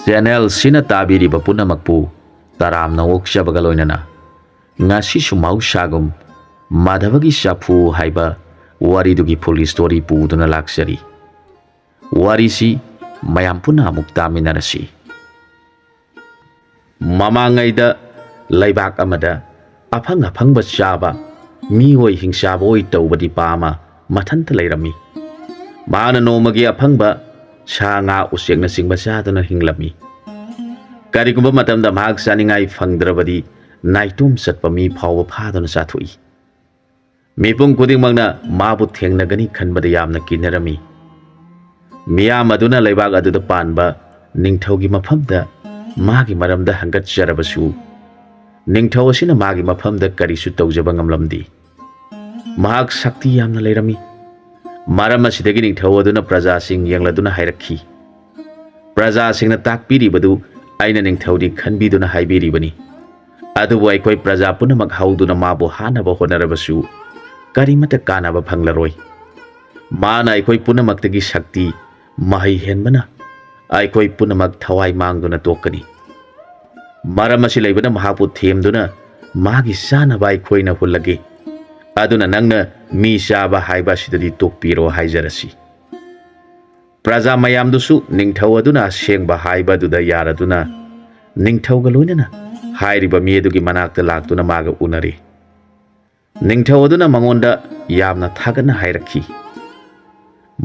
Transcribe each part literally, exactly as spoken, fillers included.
ꯆꯦꯅꯦꯜꯁꯤꯅ ꯇꯥꯕꯤꯔꯤꯕ ꯄꯨꯝꯅꯃꯛꯄꯨ ꯇꯔꯥꯝꯅ ꯑꯣꯛꯆꯕꯒ ꯂꯣꯏꯅꯅ ꯉꯁꯤꯁꯨ ꯃꯍꯧꯁꯥꯒꯨꯝ ꯃꯥꯙꯕꯒꯤ ꯆꯐꯨ ꯍꯥꯏꯕ ꯋꯥꯔꯤꯗꯨꯒꯤ full story ꯄꯨꯗꯨꯅ ꯂꯥꯛꯆꯔꯤ꯫ ꯋꯥꯔꯤꯁꯤ ꯃꯌꯥꯝ ꯄꯨꯟꯅ ꯑꯃꯨꯛ ꯇꯥꯃꯤꯟꯅꯔꯁꯤ꯫ ꯃꯃꯥꯡꯉꯩꯗ ꯂꯩꯕꯥꯛ ꯑꯃꯗ ꯑꯐꯪ ꯑꯐꯪꯕ ꯆꯥꯕ, ꯃꯤꯑꯣꯏ ꯍꯤꯡꯆꯥꯕ ꯑꯣꯏ ꯇꯧꯕ ꯅꯤꯄꯥ ꯑꯃ ꯃꯊꯟꯇ ꯂꯩꯔꯝꯃꯤ꯫ ꯃꯥꯅ ꯅꯣꯡꯃꯒꯤ ꯑꯐꯪꯕ ꯁꯥ ꯉꯥ ꯎꯆꯦꯛꯅꯆꯤꯡꯕ ꯆꯥꯗꯨꯅ ꯍꯤꯡꯂꯝꯃꯤ꯫ ꯀꯔꯤꯒꯨꯝꯕ ꯃꯇꯝꯗ ꯃꯍꯥꯛ ꯆꯥꯅꯤꯡꯉꯥꯏ ꯐꯪꯗ꯭ꯔꯕꯗꯤ ꯅꯥꯏꯇꯣꯝ ꯆꯠꯄ ꯃꯤ ꯐꯥꯎꯕ ꯐꯥꯗꯨꯅ ꯆꯥꯊꯣꯛꯏ꯫ ꯃꯤꯄꯨꯝ ꯈꯨꯗꯤꯡꯃꯛꯅ ꯃꯥꯕꯨ ꯊꯦꯡꯅꯒꯅꯤ ꯈꯟꯕꯗ ꯌꯥꯝꯅ ꯀꯤꯅꯔꯝꯃꯤ꯫ ꯃꯤꯌꯥꯝ ꯑꯗꯨꯅ ꯂꯩꯕꯥꯛ ꯑꯗꯨꯗ ꯄꯥꯟꯕ ꯅꯤꯡꯊꯧꯒꯤ ꯃꯐꯝꯗ ꯃꯥꯒꯤ ꯃꯔꯝꯗ ꯍꯪꯒꯠꯆꯔꯕꯁꯨ, ꯅꯤꯡꯊꯧ ꯑꯁꯤꯅ ꯃꯥꯒꯤ ꯃꯐꯝꯗ ꯀꯔꯤꯁꯨ ꯇꯧꯖꯕ ꯉꯝꯂꯝꯗꯦ꯫ ꯃꯍꯥꯛ ꯁꯛꯇꯤ ꯌꯥꯝꯅ ꯂꯩꯔꯝꯃꯤ꯫ ꯃꯔꯝ ꯑꯁꯤꯗꯒꯤ ꯅꯤꯡꯊꯧ ꯑꯗꯨꯅ ꯄ꯭ꯔꯖꯥꯁꯤꯡ ꯌꯦꯡꯂꯗꯨꯅ ꯍꯥꯏꯔꯛꯈꯤ, "ꯄ꯭ꯔꯖꯥꯁꯤꯡꯅ ꯇꯥꯛꯄꯤꯔꯤꯕꯗꯨ ꯑꯩꯅ ꯅꯤꯡꯊꯧꯅꯤ ꯈꯟꯕꯤꯗꯨꯅ ꯍꯥꯏꯕꯤꯔꯤꯕꯅꯤ꯫ ꯑꯗꯨꯕꯨ ꯑꯩꯈꯣꯏ ꯄ꯭ꯔꯖꯥ ꯄꯨꯝꯅꯃꯛ ꯍꯧꯗꯨꯅ ꯃꯥꯕꯨ ꯍꯥꯠꯅꯕ ꯍꯣꯠꯅꯔꯕꯁꯨ ꯀꯔꯤꯃꯠꯇ ꯀꯥꯟꯅꯕ ꯐꯪꯂꯔꯣꯏ꯫ ꯃꯥꯅ ꯑꯩꯈꯣꯏ ꯄꯨꯝꯅꯃꯛꯇꯒꯤ ꯁꯛꯇꯤ, ꯃꯍꯩ ꯍꯦꯟꯕꯅ ꯑꯩꯈꯣꯏ ꯄꯨꯝꯅꯃꯛ ꯊꯋꯥꯏ ꯃꯥꯡꯗꯨꯅ ꯇꯣꯛꯀꯅꯤ꯫ ꯃꯔꯝ ꯑꯁꯤ ꯂꯩꯕꯅ ꯃꯍꯥꯛꯄꯨ ꯊꯦꯝꯗꯨꯅ ꯃꯥꯒꯤ ꯆꯥꯅꯕ ꯑꯩꯈꯣꯏꯅ ꯍꯨꯜꯂꯒꯦ꯫ ꯑꯗꯨꯅ ꯅꯪꯅ ꯃꯤ ꯆꯥꯕ ꯍꯥꯏꯕ ꯑꯁꯤꯗꯗꯤ ꯇꯣꯛꯄꯤꯔꯣ ꯍꯥꯏꯖꯔꯁꯤ꯫" ꯄ꯭ꯔꯖꯥ ꯃꯌꯥꯝꯗꯨꯁꯨ ꯅꯤꯡꯊꯧ ꯑꯗꯨꯅ ꯑꯁꯦꯡꯕ ꯍꯥꯏꯕ ꯑꯗꯨꯗ ꯌꯥꯔꯗꯨꯅ ꯅꯤꯡꯊꯧꯒ ꯂꯣꯏꯅꯅ ꯍꯥꯏꯔꯤꯕ ꯃꯤ ꯑꯗꯨꯒꯤ ꯃꯅꯥꯛꯇ ꯂꯥꯛꯇꯨꯅ ꯃꯥꯒ ꯎꯅꯔꯦ꯫ ꯅꯤꯡꯊꯧ ꯑꯗꯨꯅ ꯃꯉꯣꯟꯗ ꯌꯥꯝꯅ ꯊꯥꯒꯠꯅ ꯍꯥꯏꯔꯛꯈꯤ,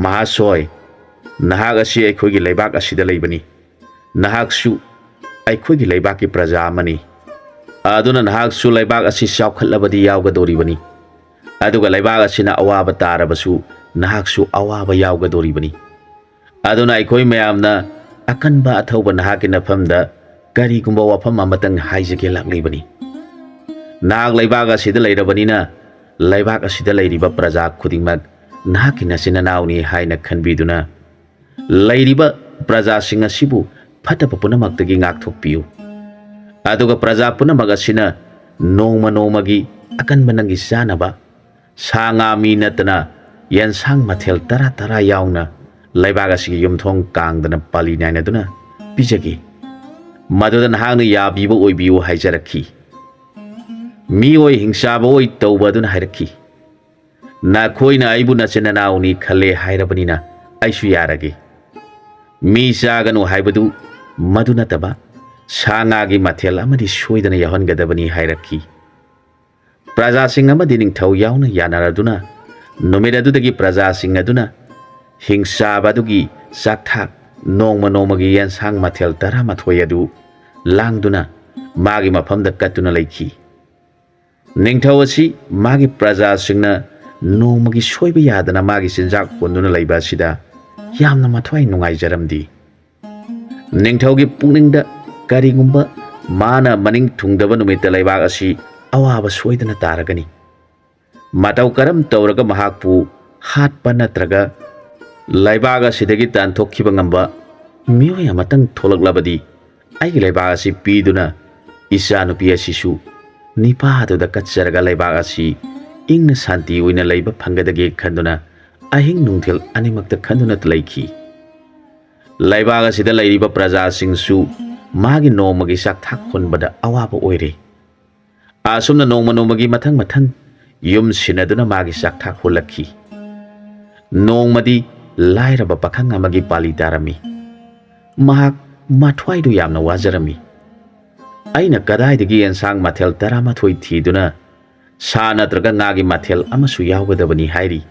"ꯃꯍꯥꯁꯣꯏ, ꯅꯍꯥꯛ ꯑꯁꯤ ꯑꯩꯈꯣꯏꯒꯤ ꯂꯩꯕꯥꯛ ꯑꯁꯤꯗ ꯂꯩꯕꯅꯤ꯫ ꯅꯍꯥꯛꯁꯨ ꯑꯩꯈꯣꯏꯒꯤ ꯂꯩꯕꯥꯛꯀꯤ ꯄ꯭ꯔꯖꯥ ꯑꯃꯅꯤ꯫ ꯑꯗꯨꯅ ꯅꯍꯥꯛꯁꯨ ꯂꯩꯕꯥꯛ ꯑꯁꯤ ꯆꯥꯎꯈꯠꯂꯕꯗꯤ ꯌꯥꯎꯒꯗꯧꯔꯤꯕꯅꯤ꯫ ꯑꯗꯨꯒ ꯂꯩꯕꯥꯛ ꯑꯁꯤꯅ ꯑꯋꯥꯕ ꯇꯥꯔꯕꯁꯨ ꯅꯍꯥꯛꯁꯨ ꯑꯋꯥꯕ ꯌꯥꯎꯒꯗꯧꯔꯤꯕꯅꯤ꯫ ꯑꯗꯨꯅ ꯑꯩꯈꯣꯏ ꯃꯌꯥꯝꯅ ꯑꯀꯟꯕ ꯑꯊꯧꯕ ꯅꯍꯥꯛꯀꯤ ꯅꯐꯝꯗ ꯀꯔꯤꯒꯨꯝꯕ ꯋꯥꯐꯝ ꯑꯃꯇꯪ ꯍꯥꯏꯖꯒꯦ ꯂꯥꯛꯂꯤꯕꯅꯤ꯫ ꯅꯍꯥꯛ ꯂꯩꯕꯥꯛ ꯑꯁꯤꯗ ꯂꯩꯔꯕꯅꯤꯅ ꯂꯩꯕꯥꯛ ꯑꯁꯤꯗ ꯂꯩꯔꯤꯕ ꯄ꯭ꯔꯖꯥ ꯈꯨꯗꯤꯡꯃꯛ ꯅꯍꯥꯛꯀꯤ ꯅꯆꯤꯟ ꯅꯅꯥꯎꯅꯤ ꯍꯥꯏꯅ ꯈꯟꯕꯤꯗꯨꯅ ꯂꯩꯔꯤꯕ ꯄ꯭ꯔꯖꯥꯁꯤꯡ ꯑꯁꯤꯕꯨ ꯐꯠꯇꯕ ꯄꯨꯝꯅꯃꯛꯇꯒꯤ ꯉꯥꯛꯊꯣꯛꯄꯤꯌꯨ꯫ ꯑꯗꯨꯒ ꯄ꯭ꯔꯖꯥ ꯄꯨꯝꯅꯃꯛ ꯑꯁꯤꯅ ꯅꯣꯡꯃ ꯅꯣꯡꯃꯒꯤ ꯑꯀꯟꯕ ꯅꯪꯒꯤ ꯆꯥꯅꯕ ꯁꯥ ꯉꯥ ꯃꯤ ꯅꯠꯇꯅ ꯌꯦꯟꯁꯥꯡ ꯃꯊꯦꯜ ꯇꯔꯥ ꯇꯔꯥ ꯌꯥꯎꯅ ꯂꯩꯕꯥꯛ ꯑꯁꯤꯒꯤ ꯌꯨꯝꯊꯣꯡ ꯀꯥꯡꯗꯅ ꯄꯥꯂꯤ ꯅꯥꯏꯅꯗꯨꯅ ꯄꯤꯖꯒꯦ꯫ ꯃꯗꯨꯗ ꯅꯍꯥꯛꯅ ꯌꯥꯕꯤꯕ ꯑꯣꯏꯕꯤꯌꯨ ꯍꯥꯏꯖꯔꯛꯈꯤ꯫ ꯃꯤꯑꯣꯏ ꯍꯤꯡꯆꯥꯕ ꯑꯣꯏ ꯇꯧꯕ ꯑꯗꯨꯅ ꯍꯥꯏꯔꯛꯈꯤ, "ꯅꯈꯣꯏꯅ ꯑꯩꯕꯨ ꯅꯆꯤꯟ ꯅꯅꯥꯎꯅꯤ ꯈꯜꯂꯦ ꯍꯥꯏꯔꯕꯅꯤꯅ ꯑꯩꯁꯨ ꯌꯥꯔꯒꯦ꯫ ꯃꯤ ꯆꯥꯒꯅꯨ ꯍꯥꯏꯕꯗꯨ ꯃꯗꯨ ꯅꯠꯇꯕ ꯁꯥ ꯉꯥꯒꯤ ꯃꯊꯦꯜ ꯑꯃꯗꯤ ꯁꯣꯏꯗꯅ ꯌꯥꯎꯍꯟꯒꯗꯕꯅꯤ" ꯍꯥꯏꯔꯛꯈꯤ꯫ ꯄ꯭ꯔꯖꯥꯁꯤꯡ ꯑꯃꯗꯤ ꯅꯤꯡꯊꯧ ꯌꯥꯎꯅ ꯌꯥꯅꯔꯗꯨꯅ ꯅꯨꯃꯤꯠ ꯑꯗꯨꯗꯒꯤ ꯄ꯭ꯔꯖꯥꯁꯤꯡ ꯑꯗꯨꯅ ꯍꯤꯡꯆꯥꯕ ꯑꯗꯨꯒꯤ ꯆꯥꯛꯊꯥꯛ ꯅꯣꯡꯃ ꯅꯣꯡꯃꯒꯤ ꯌꯦꯟꯁꯥꯡ ꯃꯊꯦꯜ ꯇꯔꯥꯃꯥꯊꯣꯏ ꯑꯗꯨ ꯂꯥꯡꯗꯨꯅ ꯃꯥꯒꯤ ꯃꯐꯝꯗ ꯀꯠꯇꯨꯅ ꯂꯩꯈꯤ꯫ ꯅꯤꯡꯊꯧ ꯑꯁꯤ ꯃꯥꯒꯤ ꯄ꯭ꯔꯖꯥꯁꯤꯡꯅ ꯅꯣꯡꯃꯒꯤ ꯁꯣꯏꯕ ꯌꯥꯗꯅ ꯃꯥꯒꯤ ꯆꯤꯟꯖꯥꯛ ꯍꯣꯟꯗꯨꯅ ꯂꯩꯕ ꯑꯁꯤꯗ ꯌꯥꯝꯅ ꯃꯊ꯭ꯋꯥꯏ ꯅꯨꯡꯉꯥꯏꯖꯔꯝꯗꯦ꯫ ꯅꯤꯡꯊꯧꯒꯤ ꯄꯨꯛꯅꯤꯡꯗ ꯀꯔꯤꯒꯨꯝꯕ ꯃꯥꯅ ꯃꯅꯤꯡ ꯊꯨꯡꯗꯕ ꯅꯨꯃꯤꯠꯇ ꯂꯩꯕꯥꯛ ꯑꯁꯤ ꯑꯋꯥꯕ ꯁꯣꯏꯗꯅ ꯇꯥꯔꯒꯅꯤ꯫ ꯃꯇꯧ ꯀꯔꯝ ꯇꯧꯔꯒ ꯃꯍꯥꯛꯄꯨ ꯍꯥꯠꯄ ꯅꯠꯇ꯭ꯔꯒ ꯂꯩꯕꯥꯛ ꯑꯁꯤꯗꯒꯤ ꯇꯥꯟꯊꯣꯛꯈꯤꯕ ꯉꯝꯕ ꯃꯤꯑꯣꯏ ꯑꯃꯇꯪ ꯊꯣꯛꯂꯛꯂꯕꯗꯤ ꯑꯩꯒꯤ ꯂꯩꯕꯥꯛ ꯑꯁꯤ ꯄꯤꯗꯨꯅ ꯏꯆꯥꯅꯨꯄꯤ ꯑꯁꯤꯁꯨ ꯅꯤꯄꯥꯗꯨꯗ ꯀꯠꯆꯔꯒ ꯂꯩꯕꯥꯛ ꯑꯁꯤ ꯏꯪꯅ ꯁꯥꯟꯇꯤ ꯑꯣꯏꯅ ꯂꯩꯕ ꯐꯪꯒꯗꯒꯦ ꯈꯟꯗꯨꯅ ꯑꯍꯤꯡ ꯅꯨꯡꯊꯤꯜ ꯑꯅꯤꯃꯛꯇ ꯈꯟꯗꯨꯅ ꯂꯩꯈꯤ꯫ ꯂꯩꯕꯥꯛ ꯑꯁꯤꯗ ꯂꯩꯔꯤꯕ ꯄ꯭ꯔꯖꯥꯁꯤꯡꯁꯨ ꯃꯥꯒꯤ ꯅꯣꯡꯃꯒꯤ ꯆꯥꯛꯊꯥꯛ ꯍꯨꯟꯕꯗ ꯑꯋꯥꯕ ꯑꯣꯏꯔꯦ꯫ ꯑꯁꯨꯝꯅ ꯅꯣꯡꯃ ꯅꯣꯡꯃꯒꯤ ꯃꯊꯪ ꯃꯊꯪ ꯌꯨꯝ ꯁꯤꯟꯅꯗꯨꯅ ꯃꯥꯒꯤ ꯆꯥꯛꯊꯥꯛ ꯍꯨꯜꯂꯛꯈꯤ꯫ ꯅꯣꯡꯃꯗꯤ ꯂꯥꯏꯔꯕ ꯄꯥꯈꯪ ꯑꯃꯒꯤ ꯄꯥꯂꯤ ꯇꯥꯔꯝꯃꯤ꯫ ꯃꯍꯥꯛ ꯃꯊ꯭ꯋꯥꯏꯗꯨ ꯌꯥꯝꯅ ꯋꯥꯖꯔꯝꯃꯤ꯫ "ꯑꯩꯅ ꯀꯗꯥꯏꯗꯒꯤ ꯑꯦꯟꯁꯥꯡ ꯃꯊꯦꯜ ꯇꯔꯥꯃꯥꯊꯣꯏ ꯊꯤꯗꯨꯅ ꯁꯥ ꯅꯠꯇ꯭ꯔꯒ ꯉꯥꯒꯤ ꯃꯊꯦꯜ ꯑꯃꯁꯨ ꯌꯥꯎꯒꯗꯕꯅꯤ?" ꯍꯥꯏꯔꯤ꯫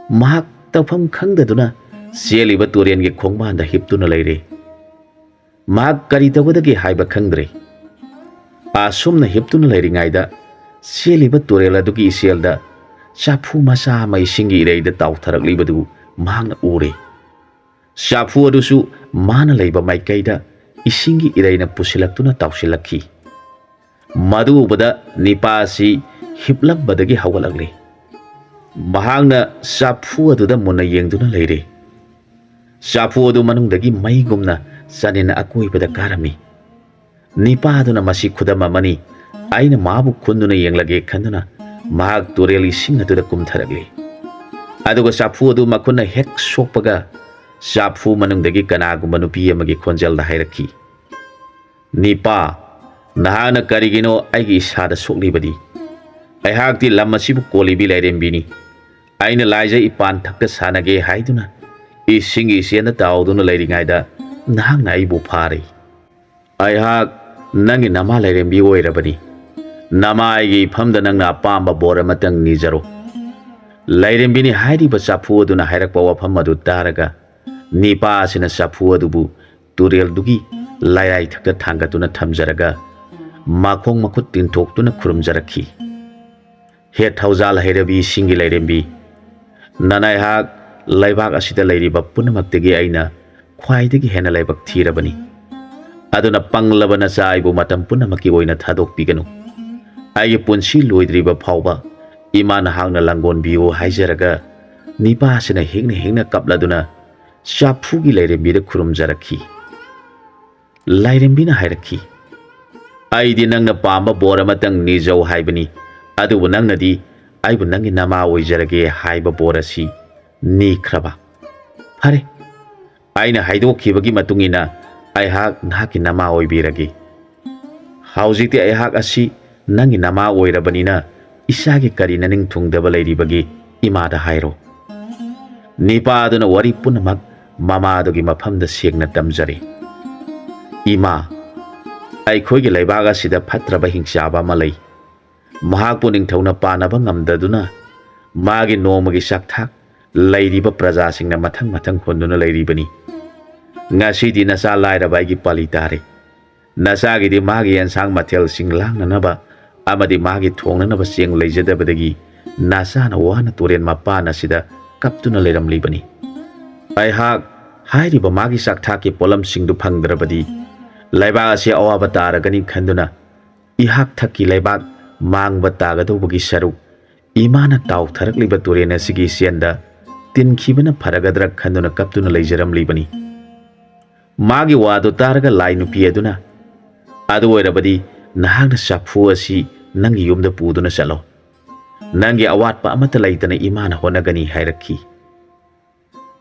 ꯃꯍꯥꯛ ꯇꯧꯐꯝ ꯈꯪꯗꯗꯨꯅ ꯆꯦꯜꯂꯤꯕ ꯇꯨꯔꯦꯟꯒꯤ ꯈꯣꯡꯕꯥꯟꯗ ꯍꯤꯞꯇꯨꯅ ꯂꯩꯔꯦ꯫ ꯃꯍꯥꯛ ꯀꯔꯤ ꯇꯧꯒꯗꯒꯦ ꯍꯥꯏꯕ ꯈꯪꯗ꯭ꯔꯦ꯫ ꯑꯁꯨꯝꯅ ꯍꯤꯞꯇꯨꯅ ꯂꯩꯔꯤꯉꯩꯗ ꯆꯦꯜꯂꯤꯕ ꯇꯨꯔꯦꯜ ꯑꯗꯨꯒꯤ ꯏꯆꯦꯜꯗ ꯆꯐꯨ ꯃꯆꯥ ꯑꯃ ꯏꯁꯤꯡꯒꯤ ꯏꯔꯩꯗ ꯇꯥꯎꯊꯔꯛꯂꯤꯕꯗꯨ ꯃꯍꯥꯛꯅ ꯎꯔꯦ꯫ ꯆꯐꯨ ꯑꯗꯨꯁꯨ ꯃꯥꯅ ꯂꯩꯕ ꯃꯥꯏꯀꯩꯗ ꯏꯁꯤꯡꯒꯤ ꯏꯔꯩꯅ ꯄꯨꯁꯤꯜꯂꯛꯇꯨꯅ ꯇꯥꯎꯁꯤꯜꯂꯛꯈꯤ꯫ ꯃꯗꯨ ꯎꯕꯗ ꯅꯤꯄꯥ ꯑꯁꯤ ꯍꯤꯞꯂꯝꯕꯗꯒꯤ ꯍꯧꯒꯠꯂꯛꯂꯦ꯫ ꯃꯍꯥꯛꯅ ꯆꯐꯨ ꯑꯗꯨꯗ ꯃꯨꯟꯅ ꯌꯦꯡꯗꯨꯅ ꯂꯩꯔꯦ꯫ ꯆꯐꯨ ꯑꯗꯨ ꯃꯅꯨꯡꯗꯒꯤ ꯃꯩꯒꯨꯝꯅ ꯆꯅꯤꯟ ꯑꯀꯣꯏꯕꯗ ꯀꯥꯔꯝꯃꯤ꯫ ꯅꯤꯄꯥꯗꯨꯅ "ꯃꯁꯤ ꯈꯨꯗꯝ ꯑꯃꯅꯤ, ꯑꯩꯅ ꯃꯥꯕꯨ ꯈꯨꯟꯗꯨꯅ ꯌꯦꯡꯂꯒꯦ" ꯈꯟꯗꯨꯅ ꯃꯍꯥꯛ ꯇꯨꯔꯦꯜ ꯏꯁꯤꯡ ꯑꯗꯨꯗ ꯀꯨꯝꯊꯔꯛꯂꯤ꯫ ꯑꯗꯨꯒ ꯆꯐꯨ ꯑꯗꯨ ꯃꯈꯨꯠꯅ ꯍꯦꯛ ꯁꯣꯛꯄꯒ ꯆꯥꯐꯨ ꯃꯅꯨꯡꯗꯒꯤ ꯀꯅꯥꯒꯨꯝꯕ ꯅꯨꯄꯤ ꯑꯃꯒꯤ ꯈꯣꯟꯖꯦꯜꯗ ꯍꯥꯏꯔꯛꯈꯤ, "ꯅꯤꯄꯥ, ꯅꯍꯥꯛꯅ ꯀꯔꯤꯒꯤꯅꯣ ꯑꯩꯒꯤ ꯏꯁꯥꯗ ꯁꯣꯛꯂꯤꯕꯗꯤ? ꯑꯩꯍꯥꯛꯇꯤ ꯂꯝ ꯑꯁꯤꯕꯨ ꯀꯣꯜꯂꯤꯕꯤ ꯂꯥꯏꯔꯦꯝꯕꯤꯅꯤ꯫ ꯑꯩꯅ ꯂꯥꯏꯖ ꯏꯄꯥꯟ ꯊꯛꯇ ꯁꯥꯟꯅꯒꯦ ꯍꯥꯏꯗꯨꯅ ꯏꯁꯤꯡꯒꯤ ꯏꯆꯦꯜꯗ ꯇꯥꯎꯗꯨꯅ ꯂꯩꯔꯤꯉꯩꯗ ꯅꯍꯥꯛꯅ ꯑꯩꯕꯨ ꯐꯥꯔꯦ꯫ ꯑꯩꯍꯥꯛ ꯅꯪꯒꯤ ꯅꯃꯥ ꯂꯥꯏꯔꯦꯝꯕꯤ ꯑꯣꯏꯔꯕꯅꯤ꯫ ꯅꯃꯥ ꯑꯩꯒꯤ ꯏꯐꯝꯗ ꯅꯪꯅ ꯑꯄꯥꯝꯕ ꯕꯣꯔ ꯑꯃꯇꯪ ꯅꯤꯖꯔꯣ꯫" ꯂꯥꯏꯔꯦꯝꯕꯤꯅꯤ ꯍꯥꯏꯔꯤꯕ ꯆꯥꯐꯨ ꯑꯗꯨꯅ ꯍꯥꯏꯔꯛꯄ ꯋꯥꯐꯝ ꯑꯗꯨ ꯇꯥꯔꯒ, ꯅꯤꯄꯥ ꯑꯁꯤꯅ ꯆꯥꯐꯨ ꯑꯗꯨꯕꯨ ꯇꯨꯔꯦꯜꯗꯨꯒꯤ ꯂꯥꯏꯔꯥꯏꯊꯛꯇ ꯊꯥꯡꯒꯠꯇꯨꯅ ꯊꯝꯖꯔꯒ, ꯃꯈꯣꯡ ꯃꯈꯨꯠ ꯇꯤꯡꯊꯣꯛꯇꯨꯅ ꯈꯨꯔꯨꯝꯖꯔꯛꯈꯤ꯫ "ꯍꯦ ꯊꯧꯖꯥꯜ ꯍꯩꯔꯕꯤ ꯏꯁꯤꯡꯒꯤ ꯂꯥꯏꯔꯦꯝꯕꯤ, ꯅꯅꯥꯏꯍꯥꯛ ꯂꯩꯕꯥꯛ ꯑꯁꯤꯗ ꯂꯩꯔꯤꯕ ꯄꯨꯝꯅꯃꯛꯇꯒꯤ ꯑꯩꯅ ꯈ꯭ꯋꯥꯏꯗꯒꯤ ꯍꯦꯟꯅ ꯂꯥꯏꯕꯛ ꯊꯤꯔꯕꯅꯤ꯫ ꯑꯗꯨꯅ ꯄꯪꯂꯕ ꯅꯆꯥ ꯑꯩꯕꯨ ꯃꯇꯝ ꯄꯨꯝꯅꯃꯛꯀꯤ ꯑꯣꯏꯅ ꯊꯥꯗꯣꯛꯄꯤꯒꯅꯨ꯫ ꯑꯩꯒꯤ ꯄꯨꯟꯁꯤ ꯂꯣꯏꯗ꯭ꯔꯤꯕ ꯐꯥꯎꯕ ꯏꯃꯥ ꯅꯍꯥꯛꯅ ꯂꯥꯡꯒꯣꯟꯕꯤꯌꯨ" ꯍꯥꯏꯖꯔꯒ, ꯅꯤꯄꯥ ꯑꯁꯤꯅ ꯍꯦꯡꯅ ꯍꯦꯡꯅ ꯀꯞꯂꯗꯨꯅ ꯆꯥꯐꯨꯒꯤ ꯂꯥꯏꯔꯦꯝꯕꯤꯗ ꯈꯨꯔꯨꯝꯖꯔꯛꯈꯤ꯫ ꯂꯥꯏꯔꯦꯝꯕꯤꯅ ꯍꯥꯏꯔꯛꯈꯤ, "ꯑꯩꯗꯤ ꯅꯪꯅ ꯄꯥꯝꯕ ꯕꯣꯔ ꯑꯃꯇꯪ ꯅꯤꯖꯧ ꯍꯥꯏꯕꯅꯤ, ꯑꯗꯨꯕꯨ ꯅꯪꯅꯗꯤ ꯑꯩꯕꯨ ꯅꯪꯒꯤ ꯅꯃꯥ ꯑꯣꯏꯖꯔꯒꯦ ꯍꯥꯏꯕ ꯕꯣꯔ ꯑꯁꯤ ꯅꯤꯈ꯭ꯔꯕ? ꯐꯔꯦ, ꯑꯩꯅ ꯍꯥꯏꯗꯣꯛꯈꯤꯕꯒꯤ ꯃꯇꯨꯡ ꯏꯟꯅ ꯑꯩꯍꯥꯛ ꯅꯍꯥꯛꯀꯤ ꯅꯃꯥ ꯑꯣꯏꯕꯤꯔꯒꯦ꯫ ꯍꯧꯖꯤꯛꯇꯤ ꯑꯩꯍꯥꯛ ꯑꯁꯤ ꯅꯪꯒꯤ ꯅꯃꯥ ꯑꯣꯏꯔꯕꯅꯤꯅ ꯏꯆꯥꯒꯤ ꯀꯔꯤ ꯅꯅꯤꯡ ꯊꯨꯡꯗꯕ ꯂꯩꯔꯤꯕꯒꯦ? ꯏꯃꯥꯗ ꯍꯥꯏꯔꯣ꯫" ꯅꯤꯄꯥ ꯑꯗꯨꯅ ꯋꯥꯔꯤ ꯄꯨꯝꯅꯃꯛ ꯃꯃꯥꯗꯨꯒꯤ ꯃꯐꯝꯗ ꯁꯦꯡꯅ ꯇꯝꯖꯔꯦ꯫ "ꯏꯃꯥ, ꯑꯩꯈꯣꯏꯒꯤ ꯂꯩꯕꯥꯛ ꯑꯁꯤꯗ ꯐꯠꯇ꯭ꯔꯕ ꯍꯤꯡꯆꯥꯕ ꯑꯃ ꯂꯩ꯫ ꯃꯍꯥꯛꯄꯨ ꯅꯤꯡꯊꯧꯅ ꯄꯥꯟꯅꯕ ꯉꯝꯗꯗꯨꯅ ꯃꯥꯒꯤ ꯅꯣꯡꯃꯒꯤ ꯆꯥꯛꯊꯥꯛ ꯂꯩꯔꯤꯕ ꯄ꯭ꯔꯖꯥꯁꯤꯡꯅ ꯃꯊꯪ ꯃꯊꯪ ꯍꯨꯟꯗꯨꯅ ꯂꯩꯔꯤꯕꯅꯤ꯫ ꯉꯁꯤꯗꯤ ꯅꯆꯥ ꯂꯥꯏꯔꯕ ꯑꯩꯒꯤ ꯄꯥꯂꯤ ꯇꯥꯔꯦ꯫ ꯅꯆꯥꯒꯤꯗꯤ ꯃꯥꯒꯤ ꯑꯦꯟꯁꯥꯡ ꯃꯊꯦꯜꯁꯤꯡ ꯂꯥꯡꯅꯅꯕ ꯑꯃꯗꯤ ꯃꯥꯒꯤ ꯊꯣꯡꯅꯅꯕ ꯆꯦꯡ ꯂꯩꯖꯗꯕꯗꯒꯤ ꯅꯆꯥꯅ ꯋꯥꯅ ꯇꯨꯔꯦꯟ ꯃꯄꯥꯟ ꯑꯁꯤꯗ ꯀꯞꯇꯨꯅ ꯂꯩꯔꯝꯂꯤꯕꯅꯤ꯫ ꯑꯩꯍꯥꯛ ꯍꯥꯏꯔꯤꯕ ꯃꯥꯒꯤ ꯆꯥꯛꯊꯥꯛꯀꯤ ꯄꯣꯠꯂꯝꯁꯤꯡꯗꯨ ꯐꯪꯗ꯭ꯔꯕꯗꯤ ꯂꯩꯕꯥꯛ ꯑꯁꯤ ꯑꯋꯥꯕ ꯇꯥꯔꯒꯅꯤ ꯈꯟꯗꯨꯅ ꯏꯍꯥꯛ ꯊꯛꯀꯤ ꯂꯩꯕꯥꯛ ꯃꯥꯡꯕ ꯇꯥꯒꯗꯧꯕꯒꯤ ꯁꯔꯨꯛ ꯏꯃꯥꯅ ꯇꯥꯎꯊꯔꯛꯂꯤꯕ ꯇꯨꯔꯦꯟ ꯑꯁꯤꯒꯤ ꯏꯆꯦꯟꯗ ꯇꯤꯟꯈꯤꯕꯅ ꯐꯔꯒꯗ꯭ꯔꯥ ꯈꯟꯗꯨꯅ ꯀꯞꯇꯨꯅ ꯂꯩꯖꯔꯝꯂꯤꯕꯅꯤ꯫" ꯃꯥꯒꯤ ꯋꯥꯗꯨ ꯇꯥꯔꯒ ꯂꯥꯏ ꯅꯨꯄꯤ ꯑꯗꯨꯅ, "ꯑꯗꯨ ꯑꯣꯏꯔꯕꯗꯤ ꯅꯍꯥꯛꯅ ꯆꯐꯨ ꯑꯁꯤ ꯅꯪꯒꯤ ꯌꯨꯝꯗ ꯄꯨꯗꯨꯅ ꯆꯠꯂꯣ꯫ ꯅꯪꯒꯤ ꯑꯋꯥꯠꯄ ꯑꯃꯠꯇ ꯂꯩꯇꯅ ꯏꯃꯥꯅ ꯍꯣꯠꯅꯒꯅꯤ" ꯍꯥꯏꯔꯛꯈꯤ꯫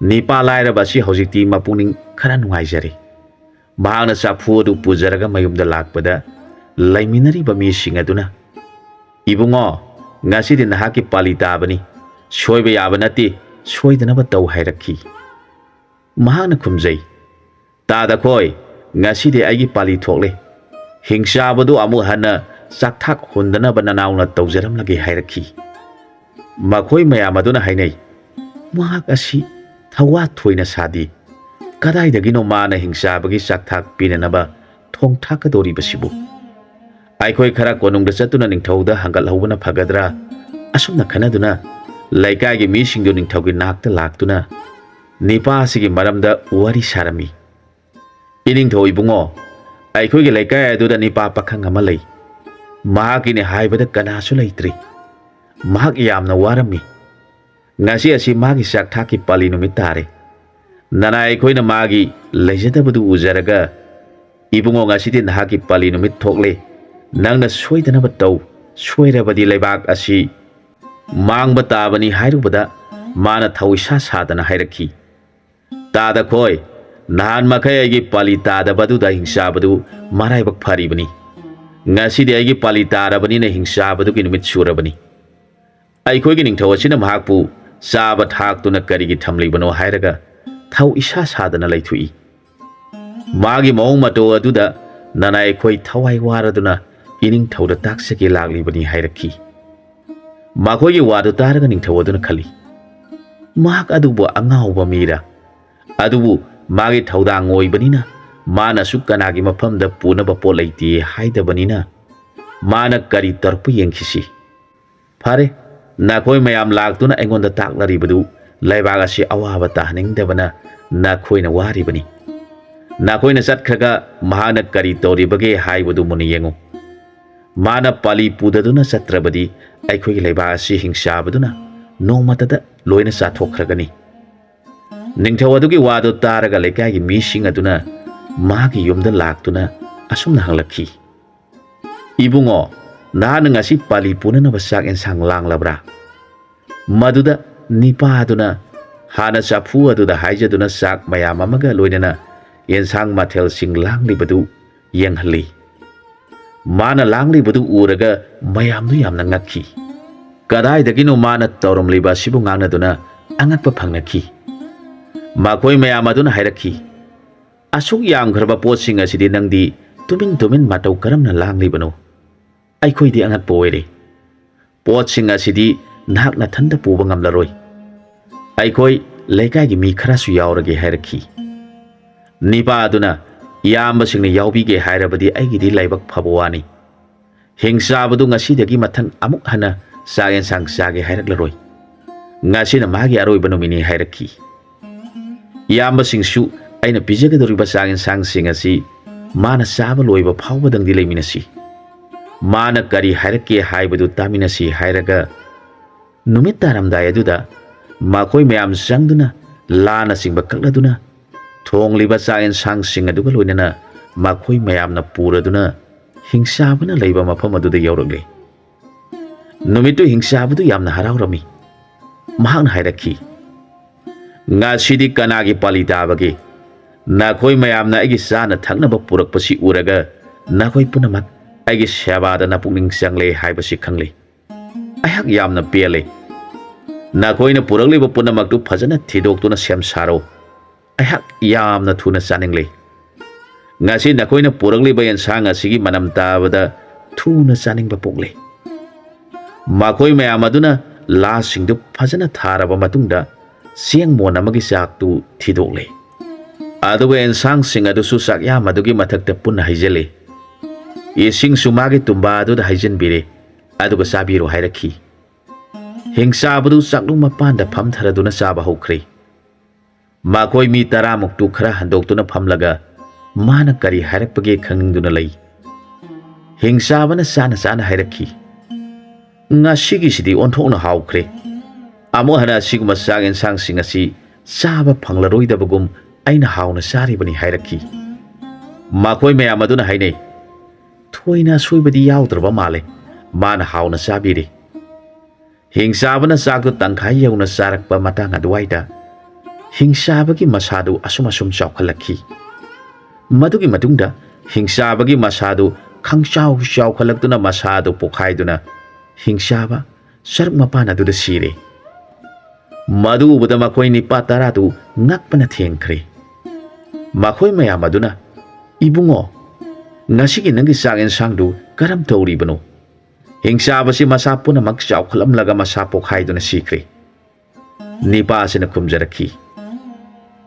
ꯅꯤꯄꯥ ꯂꯥꯏꯔꯕ ꯑꯁꯤ ꯍꯧꯖꯤꯛꯇꯤ ꯃꯄꯨꯛꯅꯤꯡ ꯈꯔ ꯅꯨꯡꯉꯥꯏꯖꯔꯦ꯫ ꯃꯍꯥꯛꯅ ꯆꯐꯨ ꯑꯗꯨ ꯄꯨꯖꯔꯒ ꯃꯌꯨꯝꯗ ꯂꯥꯛꯄꯗ, ꯂꯩꯃꯤꯟꯅꯔꯤꯕ ꯃꯤꯁꯤꯡ ꯑꯗꯨꯅ, "ꯏꯕꯨꯡꯉꯣ, ꯉꯁꯤꯗꯤ ꯅꯍꯥꯛꯀꯤ ꯄꯥꯂꯤ ꯇꯥꯕꯅꯤ, ꯁꯣꯏꯕ ꯌꯥꯕ ꯅꯠꯇꯦ, ꯁꯣꯏꯗꯅꯕ ꯇꯧ" ꯍꯥꯏꯔꯛꯈꯤ꯫ ꯃꯍꯥꯛꯅ ꯈꯨꯝꯖꯩ, "ꯇꯥꯗꯈꯣꯏ, ꯉꯁꯤꯗꯤ ꯑꯩꯒꯤ ꯄꯥꯂꯤ ꯊꯣꯛꯂꯦ꯫ ꯍꯤꯡꯆꯥꯕꯗꯨ ꯑꯃꯨꯛ ꯍꯟꯅ ꯆꯥꯛꯊꯥꯛ ꯍꯨꯟꯗꯅꯕ ꯅꯅꯥꯎꯅ ꯇꯧꯖꯔꯝꯂꯒꯦ" ꯍꯥꯏꯔꯛꯈꯤ꯫ ꯃꯈꯣꯏ ꯃꯌꯥꯝ ꯑꯗꯨꯅ ꯍꯥꯏꯅꯩ, "ꯃꯍꯥꯛ ꯑꯁꯤ ꯊꯋꯥ ꯊꯣꯏꯅ ꯁꯥꯗꯦ꯫ ꯀꯗꯥꯏꯗꯒꯤꯅꯣ ꯃꯥꯅ ꯍꯤꯡꯆꯥꯕꯒꯤ ꯆꯥꯛꯊꯥꯛ ꯄꯤꯅꯅꯕ ꯊꯣꯡ ꯊꯥꯛꯀꯗꯧꯔꯤꯕꯁꯤꯕꯨ? ꯑꯩꯈꯣꯏ ꯈꯔ ꯀꯣꯅꯨꯡꯗ ꯆꯠꯇꯨꯅ ꯅꯤꯡꯊꯧꯗ ꯍꯪꯒꯠꯍꯧꯕꯅ ꯐꯒꯗ꯭ꯔꯥ?" ꯑꯁꯨꯝꯅ ꯈꯟꯅꯗꯨꯅ ꯂꯩꯀꯥꯏꯒꯤ ꯃꯤꯁꯤꯡꯗꯨ ꯅꯤꯡꯊꯧꯒꯤ ꯅꯥꯛꯇ ꯂꯥꯛꯇꯨꯅ ꯅꯤꯄꯥ ꯑꯁꯤꯒꯤ ꯃꯔꯝꯗ ꯋꯥꯔꯤ ꯁꯥꯔꯝꯃꯤ꯫ "ꯏꯅꯤꯡꯊꯧ ꯏꯕꯨꯡꯉꯣ, ꯑꯩꯈꯣꯏꯒꯤ ꯂꯩꯀꯥꯏ ꯑꯗꯨꯗ ꯅꯤꯄꯥ ꯄꯥꯈꯪ ꯑꯃ ꯂꯩ꯫ ꯃꯍꯥꯛꯀꯤꯅꯤ ꯍꯥꯏꯕꯗ ꯀꯅꯥꯁꯨ ꯂꯩꯇ꯭ꯔꯤ꯫ ꯃꯍꯥꯛ ꯌꯥꯝꯅ ꯋꯥꯔꯝꯃꯤ꯫ ꯉꯁꯤ ꯑꯁꯤ ꯃꯥꯒꯤ ꯆꯥꯛꯊꯥꯛꯀꯤ ꯄꯥꯂꯤ ꯅꯨꯃꯤꯠ ꯇꯥꯔꯦ꯫ ꯅꯅꯥꯏ ꯑꯩꯈꯣꯏꯅ ꯃꯥꯒꯤ ꯂꯩꯖꯗꯕꯗꯨ ꯎꯖꯔꯒ, 'ꯏꯕꯨꯡꯉꯣ, ꯉꯁꯤꯗꯤ ꯅꯍꯥꯛꯀꯤ ꯄꯥꯂꯤ ꯅꯨꯃꯤꯠ ꯊꯣꯛꯂꯦ, ꯅꯪꯅ ꯁꯣꯏꯗꯅꯕ ꯇꯧ, ꯁꯣꯏꯔꯕꯗꯤ ꯂꯩꯕꯥꯛ ꯑꯁꯤ ꯃꯥꯡꯕ ꯇꯥꯕꯅꯤ' ꯍꯥꯏꯔꯨꯕꯗ, ꯃꯥꯅ ꯊꯧ ꯏꯁꯥ ꯁꯥꯗꯅ ꯍꯥꯏꯔꯛꯈꯤ, "ꯇꯥꯗꯈꯣꯏ, ꯅꯍꯥꯟ ꯃꯈꯩ ꯑꯩꯒꯤ ꯄꯥꯂꯤ ꯇꯥꯗꯕꯗꯨꯗ ꯍꯤꯡꯆꯥꯕꯗꯨ ꯃꯔꯥꯏꯕꯛ ꯐꯔꯤꯕꯅꯤ꯫ ꯉꯁꯤꯗꯤ ꯑꯩꯒꯤ ꯄꯥꯂꯤ ꯇꯥꯔꯕꯅꯤꯅ ꯍꯤꯡꯆꯥꯕꯗꯨꯒꯤ ꯅꯨꯃꯤꯠ ꯁꯨꯔꯕꯅꯤ꯫ ꯑꯩꯈꯣꯏꯒꯤ ꯅꯤꯡꯊꯧ ꯑꯁꯤꯅ ꯃꯍꯥꯛꯄꯨ ꯆꯥꯕ ꯊꯥꯛꯇꯨꯅ ꯀꯔꯤꯒꯤ ꯊꯝꯂꯤꯕꯅꯣ?" ꯍꯥꯏꯔꯒ ꯊꯧ ꯏꯁꯥ ꯁꯥꯗꯅ ꯂꯩꯊꯣꯛꯏ꯫ ꯃꯥꯒꯤ ꯃꯑꯣꯡ ꯃꯇꯧ ꯑꯗꯨꯗ ꯅꯅꯥꯏ ꯑꯩꯈꯣꯏ ꯊꯋꯥꯏ ꯋꯥꯔꯗꯨꯅ ꯏꯅꯤꯡꯊꯧꯗ ꯇꯥꯛꯆꯒꯦ ꯂꯥꯛꯂꯤꯕꯅꯤ ꯍꯥꯏꯔꯛꯈꯤ꯫ ꯃꯈꯣꯏꯒꯤ ꯋꯥꯗꯨ ꯇꯥꯔꯒ ꯅꯤꯡꯊꯧ ꯑꯗꯨꯅ ꯈꯜꯂꯤ, "ꯃꯍꯥꯛ ꯑꯗꯨꯕꯨ ꯑꯉꯥꯎꯕ ꯃꯤꯔꯥ? ꯑꯗꯨꯕꯨ ꯃꯥꯒꯤ ꯊꯧꯗꯥꯡ ꯑꯣꯏꯕꯅꯤꯅ ꯃꯥꯅꯁꯨ ꯀꯅꯥꯒꯤ ꯃꯐꯝꯗ ꯄꯨꯅꯕ ꯄꯣꯠ ꯂꯩꯇꯦ ꯍꯥꯏꯗꯕꯅꯤꯅ ꯃꯥꯅ ꯀꯔꯤ ꯇꯧꯔꯛꯄ ꯌꯦꯡꯈꯤꯁꯤ꯫ ꯐꯔꯦ, ꯅꯈꯣꯏ ꯃꯌꯥꯝ ꯂꯥꯛꯇꯨꯅ ꯑꯩꯉꯣꯟꯗ ꯇꯥꯛꯅꯔꯤꯕꯗꯨ ꯂꯩꯕꯥꯛ ꯑꯁꯤ ꯑꯋꯥꯕ ꯇꯥꯍꯟꯅꯤꯡꯗꯕꯅ ꯅꯈꯣꯏꯅ ꯋꯥꯔꯤꯕꯅꯤ꯫ ꯅꯈꯣꯏꯅ ꯆꯠꯈ꯭ꯔꯒ ꯃꯍꯥꯛꯅ ꯀꯔꯤ ꯇꯧꯔꯤꯕꯒꯦ ꯍꯥꯏꯕꯗꯨ ꯃꯨꯟꯅ ꯌꯦꯡꯉꯨ꯫ ꯃꯥꯅ ꯄꯥꯂꯤ ꯄꯨꯗꯗꯨꯅ ꯆꯠꯇ꯭ꯔꯕꯗꯤ ꯑꯩꯈꯣꯏꯒꯤ ꯂꯩꯕꯥꯛ ꯑꯁꯤ ꯍꯤꯡꯆꯥꯕꯗꯨꯅ ꯅꯣꯡꯃꯇꯗ ꯂꯣꯏꯅ ꯆꯥꯊꯣꯛꯈ꯭ꯔꯒꯅꯤ"꯫ ꯅꯤꯡꯊꯧ ꯑꯗꯨꯒꯤ ꯋꯥꯗꯨ ꯇꯥꯔꯒ ꯂꯩꯀꯥꯏꯒꯤ ꯃꯤꯁꯤꯡ ꯑꯗꯨꯅ ꯃꯥꯒꯤ ꯌꯨꯝꯗ ꯂꯥꯛꯇꯨꯅ ꯑꯁꯨꯝꯅ ꯍꯪꯂꯛꯈꯤ, "ꯏꯕꯨꯡꯉꯣ, ꯅꯍꯥꯛꯅ ꯉꯁꯤ ꯄꯥꯂꯤ ꯄꯨꯅꯅꯕ ꯆꯥꯛ ꯑꯦꯟꯁꯥꯡ ꯂꯥꯡꯂꯕ꯭ꯔꯥ?" ꯃꯗꯨꯗ ꯅꯤꯄꯥ ꯑꯗꯨꯅ ꯍꯥꯟꯅ ꯆꯐꯨ ꯑꯗꯨꯗ ꯍꯥꯏꯖꯗꯨꯅ ꯆꯥꯛ ꯃꯌꯥꯝ ꯑꯃꯒ ꯂꯣꯏꯅꯅ ꯌꯦꯟꯁꯥꯡ ꯃꯊꯦꯜꯁꯤꯡ ꯂꯥꯡꯂꯤꯕꯗꯨ ꯌꯦꯡꯍꯜꯂꯤ꯫ ꯃꯥꯅ ꯂꯥꯡꯂꯤꯕꯗꯨ ꯎꯔꯒ ꯃꯌꯥꯝꯗꯨ ꯌꯥꯝꯅ ꯉꯛꯈꯤ꯫ ꯀꯗꯥꯏꯗꯒꯤꯅꯣ ꯃꯥꯅ ꯇꯧꯔꯝꯂꯤꯕ ꯑꯁꯤꯕꯨ ꯉꯥꯡꯅꯗꯨꯅ ꯑꯉꯛꯄ ꯐꯪꯅꯈꯤ꯫ ꯃꯈꯣꯏ ꯃꯌꯥꯝ ꯑꯗꯨꯅ ꯍꯥꯏꯔꯛꯈꯤ, "ꯑꯁꯨꯛ ꯌꯥꯝꯈ꯭ꯔꯕ ꯄꯣꯠꯁꯤꯡ ꯑꯁꯤꯗꯤ ꯅꯪꯗꯤ ꯇꯨꯃꯤꯟ ꯇꯨꯃꯤꯟ ꯃꯇꯧ ꯀꯔꯝꯅ ꯂꯥꯡꯂꯤꯕꯅꯣ? ꯑꯩꯈꯣꯏꯗꯤ ꯑꯉꯛꯄ ꯑꯣꯏꯔꯦ꯫ ꯄꯣꯠꯁꯤꯡ ꯑꯁꯤꯗꯤ ꯅꯍꯥꯛ ꯅꯊꯟꯇ ꯄꯨꯕ ꯉꯝꯂꯔꯣꯏ꯫ ꯑꯩꯈꯣꯏ ꯂꯩꯀꯥꯏꯒꯤ ꯃꯤ ꯈꯔꯁꯨ ꯌꯥꯎꯔꯒꯦ" ꯍꯥꯏꯔꯛꯈꯤ꯫ ꯅꯤꯄꯥ ꯑꯗꯨꯅ, "ꯏꯌꯥꯝꯕꯁꯤꯡꯅ ꯌꯥꯎꯕꯤꯒꯦ ꯍꯥꯏꯔꯕꯗꯤ ꯑꯩꯒꯤꯗꯤ ꯂꯥꯏꯕꯛ ꯐꯕ ꯋꯥꯅꯤ꯫ ꯍꯤꯡꯆꯥꯕꯗꯨ ꯉꯁꯤꯗꯒꯤ ꯃꯊꯪ ꯑꯃꯨꯛ ꯍꯟꯅ ꯆꯥꯛ ꯌꯦꯟꯁꯥꯡ ꯆꯥꯒꯦ ꯍꯥꯏꯔꯛꯂꯔꯣꯏ꯫ ꯉꯁꯤꯅ ꯃꯥꯒꯤ ꯑꯔꯣꯏꯕ ꯅꯨꯃꯤꯠꯅꯤ" ꯍꯥꯏꯔꯛꯈꯤ꯫ "ꯏꯌꯥꯝꯕꯁꯤꯡꯁꯨ ꯑꯩꯅ ꯄꯤꯖꯒꯗꯧꯔꯤꯕ ꯆꯥꯛ ꯌꯦꯟꯁꯥꯡꯁꯤꯡ ꯑꯁꯤ ꯃꯥꯅ ꯆꯥꯕ ꯂꯣꯏꯕ ꯐꯥꯎꯕꯗꯪꯗꯤ ꯂꯩꯃꯤꯟꯅꯁꯤ꯫ ꯃꯥꯅ ꯀꯔꯤ ꯍꯥꯏꯔꯛꯀꯦ ꯍꯥꯏꯕꯗꯨ ꯇꯥꯃꯤꯟꯅꯁꯤ" ꯍꯥꯏꯔꯒ ꯅꯨꯃꯤꯠ ꯇꯥꯔꯝꯗꯥꯏ ꯑꯗꯨꯗ ꯃꯈꯣꯏ ꯃꯌꯥꯝ ꯆꯪꯗꯨꯅ ꯂꯥꯅꯆꯤꯡꯕ ꯀꯛꯂꯗꯨꯅ ꯊꯣꯡꯂꯤꯕ ꯆꯥꯛ ꯌꯦꯟꯁꯥꯡꯁꯤꯡ ꯑꯗꯨꯒ ꯂꯣꯏꯅꯅ ꯃꯈꯣꯏ ꯃꯌꯥꯝꯅ ꯄꯨꯔꯗꯨꯅ ꯍꯤꯡꯆꯥꯕꯅ ꯂꯩꯕ ꯃꯐꯝ ꯑꯗꯨꯗ ꯌꯧꯔꯛꯂꯦ꯫ ꯅꯨꯃꯤꯠꯇꯨ ꯍꯤꯡꯆꯥꯕꯗꯨ ꯌꯥꯝꯅ ꯍꯔꯥꯎꯔꯝꯃꯤ꯫ ꯃꯍꯥꯛꯅ ꯍꯥꯏꯔꯛꯈꯤ, "ꯉꯁꯤꯗꯤ ꯀꯅꯥꯒꯤ ꯄꯥꯂꯤ ꯇꯥꯕꯒꯦ? ꯅꯈꯣꯏ ꯃꯌꯥꯝꯅ ꯑꯩꯒꯤ ꯆꯥꯅ ꯊꯛꯅꯕ ꯄꯨꯔꯛꯄꯁꯤ ꯎꯔꯒ ꯅꯈꯣꯏ ꯄꯨꯝꯅꯃꯛ ꯑꯩꯒꯤ ꯁꯦꯕꯥꯗ ꯅꯄꯨꯛꯅꯤꯡ ꯆꯪꯂꯦ ꯍꯥꯏꯕꯁꯤ ꯈꯪꯂꯦ꯫ ꯑꯩꯍꯥꯛ ꯌꯥꯝꯅ ꯄꯦꯜꯂꯦ꯫ ꯅꯈꯣꯏꯅ ꯄꯨꯔꯛꯂꯤꯕ ꯄꯨꯝꯅꯃꯛꯇꯨ ꯐꯖꯅ ꯊꯤꯗꯣꯛꯇꯨꯅ ꯁꯦꯝ ꯁꯥꯔꯣ꯫ ꯑꯩꯍꯥꯛ ꯌꯥꯝꯅ ꯊꯨꯅ ꯆꯥꯅꯤꯡꯂꯦ꯫ ꯉꯁꯤ ꯅꯈꯣꯏꯅ ꯄꯨꯔꯛꯂꯤꯕ ꯌꯦꯟꯁꯥꯡ ꯑꯁꯤꯒꯤ ꯃꯅꯝ ꯇꯥꯕꯗ ꯊꯨꯅ ꯆꯥꯅꯤꯡꯕ ꯄꯣꯛꯂꯦ꯫ ꯃꯈꯣꯏ ꯃꯌꯥꯝ ꯑꯗꯨꯅ ꯂꯥꯁꯤꯡꯗꯨ ꯐꯖꯅ ꯊꯥꯔꯕ ꯃꯇꯨꯡꯗ ꯆꯦꯡ ꯃꯣꯟ ꯑꯃꯒꯤ ꯆꯥꯛꯇꯨ ꯊꯤꯗꯣꯛꯂꯦ꯫ ꯑꯗꯨꯒ ꯌꯦꯟꯁꯥꯡꯁꯤꯡ ꯑꯗꯨꯁꯨ ꯆꯥꯛꯌꯥꯝ ꯑꯗꯨꯒꯤ ꯃꯊꯛꯇ ꯄꯨꯟꯅ ꯍꯩꯖꯤꯜꯂꯤ꯫ ꯏꯁꯤꯡꯁꯨ ꯃꯥꯒꯤ ꯇꯨꯝꯕꯥ ꯑꯗꯨꯗ ꯍꯩꯖꯤꯟꯕꯤꯔꯦ꯫ ꯑꯗꯨꯒ ꯆꯥꯕꯤꯔꯣ" ꯍꯥꯏꯔꯛꯈꯤ꯫ ꯍꯤꯡꯆꯥꯕꯗꯨ ꯆꯥꯛꯂꯨ ꯃꯄꯥꯟꯗ ꯐꯝꯊꯔꯗꯨꯅ ꯆꯥꯕ ꯍꯧꯈ꯭ꯔꯦ꯫ ꯃꯈꯣꯏ ꯃꯤ ꯇꯔꯥꯃꯨꯛꯇꯨ ꯈꯔ ꯍꯟꯗꯣꯛꯇꯨꯅ ꯐꯝꯂꯒ ꯃꯥꯅ ꯀꯔꯤ ꯍꯥꯏꯔꯛꯄꯒꯦ ꯈꯪꯅꯤꯡꯗꯨꯅ ꯂꯩ꯫ ꯍꯤꯡꯆꯥꯕꯅ ꯆꯥꯅ ꯆꯥꯅ ꯍꯥꯏꯔꯛꯈꯤ, "ꯉꯁꯤꯒꯤꯁꯤꯗꯤ ꯑꯣꯟꯊꯣꯛꯅ ꯍꯥꯎꯈ꯭ꯔꯦ꯫ ꯑꯃꯨꯛ ꯍꯟꯅ ꯑꯁꯤꯒꯨꯝꯕ ꯆꯥꯛ ꯌꯦꯟꯁꯥꯡꯁꯤꯡ ꯑꯁꯤ ꯆꯥꯕ ꯐꯪꯂꯔꯣꯏꯗꯕꯒꯨꯝ ꯑꯩꯅ ꯍꯥꯎꯅ ꯆꯥꯔꯤꯕꯅꯤ" ꯍꯥꯏꯔꯛꯈꯤ꯫ ꯃꯈꯣꯏ ꯃꯌꯥꯝ ꯑꯗꯨꯅ ꯍꯥꯏꯅꯩ, "ꯊꯣꯏꯅ ꯑꯁꯣꯏꯕꯗꯤ ꯌꯥꯎꯗ꯭ꯔꯕ ꯃꯥꯜꯂꯦ꯫ ꯃꯥꯅ ꯍꯥꯎꯅ ꯆꯥꯕꯤꯔꯦ"꯫ ꯍꯤꯡꯆꯥꯕꯅ ꯆꯥꯛꯇꯨ ꯇꯪꯈꯥꯏ ꯌꯧꯅ ꯆꯥꯔꯛꯄ ꯃꯇꯥꯡ ꯑꯗꯨꯋꯥꯏꯗ ꯍꯤꯡꯆꯥꯕꯒꯤ ꯃꯁꯥꯗꯨ ꯑꯁꯨꯝ ꯑꯁꯨꯝ ꯆꯥꯎꯈꯠꯂꯛꯈꯤ꯫ ꯃꯗꯨꯒꯤ ꯃꯇꯨꯡꯗ ꯍꯤꯡꯆꯥꯕꯒꯤ ꯃꯁꯥꯗꯨ ꯈꯪꯆꯥꯎ ꯆꯥꯎꯈꯠꯂꯛꯇꯨꯅ ꯃꯁꯥꯗꯨ ꯄꯣꯈꯥꯏꯗꯨꯅ ꯍꯤꯡꯆꯥꯕ ꯁꯔꯨꯛ ꯃꯄꯥꯟ ꯑꯗꯨꯗ ꯁꯤꯔꯦ꯫ ꯃꯗꯨ ꯎꯕꯗ ꯃꯈꯣꯏ ꯅꯤꯄꯥ ꯇꯔꯥꯗꯨ ꯉꯛꯄꯅ ꯊꯦꯡꯈ꯭ꯔꯦ꯫ ꯃꯈꯣꯏ ꯃꯌꯥꯝ ꯑꯗꯨꯅ, "ꯏꯕꯨꯡꯉꯣ, ꯉꯁꯤꯒꯤ ꯅꯪꯒꯤ ꯆꯥꯛ ꯌꯦꯟꯁꯥꯡꯗꯨ ꯀꯔꯝ ꯇꯧꯔꯤꯕꯅꯣ? ꯍꯤꯡꯆꯥꯕꯁꯤ ꯃꯁꯥ ꯄꯨꯝꯅꯃꯛ ꯆꯥꯎꯈꯠꯂꯝꯂꯒ ꯃꯁꯥ ꯄꯣꯈꯥꯏꯗꯨꯅ ꯁꯤꯈ꯭ꯔꯦ꯫" ꯅꯤꯄꯥ ꯑꯁꯤꯅ ꯈꯨꯝꯖꯔꯛꯈꯤ,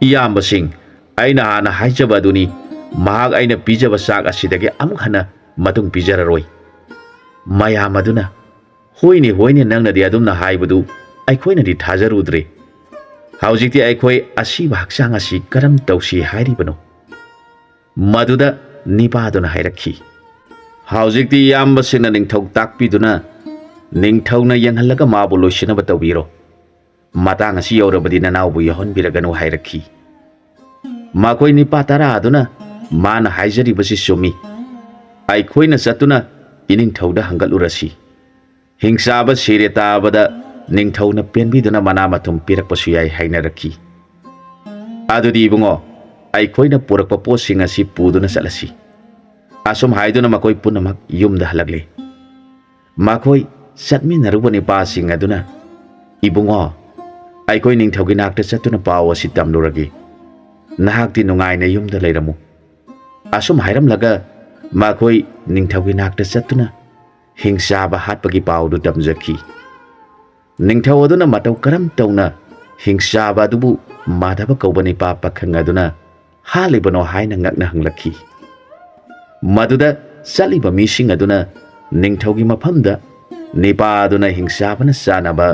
"ꯏꯌꯥꯝꯕꯁꯤꯡ, ꯑꯩꯅ ꯍꯥꯟꯅ ꯍꯥꯏꯖꯕ ꯑꯗꯨꯅꯤ, ꯃꯍꯥꯛ ꯑꯩꯅ ꯄꯤꯖꯕ ꯆꯥꯛ ꯑꯁꯤꯗꯒꯤ ꯑꯃꯨꯛ ꯍꯟꯅ ꯃꯇꯨꯡ ꯄꯤꯖꯔꯔꯣꯏ꯫" ꯃꯌꯥꯝ ꯑꯗꯨꯅ, "ꯍꯣꯏꯅꯦ, ꯍꯣꯏꯅꯦ, ꯅꯪꯅꯗꯤ ꯑꯗꯨꯝꯅ ꯍꯥꯏꯕꯗꯨ ꯑꯩꯈꯣꯏꯅꯗꯤ ꯊꯥꯖꯔꯨꯗ꯭ꯔꯦ꯫ ꯍꯧꯖꯤꯛꯇꯤ ꯑꯩꯈꯣꯏ ꯑꯁꯤꯕ ꯍꯛꯆꯥꯡ ꯑꯁꯤ ꯀꯔꯝ ꯇꯧꯁꯤ ꯍꯥꯏꯔꯤꯕꯅꯣ?" ꯃꯗꯨꯗ ꯅꯤꯄꯥꯗꯨꯅ ꯍꯥꯏꯔꯛꯈꯤ, "ꯍꯧꯖꯤꯛꯇꯤ ꯏꯌꯥꯝꯕꯁꯤꯡꯅ ꯅꯤꯡꯊꯧ ꯇꯥꯛꯄꯤꯗꯨꯅ ꯅꯤꯡꯊꯧꯅ ꯌꯦꯡꯍꯜꯂꯒ ꯃꯥꯕꯨ ꯂꯣꯏꯁꯤꯟꯅꯕ ꯇꯧꯕꯤꯔꯣ꯫ ꯃꯇꯥꯡ ꯑꯁꯤ ꯌꯧꯔꯕꯗꯤ ꯅꯅꯥꯎꯕꯨ ꯌꯥꯎꯍꯟꯕꯤꯔꯒꯅꯨ" ꯍꯥꯏꯔꯛꯈꯤ꯫ ꯃꯈꯣꯏ ꯅꯤꯄꯥ ꯇꯔꯥ ꯑꯗꯨꯅ, "ꯃꯥꯅ ꯍꯥꯏꯖꯔꯤꯕꯁꯤ ꯆꯨꯝꯃꯤ꯫ ꯑꯩꯈꯣꯏꯅ ꯆꯠꯇꯨꯅ ꯏꯅꯤꯡꯊꯧꯗ ꯍꯪꯒꯠꯂꯨꯔꯁꯤ꯫ ꯍꯤꯡꯆꯥꯕ ꯁꯤꯔꯦ ꯇꯥꯕꯗ ꯅꯤꯡꯊꯧꯅ ꯄꯦꯟꯕꯤꯗꯨꯅ ꯃꯅꯥ ꯃꯊꯨꯝ ꯄꯤꯔꯛꯄꯁꯨ ꯌꯥꯏ" ꯍꯥꯏꯅꯔꯛꯈꯤ꯫ "ꯑꯗꯨꯗꯤ ꯏꯕꯨꯡꯉꯣ, ꯑꯩꯈꯣꯏꯅ ꯄꯨꯔꯛꯄ ꯄꯣꯠꯁꯤꯡ ꯑꯁꯤ ꯄꯨꯗꯨꯅ ꯆꯠꯂꯁꯤ꯫" ꯑꯁꯨꯝ ꯍꯥꯏꯗꯨꯅ ꯃꯈꯣꯏ ꯄꯨꯝꯅꯃꯛ ꯌꯨꯝꯗ ꯍꯜꯂꯛꯂꯦ꯫ ꯃꯈꯣꯏ ꯆꯠꯃꯤꯟꯅꯔꯨꯕ ꯅꯤꯄꯥꯁꯤꯡ ꯑꯗꯨꯅ, "ꯏꯕꯨꯡꯉꯣ, ꯑꯩꯈꯣꯏ ꯅꯤꯡꯊꯧꯒꯤ ꯅꯥꯛꯇ ꯆꯠꯇꯨꯅ ꯄꯥꯎ ꯑꯁꯤ ꯇꯝꯂꯨꯔꯒꯦ꯫ ꯅꯍꯥꯛꯇꯤ ꯅꯨꯡꯉꯥꯏꯅ ꯌꯨꯝꯗ ꯂꯩꯔꯝꯃꯨ꯫" ꯑꯁꯨꯝ ꯍꯥꯏꯔꯝꯂꯒ ꯃꯈꯣꯏ ꯅꯤꯡꯊꯧꯒꯤ ꯅꯥꯛꯇ ꯆꯠꯇꯨꯅ ꯍꯤꯡꯆꯥꯕ ꯍꯥꯠꯄꯒꯤ ꯄꯥꯎꯗꯨ ꯇꯝꯖꯈꯤ꯫ ꯅꯤꯡꯊꯧ ꯑꯗꯨꯅ ꯃꯇꯧ ꯀꯔꯝ ꯇꯧꯅ ꯍꯤꯡꯆꯥꯕ ꯑꯗꯨꯕꯨ ꯃꯥꯙꯕ ꯀꯧꯕ ꯅꯤꯄꯥ ꯄꯥꯈꯪ ꯑꯗꯨꯅ ꯍꯥꯠꯂꯤꯕꯅꯣ ꯍꯥꯏꯅ ꯉꯛꯅ ꯍꯪꯂꯛꯈꯤ꯫ ꯃꯗꯨꯗ ꯆꯠꯂꯤꯕ ꯃꯤꯁꯤꯡ ꯑꯗꯨꯅ ꯅꯤꯡꯊꯧꯒꯤ ꯃꯐꯝꯗ ꯅꯤꯄꯥ ꯑꯗꯨꯅ ꯍꯤꯡꯆꯥꯕꯅ ꯆꯥꯅꯕ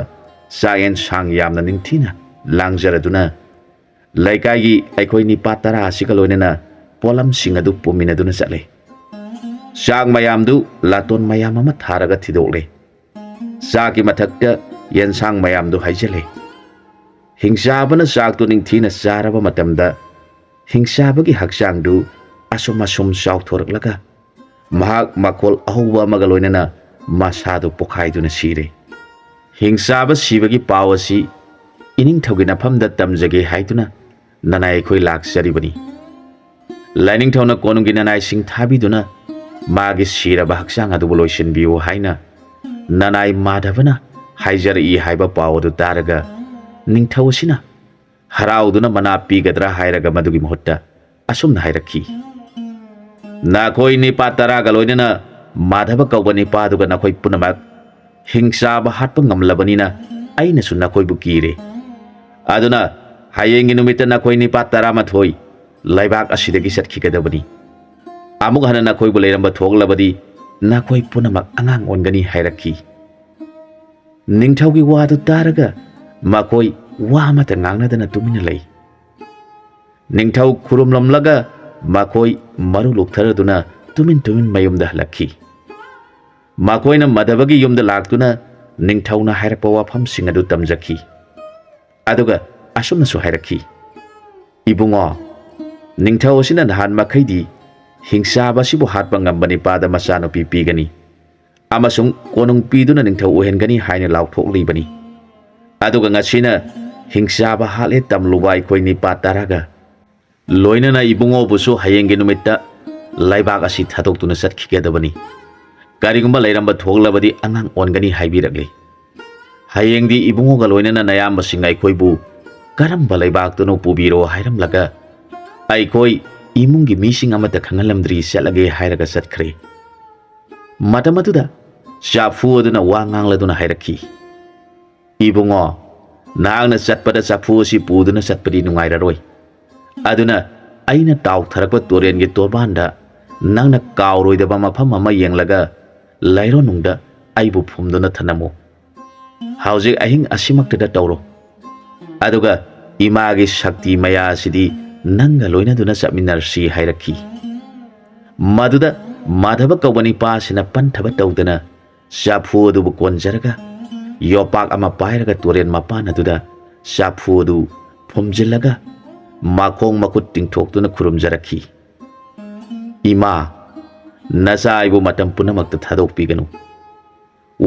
ꯆꯥꯛ ꯌꯦꯟꯁꯥꯡ ꯌꯥꯝꯅ ꯅꯤꯡꯊꯤꯅ ꯂꯥꯡꯖꯔꯗꯨꯅ, ꯂꯩꯀꯥꯏꯒꯤ ꯑꯩꯈꯣꯏ ꯅꯤꯄꯥ ꯇꯔꯥ ꯑꯁꯤꯒ ꯂꯣꯏꯅꯅ ꯄꯣꯠꯂꯝꯁꯤꯡ ꯑꯗꯨ ꯄꯨꯃꯤꯟꯅꯗꯨꯅ ꯆꯠꯂꯦ꯫ ꯆꯥꯛ ꯃꯌꯥꯝꯗꯨ ꯂꯥꯇꯣꯟ ꯃꯌꯥꯝ ꯑꯃ ꯊꯥꯔꯒ ꯊꯤꯗꯣꯛꯂꯦ꯫ ꯆꯥꯛꯀꯤ ꯃꯊꯛꯇ ꯌꯦꯟꯁꯥꯡ ꯃꯌꯥꯝꯗꯨ ꯍꯩꯖꯤꯜꯂꯦ꯫ ꯍꯤꯡꯆꯥꯕꯅ ꯆꯥꯛꯇꯨ ꯅꯤꯡꯊꯤꯅ ꯆꯥꯔꯕ ꯃꯇꯝꯗ ꯍꯤꯡꯆꯥꯕꯒꯤ ꯍꯛꯆꯥꯡꯗꯨ ꯑꯁꯨꯝ ꯑꯁꯨꯝ ꯆꯥꯎꯊꯣꯔꯛꯂꯒ ꯃꯍꯥꯛ ꯃꯈꯣꯜ ꯑꯍꯧꯕ ꯑꯃꯒ ꯂꯣꯏꯅꯅ ꯃꯁꯥꯗꯨ ꯄꯣꯈꯥꯏꯗꯨꯅ ꯁꯤꯔꯦ꯫ ꯍꯤꯡꯆꯥꯕ ꯁꯤꯕꯒꯤ ꯄꯥꯎ ꯑꯁꯤ ꯏꯅꯤꯡꯊꯧꯒꯤ ꯅꯐꯝꯗ ꯇꯝꯖꯒꯦ ꯍꯥꯏꯗꯨꯅ ꯅꯅꯥꯏ ꯑꯩꯈꯣꯏ ꯂꯥꯛꯆꯔꯤꯕꯅꯤ꯫ ꯂꯥꯏꯅꯤꯡꯊꯧꯅ ꯀꯣꯅꯨꯡꯒꯤ ꯅꯅꯥꯏꯁꯤꯡ ꯊꯥꯕꯤꯗꯨꯅ ꯃꯥꯒꯤ ꯁꯤꯔꯕ ꯍꯛꯆꯥꯡ ꯑꯗꯨꯕꯨ ꯂꯣꯏꯁꯤꯟꯕꯤꯌꯨ ꯍꯥꯏꯅ ꯅꯅꯥꯏ ꯃꯥꯙꯕꯅ ꯍꯥꯏꯖꯔꯛꯏ ꯍꯥꯏꯕ ꯄꯥꯎ ꯑꯗꯨ ꯇꯥꯔꯒ ꯅꯤꯡꯊꯧ ꯑꯁꯤꯅ ꯍꯔꯥꯎꯗꯨꯅ ꯃꯅꯥ ꯄꯤꯒꯗ꯭ꯔꯥ ꯍꯥꯏꯔꯒ ꯃꯗꯨꯒꯤ ꯃꯍꯨꯠꯇ ꯑꯁꯨꯝꯅ ꯍꯥꯏꯔꯛꯈꯤ, "ꯅꯈꯣꯏ ꯅꯤꯄꯥ ꯇꯔꯥꯒ ꯂꯣꯏꯅꯅ ꯃꯥꯙꯕ ꯀꯧꯕ ꯅꯤꯄꯥꯗꯨꯒ ꯅꯈꯣꯏ ꯄꯨꯝꯅꯃꯛ ꯍꯤꯡꯆꯥꯕ ꯍꯥꯠꯄ ꯉꯝꯂꯕꯅꯤꯅ ꯑꯩꯅꯁꯨ ꯅꯈꯣꯏꯕꯨ ꯀꯤꯔꯦ꯫ ꯑꯗꯨꯅ ꯍꯌꯦꯡꯒꯤ ꯅꯨꯃꯤꯠꯇ ꯅꯈꯣꯏ ꯅꯤꯄꯥ ꯇꯔꯥꯃꯥꯊꯣꯏ ꯂꯩꯕꯥꯛ ꯑꯁꯤꯗꯒꯤ ꯆꯠꯈꯤꯒꯗꯕꯅꯤ꯫ ꯑꯃꯨꯛ ꯍꯟꯅ ꯅꯈꯣꯏꯕꯨ ꯂꯩꯔꯝꯕ ꯊꯣꯛꯂꯕꯗꯤ ꯅꯈꯣꯏ ꯄꯨꯝꯅꯃꯛ ꯑꯉꯥꯡ ꯑꯣꯟꯒꯅꯤ" ꯍꯥꯏꯔꯛꯈꯤ꯫ ꯅꯤꯡꯊꯧꯒꯤ ꯋꯥꯗꯨ ꯇꯥꯔꯒ ꯃꯈꯣꯏ ꯋꯥ ꯑꯃꯠꯇ ꯉꯥꯡꯅꯗꯅ ꯇꯨꯃꯤꯟꯅ ꯂꯩ꯫ ꯅꯤꯡꯊꯧ ꯈꯨꯔꯨꯝꯂꯝꯂꯒ ꯃꯈꯣꯏ ꯃꯔꯨ ꯂꯣꯛꯊꯔꯗꯨꯅ ꯇꯨꯃꯤꯟ ꯇꯨꯃꯤꯟ ꯃꯌꯨꯝꯗ ꯍꯜꯂꯛꯈꯤ꯫ ꯃꯈꯣꯏꯅ ꯃꯥꯙꯕꯒꯤ ꯌꯨꯝꯗ ꯂꯥꯛꯇꯨꯅ ꯅꯤꯡꯊꯧꯅ ꯍꯥꯏꯔꯛꯄ ꯋꯥꯐꯝꯁꯤꯡ ꯑꯗꯨ ꯇꯝꯖꯈꯤ꯫ ꯑꯗꯨꯒ ꯑꯁꯨꯝꯅꯁꯨ ꯍꯥꯏꯔꯛꯈꯤ, "ꯏꯕꯨꯡꯉꯣ, ꯅꯤꯡꯊꯧ ꯑꯁꯤꯅ ꯅꯍꯥꯟ ꯃꯈꯩꯗꯤ ꯍꯤꯡꯆꯥꯕ ꯑꯁꯤꯕꯨ ꯍꯥꯠꯄ ꯉꯝꯕ ꯅꯤꯄꯥꯗ ꯃꯆꯥꯅꯨꯄꯤ ꯄꯤꯒꯅꯤ ꯑꯃꯁꯨꯡ ꯀꯣꯅꯨꯡ ꯄꯤꯗꯨꯅ ꯅꯤꯡꯊꯧ ꯑꯣꯏꯍꯟꯒꯅꯤ ꯍꯥꯏꯅ ꯂꯥꯎꯊꯣꯛꯂꯤꯕꯅꯤ꯫ ꯑꯗꯨꯒ ꯉꯁꯤꯅ ꯍꯤꯡꯆꯥꯕ ꯍꯥꯠꯂꯦ ꯇꯝꯂꯨꯕ ꯑꯩꯈꯣꯏ ꯅꯤꯄꯥ ꯇꯔꯥꯒ ꯂꯣꯏꯅꯅ ꯏꯕꯨꯡꯉꯣꯕꯨꯁꯨ ꯍꯌꯦꯡꯒꯤ ꯅꯨꯃꯤꯠꯇ ꯂꯩꯕꯥꯛ ꯑꯁꯤ ꯊꯥꯗꯣꯛꯇꯨꯅ ꯆꯠꯈꯤꯒꯗꯕꯅꯤ꯫ ꯀꯔꯤꯒꯨꯝꯕ ꯂꯩꯔꯝꯕ ꯊꯣꯛꯂꯕꯗꯤ ꯑꯉꯥꯡ ꯑꯣꯟꯒꯅꯤ" ꯍꯥꯏꯕꯤꯔꯛꯂꯤ꯫ "ꯍꯌꯦꯡꯗꯤ ꯏꯕꯨꯡꯉꯣꯒ ꯂꯣꯏꯅꯅ ꯅꯌꯥꯝꯕꯁꯤꯡ ꯑꯩꯈꯣꯏꯕꯨ ꯀꯔꯝꯕ ꯂꯩꯕꯥꯛꯇꯅꯣ ꯄꯨꯕꯤꯔꯣ ꯍꯥꯏꯔꯝꯂꯒ ꯑꯩꯈꯣꯏ ꯏꯃꯨꯡꯒꯤ ꯃꯤꯁꯤꯡ ꯑꯃꯠꯇ ꯈꯪꯍꯜꯂꯝꯗ꯭ꯔꯤ ꯆꯠꯂꯒꯦ" ꯍꯥꯏꯔꯒ ꯆꯠꯈ꯭ꯔꯦ꯫ ꯃꯇꯝ ꯑꯗꯨꯗ ꯆꯥꯐꯨ ꯑꯗꯨꯅ ꯋꯥ ꯉꯥꯡꯂꯗꯨꯅ ꯍꯥꯏꯔꯛꯈꯤ, "ꯏꯕꯨꯡꯉꯣ, ꯅꯍꯥꯛꯅ ꯆꯠꯄꯗ ꯆꯐꯨ ꯑꯁꯤ ꯄꯨꯗꯨꯅ ꯆꯠꯄꯗꯤ ꯅꯨꯡꯉꯥꯏꯔꯔꯣꯏ꯫ ꯑꯗꯨꯅ ꯑꯩꯅ ꯇꯥꯎꯊꯔꯛꯄ ꯇꯨꯔꯦꯟꯒꯤ ꯇꯣꯔꯕꯥꯟꯗ ꯅꯪꯅ ꯀꯥꯎꯔꯣꯏꯗꯕ ꯃꯐꯝ ꯑꯃ ꯌꯦꯡꯂꯒ ꯂꯩꯔꯣꯅꯨꯡꯗ ꯑꯩꯕꯨ ꯐꯨꯝꯗꯨꯅ ꯊꯅꯝꯃꯨ꯫ ꯍꯧꯖꯤꯛ ꯑꯍꯤꯡ ꯑꯁꯤꯃꯛꯇꯗ ꯇꯧꯔꯣ꯫ ꯑꯗꯨꯒ ꯏꯃꯥꯒꯤ ꯁꯛꯇꯤ ꯃꯌꯥ ꯑꯁꯤꯗꯤ ꯅꯪꯒ ꯂꯣꯏꯅꯗꯨꯅ ꯆꯠꯃꯤꯟꯅꯔꯁꯤ" ꯍꯥꯏꯔꯛꯈꯤ꯫ ꯃꯗꯨꯗ ꯃꯥꯙꯕ ꯀꯧꯕ ꯅꯤꯄꯥ ꯑꯁꯤꯅ ꯄꯟꯊꯕ ꯇꯧꯗꯅ ꯆꯐꯨ ꯑꯗꯨꯕꯨ ꯀꯣꯟꯖꯔꯒ ꯌꯣꯄꯥꯛ ꯑꯃ ꯄꯥꯏꯔꯒ ꯇꯨꯔꯦꯟ ꯃꯄꯥꯟ ꯑꯗꯨꯗ ꯆꯐꯨ ꯑꯗꯨ ꯐꯨꯝꯖꯤꯜꯂꯒ ꯃꯈꯣꯡ ꯃꯈꯨꯠ ꯇꯤꯡꯊꯣꯛꯇꯨꯅ ꯈꯨꯔꯨꯝꯖꯔꯛꯈꯤ꯫ "ꯏꯃꯥ, ꯅꯆꯥ ꯑꯩꯕꯨ ꯃꯇꯝ ꯄꯨꯝꯅꯃꯛꯇ ꯊꯥꯗꯣꯛꯄꯤꯒꯅꯨ"꯫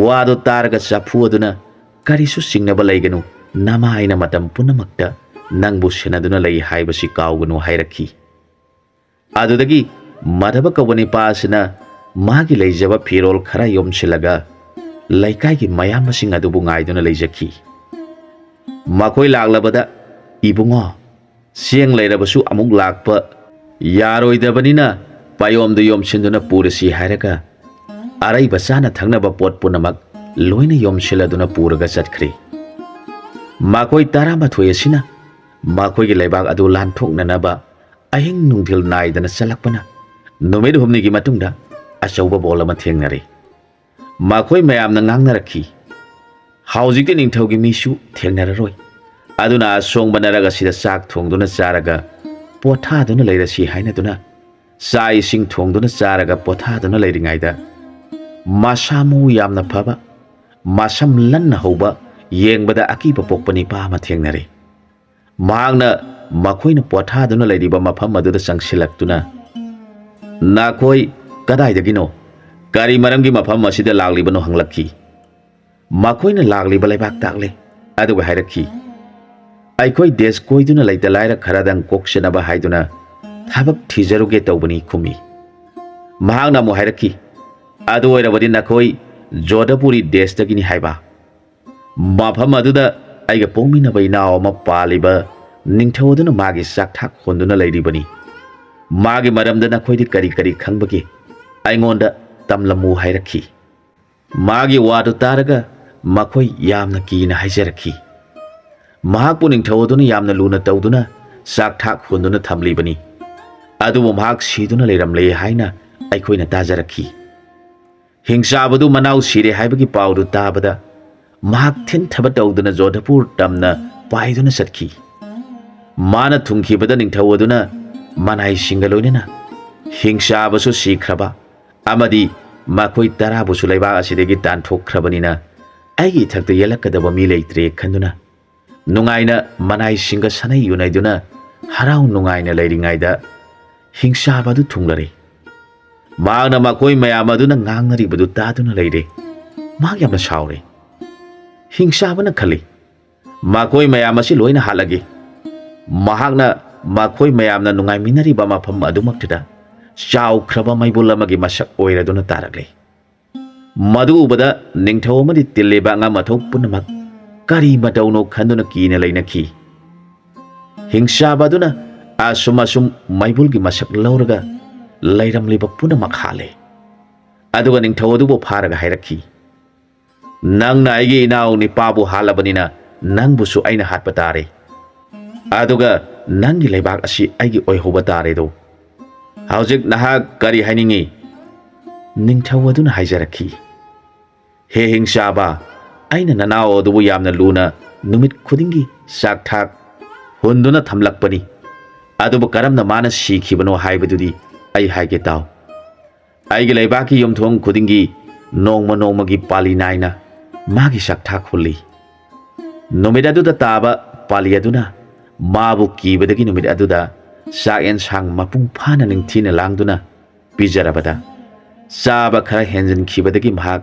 ꯋꯥꯗꯨ ꯇꯥꯔꯒ ꯆꯐꯨ ꯑꯗꯨꯅ ꯀꯔꯤꯁꯨ ꯆꯤꯡꯅꯕ ꯂꯩꯒꯅꯨ, ꯅꯃꯥ ꯑꯩꯅ ꯃꯇꯝ ꯄꯨꯝꯅꯃꯛꯇ ꯅꯪꯕꯨ ꯁꯦꯟꯅꯗꯨꯅ ꯂꯩ ꯍꯥꯏꯕꯁꯤ ꯀꯥꯎꯒꯅꯨ" ꯍꯥꯏꯔꯛꯈꯤ꯫ ꯑꯗꯨꯗꯒꯤ ꯃꯥꯙꯕ ꯀꯧꯕ ꯅꯤꯄꯥ ꯑꯁꯤꯅ ꯃꯥꯒꯤ ꯂꯩꯖꯕ ꯐꯤꯔꯣꯜ ꯈꯔ ꯌꯣꯝꯁꯤꯜꯂꯒ ꯂꯩꯀꯥꯏꯒꯤ ꯃꯌꯥꯝꯕꯁꯤꯡ ꯑꯗꯨꯕꯨ ꯉꯥꯏꯗꯨꯅ ꯂꯩꯖꯈꯤ꯫ ꯃꯈꯣꯏ ꯂꯥꯛꯂꯕꯗ, "ꯏꯕꯨꯡꯉꯣ, ꯆꯦꯡ ꯂꯩꯔꯕꯁꯨ ꯑꯃꯨꯛ ꯂꯥꯛꯄ ꯌꯥꯔꯣꯏꯗꯕꯅꯤꯅ ꯄꯥꯌꯣꯝꯗꯨ ꯌꯣꯝꯁꯤꯟꯗꯨꯅ ꯄꯨꯔꯁꯤ" ꯍꯥꯏꯔꯒ ꯑꯔꯩꯕ ꯆꯥꯅ ꯊꯛꯅꯕ ꯄꯣꯠ ꯄꯨꯝꯅꯃꯛ ꯂꯣꯏꯅ ꯌꯣꯝꯁꯤꯜꯂꯗꯨꯅ ꯄꯨꯔꯒ ꯆꯠꯈ꯭ꯔꯦ꯫ ꯃꯈꯣꯏ ꯇꯔꯥꯃꯥꯊꯣꯏ ꯑꯁꯤꯅ ꯃꯈꯣꯏꯒꯤ ꯂꯩꯕꯥꯛ ꯑꯗꯨ ꯂꯥꯟꯊꯣꯛꯅꯅꯕ ꯑꯍꯤꯡ ꯅꯨꯡꯊꯤꯜ ꯅꯥꯏꯗꯅ ꯆꯠꯂꯛꯄꯅ ꯅꯨꯃꯤꯠ ꯍꯨꯝꯅꯤꯒꯤ ꯃꯇꯨꯡꯗ ꯑꯆꯧꯕ ꯕꯣꯜ ꯑꯃ ꯊꯦꯡꯅꯔꯦ꯫ ꯃꯈꯣꯏ ꯃꯌꯥꯝꯅ ꯉꯥꯡꯅꯔꯛꯈꯤ, "ꯍꯧꯖꯤꯛꯇꯤ ꯅꯤꯡꯊꯧꯒꯤ ꯃꯤꯁꯨ ꯊꯦꯡꯅꯔꯔꯣꯏ꯫ ꯑꯗꯨꯅ ꯑꯁꯣꯡꯕ ꯅꯔꯛ ꯑꯁꯤꯗ ꯆꯥꯛ ꯊꯣꯡꯗꯨꯅ ꯆꯥꯔꯒ ꯄꯣꯊꯥꯗꯨꯅ ꯂꯩꯔꯁꯤ" ꯍꯥꯏꯅꯗꯨꯅ ꯆꯥꯛ ꯏꯁꯤꯡ ꯊꯣꯡꯗꯨꯅ ꯆꯥꯔꯒ ꯄꯣꯊꯥꯗꯨꯅ ꯂꯩꯔꯤꯉꯩꯗ, ꯃꯁꯥ ꯃꯎ ꯌꯥꯝꯅ ꯐꯕ, ꯃꯁꯝ ꯂꯟꯅ ꯍꯧꯕ, ꯌꯦꯡꯕꯗ ꯑꯀꯤꯕ ꯄꯣꯛꯄ ꯅꯤꯄꯥ ꯑꯃ ꯊꯦꯡꯅꯔꯦ꯫ ꯃꯍꯥꯛꯅ ꯃꯈꯣꯏꯅ ꯄꯣꯊꯥꯗꯨꯅ ꯂꯩꯔꯤꯕ ꯃꯐꯝ ꯑꯗꯨꯗ ꯆꯪꯁꯤꯜꯂꯛꯇꯨꯅ, "ꯅꯈꯣꯏ ꯀꯗꯥꯏꯗꯒꯤꯅꯣ? ꯀꯔꯤ ꯃꯔꯝꯒꯤ ꯃꯐꯝ ꯑꯁꯤꯗ ꯂꯥꯛꯂꯤꯕꯅꯣ?" ꯍꯪꯂꯛꯈꯤ꯫ ꯃꯈꯣꯏꯅ ꯂꯥꯛꯂꯤꯕ ꯂꯩꯕꯥꯛ ꯇꯥꯛꯂꯦ, ꯑꯗꯨꯒ ꯍꯥꯏꯔꯛꯈꯤ, "ꯑꯩꯈꯣꯏ ꯗꯦꯁ ꯀꯣꯏꯗꯨꯅ ꯂꯩꯇ ꯂꯥꯏꯔ ꯈꯔꯗꯪ ꯀꯣꯛꯆꯅꯕ ꯍꯥꯏꯗꯨꯅ ꯊꯕꯛ ꯊꯤꯖꯔꯨꯒꯦ ꯇꯧꯕꯅꯤ" ꯈꯨꯝꯃꯤ꯫ ꯃꯍꯥꯛꯅ ꯑꯃꯨꯛ ꯍꯥꯏꯔꯛꯈꯤ, "ꯑꯗꯨ ꯑꯣꯏꯔꯕꯗꯤ ꯅꯈꯣꯏ ꯖꯣꯙꯄꯨꯔꯤ ꯗꯦꯁꯇꯒꯤꯅꯤ ꯍꯥꯏꯕ? ꯃꯐꯝ ꯑꯗꯨꯗ ꯑꯩꯒ ꯄꯣꯛꯃꯤꯟꯅꯕ ꯏꯅꯥꯎ ꯑꯃ ꯄꯥꯜꯂꯤꯕ ꯅꯤꯡꯊꯧ ꯑꯗꯨꯅ ꯃꯥꯒꯤ ꯆꯥꯛꯊꯥꯛ ꯍꯣꯟꯗꯨꯅ ꯂꯩꯔꯤꯕꯅꯤ꯫ ꯃꯥꯒꯤ ꯃꯔꯝꯗ ꯅꯈꯣꯏꯗꯤ ꯀꯔꯤ ꯀꯔꯤ ꯈꯪꯕꯒꯦ? ꯑꯩꯉꯣꯟꯗ ꯇꯝꯂꯝꯃꯨ" ꯍꯥꯏꯔꯛꯈꯤ꯫ ꯃꯥꯒꯤ ꯋꯥꯗꯨ ꯇꯥꯔꯒ ꯃꯈꯣꯏ ꯌꯥꯝꯅ ꯀꯤꯅ ꯍꯥꯏꯖꯔꯛꯈꯤ꯫ ꯃꯍꯥꯛꯄꯨ ꯅꯤꯡꯊꯧ ꯑꯗꯨꯅ ꯌꯥꯝꯅ ꯂꯨꯅ ꯇꯧꯗꯨꯅ ꯆꯥꯛꯊꯥꯛ ꯍꯣꯟꯗꯨꯅ ꯊꯝꯂꯤꯕꯅꯤ꯫ ꯑꯗꯨꯕꯨ ꯃꯍꯥꯛ ꯁꯤꯗꯨꯅ ꯂꯩꯔꯝꯂꯦ ꯍꯥꯏꯅ ꯑꯩꯈꯣꯏꯅ ꯇꯥꯖꯔꯛꯈꯤ꯫ ꯍꯤꯡꯆꯥꯕꯗꯨ ꯃꯅꯥꯎ ꯁꯤꯔꯦ ꯍꯥꯏꯕꯒꯤ ꯄꯥꯎꯗꯨ ꯇꯥꯕꯗ ꯃꯍꯥꯛ ꯊꯤꯟꯊꯕ ꯇꯧꯗꯨꯅ ꯖꯣꯙꯄꯨꯔ ꯇꯝꯅ ꯄꯥꯏꯗꯨꯅ ꯆꯠꯈꯤ꯫ ꯃꯥꯅ ꯊꯨꯡꯈꯤꯕꯗ ꯅꯤꯡꯊꯧ ꯑꯗꯨꯅ ꯃꯅꯥꯏꯁꯤꯡꯒ ꯂꯣꯏꯅꯅ ꯍꯤꯡꯆꯥꯕꯁꯨ ꯁꯤꯈ꯭ꯔꯕ ꯑꯃꯗꯤ ꯃꯈꯣꯏ ꯇꯔꯥꯕꯨꯁꯨ ꯂꯩꯕꯥꯛ ꯑꯁꯤꯗꯒꯤ ꯇꯥꯟꯊꯣꯛꯈ꯭ꯔꯕꯅꯤꯅ ꯑꯩꯒꯤ ꯏꯊꯛꯇ ꯌꯦꯜꯂꯛꯀꯗꯕ ꯃꯤ ꯂꯩꯇ꯭ꯔꯦ ꯈꯟꯗꯨꯅ ꯅꯨꯡꯉꯥꯏꯅ ꯃꯅꯥꯏꯁꯤꯡꯒ ꯁꯥꯅꯩ ꯌꯨꯅꯩꯗꯨꯅ ꯍꯔꯥꯎ ꯅꯨꯡꯉꯥꯏꯅ ꯂꯩꯔꯤꯉꯩꯗ ꯍꯤꯡꯆꯥꯕ ꯑꯗꯨ ꯊꯨꯡꯂꯔꯦ꯫ ꯃꯍꯥꯛꯅ ꯃꯈꯣꯏ ꯃꯌꯥꯝ ꯑꯗꯨꯅ ꯉꯥꯡꯅꯔꯤꯕꯗꯨ ꯇꯥꯗꯨꯅ ꯂꯩꯔꯦ꯫ ꯃꯍꯥꯛ ꯌꯥꯝꯅ ꯁꯥꯎꯔꯦ꯫ ꯍꯤꯡꯆꯥꯕꯅ ꯈꯜꯂꯤ, ꯃꯈꯣꯏ ꯃꯌꯥꯝ ꯑꯁꯤ ꯂꯣꯏꯅ ꯍꯥꯠꯂꯒꯦ꯫ ꯃꯍꯥꯛꯅ ꯃꯈꯣꯏ ꯃꯌꯥꯝꯅ ꯅꯨꯡꯉꯥꯏꯃꯤꯟꯅꯔꯤꯕ ꯃꯐꯝ ꯑꯗꯨꯃꯛꯇꯨꯗ ꯆꯥꯎꯈ꯭ꯔꯕ ꯃꯩꯕꯨꯜ ꯑꯃꯒꯤ ꯃꯁꯛ ꯑꯣꯏꯔꯗꯨꯅ ꯇꯥꯔꯛꯂꯦ꯫ ꯃꯗꯨ ꯎꯕꯗ ꯅꯤꯡꯊꯧ ꯑꯃꯗꯤ ꯇꯤꯜꯂꯤꯕ ꯑꯉꯝ ꯑꯊꯧ ꯄꯨꯝꯅꯃꯛ ꯀꯔꯤ ꯃꯇꯧꯅꯣ ꯈꯟꯗꯨꯅ ꯀꯤꯅ ꯂꯩꯅꯈꯤ꯫ ꯍꯤꯡꯆꯥꯕ ꯑꯗꯨꯅ ꯑꯁꯨꯝ ꯑꯁꯨꯝ ꯃꯩꯕꯨꯜꯒꯤ ꯃꯁꯛ ꯂꯧꯔꯒ ꯂꯩꯔꯝꯂꯤꯕ ꯄꯨꯝꯅꯃꯛ ꯍꯥꯠꯂꯦ꯫ ꯑꯗꯨꯒ ꯅꯤꯡꯊꯧ ꯑꯗꯨꯕꯨ ꯐꯥꯔꯒ ꯍꯥꯏꯔꯛꯈꯤ, "ꯅꯪꯅ ꯑꯩꯒꯤ ꯏꯅꯥꯎ ꯅꯤꯄꯥꯕꯨ ꯍꯥꯠꯂꯕꯅꯤꯅ ꯅꯪꯕꯨꯁꯨ ꯑꯩꯅ ꯍꯥꯠꯄ ꯇꯥꯔꯦ꯫ ꯑꯗꯨꯒ ꯅꯪꯒꯤ ꯂꯩꯕꯥꯛ ꯑꯁꯤ ꯑꯩꯒꯤ ꯑꯣꯏꯍꯧꯕ ꯇꯥꯔꯦꯗꯣ꯫ ꯍꯧꯖꯤꯛ ꯅꯍꯥꯛ ꯀꯔꯤ ꯍꯥꯏꯅꯤꯡꯉꯤ?" ꯅꯤꯡꯊꯧ ꯑꯗꯨꯅ ꯍꯥꯏꯖꯔꯛꯈꯤ, "ꯍꯦ ꯍꯤꯡꯆꯥꯕ, ꯑꯩꯅ ꯅꯅꯥꯎ ꯑꯗꯨꯕꯨ ꯌꯥꯝꯅ ꯂꯨꯅ ꯅꯨꯃꯤꯠ ꯈꯨꯗꯤꯡꯒꯤ ꯆꯥꯛ ꯊꯥꯛ ꯍꯨꯟꯗꯨꯅ ꯊꯝꯂꯛꯄꯅꯤ꯫ ꯑꯗꯨꯕꯨ ꯀꯔꯝꯅ ꯃꯥꯅ ꯁꯤꯈꯤꯕꯅꯣ ꯍꯥꯏꯕꯗꯨꯗꯤ ꯑꯩ ꯍꯥꯏꯒꯦ ꯇꯥꯎ꯫ ꯑꯩꯒꯤ ꯂꯩꯕꯥꯛꯀꯤ ꯌꯨꯝꯊꯣꯡ ꯈꯨꯗꯤꯡꯒꯤ ꯅꯣꯡꯃ ꯅꯣꯡꯃꯒꯤ ꯄꯥꯂꯤ ꯅꯥꯏꯅ ꯃꯥꯒꯤ ꯆꯥꯛ ꯊꯥꯛ ꯍꯨꯜꯂꯤ꯫ ꯅꯨꯃꯤꯠ ꯑꯗꯨꯗ ꯇꯥꯕ ꯄꯥꯂꯤ ꯑꯗꯨꯅ ꯃꯥꯕꯨ ꯀꯤꯕꯗꯒꯤ ꯅꯨꯃꯤꯠ ꯑꯗꯨꯗ ꯆꯥꯛ ꯑꯦꯟꯁꯥꯡ ꯃꯄꯨꯡ ꯐꯥꯅ ꯅꯤꯡꯊꯤꯅ ꯂꯥꯡꯗꯨꯅ ꯄꯤꯖꯔꯕꯗ, ꯆꯥꯕ ꯈꯔ ꯍꯦꯟꯖꯤꯟꯈꯤꯕꯗꯒꯤ ꯃꯍꯥꯛ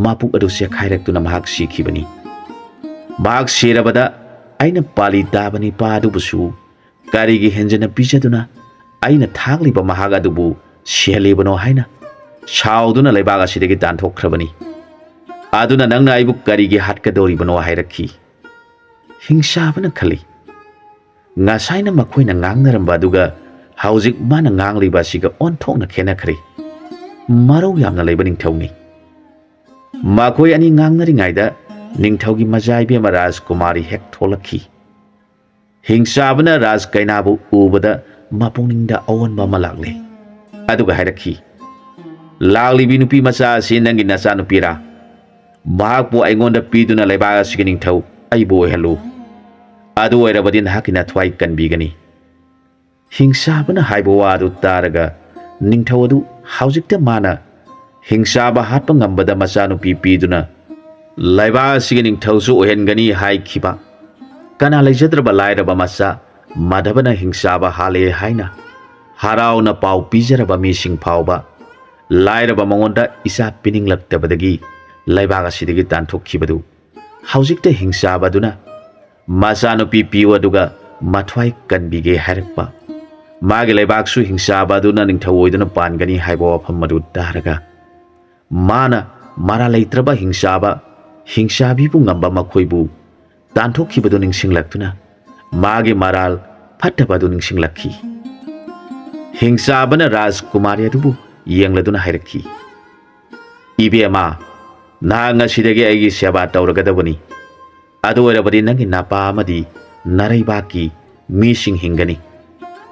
ꯃꯄꯨꯛ ꯑꯗꯨ ꯆꯦꯛꯈꯥꯏꯔꯛꯇꯨꯅ ꯃꯍꯥꯛ ꯁꯤꯈꯤꯕꯅꯤ꯫ ꯃꯍꯥꯛ ꯁꯤꯔꯕꯗ ꯑꯩꯅ ꯄꯥꯂꯤ ꯇꯥꯕ ꯅꯤꯄꯥ ꯑꯗꯨꯕꯨꯁꯨ ꯀꯔꯤꯒꯤ ꯍꯦꯟꯖꯟꯅ ꯄꯤꯖꯗꯨꯅ ꯑꯩꯅ ꯊꯥꯛꯂꯤꯕ ꯃꯍꯥꯛ ꯑꯗꯨꯕꯨ ꯁꯤꯍꯜꯂꯤꯕꯅꯣ ꯍꯥꯏꯅ ꯁꯥꯎꯗꯨꯅ ꯂꯩꯕꯥꯛ ꯑꯁꯤꯗꯒꯤ ꯇꯥꯟꯊꯣꯛꯈ꯭ꯔꯕꯅꯤ꯫ ꯑꯗꯨꯅ ꯅꯪꯅ ꯑꯩꯕꯨ ꯀꯔꯤꯒꯤ ꯍꯥꯠꯀꯗꯧꯔꯤꯕꯅꯣ?" ꯍꯥꯏꯔꯛꯈꯤ꯫ ꯍꯤꯡꯆꯥꯕꯅ ꯈꯜꯂꯤ, "ꯉꯁꯥꯏꯅ ꯃꯈꯣꯏꯅ ꯉꯥꯡꯅꯔꯝꯕ ꯑꯗꯨꯒ ꯍꯧꯖꯤꯛ ꯃꯥꯅ ꯉꯥꯡꯂꯤꯕ ꯑꯁꯤꯒ ꯑꯣꯟꯊꯣꯛꯅ ꯈꯦꯠꯅꯈ꯭ꯔꯦ꯫ ꯃꯔꯧ ꯌꯥꯝꯅ ꯂꯩꯕ ꯅꯤꯡꯊꯧꯅꯤ꯫" ꯃꯈꯣꯏ ꯑꯅꯤ ꯉꯥꯡꯅꯔꯤꯉꯩꯗ ꯅꯤꯡꯊꯧꯒꯤ ꯃꯆꯥ ꯏꯕꯦꯝꯃ ꯔꯥꯖꯀꯨꯃꯥꯔꯤ ꯍꯦꯛ ꯊꯣꯛꯂꯛꯈꯤ꯫ ꯍꯤꯡꯆꯥꯕꯅ ꯔꯥꯖ ꯀꯩꯅꯥꯕꯨ ꯎꯕꯗ ꯃꯄꯨꯛꯅꯤꯡꯗ ꯑꯑꯣꯟꯕ ꯑꯃ ꯂꯥꯛꯂꯦ꯫ ꯑꯗꯨꯒ ꯍꯥꯏꯔꯛꯈꯤ, "ꯂꯥꯛꯂꯤꯕꯤ ꯅꯨꯄꯤ ꯃꯆꯥ ꯑꯁꯤ ꯅꯪꯒꯤ ꯅꯆꯥꯅꯨꯄꯤꯔꯥ? ꯃꯍꯥꯛꯄꯨ ꯑꯩꯉꯣꯟꯗ ꯄꯤꯗꯨꯅ ꯂꯩꯕꯥꯛ ꯑꯁꯤꯒꯤ ꯅꯤꯡꯊꯧ ꯑꯩꯕꯨ ꯑꯣꯏꯍꯜꯂꯨ꯫ ꯑꯗꯨ ꯑꯣꯏꯔꯕꯗꯤ ꯅꯍꯥꯛꯀꯤ ꯅꯊ꯭ꯋꯥꯏ ꯀꯟꯕꯤꯒꯅꯤ꯫" ꯍꯤꯡꯆꯥꯕꯅ ꯍꯥꯏꯕ ꯋꯥ ꯑꯗꯨ ꯇꯥꯔꯒ ꯅꯤꯡꯊꯧ ꯑꯗꯨ ꯍꯧꯖꯤꯛꯇ ꯃꯥꯅ ꯍꯤꯡꯆꯥꯕ ꯍꯥꯠꯄ ꯉꯝꯕꯗ ꯃꯆꯥꯅꯨꯄꯤ ꯄꯤꯗꯨꯅ ꯂꯩꯕꯥꯛ ꯑꯁꯤꯒꯤ ꯅꯤꯡꯊꯧꯁꯨ ꯑꯣꯏꯍꯟꯒꯅꯤ ꯍꯥꯏꯈꯤꯕ ꯀꯅꯥ ꯂꯩꯖꯗ꯭ꯔꯕ ꯂꯥꯏꯔꯕ ꯃꯆꯥ ꯃꯥꯙꯕꯅ ꯍꯤꯡꯆꯥꯕ ꯍꯥꯠꯂꯦ ꯍꯥꯏꯅ ꯍꯔꯥꯎꯅ ꯄꯥꯎ ꯄꯤꯖꯔꯕ ꯃꯤꯁꯤꯡ ꯐꯥꯎꯕ ꯂꯥꯏꯔꯕ ꯃꯉꯣꯟꯗ ꯏꯆꯥ ꯄꯤꯅꯤꯡꯂꯛꯇꯕꯗꯒꯤ ꯂꯩꯕꯥꯛ ꯑꯁꯤꯗꯒꯤ ꯇꯥꯟꯊꯣꯛꯈꯤꯕꯗꯨ ꯍꯧꯖꯤꯛꯇ ꯍꯤꯡꯆꯥꯕ ꯑꯗꯨꯅ ꯃꯆꯥꯅꯨꯄꯤ ꯄꯤꯌꯨ ꯑꯗꯨꯒ ꯃꯊ꯭ꯋꯥꯏ ꯀꯟꯕꯤꯒꯦ ꯍꯥꯏꯔꯛꯄ꯫ ꯃꯥꯒꯤ ꯂꯩꯕꯥꯛꯁꯨ ꯍꯤꯡꯆꯥꯕ ꯑꯗꯨꯅ ꯅꯤꯡꯊꯧ ꯑꯣꯏꯗꯨꯅ ꯄꯥꯟꯒꯅꯤ ꯍꯥꯏꯕ ꯋꯥꯐꯝ ꯑꯗꯨ ꯇꯥꯔꯒ ꯃꯥꯅ ꯃꯔꯥꯜ ꯂꯩꯇ꯭ꯔꯕ ꯍꯤꯡꯆꯥꯕ, ꯍꯤꯡꯆꯥꯕꯤꯕꯨ ꯉꯝꯕ ꯃꯈꯣꯏꯕꯨ ꯇꯥꯟꯊꯣꯛꯈꯤꯕꯗꯨ ꯅꯤꯡꯁꯤꯡꯂꯛꯇꯨꯅ ꯃꯥꯒꯤ ꯃꯔꯥꯜ ꯐꯠꯇꯕ ꯑꯗꯨ ꯅꯤꯡꯁꯤꯡꯂꯛꯈꯤ꯫ ꯍꯤꯡꯆꯥꯕꯅ ꯔꯥꯖꯀꯨꯃꯥꯔꯤ ꯑꯗꯨꯕꯨ ꯌꯦꯡꯂꯗꯨꯅ ꯍꯥꯏꯔꯛꯈꯤ, "ꯏꯕꯦꯝꯃ, ꯅꯍꯥꯛ ꯉꯁꯤꯗꯒꯤ ꯑꯩꯒꯤ ꯁꯦꯕꯥ ꯇꯧꯔꯒꯗꯕꯅꯤ꯫ ꯑꯗꯨ ꯑꯣꯏꯔꯕꯗꯤ ꯅꯪꯒꯤ ꯅꯄꯥ ꯑꯃꯗꯤ ꯅꯔꯩꯕꯥꯛꯀꯤ ꯃꯤꯁꯤꯡ ꯍꯤꯡꯒꯅꯤ,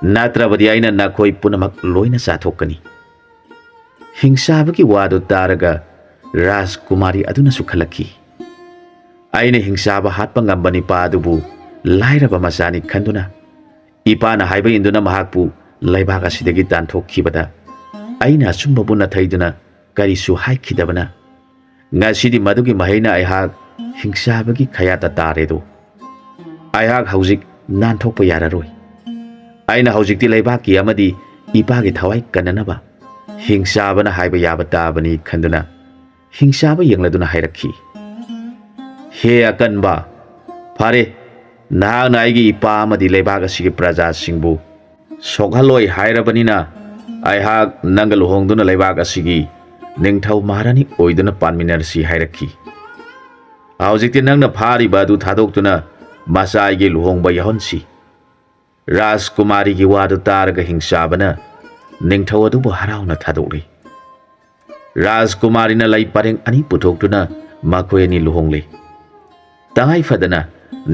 ꯅꯠꯇ꯭ꯔꯕꯗꯤ ꯑꯩꯅ ꯅꯈꯣꯏ ꯄꯨꯝꯅꯃꯛ ꯂꯣꯏꯅ ꯆꯥꯊꯣꯛꯀꯅꯤ꯫" ꯍꯤꯡꯆꯥꯕꯒꯤ ꯋꯥꯗꯨ ꯇꯥꯔꯒ ꯔꯥꯖꯀꯨꯃꯥꯔꯤ ꯑꯗꯨꯅꯁꯨ ꯈꯜꯂꯛꯈꯤ, "ꯑꯩꯅ ꯍꯤꯡꯆꯥꯕ ꯍꯥꯠꯄ ꯉꯝꯕ ꯅꯤꯄꯥ ꯑꯗꯨꯕꯨ ꯂꯥꯏꯔꯕ ꯃꯆꯥꯅꯤ ꯈꯟꯗꯨꯅ, ꯏꯄꯥꯅ ꯍꯥꯏꯕ ꯏꯟꯗꯨꯅ ꯃꯍꯥꯛꯄꯨ ꯂꯩꯕꯥꯛ ꯑꯁꯤꯗꯒꯤ ꯇꯥꯟꯊꯣꯛꯈꯤꯕꯗ ꯑꯩꯅ ꯑꯆꯨꯝꯕꯕꯨ ꯅꯥꯊꯩꯗꯨꯅ ꯀꯔꯤꯁꯨ ꯍꯥꯏꯈꯤꯗꯕꯅ, ꯉꯁꯤꯗꯤ ꯃꯗꯨꯒꯤ ꯃꯍꯩꯅ ꯑꯩꯍꯥꯛ ꯍꯤꯡꯆꯥꯕꯒꯤ ꯈꯌꯥꯠꯇ ꯇꯥꯔꯦꯗꯣ꯫ ꯑꯩꯍꯥꯛ ꯍꯧꯖꯤꯛ ꯅꯥꯟꯊꯣꯛꯄ ꯌꯥꯔꯔꯣꯏ꯫ ꯑꯩꯅ ꯍꯧꯖꯤꯛꯇꯤ ꯂꯩꯕꯥꯛꯀꯤ ꯑꯃꯗꯤ ꯏꯄꯥꯒꯤ ꯊꯋꯥꯏ ꯀꯟꯅꯅꯕ ꯍꯤꯡꯆꯥꯕꯅ ꯍꯥꯏꯕ ꯌꯥꯕ ꯇꯥꯕꯅꯤ ꯈꯟꯗꯨꯅ ꯍꯤꯡꯆꯥꯕ ꯌꯦꯡꯂꯗꯨꯅ ꯍꯥꯏꯔꯛꯈꯤ, "ꯍꯦ ꯑꯀꯟꯕ, ꯐꯔꯦ, ꯅꯍꯥꯛꯅ ꯑꯩꯒꯤ ꯏꯄꯥ ꯑꯃꯗꯤ ꯂꯩꯕꯥꯛ ꯑꯁꯤꯒꯤ ꯄ꯭ꯔꯖꯥꯁꯤꯡꯕꯨ ꯁꯣꯛꯍꯜꯂꯣꯏ ꯍꯥꯏꯔꯕꯅꯤꯅ ꯑꯩꯍꯥꯛ ꯅꯪꯒ ꯂꯨꯍꯣꯡꯗꯨꯅ ꯂꯩꯕꯥꯛ ꯑꯁꯤꯒꯤ ꯅꯤꯡꯊꯧ ꯃꯍꯥꯔꯥꯅꯤ ꯑꯣꯏꯗꯨꯅ ꯄꯥꯟꯃꯤꯟꯅꯔꯁꯤ" ꯍꯥꯏꯔꯛꯈꯤ꯫ "ꯍꯧꯖꯤꯛꯇꯤ ꯅꯪꯅ ꯐꯥꯔꯤꯕ ꯑꯗꯨ ꯊꯥꯗꯣꯛꯇꯨꯅ ꯃꯆꯥ ꯑꯩꯒꯤ ꯂꯨꯍꯣꯡꯕ ꯌꯥꯎꯍꯟꯁꯤ꯫" ꯔꯥꯖꯀꯨꯃꯥꯔꯤꯒꯤ ꯋꯥꯗꯨ ꯇꯥꯔꯒ ꯍꯤꯡꯆꯥꯕꯅ ꯅꯤꯡꯊꯧ ꯑꯗꯨꯕꯨ ꯍꯔꯥꯎꯅ ꯊꯥꯗꯣꯛꯂꯤ꯫ ꯔꯥꯖꯀꯨꯃꯥꯔꯤꯅ ꯂꯩ ꯄꯔꯦꯡ ꯑꯅꯤ ꯄꯨꯊꯣꯛꯇꯨꯅ ꯃꯈꯣꯏ ꯑꯅꯤ ꯂꯨꯍꯣꯡꯂꯤ꯫ ꯇꯉꯥꯏ ꯐꯗꯅ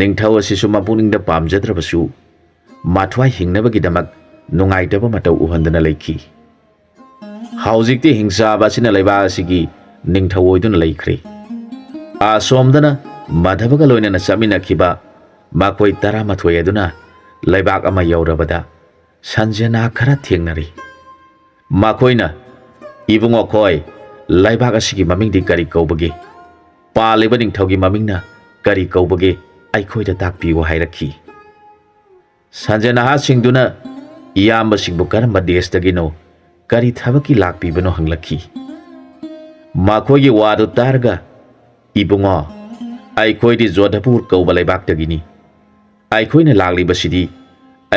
ꯅꯤꯡꯊꯧ ꯑꯁꯤꯁꯨ ꯃꯄꯨꯛꯅꯤꯡꯗ ꯄꯥꯝꯖꯗ꯭ꯔꯕꯁꯨ ꯃꯊ꯭ꯋꯥꯏ ꯍꯤꯡꯅꯕꯒꯤꯗꯃꯛ ꯅꯨꯡꯉꯥꯏꯇꯕ ꯃꯇꯧ ꯎꯍꯟꯗꯅ ꯂꯩꯈꯤ꯫ ꯍꯧꯖꯤꯛꯇꯤ ꯍꯤꯡꯆꯥꯕ ꯑꯁꯤꯅ ꯂꯩꯕꯥꯛ ꯑꯁꯤꯒꯤ ꯅꯤꯡꯊꯧ ꯑꯣꯏꯗꯨꯅ ꯂꯩꯈ꯭ꯔꯦ꯫ ꯑꯁꯣꯝꯗꯅ ꯃꯥꯙꯕꯒ ꯂꯣꯏꯅꯅ ꯆꯠꯃꯤꯟꯅꯈꯤꯕ ꯃꯈꯣꯏ ꯇꯔꯥꯃꯥꯊꯣꯏ ꯑꯗꯨꯅ ꯂꯩꯕꯥꯛ ꯑꯃ ꯌꯧꯔꯕꯗ ꯁꯟꯖꯦꯅꯥ ꯈꯔ ꯊꯦꯡꯅꯔꯤ꯫ ꯃꯈꯣꯏꯅ, "ꯏꯕꯨꯡꯉꯣ ꯈꯣꯏ, ꯂꯩꯕꯥꯛ ꯑꯁꯤꯒꯤ ꯃꯃꯤꯡꯗꯤ ꯀꯔꯤ ꯀꯧꯕꯒꯦ? ꯄꯥꯜꯂꯤꯕ ꯅꯤꯡꯊꯧꯒꯤ ꯃꯃꯤꯡꯅ ꯀꯔꯤ ꯀꯧꯕꯒꯦ? ꯑꯩꯈꯣꯏꯗ ꯇꯥꯛꯄꯤꯌꯨ" ꯍꯥꯏꯔꯛꯈꯤ꯫ ꯁꯟꯖꯦꯅꯥꯍꯥꯁꯤꯡꯗꯨꯅ ꯏꯌꯥꯝꯕꯁꯤꯡꯕꯨ ꯀꯔꯝꯕ ꯗꯦꯁꯇꯒꯤꯅꯣ, ꯀꯔꯤ ꯊꯕꯛꯀꯤ ꯂꯥꯛꯄꯤꯕꯅꯣ ꯍꯪꯂꯛꯈꯤ꯫ ꯃꯈꯣꯏꯒꯤ ꯋꯥꯗꯨ ꯇꯥꯔꯒ, "ꯏꯕꯨꯡꯉꯣ, ꯑꯩꯈꯣꯏꯗꯤ ꯖꯣꯙꯄꯨꯔ ꯀꯧꯕ ꯂꯩꯕꯥꯛꯇꯒꯤꯅꯤ꯫ ꯑꯩꯈꯣꯏꯅ ꯂꯥꯛꯂꯤꯕꯁꯤꯗꯤ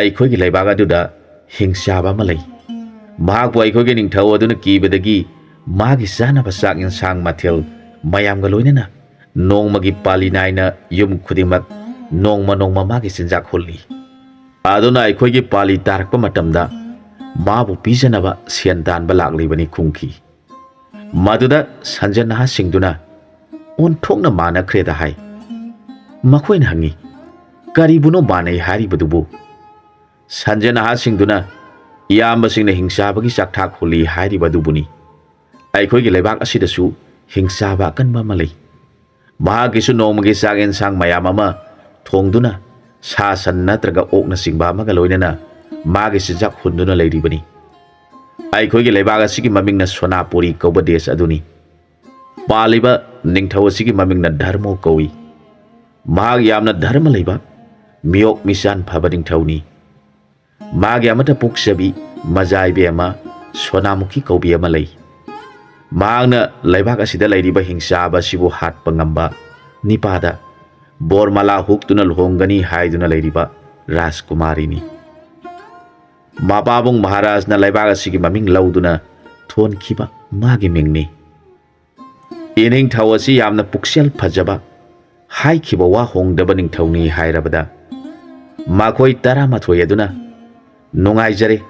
ꯑꯩꯈꯣꯏꯒꯤ ꯂꯩꯕꯥꯛ ꯑꯗꯨꯗ ꯍꯤꯡꯆꯥꯕ ꯑꯃ ꯂꯩ꯫ ꯃꯍꯥꯛꯄꯨ ꯑꯩꯈꯣꯏꯒꯤ ꯅꯤꯡꯊꯧ ꯑꯗꯨꯅ ꯀꯤꯕꯗꯒꯤ ꯃꯥꯒꯤ ꯆꯥꯅꯕ ꯆꯥꯛ ꯌꯦꯟꯁꯥꯡ ꯃꯊꯦꯜ ꯃꯌꯥꯝꯒ ꯂꯣꯏꯅꯅ ꯅꯣꯡꯃꯒꯤ ꯄꯥꯂꯤ ꯅꯥꯏꯅ ꯌꯨꯝ ꯈꯨꯗꯤꯡꯃꯛ ꯅꯣꯡꯃ ꯅꯣꯡꯃ ꯃꯥꯒꯤ ꯆꯤꯟꯖꯥꯛ ꯍꯨꯜꯂꯤ꯫ ꯑꯗꯨꯅ ꯑꯩꯈꯣꯏꯒꯤ ꯄꯥꯂꯤ ꯇꯥꯔꯛꯄ ꯃꯇꯝꯗ ꯃꯥꯕꯨ ꯄꯤꯖꯅꯕ ꯁꯦꯟ ꯇꯥꯟꯕ ꯂꯥꯛꯂꯤꯕꯅꯤ ꯈꯨꯝꯈꯤ꯫ ꯃꯗꯨꯗ ꯁꯟꯖ ꯅꯍꯥꯁꯤꯡꯗꯨꯅ ꯑꯣꯟꯊꯣꯛꯅ ꯃꯥꯟꯅꯈ꯭ꯔꯦꯗ ꯍꯥꯏ꯫ ꯃꯈꯣꯏꯅ ꯍꯪꯉꯤ, "ꯀꯔꯤꯕꯨꯅꯣ ꯃꯥꯟꯅꯩ ꯍꯥꯏꯔꯤꯕꯗꯨꯕꯨ?" ꯁꯟꯖ ꯅꯍꯥꯁꯤꯡꯗꯨꯅ ꯏꯌꯥꯝꯕꯁꯤꯡꯅ ꯍꯤꯡꯆꯥꯕꯒꯤ ꯆꯥꯛꯊꯥꯛ ꯍꯨꯜꯂꯤ ꯍꯥꯏꯔꯤꯕꯗꯨꯕꯨꯅꯤ꯫ ꯑꯩꯈꯣꯏꯒꯤ ꯂꯩꯕꯥꯛ ꯑꯁꯤꯗꯁꯨ ꯍꯤꯡꯆꯥꯕ ꯑꯀꯟꯕ ꯑꯃ ꯂꯩ꯫ ꯃꯍꯥꯛꯀꯤꯁꯨ ꯅꯣꯡꯃꯒꯤ ꯆꯥꯛ ꯌꯦꯟꯁꯥꯡ ꯃꯌꯥꯝ ꯑꯃ ꯊꯣꯡꯗꯨꯅ ꯁꯥ ꯁꯟ ꯅꯠꯇ꯭ꯔꯒ ꯑꯣꯛꯅꯆꯤꯡꯕ ꯑꯃꯒ ꯂꯣꯏꯅꯅ ꯃꯥꯒꯤ ꯆꯤꯟꯖꯥꯛ ꯍꯨꯟꯗꯨꯅ ꯂꯩꯔꯤꯕꯅꯤ꯫ ꯑꯩꯈꯣꯏꯒꯤ ꯂꯩꯕꯥꯛ ꯑꯁꯤꯒꯤ ꯃꯃꯤꯡꯅ ꯁꯣꯅꯥꯄꯨꯔꯤ ꯀꯧꯕ ꯗꯦꯁ ꯑꯗꯨꯅꯤ꯫ ꯄꯥꯜꯂꯤꯕ ꯅꯤꯡꯊꯧ ꯑꯁꯤꯒꯤ ꯃꯃꯤꯡꯅ ꯙꯔꯃꯣ ꯀꯧꯏ꯫ ꯃꯍꯥꯛ ꯌꯥꯝꯅ ꯙꯔꯃ ꯂꯩꯕ, ꯃꯤꯑꯣꯛ ꯃꯤꯆꯥꯟ ꯐꯕ ꯅꯤꯡꯊꯧꯅꯤ꯫ ꯃꯥꯒꯤ ꯑꯃꯠꯇ ꯄꯣꯛꯆꯕꯤ ꯃꯖꯥ ꯏꯕꯦꯝꯃ ꯁꯣꯅꯥꯃꯨꯈꯤ ꯀꯧꯕꯤ ꯑꯃ ꯂꯩ꯫ ꯃꯍꯥꯛꯅ ꯂꯩꯕꯥꯛ ꯑꯁꯤꯗ ꯂꯩꯔꯤꯕ ꯍꯤꯡꯆꯥꯕ ꯑꯁꯤꯕꯨ ꯍꯥꯠꯄ ꯉꯝꯕ ꯅꯤꯄꯥꯗ ꯕꯣꯔꯃꯥꯂꯥ ꯍꯨꯛꯇꯨꯅ ꯂꯨꯍꯣꯡꯒꯅꯤ ꯍꯥꯏꯗꯨꯅ ꯂꯩꯔꯤꯕ ꯔꯥꯖꯀꯨꯃꯥꯔꯤꯅꯤ꯫ ꯃꯄꯥꯕꯨꯡ ꯃꯍꯥꯔꯥꯖꯅ ꯂꯩꯕꯥꯛ ꯑꯁꯤꯒꯤ ꯃꯃꯤꯡ ꯂꯧꯗꯨꯅ ꯊꯣꯟꯈꯤꯕ ꯃꯥꯒꯤ ꯃꯤꯡꯅꯤ꯫ ꯏꯅꯤꯡꯊꯧ ꯑꯁꯤ ꯌꯥꯝꯅ ꯄꯨꯛꯆꯦꯜ ꯐꯖꯕ, ꯍꯥꯏꯈꯤꯕ ꯋꯥ ꯍꯣꯡꯗꯕ ꯅꯤꯡꯊꯧꯅꯤ ꯍꯥꯏꯔꯕꯗ, ꯃꯈꯣꯏ ꯇꯔꯥꯃꯥꯊꯣꯏ ꯑꯗꯨꯅ "ꯅꯨꯡꯉꯥꯏꯖꯔꯦ,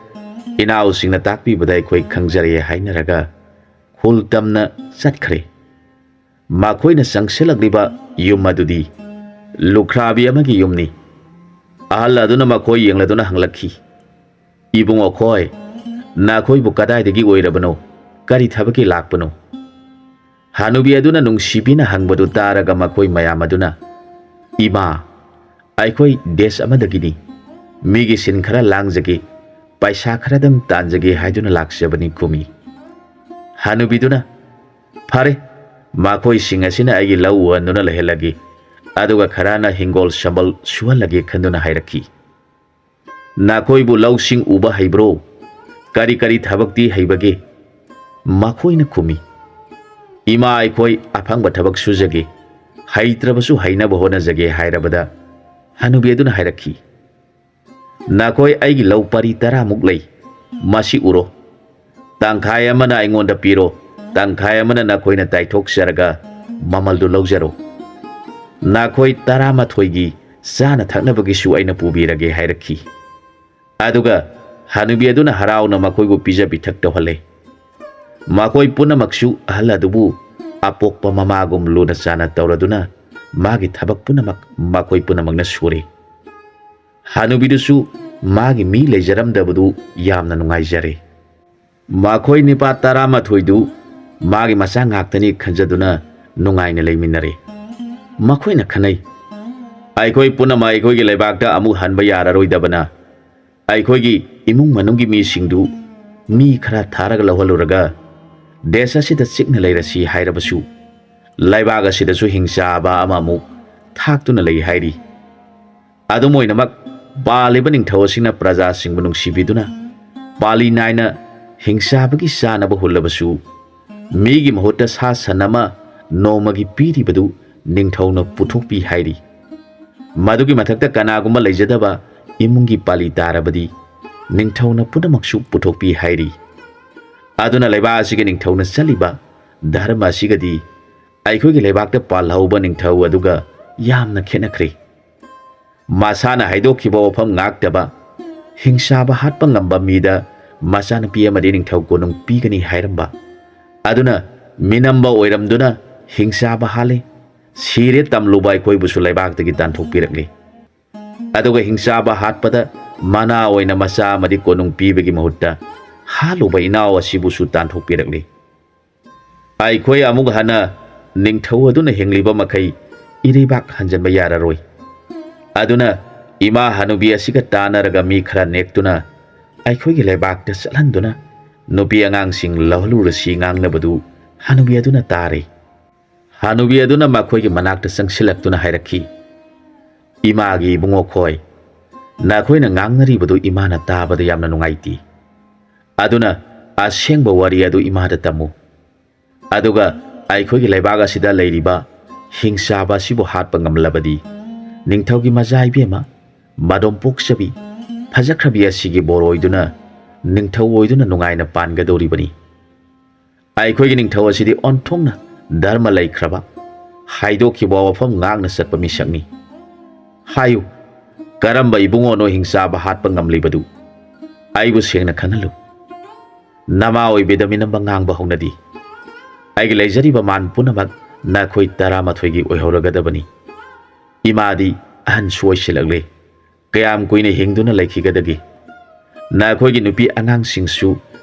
ꯏꯅꯥꯎꯁꯤꯡꯅ ꯇꯥꯛꯄꯤꯕꯗ ꯑꯩꯈꯣꯏ ꯈꯪꯖꯔꯦ" ꯍꯥꯏꯅꯔꯒ ꯈꯨꯜ ꯇꯝꯅ ꯆꯠꯈ꯭ꯔꯦ꯫ ꯃꯈꯣꯏꯅ ꯆꯪꯁꯤꯜꯂꯛꯂꯤꯕ ꯌꯨꯝ ꯑꯗꯨꯗꯤ ꯂꯨꯈ꯭ꯔꯥꯕꯤ ꯑꯃꯒꯤ ꯌꯨꯝꯅꯤ꯫ ꯑꯍꯜ ꯑꯗꯨꯅ ꯃꯈꯣꯏ ꯌꯦꯡꯂꯗꯨꯅ ꯍꯪꯂꯛꯈꯤ, "ꯏꯕꯨꯡꯉꯣ ꯈꯣꯏ, ꯅꯈꯣꯏꯕꯨ ꯀꯗꯥꯏꯗꯒꯤ ꯑꯣꯏꯔꯕꯅꯣ? ꯀꯔꯤ ꯊꯕꯛꯀꯤ ꯂꯥꯛꯄꯅꯣ?" ꯍꯅꯨꯕꯤ ꯑꯗꯨꯅ ꯅꯨꯡꯁꯤꯕꯤꯅ ꯍꯪꯕꯗꯨ ꯇꯥꯔꯒ ꯃꯈꯣꯏ ꯃꯌꯥꯝ ꯑꯗꯨꯅ, "ꯏꯃꯥ, ꯑꯩꯈꯣꯏ ꯗꯦꯁ ꯑꯃꯗꯒꯤꯅꯤ꯫ ꯃꯤꯒꯤ ꯁꯤꯟ ꯈꯔ ꯂꯥꯡꯖꯒꯦ, ꯄꯩꯁꯥ ꯈꯔꯗꯪ ꯇꯥꯟꯖꯒꯦ ꯍꯥꯏꯗꯨꯅ ꯂꯥꯛꯆꯕꯅꯤ" ꯈꯨꯝꯃꯤ꯫ ꯍꯅꯨꯕꯤꯗꯨꯅ, "ꯐꯔꯦ, ꯃꯈꯣꯏꯁꯤꯡ ꯑꯁꯤꯅ ꯑꯩꯒꯤ ꯂꯧ ꯎꯍꯟꯗꯨꯅ ꯂꯩꯍꯜꯂꯒꯦ, ꯑꯗꯨꯒ ꯈꯔꯅ ꯍꯤꯡꯒꯣꯜ ꯁꯝꯕꯜ ꯁꯨꯍꯜꯂꯒꯦ" ꯈꯟꯗꯨꯅ ꯍꯥꯏꯔꯛꯈꯤ꯫ "ꯅꯈꯣꯏꯕꯨ ꯂꯧꯁꯤꯡ ꯎꯕ ꯍꯩꯕ꯭ꯔꯣ? ꯀꯔꯤ ꯀꯔꯤ ꯊꯕꯛꯇꯤ ꯍꯩꯕꯒꯦ?" ꯃꯈꯣꯏꯅ ꯈꯨꯝꯃꯤ, "ꯏꯃꯥ, ꯑꯩꯈꯣꯏ ꯑꯐꯪꯕ ꯊꯕꯛ ꯁꯨꯖꯒꯦ, ꯍꯩꯇ꯭ꯔꯕꯁꯨ ꯍꯩꯅꯕ ꯍꯣꯠꯅꯖꯒꯦ" ꯍꯥꯏꯔꯕꯗ, ꯍꯅꯨꯕꯤ ꯑꯗꯨꯅ ꯍꯥꯏꯔꯛꯈꯤ, "ꯅꯈꯣꯏ ꯑꯩꯒꯤ ꯂꯧ ꯄꯔꯤ ꯇꯔꯥꯃꯨꯛ ꯂꯩ, ꯃꯁꯤ ꯎꯔꯣ꯫ ꯇꯪꯈꯥꯏ ꯑꯃꯅ ꯑꯩꯉꯣꯟꯗ ꯄꯤꯔꯣ, ꯇꯪꯈꯥꯏ ꯑꯃꯅ ꯅꯈꯣꯏꯅ ꯇꯥꯏꯊꯣꯛꯆꯔꯒ ꯃꯃꯜꯗꯨ ꯂꯧꯖꯔꯣ꯫ ꯅꯈꯣꯏ ꯇꯔꯥꯃꯥꯊꯣꯏꯒꯤ ꯆꯥꯅ ꯊꯛꯅꯕꯒꯤꯁꯨ ꯑꯩꯅ ꯄꯨꯕꯤꯔꯒꯦ" ꯍꯥꯏꯔꯛꯈꯤ꯫ ꯑꯗꯨꯒ ꯍꯅꯨꯕꯤ ꯑꯗꯨꯅ ꯍꯔꯥꯎꯅ ꯃꯈꯣꯏꯕꯨ ꯄꯤꯖ ꯄꯤꯊꯛ ꯇꯧꯍꯜꯂꯦ꯫ ꯃꯈꯣꯏ ꯄꯨꯝꯅꯃꯛꯁꯨ ꯑꯍꯜ ꯑꯗꯨꯕꯨ ꯑꯄꯣꯛꯄ ꯃꯃꯥꯒꯨꯝ ꯂꯨꯅ ꯆꯥꯟꯅ ꯇꯧꯔꯗꯨꯅ ꯃꯥꯒꯤ ꯊꯕꯛ ꯄꯨꯝꯅꯃꯛ ꯃꯈꯣꯏ ꯄꯨꯝꯅꯃꯛꯅ ꯁꯨꯔꯦ꯫ ꯍꯅꯨꯕꯤꯗꯨꯁꯨ ꯃꯥꯒꯤ ꯃꯤ ꯂꯩꯖꯔꯝꯗꯕꯗꯨ ꯌꯥꯝꯅ ꯅꯨꯡꯉꯥꯏꯖꯔꯦ꯫ ꯃꯈꯣꯏ ꯅꯤꯄꯥ ꯇꯔꯥꯃꯥꯊꯣꯏꯗꯨ ꯃꯥꯒꯤ ꯃꯆꯥ ꯉꯥꯛꯇꯅꯤ ꯈꯟꯖꯗꯨꯅ ꯅꯨꯡꯉꯥꯏꯅ ꯂꯩꯃꯤꯟꯅꯔꯦ꯫ ꯃꯈꯣꯏꯅ ꯈꯟꯅꯩ, "ꯑꯩꯈꯣꯏ ꯄꯨꯝꯅꯃꯛ ꯑꯩꯈꯣꯏꯒꯤ ꯂꯩꯕꯥꯛꯇ ꯑꯃꯨꯛ ꯍꯟꯕ ꯌꯥꯔꯔꯣꯏꯗꯕꯅ, ꯑꯩꯈꯣꯏꯒꯤ ꯏꯃꯨꯡ ꯃꯅꯨꯡꯒꯤ ꯃꯤꯁꯤꯡꯗꯨ ꯃꯤ ꯈꯔ ꯊꯥꯔꯒ ꯂꯧꯍꯜꯂꯨꯔꯒ ꯗꯦꯁ ꯑꯁꯤꯗ ꯆꯤꯛꯅ ꯂꯩꯔꯁꯤ ꯍꯥꯏꯔꯕꯁꯨ, ꯂꯩꯕꯥꯛ ꯑꯁꯤꯗꯁꯨ ꯍꯤꯡꯆꯥꯕ ꯑꯃꯃꯨꯛ ꯊꯥꯛꯇꯨꯅ ꯂꯩ" ꯍꯥꯏꯔꯤ꯫ ꯑꯗꯨꯝ ꯑꯣꯏꯅꯃꯛ, ꯄꯥꯜꯂꯤꯕ ꯅꯤꯡꯊꯧ ꯑꯁꯤꯅ ꯄ꯭ꯔꯖꯥꯁꯤꯡꯕꯨ ꯅꯨꯡꯁꯤꯕꯤꯗꯨꯅ ꯄꯥꯂꯤ ꯅꯥꯏꯅ ꯍꯤꯡꯆꯥꯕꯒꯤ ꯆꯥꯅꯕ ꯍꯨꯜꯂꯕꯁꯨ, ꯃꯤꯒꯤ ꯃꯍꯨꯠꯇ ꯁꯥ ꯁꯟ ꯑꯃ ꯅꯣꯡꯃꯒꯤ ꯄꯤꯔꯤꯕꯗꯨ ꯅꯤꯡꯊꯧꯅ ꯄꯨꯊꯣꯛꯄꯤ ꯍꯥꯏꯔꯤ꯫ ꯃꯗꯨꯒꯤ ꯃꯊꯛꯇ ꯀꯅꯥꯒꯨꯝꯕ ꯂꯩꯖꯗꯕ ꯏꯃꯨꯡꯒꯤ ꯄꯥꯂꯤ ꯇꯥꯔꯕꯗꯤ ꯅꯤꯡꯊꯧꯅ ꯄꯨꯝꯅꯃꯛꯁꯨ ꯄꯨꯊꯣꯛꯄꯤ ꯍꯥꯏꯔꯤ꯫ ꯑꯗꯨꯅ ꯂꯩꯕꯥꯛ ꯑꯁꯤꯒꯤ ꯅꯤꯡꯊꯧꯅ ꯆꯠꯂꯤꯕ ꯙꯔꯃ ꯑꯁꯤꯒꯗꯤ ꯑꯩꯈꯣꯏꯒꯤ ꯂꯩꯕꯥꯛꯇ ꯄꯥꯜꯍꯧꯕ ꯅꯤꯡꯊꯧ ꯑꯗꯨꯒ ꯌꯥꯝꯅ ꯈꯦꯠꯅꯈ꯭ꯔꯦ꯫ ꯃꯁꯥꯅ ꯍꯥꯏꯗꯣꯛꯈꯤꯕ ꯋꯥꯐꯝ ꯉꯥꯛꯇꯕ, ꯍꯤꯡꯆꯥꯕ ꯍꯥꯠꯄ ꯉꯝꯕ ꯃꯤꯗ ꯃꯆꯥꯅꯨꯄꯤ ꯑꯃꯗꯤ ꯅꯤꯡꯊꯧ ꯀꯣꯅꯨꯡ ꯄꯤꯒꯅꯤ ꯍꯥꯏꯔꯝꯕ ꯑꯗꯨꯅ ꯃꯤꯅꯝꯕ ꯑꯣꯏꯔꯝꯗꯨꯅ ꯍꯤꯡꯆꯥꯕ ꯍꯥꯠꯂꯦ꯫ ꯁꯤꯔꯦ ꯇꯝꯂꯨꯕ ꯑꯩꯈꯣꯏꯕꯨꯁꯨ ꯂꯩꯕꯥꯛꯇꯒꯤ ꯇꯥꯟꯊꯣꯛꯄꯤꯔꯛꯂꯦ꯫ ꯑꯗꯨꯒ ꯍꯤꯡꯆꯥꯕ ꯍꯥꯠꯄꯗ ꯃꯅꯥ ꯑꯣꯏꯅ ꯃꯆꯥ ꯑꯃꯗꯤ ꯀꯣꯅꯨꯡ ꯄꯤꯕꯒꯤ ꯃꯍꯨꯠꯇ ꯍꯥꯠꯂꯨꯕ ꯏꯅꯥꯎ ꯑꯁꯤꯕꯨꯁꯨ ꯇꯥꯟꯊꯣꯛꯄꯤꯔꯛꯂꯤ꯫ ꯑꯩꯈꯣꯏ ꯑꯃꯨꯛ ꯍꯟꯅ ꯅꯤꯡꯊꯧ ꯑꯗꯨꯅ ꯍꯤꯡꯂꯤꯕ ꯃꯈꯩ ꯏꯔꯩꯕꯥꯛ ꯍꯟꯖꯤꯟꯕ ꯌꯥꯔꯔꯣꯏ꯫ ꯑꯗꯨꯅ ꯏꯃꯥ ꯍꯅꯨꯕꯤ ꯑꯁꯤꯒ ꯇꯥꯟꯅꯔꯒ ꯃꯤ ꯈꯔ ꯅꯦꯛꯇꯨꯅ ꯑꯩꯈꯣꯏꯒꯤ ꯂꯩꯕꯥꯛꯇ ꯆꯠꯍꯟꯗꯨꯅ ꯅꯨꯄꯤ ꯑꯉꯥꯡꯁꯤꯡ ꯂꯧꯍꯜꯂꯨꯔꯁꯤ" ꯉꯥꯡꯅꯕꯗꯨ ꯍꯅꯨꯕꯤ ꯑꯗꯨꯅ ꯇꯥꯔꯦ꯫ ꯍꯅꯨꯕꯤ ꯑꯗꯨꯅ ꯃꯈꯣꯏꯒꯤ ꯃꯅꯥꯛꯇ ꯆꯪꯁꯤꯜꯂꯛꯇꯨꯅ ꯍꯥꯏꯔꯛꯈꯤ, "ꯏꯃꯥꯒꯤ ꯏꯕꯨꯡꯉꯣꯈꯣꯏ, ꯅꯈꯣꯏꯅ ꯉꯥꯡꯅꯔꯤꯕꯗꯨ ꯏꯃꯥꯅ ꯇꯥꯕꯗ ꯌꯥꯝꯅ ꯅꯨꯡꯉꯥꯏꯇꯦ꯫ ꯑꯗꯨꯅ ꯑꯁꯦꯡꯕ ꯋꯥꯔꯤ ꯑꯗꯨ ꯏꯃꯥꯗ ꯇꯝꯃꯨ꯫ ꯑꯗꯨꯒ ꯑꯩꯈꯣꯏꯒꯤ ꯂꯩꯕꯥꯛ ꯑꯁꯤꯗ ꯂꯩꯔꯤꯕ ꯍꯤꯡꯆꯥꯕ ꯑꯁꯤꯕꯨ ꯍꯥꯠꯄ ꯉꯝꯂꯕꯗꯤ ꯅꯤꯡꯊꯧꯒꯤ ꯃꯆꯥ ꯏꯕꯦꯝꯃ ꯃꯗꯣꯝ ꯄꯣꯛꯆꯕꯤ ꯐꯖꯈ꯭ꯔꯕꯤ ꯑꯁꯤꯒꯤ ꯕꯣꯔ ꯑꯣꯏꯗꯨꯅ ꯅꯤꯡꯊꯧ ꯑꯣꯏꯗꯨꯅ ꯅꯨꯡꯉꯥꯏꯅ ꯄꯥꯟꯒꯗꯧꯔꯤꯕꯅꯤ꯫ ꯑꯩꯈꯣꯏꯒꯤ ꯅꯤꯡꯊꯧ ꯑꯁꯤꯗꯤ ꯑꯣꯟꯊꯣꯛꯅ ꯙꯔꯃ ꯂꯩꯈ꯭ꯔꯕ, ꯍꯥꯏꯗꯣꯛꯈꯤꯕ ꯋꯥꯐꯝ ꯉꯥꯛꯅ ꯆꯠꯄ ꯃꯤꯁꯛꯅꯤ꯫ ꯍꯥꯏꯌꯨ, ꯀꯔꯝꯕ ꯏꯕꯨꯡꯉꯣꯅꯣ ꯍꯤꯡꯆꯥꯕ ꯍꯥꯠꯄ ꯉꯝꯂꯤꯕꯗꯨ? ꯑꯩꯕꯨ ꯁꯦꯡꯅ ꯈꯪꯍꯜꯂꯨ꯫ ꯅꯃꯥ ꯑꯣꯏꯕꯤꯗ ꯃꯤꯅꯝꯕ ꯉꯥꯡꯕ ꯍꯧꯅꯗꯤ꯫ ꯑꯩꯒꯤ ꯂꯩꯖꯔꯤꯕ ꯃꯥꯟ ꯄꯨꯝꯅꯃꯛ ꯅꯈꯣꯏ ꯇꯔꯥꯃꯥꯊꯣꯏꯒꯤ ꯑꯣꯏꯍꯧꯔꯒꯗꯕꯅꯤ꯫ ꯏꯃꯥꯗꯤ ꯑꯍꯟꯁꯨ ꯑꯣꯏꯁꯤꯜꯂꯛꯂꯦ꯫ ꯀꯌꯥꯝ ꯀꯨꯏꯅ ꯍꯤꯡꯗꯨꯅ ꯂꯩꯈꯤꯒꯗꯒꯦ? ꯅꯈꯣꯏꯒꯤ ꯅꯨꯄꯤ ꯑꯉꯥꯡꯁꯤꯡꯁꯨ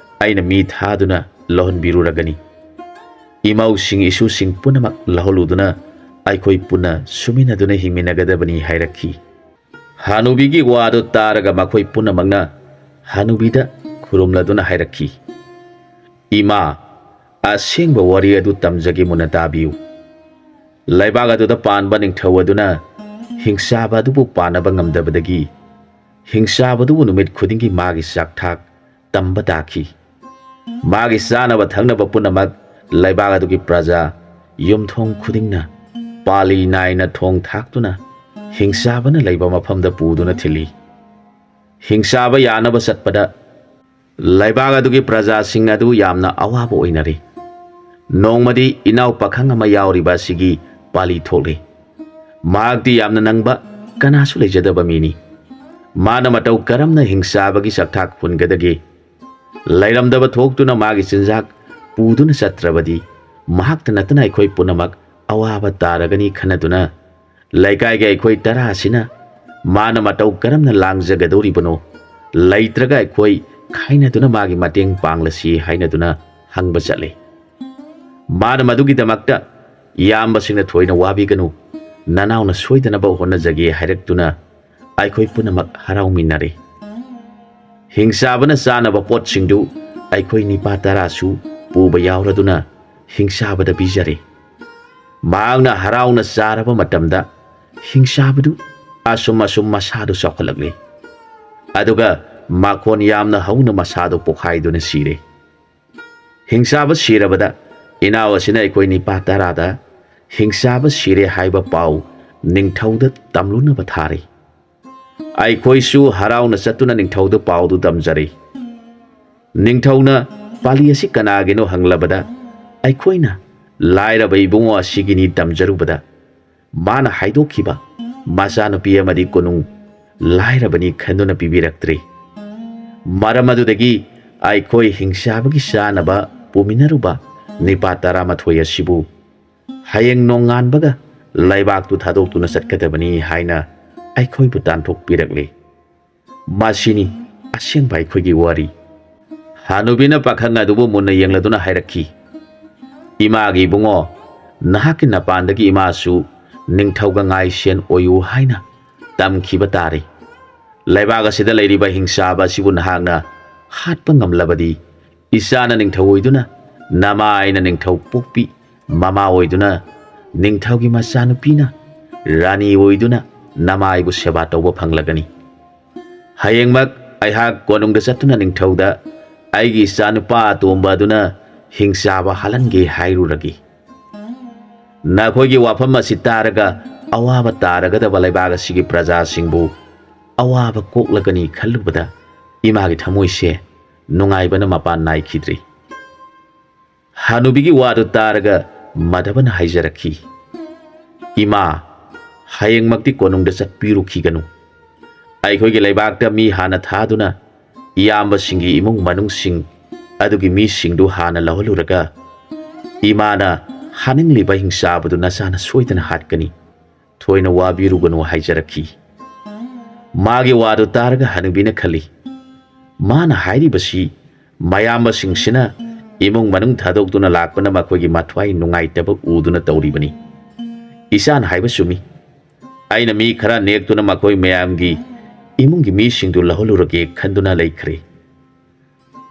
ꯑꯩꯅ ꯃꯤ ꯊꯥꯗꯨꯅ ꯂꯧꯍꯟꯕꯤꯔꯨꯔꯒꯅꯤ꯫ ꯏꯃꯧꯁꯤꯡ ꯏꯁꯨꯁꯤꯡ ꯄꯨꯝꯅꯃꯛ ꯂꯧꯍꯜꯂꯨꯗꯨꯅ ꯑꯩꯈꯣꯏ ꯄꯨꯟꯅ ꯁꯨꯃꯤꯟꯅꯗꯨꯅ ꯍꯤꯡꯃꯤꯟꯅꯒꯗꯕꯅꯤ ꯍꯥꯏꯔꯛꯈꯤ꯫ ꯍꯅꯨꯕꯤꯒꯤ ꯋꯥꯗꯨ ꯇꯥꯔꯒ ꯃꯈꯣꯏ ꯄꯨꯝꯅꯃꯛꯅ ꯍꯅꯨꯕꯤꯗ ꯈꯨꯔꯨꯝꯂꯗꯨꯅ ꯍꯥꯏꯔꯛꯈꯤ, "ꯏꯃꯥ, ꯑꯁꯦꯡꯕ ꯋꯥꯔꯤ ꯑꯗꯨ ꯇꯝꯖꯒꯦ, ꯃꯨꯟꯅ ꯇꯥꯕꯤꯌꯨ꯫ ꯂꯩꯕꯥꯛ ꯑꯗꯨꯗ ꯄꯥꯟꯕ ꯅꯤꯡꯊꯧ ꯑꯗꯨꯅ ꯍꯤꯡꯆꯥꯕ ꯑꯗꯨꯕꯨ ꯄꯥꯟꯅꯕ ꯉꯝꯗꯕꯗꯒꯤ ꯍꯤꯡꯆꯥꯕꯗꯨꯕꯨ ꯅꯨꯃꯤꯠ ꯈꯨꯗꯤꯡꯒꯤ ꯃꯥꯒꯤ ꯆꯥꯛꯊꯥꯛ ꯇꯝꯕ ꯇꯥꯈꯤ꯫ ꯃꯥꯒꯤ ꯆꯥꯅꯕ ꯊꯛꯅꯕ ꯄꯨꯝꯅꯃꯛ ꯂꯩꯕꯥꯛ ꯑꯗꯨꯒꯤ ꯄ꯭ꯔꯖꯥ ꯌꯨꯝꯊꯣꯡ ꯈꯨꯗꯤꯡꯅ ꯄꯥꯂꯤ ꯅꯥꯏꯅ ꯊꯣꯡ ꯊꯥꯛꯇꯨꯅ ꯍꯤꯡꯆꯥꯕꯅ ꯂꯩꯕ ꯃꯐꯝꯗ ꯄꯨꯗꯨꯅ ꯊꯤꯜꯂꯤ꯫ ꯍꯤꯡꯆꯥꯕ ꯌꯥꯅꯕ ꯆꯠꯄꯗ ꯂꯩꯕꯥꯛ ꯑꯗꯨꯒꯤ ꯄ꯭ꯔꯖꯥꯁꯤꯡ ꯑꯗꯨ ꯌꯥꯝꯅ ꯑꯋꯥꯕ ꯑꯣꯏꯅꯔꯤ꯫ ꯅꯣꯡꯃꯗꯤ ꯏꯅꯥꯎ ꯄꯥꯈꯪ ꯑꯃ ꯌꯥꯎꯔꯤꯕ ꯑꯁꯤꯒꯤ ꯄꯥꯂꯤ ꯊꯣꯛꯂꯤ꯫ ꯃꯍꯥꯛꯇꯤ ꯌꯥꯝꯅ ꯅꯪꯕ, ꯀꯅꯥꯁꯨ ꯂꯩꯖꯗꯕ ꯃꯤꯅꯤ꯫ ꯃꯥꯅ ꯃꯇꯧ ꯀꯔꯝꯅ ꯍꯤꯡꯆꯥꯕꯒꯤ ꯆꯥꯛꯊꯥꯛ ꯍꯨꯟꯒꯗꯒꯦ? ꯂꯩꯔꯝꯗꯕ ꯊꯣꯛꯇꯨꯅ ꯃꯥꯒꯤ ꯆꯤꯟꯖꯥꯛ ꯄꯨꯗꯨꯅ ꯆꯠꯇ꯭ꯔꯕꯗꯤ ꯃꯍꯥꯛꯇ ꯅꯠꯇꯅ ꯑꯩꯈꯣꯏ ꯄꯨꯝꯅꯃꯛ ꯑꯋꯥꯕ ꯇꯥꯔꯒꯅꯤ ꯈꯟꯅꯗꯨꯅ ꯂꯩꯀꯥꯏꯒꯤ ꯑꯩꯈꯣꯏ ꯇꯔꯥ ꯑꯁꯤꯅ ꯃꯥꯅ ꯃꯇꯧ ꯀꯔꯝꯅ ꯂꯥꯡꯖꯒꯗꯧꯔꯤꯕꯅꯣ? ꯂꯩꯇ꯭ꯔꯒ ꯑꯩꯈꯣꯏ ꯈꯥꯏꯅꯗꯨꯅ ꯃꯥꯒꯤ ꯃꯇꯦꯡ ꯄꯥꯡꯂꯁꯤ ꯍꯥꯏꯅꯗꯨꯅ ꯍꯪꯕ ꯆꯠꯂꯤ꯫ ꯃꯥꯅ ꯃꯗꯨꯒꯤꯗꯃꯛꯇ ꯏꯌꯥꯝꯕꯁꯤꯡꯅ ꯊꯣꯏꯅ ꯋꯥꯕꯤꯒꯅꯨ, ꯅꯅꯥꯎꯅ ꯁꯣꯏꯗꯅꯕ ꯍꯣꯠꯅꯖꯒꯦ ꯍꯥꯏꯔꯛꯇꯨꯅ ꯑꯩꯈꯣꯏ ꯄꯨꯝꯅꯃꯛ ꯍꯔꯥꯎꯃꯤꯟꯅꯔꯦ꯫ ꯍꯤꯡꯆꯥꯕꯅ ꯆꯥꯅꯕ ꯄꯣꯠꯁꯤꯡꯗꯨ ꯑꯩꯈꯣꯏ ꯅꯤꯄꯥ ꯇꯔꯥꯁꯨ ꯄꯨꯕ ꯌꯥꯎꯔꯗꯨꯅ ꯍꯤꯡꯆꯥꯕꯗ ꯄꯤꯖꯔꯦ꯫ ꯃꯍꯥꯛꯅ ꯍꯔꯥꯎꯅ ꯆꯥꯔꯕ ꯃꯇꯝꯗ ꯍꯤꯡꯆꯥꯕꯗꯨ ꯑꯁꯨꯝ ꯑꯁꯨꯝ ꯃꯁꯥꯗꯨ ꯆꯥꯎꯈꯠꯂꯛꯂꯦ꯫ ꯑꯗꯨꯒ ꯃꯈꯣꯟ ꯌꯥꯝꯅ ꯍꯧꯅ ꯃꯁꯥꯗꯨ ꯄꯣꯈꯥꯏꯗꯨꯅ ꯁꯤꯔꯦ꯫ ꯍꯤꯡꯆꯥꯕ ꯁꯤꯔꯕꯗ ꯏꯅꯥꯎ ꯑꯁꯤꯅ ꯑꯩꯈꯣꯏ ꯅꯤꯄꯥ ꯇꯔꯥꯗ ꯍꯤꯡꯆꯥꯕ ꯁꯤꯔꯦ ꯍꯥꯏꯕ ꯄꯥꯎ ꯅꯤꯡꯊꯧꯗ ꯇꯝꯂꯨꯅꯕ ꯊꯥꯔꯤ꯫ ꯑꯩꯈꯣꯏꯁꯨ ꯍꯔꯥꯎꯅ ꯆꯠꯇꯨꯅ ꯅꯤꯡꯊꯧꯗ ꯄꯥꯎꯗꯨ ꯇꯝꯖꯔꯤ꯫ ꯅꯤꯡꯊꯧꯅ "ꯄꯥꯂꯤ ꯑꯁꯤ ꯀꯅꯥꯒꯤꯅꯣ?" ꯍꯪꯂꯕꯗ, "ꯑꯩꯈꯣꯏꯅ ꯂꯥꯏꯔꯕ ꯏꯕꯨꯡꯉꯣ ꯑꯁꯤꯒꯤꯅꯤ" ꯇꯝꯖꯔꯨꯕꯗ, ꯃꯥꯅ ꯍꯥꯏꯗꯣꯛꯈꯤꯕ ꯃꯆꯥꯅꯨꯄꯤ ꯑꯃꯗꯤ ꯀꯣꯅꯨꯡ ꯂꯥꯏꯔꯕꯅꯤ ꯈꯟꯗꯨꯅ ꯄꯤꯕꯤꯔꯛꯇ꯭ꯔꯤ꯫ ꯃꯔꯝ ꯑꯗꯨꯗꯒꯤ ꯑꯩꯈꯣꯏ ꯍꯤꯡꯆꯥꯕꯒꯤ ꯆꯥꯅꯕ ꯄꯨꯃꯤꯟꯅꯔꯨꯕ ꯅꯤꯄꯥ ꯇꯔꯥꯃꯥꯊꯣꯏ ꯑꯁꯤꯕꯨ ꯍꯌꯦꯡ ꯅꯣꯡꯉꯥꯟꯕꯒ ꯂꯩꯕꯥꯛꯇꯨ ꯊꯥꯗꯣꯛꯇꯨꯅ ꯆꯠꯀꯗꯕꯅꯤ ꯍꯥꯏꯅ ꯑꯩꯈꯣꯏꯕꯨ ꯇꯥꯟꯊꯣꯛꯄꯤꯔꯛꯂꯤ꯫ ꯃꯁꯤꯅꯤ ꯑꯁꯦꯡꯕ ꯑꯩꯈꯣꯏꯒꯤ ꯋꯥꯔꯤ꯫ ꯍꯅꯨꯕꯤꯅ ꯄꯥꯈꯪ ꯑꯗꯨꯕꯨ ꯃꯨꯟꯅ ꯌꯦꯡꯂꯗꯨꯅ ꯍꯥꯏꯔꯛꯈꯤ, "ꯏꯃꯥꯒꯤ ꯏꯕꯨꯡꯉꯣ, ꯅꯍꯥꯛꯀꯤ ꯅꯄꯥꯟꯗꯒꯤ ꯏꯃꯥꯁꯨ ꯅꯤꯡꯊꯧꯒ ꯉꯥꯏꯁꯦꯟ ꯑꯣꯏꯌꯨ ꯍꯥꯏꯅ ꯇꯝꯈꯤꯕ ꯇꯥꯔꯦ꯫ ꯂꯩꯕꯥꯛ ꯑꯁꯤꯗ ꯂꯩꯔꯤꯕ ꯍꯤꯡꯆꯥꯕ ꯑꯁꯤꯕꯨ ꯅꯍꯥꯛꯅ ꯍꯥꯠꯄ ꯉꯝꯂꯕꯗꯤ, ꯏꯆꯥꯅ ꯅꯤꯡꯊꯧ ꯑꯣꯏꯗꯨꯅ ꯅꯃꯥꯏꯅ ꯅꯤꯡꯊꯧ ꯄꯣꯛꯄꯤ, ꯃꯃꯥ ꯑꯣꯏꯗꯨꯅ ꯅꯤꯡꯊꯧꯒꯤ ꯃꯆꯥꯅꯨꯄꯤꯅ ꯔꯥꯅꯤ ꯑꯣꯏꯗꯨꯅ ꯅꯃꯥꯏꯕꯨ ꯁꯦꯕꯥ ꯇꯧꯕ ꯐꯪꯂꯒꯅꯤ꯫ ꯍꯌꯦꯡꯃꯛ ꯑꯩꯍꯥꯛ ꯀꯣꯅꯨꯡꯗ ꯆꯠꯇꯨꯅ ꯅꯤꯡꯊꯧꯗ ꯑꯩꯒꯤ ꯏꯆꯥꯅꯨꯄꯥ ꯑꯇꯣꯝꯕ ꯑꯗꯨꯅ ꯍꯤꯡꯆꯥꯕ ꯍꯥꯠꯍꯟꯒꯦ ꯍꯥꯏꯔꯨꯔꯒꯦ꯫ ꯅꯈꯣꯏꯒꯤ ꯋꯥꯐꯝ ꯑꯁꯤ ꯇꯥꯔꯒ ꯑꯋꯥꯕ ꯇꯥꯔꯒꯗꯕ ꯂꯩꯕꯥꯛ ꯑꯁꯤꯒꯤ ꯄ꯭ꯔꯖꯥꯁꯤꯡꯕꯨ ꯑꯋꯥꯕ ꯀꯣꯛꯂꯒꯅꯤ ꯈꯜꯂꯨꯕꯗ ꯏꯃꯥꯒꯤ ꯊꯃꯣꯏꯁꯦ ꯅꯨꯡꯉꯥꯏꯕꯅ ꯃꯄꯥꯟ ꯅꯥꯏꯈꯤꯗ꯭ꯔꯤ"꯫ ꯍꯅꯨꯕꯤꯒꯤ ꯋꯥꯗꯨ ꯇꯥꯔꯒ ꯃꯙꯕꯅ ꯍꯥꯏꯖꯔꯛꯈꯤ, "ꯏꯃꯥ, ꯍꯌꯦꯡꯃꯛꯇꯤ ꯀꯣꯅꯨꯡꯗ ꯆꯠꯄꯤꯔꯨꯈꯤꯒꯅꯨ꯫ ꯑꯩꯈꯣꯏꯒꯤ ꯂꯩꯕꯥꯛꯇ ꯃꯤ ꯍꯥꯟꯅ ꯊꯥꯗꯨꯅ ꯏꯌꯥꯝꯕꯁꯤꯡꯒꯤ ꯏꯃꯨꯡ ꯃꯅꯨꯡꯁꯤꯡ ꯑꯗꯨꯒꯤ ꯃꯤꯁꯤꯡꯗꯨ ꯍꯥꯟꯅ ꯂꯧꯍꯜꯂꯨꯔꯒ ꯏꯃꯥꯅ ꯍꯥꯠꯅꯤꯡꯂꯤꯕ ꯍꯤꯡꯆꯥꯕꯗꯨ ꯅꯆꯥꯅ ꯁꯣꯏꯗꯅ ꯍꯥꯠꯀꯅꯤ꯫ ꯊꯣꯏꯅ ꯋꯥꯕꯤꯔꯨꯒꯅꯨ" ꯍꯥꯏꯖꯔꯛꯈꯤ꯫ ꯃꯥꯒꯤ ꯋꯥꯗꯨ ꯇꯥꯔꯒ ꯍꯅꯨꯕꯤꯅ ꯈꯜꯂꯤ, "ꯃꯥꯅ ꯍꯥꯏꯔꯤꯕꯁꯤ ꯃꯌꯥꯝꯕꯁꯤꯡꯁꯤꯅ ꯏꯃꯨꯡ ꯃꯅꯨꯡ ꯊꯥꯗꯣꯛꯇꯨꯅ ꯂꯥꯛꯄꯅ ꯃꯈꯣꯏꯒꯤ ꯃꯊ꯭ꯋꯥꯏ ꯅꯨꯡꯉꯥꯏꯇꯕ ꯎꯗꯨꯅ ꯇꯧꯔꯤꯕꯅꯤ꯫ ꯏꯆꯥꯅ ꯍꯥꯏꯕ ꯆꯨꯝꯃꯤ꯫ ꯑꯩꯅ ꯃꯤ ꯈꯔ ꯅꯦꯛꯇꯨꯅ ꯃꯈꯣꯏ ꯃꯌꯥꯝꯒꯤ ꯏꯃꯨꯡꯒꯤ ꯃꯤꯁꯤꯡꯗꯨ ꯂꯧꯍꯜꯂꯨꯔꯒꯦ ꯈꯟꯗꯨꯅ ꯂꯩꯈ꯭ꯔꯦ꯫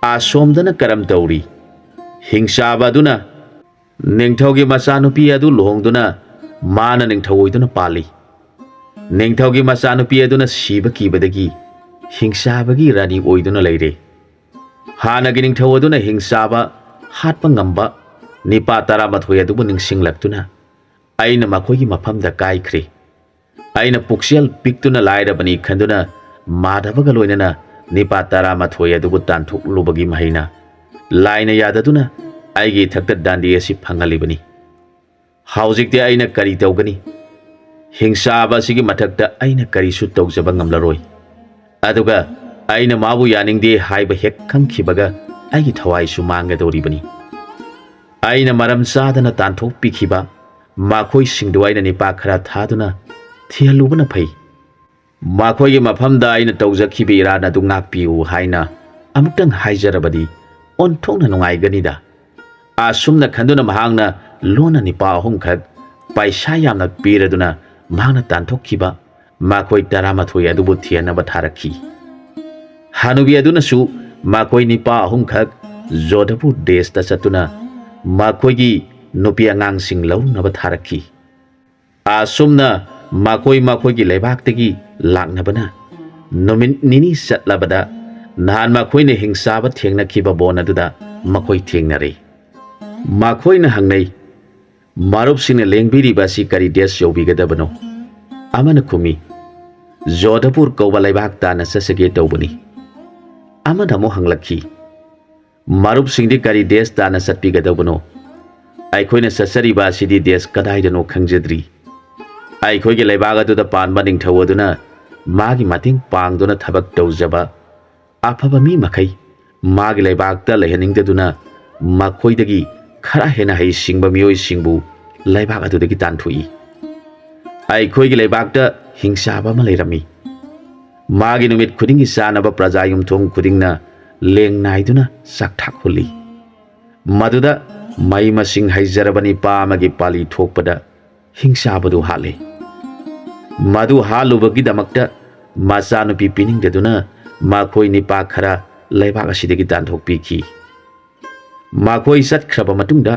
ꯑꯁꯣꯝꯗꯅ ꯀꯔꯝ ꯇꯧꯔꯤ? ꯍꯤꯡꯆꯥꯕ ꯑꯗꯨꯅ ꯅꯤꯡꯊꯧꯒꯤ ꯃꯆꯥꯅꯨꯄꯤ ꯑꯗꯨ ꯂꯨꯍꯣꯡꯗꯨꯅ ꯃꯥꯅ ꯅꯤꯡꯊꯧ ꯑꯣꯏꯗꯨꯅ ꯄꯥꯜꯂꯤ꯫ ꯅꯤꯡꯊꯧꯒꯤ ꯃꯆꯥꯅꯨꯄꯤ ꯑꯗꯨꯅ ꯁꯤꯕ ꯀꯤꯕꯗꯒꯤ ꯍꯤꯡꯆꯥꯕꯒꯤ ꯔꯥꯅꯤ ꯑꯣꯏꯗꯨꯅ ꯂꯩꯔꯦ꯫ ꯍꯥꯟꯅꯒꯤ ꯅꯤꯡꯊꯧ ꯑꯗꯨꯅ ꯍꯤꯡꯆꯥꯕ ꯍꯥꯠꯄ ꯉꯝꯕ ꯅꯤꯄꯥ ꯇꯔꯥꯃꯥꯊꯣꯏ ꯑꯗꯨꯕꯨ ꯅꯤꯡꯁꯤꯡꯂꯛꯇꯨꯅ ꯑꯩꯅ ꯃꯈꯣꯏꯒꯤ ꯃꯐꯝꯗ ꯀꯥꯏꯈ꯭ꯔꯦ꯫ ꯑꯩꯅ ꯄꯨꯛꯆꯦꯜ ꯄꯤꯛꯇꯨꯅ ꯂꯥꯏꯔꯕꯅꯤ ꯈꯟꯗꯨꯅ ꯃꯥꯙꯕꯒ ꯂꯣꯏꯅꯅ ꯅꯤꯄꯥ ꯇꯔꯥꯃꯥꯊꯣꯏ ꯑꯗꯨꯕꯨ ꯇꯥꯟꯊꯣꯛꯂꯨꯕꯒꯤ ꯃꯍꯩꯅ ꯂꯥꯏꯅ ꯌꯥꯗꯗꯨꯅ ꯑꯩꯒꯤ ꯏꯊꯛꯇ ꯗꯥꯟꯗꯤ ꯑꯁꯤ ꯐꯪꯍꯜꯂꯤꯕꯅꯤ꯫ ꯍꯧꯖꯤꯛꯇꯤ ꯑꯩꯅ ꯀꯔꯤ ꯇꯧꯒꯅꯤ? ꯍꯤꯡꯆꯥꯕ ꯑꯁꯤꯒꯤ ꯃꯊꯛꯇ ꯑꯩꯅ ꯀꯔꯤꯁꯨ ꯇꯧꯖꯕ ꯉꯝꯂꯔꯣꯏ꯫ ꯑꯗꯨꯒ ꯑꯩꯅ ꯃꯥꯕꯨ ꯌꯥꯅꯤꯡꯗꯦ ꯍꯥꯏꯕ ꯍꯦꯛ ꯈꯪꯈꯤꯕꯒ ꯑꯩꯒꯤ ꯊꯋꯥꯏꯁꯨ ꯃꯥꯡꯒꯗꯧꯔꯤꯕꯅꯤ꯫ ꯑꯩꯅ ꯃꯔꯝ ꯆꯥꯗꯅ ꯇꯥꯟꯊꯣꯛꯄꯤꯈꯤꯕ ꯃꯈꯣꯏꯁꯤꯡꯗꯨ ꯑꯩꯅ ꯅꯤꯄꯥ ꯈꯔ ꯊꯥꯗꯨꯅ ꯊꯤꯍꯜꯂꯨꯕꯅ ꯐꯩ꯫ ꯃꯈꯣꯏꯒꯤ ꯃꯐꯝꯗ ꯑꯩꯅ ꯇꯧꯖꯈꯤꯕ ꯏꯔꯥꯟ ꯑꯗꯨ ꯉꯥꯛꯄꯤꯌꯨ ꯍꯥꯏꯅ ꯑꯃꯨꯛꯇꯪ ꯍꯥꯏꯖꯔꯕꯗꯤ ꯑꯣꯟꯊꯣꯛꯅ ꯅꯨꯡꯉꯥꯏꯒꯅꯤꯗ꯫ ꯑꯁꯨꯝꯅ ꯈꯟꯗꯨꯅ ꯃꯍꯥꯛꯅ ꯂꯣꯟꯅ ꯅꯤꯄꯥ ꯑꯍꯨꯝꯈꯛ ꯄꯩꯁꯥ ꯌꯥꯝꯅ ꯄꯤꯔꯗꯨꯅ ꯃꯍꯥꯛꯅ ꯇꯥꯟꯊꯣꯛꯈꯤꯕ ꯃꯈꯣꯏ ꯇꯔꯥꯃꯥꯊꯣꯏ ꯑꯗꯨꯕꯨ ꯊꯤꯍꯟꯅꯕ ꯊꯥꯔꯛꯈꯤ꯫ ꯍꯅꯨꯕꯤ ꯑꯗꯨꯅꯁꯨ ꯃꯈꯣꯏ ꯅꯤꯄꯥ ꯑꯍꯨꯝꯈꯛ ꯖꯣꯙꯄꯨꯔ ꯗꯦꯁꯇ ꯆꯠꯇꯨꯅ ꯃꯈꯣꯏꯒꯤ ꯅꯨꯄꯤ ꯑꯉꯥꯡꯁꯤꯡ ꯂꯧꯔꯨꯅꯕ ꯊꯥꯔꯛꯈꯤ꯫ ꯑꯁꯨꯝꯅ ꯃꯈꯣꯏ ꯃꯈꯣꯏꯒꯤ ꯂꯩꯕꯥꯛꯇꯒꯤ ꯂꯥꯛꯅꯕꯅ ꯅꯨꯃꯤꯠ ꯅꯤꯅꯤ ꯆꯠꯂꯕꯗ ꯅꯍꯥꯟ ꯃꯈꯣꯏꯅ ꯍꯤꯡꯆꯥꯕ ꯊꯦꯡꯅꯈꯤꯕ ꯕꯣꯟ ꯑꯗꯨꯗ ꯃꯈꯣꯏ ꯊꯦꯡꯅꯔꯦ꯫ ꯃꯈꯣꯏꯅ ꯍꯪꯅꯩ, "ꯃꯔꯨꯞꯁꯤꯡꯅ ꯂꯦꯡꯕꯤꯔꯤꯕ ꯑꯁꯤ ꯀꯔꯤ ꯗꯦꯁ ꯌꯧꯕꯤꯒꯗꯕꯅꯣ?" ꯑꯃꯅ ꯈꯨꯝꯃꯤ, "ꯖꯣꯙꯄꯨꯔ ꯀꯧꯕ ꯂꯩꯕꯥꯛ ꯇꯥꯟꯅ ꯆꯠꯆꯒꯦ ꯇꯧꯕꯅꯤ"꯫ ꯑꯃꯅ ꯑꯃꯨꯛ ꯍꯪꯂꯛꯈꯤ, "ꯃꯔꯨꯞꯁꯤꯡꯗꯤ ꯀꯔꯤ ꯗꯦꯁ ꯇꯥꯟꯅ ꯆꯠꯄꯤꯒꯗꯧꯕꯅꯣ? ꯑꯩꯈꯣꯏꯅ ꯆꯠꯆꯔꯤꯕ ꯑꯁꯤꯗꯤ ꯗꯦꯁ ꯀꯗꯥꯏꯗꯅꯣ ꯈꯪꯖꯗ꯭ꯔꯤ꯫ ꯑꯩꯈꯣꯏꯒꯤ ꯂꯩꯕꯥꯛ ꯑꯗꯨꯗ ꯄꯥꯟꯕ ꯅꯤꯡꯊꯧ ꯑꯗꯨꯅ ꯃꯥꯒꯤ ꯃꯇꯦꯡ ꯄꯥꯡꯗꯨꯅ ꯊꯕꯛ ꯇꯧꯖꯕ ꯑꯐꯕ ꯃꯤ ꯃꯈꯩ ꯃꯥꯒꯤ ꯂꯩꯕꯥꯛꯇ ꯂꯩꯍꯟꯅꯤꯡꯗꯗꯨꯅ ꯃꯈꯣꯏꯗꯒꯤ ꯈꯔ ꯍꯦꯟꯅ ꯍꯩꯁꯤꯡꯕ ꯃꯤꯑꯣꯏꯁꯤꯡꯕꯨ ꯂꯩꯕꯥꯛ ꯑꯗꯨꯗꯒꯤ ꯇꯥꯟꯊꯣꯛꯏ꯫ ꯑꯩꯈꯣꯏꯒꯤ ꯂꯩꯕꯥꯛꯇ ꯍꯤꯡꯆꯥꯕ ꯑꯃ ꯂꯩꯔꯝꯃꯤ꯫ ꯃꯥꯒꯤ ꯅꯨꯃꯤꯠ ꯈꯨꯗꯤꯡꯒꯤ ꯆꯥꯅꯕ ꯄ꯭ꯔꯖꯥ ꯌꯨꯝꯊꯣꯡ ꯈꯨꯗꯤꯡꯅ ꯂꯦꯡ ꯅꯥꯏꯗꯨꯅ ꯆꯥꯛꯊꯥꯛ ꯍꯨꯜꯂꯤ꯫ ꯃꯗꯨꯗ ꯃꯍꯩ ꯃꯁꯤꯡ ꯍꯩꯖꯔꯕ ꯅꯤꯄꯥ ꯑꯃꯒꯤ ꯄꯥꯂꯤ ꯊꯣꯛꯄꯗ ꯍꯤꯡꯆꯥꯕꯗꯨ ꯍꯥꯠꯂꯤ꯫ ꯃꯗꯨ ꯍꯥꯠꯂꯨꯕꯒꯤꯗꯃꯛꯇ ꯃꯆꯥꯅꯨꯄꯤ ꯄꯤꯅꯤꯡꯗꯗꯨꯅ ꯃꯈꯣꯏ ꯅꯤꯄꯥ ꯈꯔ ꯂꯩꯕꯥꯛ ꯑꯁꯤꯗꯒꯤ ꯇꯥꯟꯊꯣꯛꯄꯤꯈꯤ꯫ ꯃꯈꯣꯏ ꯆꯠꯈ꯭ꯔꯕ ꯃꯇꯨꯡꯗ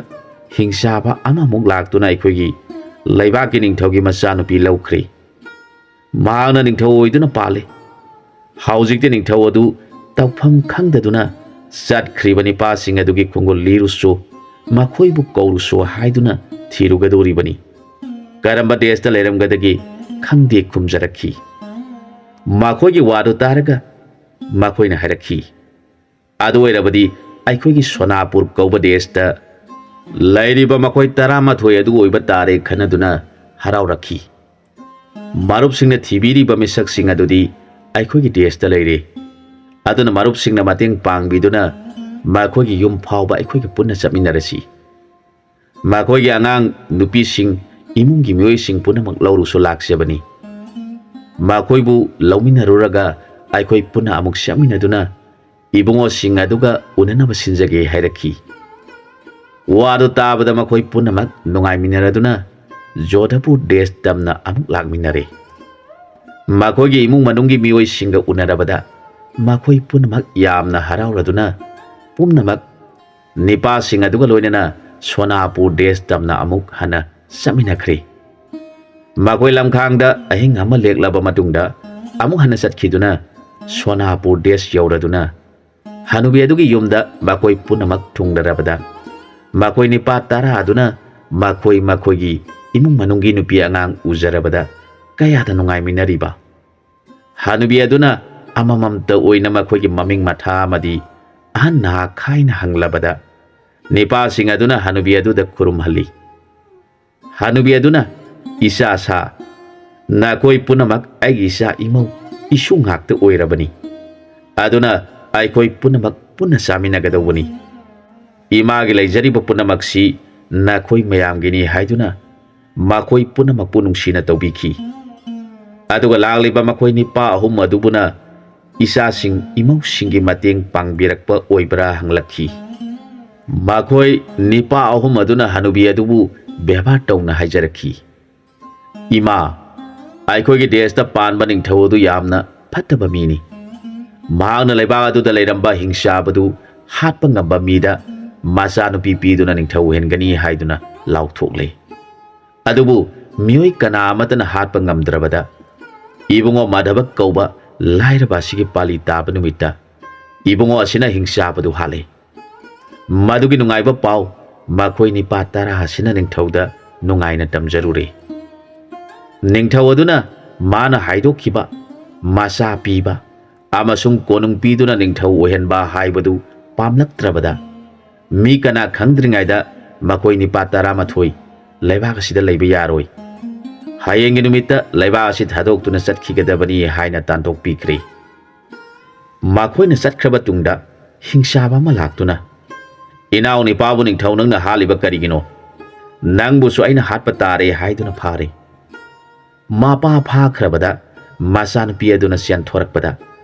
ꯍꯤꯡꯆꯥꯕ ꯑꯃꯃꯨꯛ ꯂꯥꯛꯇꯨꯅ ꯑꯩꯈꯣꯏꯒꯤ ꯂꯩꯕꯥꯛꯀꯤ ꯅꯤꯡꯊꯧꯒꯤ ꯃꯆꯥꯅꯨꯄꯤ ꯂꯧꯈ꯭ꯔꯦ꯫ ꯃꯍꯥꯛꯅ ꯅꯤꯡꯊꯧ ꯑꯣꯏꯗꯨꯅ ꯄꯥꯜꯂꯤ꯫ ꯍꯧꯖꯤꯛꯇꯤ ꯅꯤꯡꯊꯧ ꯑꯗꯨ ꯇꯧꯐꯝ ꯈꯪꯗꯗꯨꯅ ꯆꯠꯈ꯭ꯔꯤꯕ ꯅꯤꯄꯥꯁꯤꯡ ꯑꯗꯨꯒꯤ ꯈꯣꯡꯒꯨꯜ ꯂꯤꯔꯨꯁꯨ, ꯃꯈꯣꯏꯕꯨ ꯀꯧꯔꯨꯁꯨ ꯍꯥꯏꯗꯨꯅ ꯊꯤꯔꯨꯒꯗꯧꯔꯤꯕꯅꯤ꯫ "ꯀꯔꯝꯕ ꯗꯦꯁꯇ ꯂꯩꯔꯝꯒꯗꯒꯦ?" "ꯈꯪꯗꯦ" ꯈꯨꯝꯖꯔꯛꯈꯤ꯫ ꯃꯈꯣꯏꯒꯤ ꯋꯥꯗꯨ ꯇꯥꯔꯒ ꯃꯈꯣꯏꯅ ꯍꯥꯏꯔꯛꯈꯤ, "ꯑꯗꯨ ꯑꯣꯏꯔꯕꯗꯤ ꯑꯩꯈꯣꯏꯒꯤ ꯁꯣꯅꯥꯄꯨꯔ ꯀꯧꯕ ꯗꯦꯁꯇ ꯂꯩꯔꯤꯕ ꯃꯈꯣꯏ ꯇꯔꯥꯃꯥꯊꯣꯏ ꯑꯗꯨ ꯑꯣꯏꯕ ꯇꯥꯔꯦ" ꯈꯟꯅꯗꯨꯅ ꯍꯔꯥꯎꯔꯛꯈꯤ꯫ ꯃꯔꯨꯞꯁꯤꯡꯅ ꯊꯤꯕꯤꯔꯤꯕ ꯃꯤꯁꯛꯁꯤꯡ ꯑꯗꯨꯗꯤ ꯑꯩꯈꯣꯏꯒꯤ ꯗꯦꯁꯇ ꯂꯩꯔꯦ꯫ ꯑꯗꯨꯅ ꯃꯔꯨꯞꯁꯤꯡꯅ ꯃꯇꯦꯡ ꯄꯥꯡꯕꯤꯗꯨꯅ ꯃꯈꯣꯏꯒꯤ ꯌꯨꯝ ꯐꯥꯎꯕ ꯑꯩꯈꯣꯏꯒ ꯄꯨꯟꯅ ꯆꯠꯃꯤꯟꯅꯔꯁꯤ꯫ ꯃꯈꯣꯏꯒꯤ ꯑꯉꯥꯡ ꯅꯨꯄꯤꯁꯤꯡ, ꯏꯃꯨꯡꯒꯤ ꯃꯤꯑꯣꯏꯁꯤꯡ ꯄꯨꯝꯅꯃꯛ ꯂꯧꯔꯨꯁꯨ ꯂꯥꯛꯆꯕꯅꯤ꯫ ꯃꯈꯣꯏꯕꯨ ꯂꯧꯃꯤꯟꯅꯔꯨꯔꯒ ꯑꯩꯈꯣꯏ ꯄꯨꯟꯅ ꯑꯃꯨꯛ ꯆꯠꯃꯤꯟꯅꯗꯨꯅ ꯏꯕꯨꯡꯉꯣꯁꯤꯡ ꯑꯗꯨꯒ ꯎꯅꯅꯕ ꯁꯤꯟꯖꯒꯦ" ꯍꯥꯏꯔꯛꯈꯤ꯫ ꯋꯥꯗꯨ ꯇꯥꯕꯗ ꯃꯈꯣꯏ ꯄꯨꯝꯅꯃꯛ ꯅꯨꯡꯉꯥꯏꯃꯤꯟꯅꯔꯗꯨꯅ ꯖꯣꯙꯄꯨꯔ ꯗꯦꯁ ꯇꯝꯅ ꯑꯃꯨꯛ ꯂꯥꯛꯃꯤꯟꯅꯔꯦ꯫ ꯃꯈꯣꯏꯒꯤ ꯏꯃꯨꯡ ꯃꯅꯨꯡꯒꯤ ꯃꯤꯑꯣꯏꯁꯤꯡꯒ ꯎꯅꯔꯕꯗ ꯃꯈꯣꯏ ꯄꯨꯝꯅꯃꯛ ꯌꯥꯝꯅ ꯍꯔꯥꯎꯔꯗꯨꯅ ꯄꯨꯝꯅꯃꯛ ꯅꯤꯄꯥꯁꯤꯡ ꯑꯗꯨꯒ ꯂꯣꯏꯅꯅ ꯁꯣꯅꯥꯄꯨꯔ ꯗꯦꯁ ꯇꯝꯅ ꯑꯃꯨꯛ ꯍꯟꯅ ꯆꯠꯃꯤꯟꯅꯈ꯭ꯔꯦ꯫ ꯃꯈꯣꯏ ꯂꯝꯈꯥꯡꯗ ꯑꯍꯤꯡ ꯑꯃ ꯂꯦꯛꯂꯕ ꯃꯇꯨꯡꯗ ꯑꯃꯨꯛ ꯍꯟꯅ ꯆꯠꯈꯤꯗꯨꯅ ꯁꯣꯅꯥꯄꯨꯔ ꯗꯦꯁ ꯌꯧꯔꯗꯨꯅ ꯍꯅꯨꯕꯤ ꯑꯗꯨꯒꯤ ꯌꯨꯝꯗ ꯃꯈꯣꯏ ꯄꯨꯝꯅꯃꯛ ꯊꯨꯡꯂꯔꯕꯗ ꯃꯈꯣꯏ ꯅꯤꯄꯥ ꯇꯔꯥ ꯑꯗꯨꯅ ꯃꯈꯣꯏ ꯃꯈꯣꯏꯒꯤ ꯏꯃꯨꯡ ꯃꯅꯨꯡꯒꯤ ꯅꯨꯄꯤ ꯑꯉꯥꯡ ꯎꯖꯔꯕꯗ ꯀꯌꯥꯗ ꯅꯨꯡꯉꯥꯏꯃꯤꯟꯅꯔꯤꯕ꯫ ꯍꯅꯨꯕꯤ ꯑꯗꯨꯅ ꯑꯃꯃꯝꯇ ꯑꯣꯏꯅ ꯃꯈꯣꯏꯒꯤ ꯃꯃꯤꯡ ꯃꯊꯥ ꯑꯃꯗꯤ ꯑꯍꯟ ꯅꯍꯥ ꯈꯥꯏꯅ ꯍꯪꯂꯕꯗ ꯅꯤꯄꯥꯁꯤꯡ ꯑꯗꯨꯅ ꯍꯅꯨꯕꯤ ꯑꯗꯨꯗ ꯈꯨꯔꯨꯝꯍꯜꯂꯤ꯫ ꯍꯅꯨꯕꯤ ꯑꯗꯨꯅ, "ꯏꯆꯥ ꯁꯥ, ꯅꯈꯣꯏ ꯄꯨꯝꯅꯃꯛ ꯑꯩꯒꯤ ꯏꯆꯥ ꯏꯃꯧ ꯏꯁꯨ ꯉꯥꯛꯇ ꯑꯣꯏꯔꯕꯅꯤ꯫ ꯑꯗꯨꯅ ꯑꯩꯈꯣꯏ ꯄꯨꯝꯅꯃꯛ ꯄꯨꯟꯅ ꯆꯥꯃꯤꯟꯅꯒꯗꯧꯕꯅꯤ꯫ ꯏꯃꯥꯒꯤ ꯂꯩꯖꯔꯤꯕ ꯄꯨꯝꯅꯃꯛꯁꯤ ꯅꯈꯣꯏ ꯃꯌꯥꯝꯒꯤꯅꯤ" ꯍꯥꯏꯗꯨꯅ ꯃꯈꯣꯏ ꯄꯨꯝꯅꯃꯛꯄꯨ ꯅꯨꯡꯁꯤꯅ ꯇꯧꯕꯤꯈꯤ꯫ ꯑꯗꯨꯒ ꯂꯥꯛꯂꯤꯕ ꯃꯈꯣꯏ ꯅꯤꯄꯥ ꯑꯍꯨꯝ ꯑꯗꯨꯕꯨꯅ ꯏꯆꯥꯁꯤꯡ ꯏꯃꯧꯁꯤꯡꯒꯤ ꯃꯇꯦꯡ ꯄꯥꯡꯕꯤꯔꯛꯄ ꯑꯣꯏꯕ꯭ꯔꯥ ꯍꯪꯂꯛꯈꯤ꯫ ꯃꯈꯣꯏ ꯅꯤꯄꯥ ꯑꯍꯨꯝ ꯑꯗꯨꯅ ꯍꯅꯨꯕꯤ ꯑꯗꯨꯕꯨ ꯕꯦꯕꯥꯔ ꯇꯧꯅ ꯍꯥꯏꯖꯔꯛꯈꯤ, "ꯏꯃꯥ, ꯑꯩꯈꯣꯏꯒꯤ ꯗꯦꯁꯇ ꯄꯥꯟꯕ ꯅꯤꯡꯊꯧ ꯑꯗꯨ ꯌꯥꯝꯅ ꯐꯠꯇꯕ ꯃꯤꯅꯤ꯫ ꯃꯍꯥꯛꯅ ꯂꯩꯕꯥꯛ ꯑꯗꯨꯗ ꯂꯩꯔꯝꯕ ꯍꯤꯡꯆꯥꯕꯗꯨ ꯍꯥꯠꯄ ꯉꯝꯕ ꯃꯤꯗ ꯃꯆꯥꯅꯨꯄꯤ ꯄꯤꯗꯨꯅ ꯅꯤꯡꯊꯧ ꯑꯣꯏꯍꯟꯒꯅꯤ" ꯍꯥꯏꯗꯨꯅ ꯂꯥꯎꯊꯣꯛꯂꯦ꯫ ꯑꯗꯨꯕꯨ ꯃꯤꯑꯣꯏ ꯀꯅꯥ ꯑꯃꯠꯇꯅ ꯍꯥꯠꯄ ꯉꯝꯗ꯭ꯔꯕꯗ ꯏꯕꯨꯡꯉꯣ ꯃꯥꯙꯕ ꯀꯧꯕ ꯂꯥꯏꯔꯕ ꯑꯁꯤꯒꯤ ꯄꯥꯂꯤ ꯇꯥꯕ ꯅꯨꯃꯤꯠꯇ ꯏꯕꯨꯡꯉꯣ ꯑꯁꯤꯅ ꯍꯤꯡꯆꯥꯕꯗꯨ ꯍꯥꯠꯂꯦ꯫ ꯃꯗꯨꯒꯤ ꯅꯨꯡꯉꯥꯏꯕ ꯄꯥꯎ ꯃꯈꯣꯏ ꯅꯤꯄꯥ ꯇꯔꯥ ꯑꯁꯤꯅ ꯅꯤꯡꯊꯧꯗ ꯅꯨꯡꯉꯥꯏꯅ ꯇꯝꯖꯔꯨꯔꯦ꯫ ꯅꯤꯡꯊꯧ ꯑꯗꯨꯅ ꯃꯥꯅ ꯍꯥꯏꯗꯣꯛꯈꯤꯕ ꯃꯆꯥ ꯄꯤꯕ ꯑꯃꯁꯨꯡ ꯀꯣꯅꯨꯡ ꯄꯤꯗꯨꯅ ꯅꯤꯡꯊꯧ ꯑꯣꯏꯍꯟꯕ ꯍꯥꯏꯕꯗꯨ ꯄꯥꯝꯂꯛꯇ꯭ꯔꯕꯗ, ꯃꯤ ꯀꯅꯥ ꯈꯪꯗ꯭ꯔꯤꯉꯩꯗ ꯃꯈꯣꯏ ꯅꯤꯄꯥ ꯇꯔꯥꯃꯥꯊꯣꯏ ꯂꯩꯕꯥꯛ ꯑꯁꯤꯗ ꯂꯩꯕ ꯌꯥꯔꯣꯏ꯫ ꯍꯌꯦꯡꯒꯤ ꯅꯨꯃꯤꯠꯇ ꯂꯩꯕꯥꯛ ꯑꯁꯤ ꯊꯥꯗꯣꯛꯇꯨꯅ ꯆꯠꯈꯤꯒꯗꯕꯅꯤ ꯍꯥꯏꯅ ꯇꯥꯟꯊꯣꯛꯄꯤꯈ꯭ꯔꯦ꯫ ꯃꯈꯣꯏꯅ ꯆꯠꯈ꯭ꯔꯕ ꯇꯨꯡꯗ ꯍꯤꯡꯆꯥꯕ ꯑꯃ ꯂꯥꯛꯇꯨꯅ, "ꯏꯅꯥꯎ ꯅꯤꯄꯥꯕꯨ ꯅꯤꯡꯊꯧ ꯅꯪꯅ ꯍꯥꯠꯂꯤꯕ ꯀꯔꯤꯒꯤꯅꯣ? ꯅꯪꯕꯨꯁꯨ ꯑꯩꯅ ꯍꯥꯠꯄ ꯇꯥꯔꯦ" ꯍꯥꯏꯗꯨꯅ ꯐꯥꯔꯦ꯫ ꯃꯄꯥ ꯐꯥꯈ꯭ꯔꯕꯗ ꯃꯆꯥꯅꯨꯄꯤ ꯑꯗꯨꯅ ꯆꯦꯟꯊꯣꯔꯛꯄꯗ,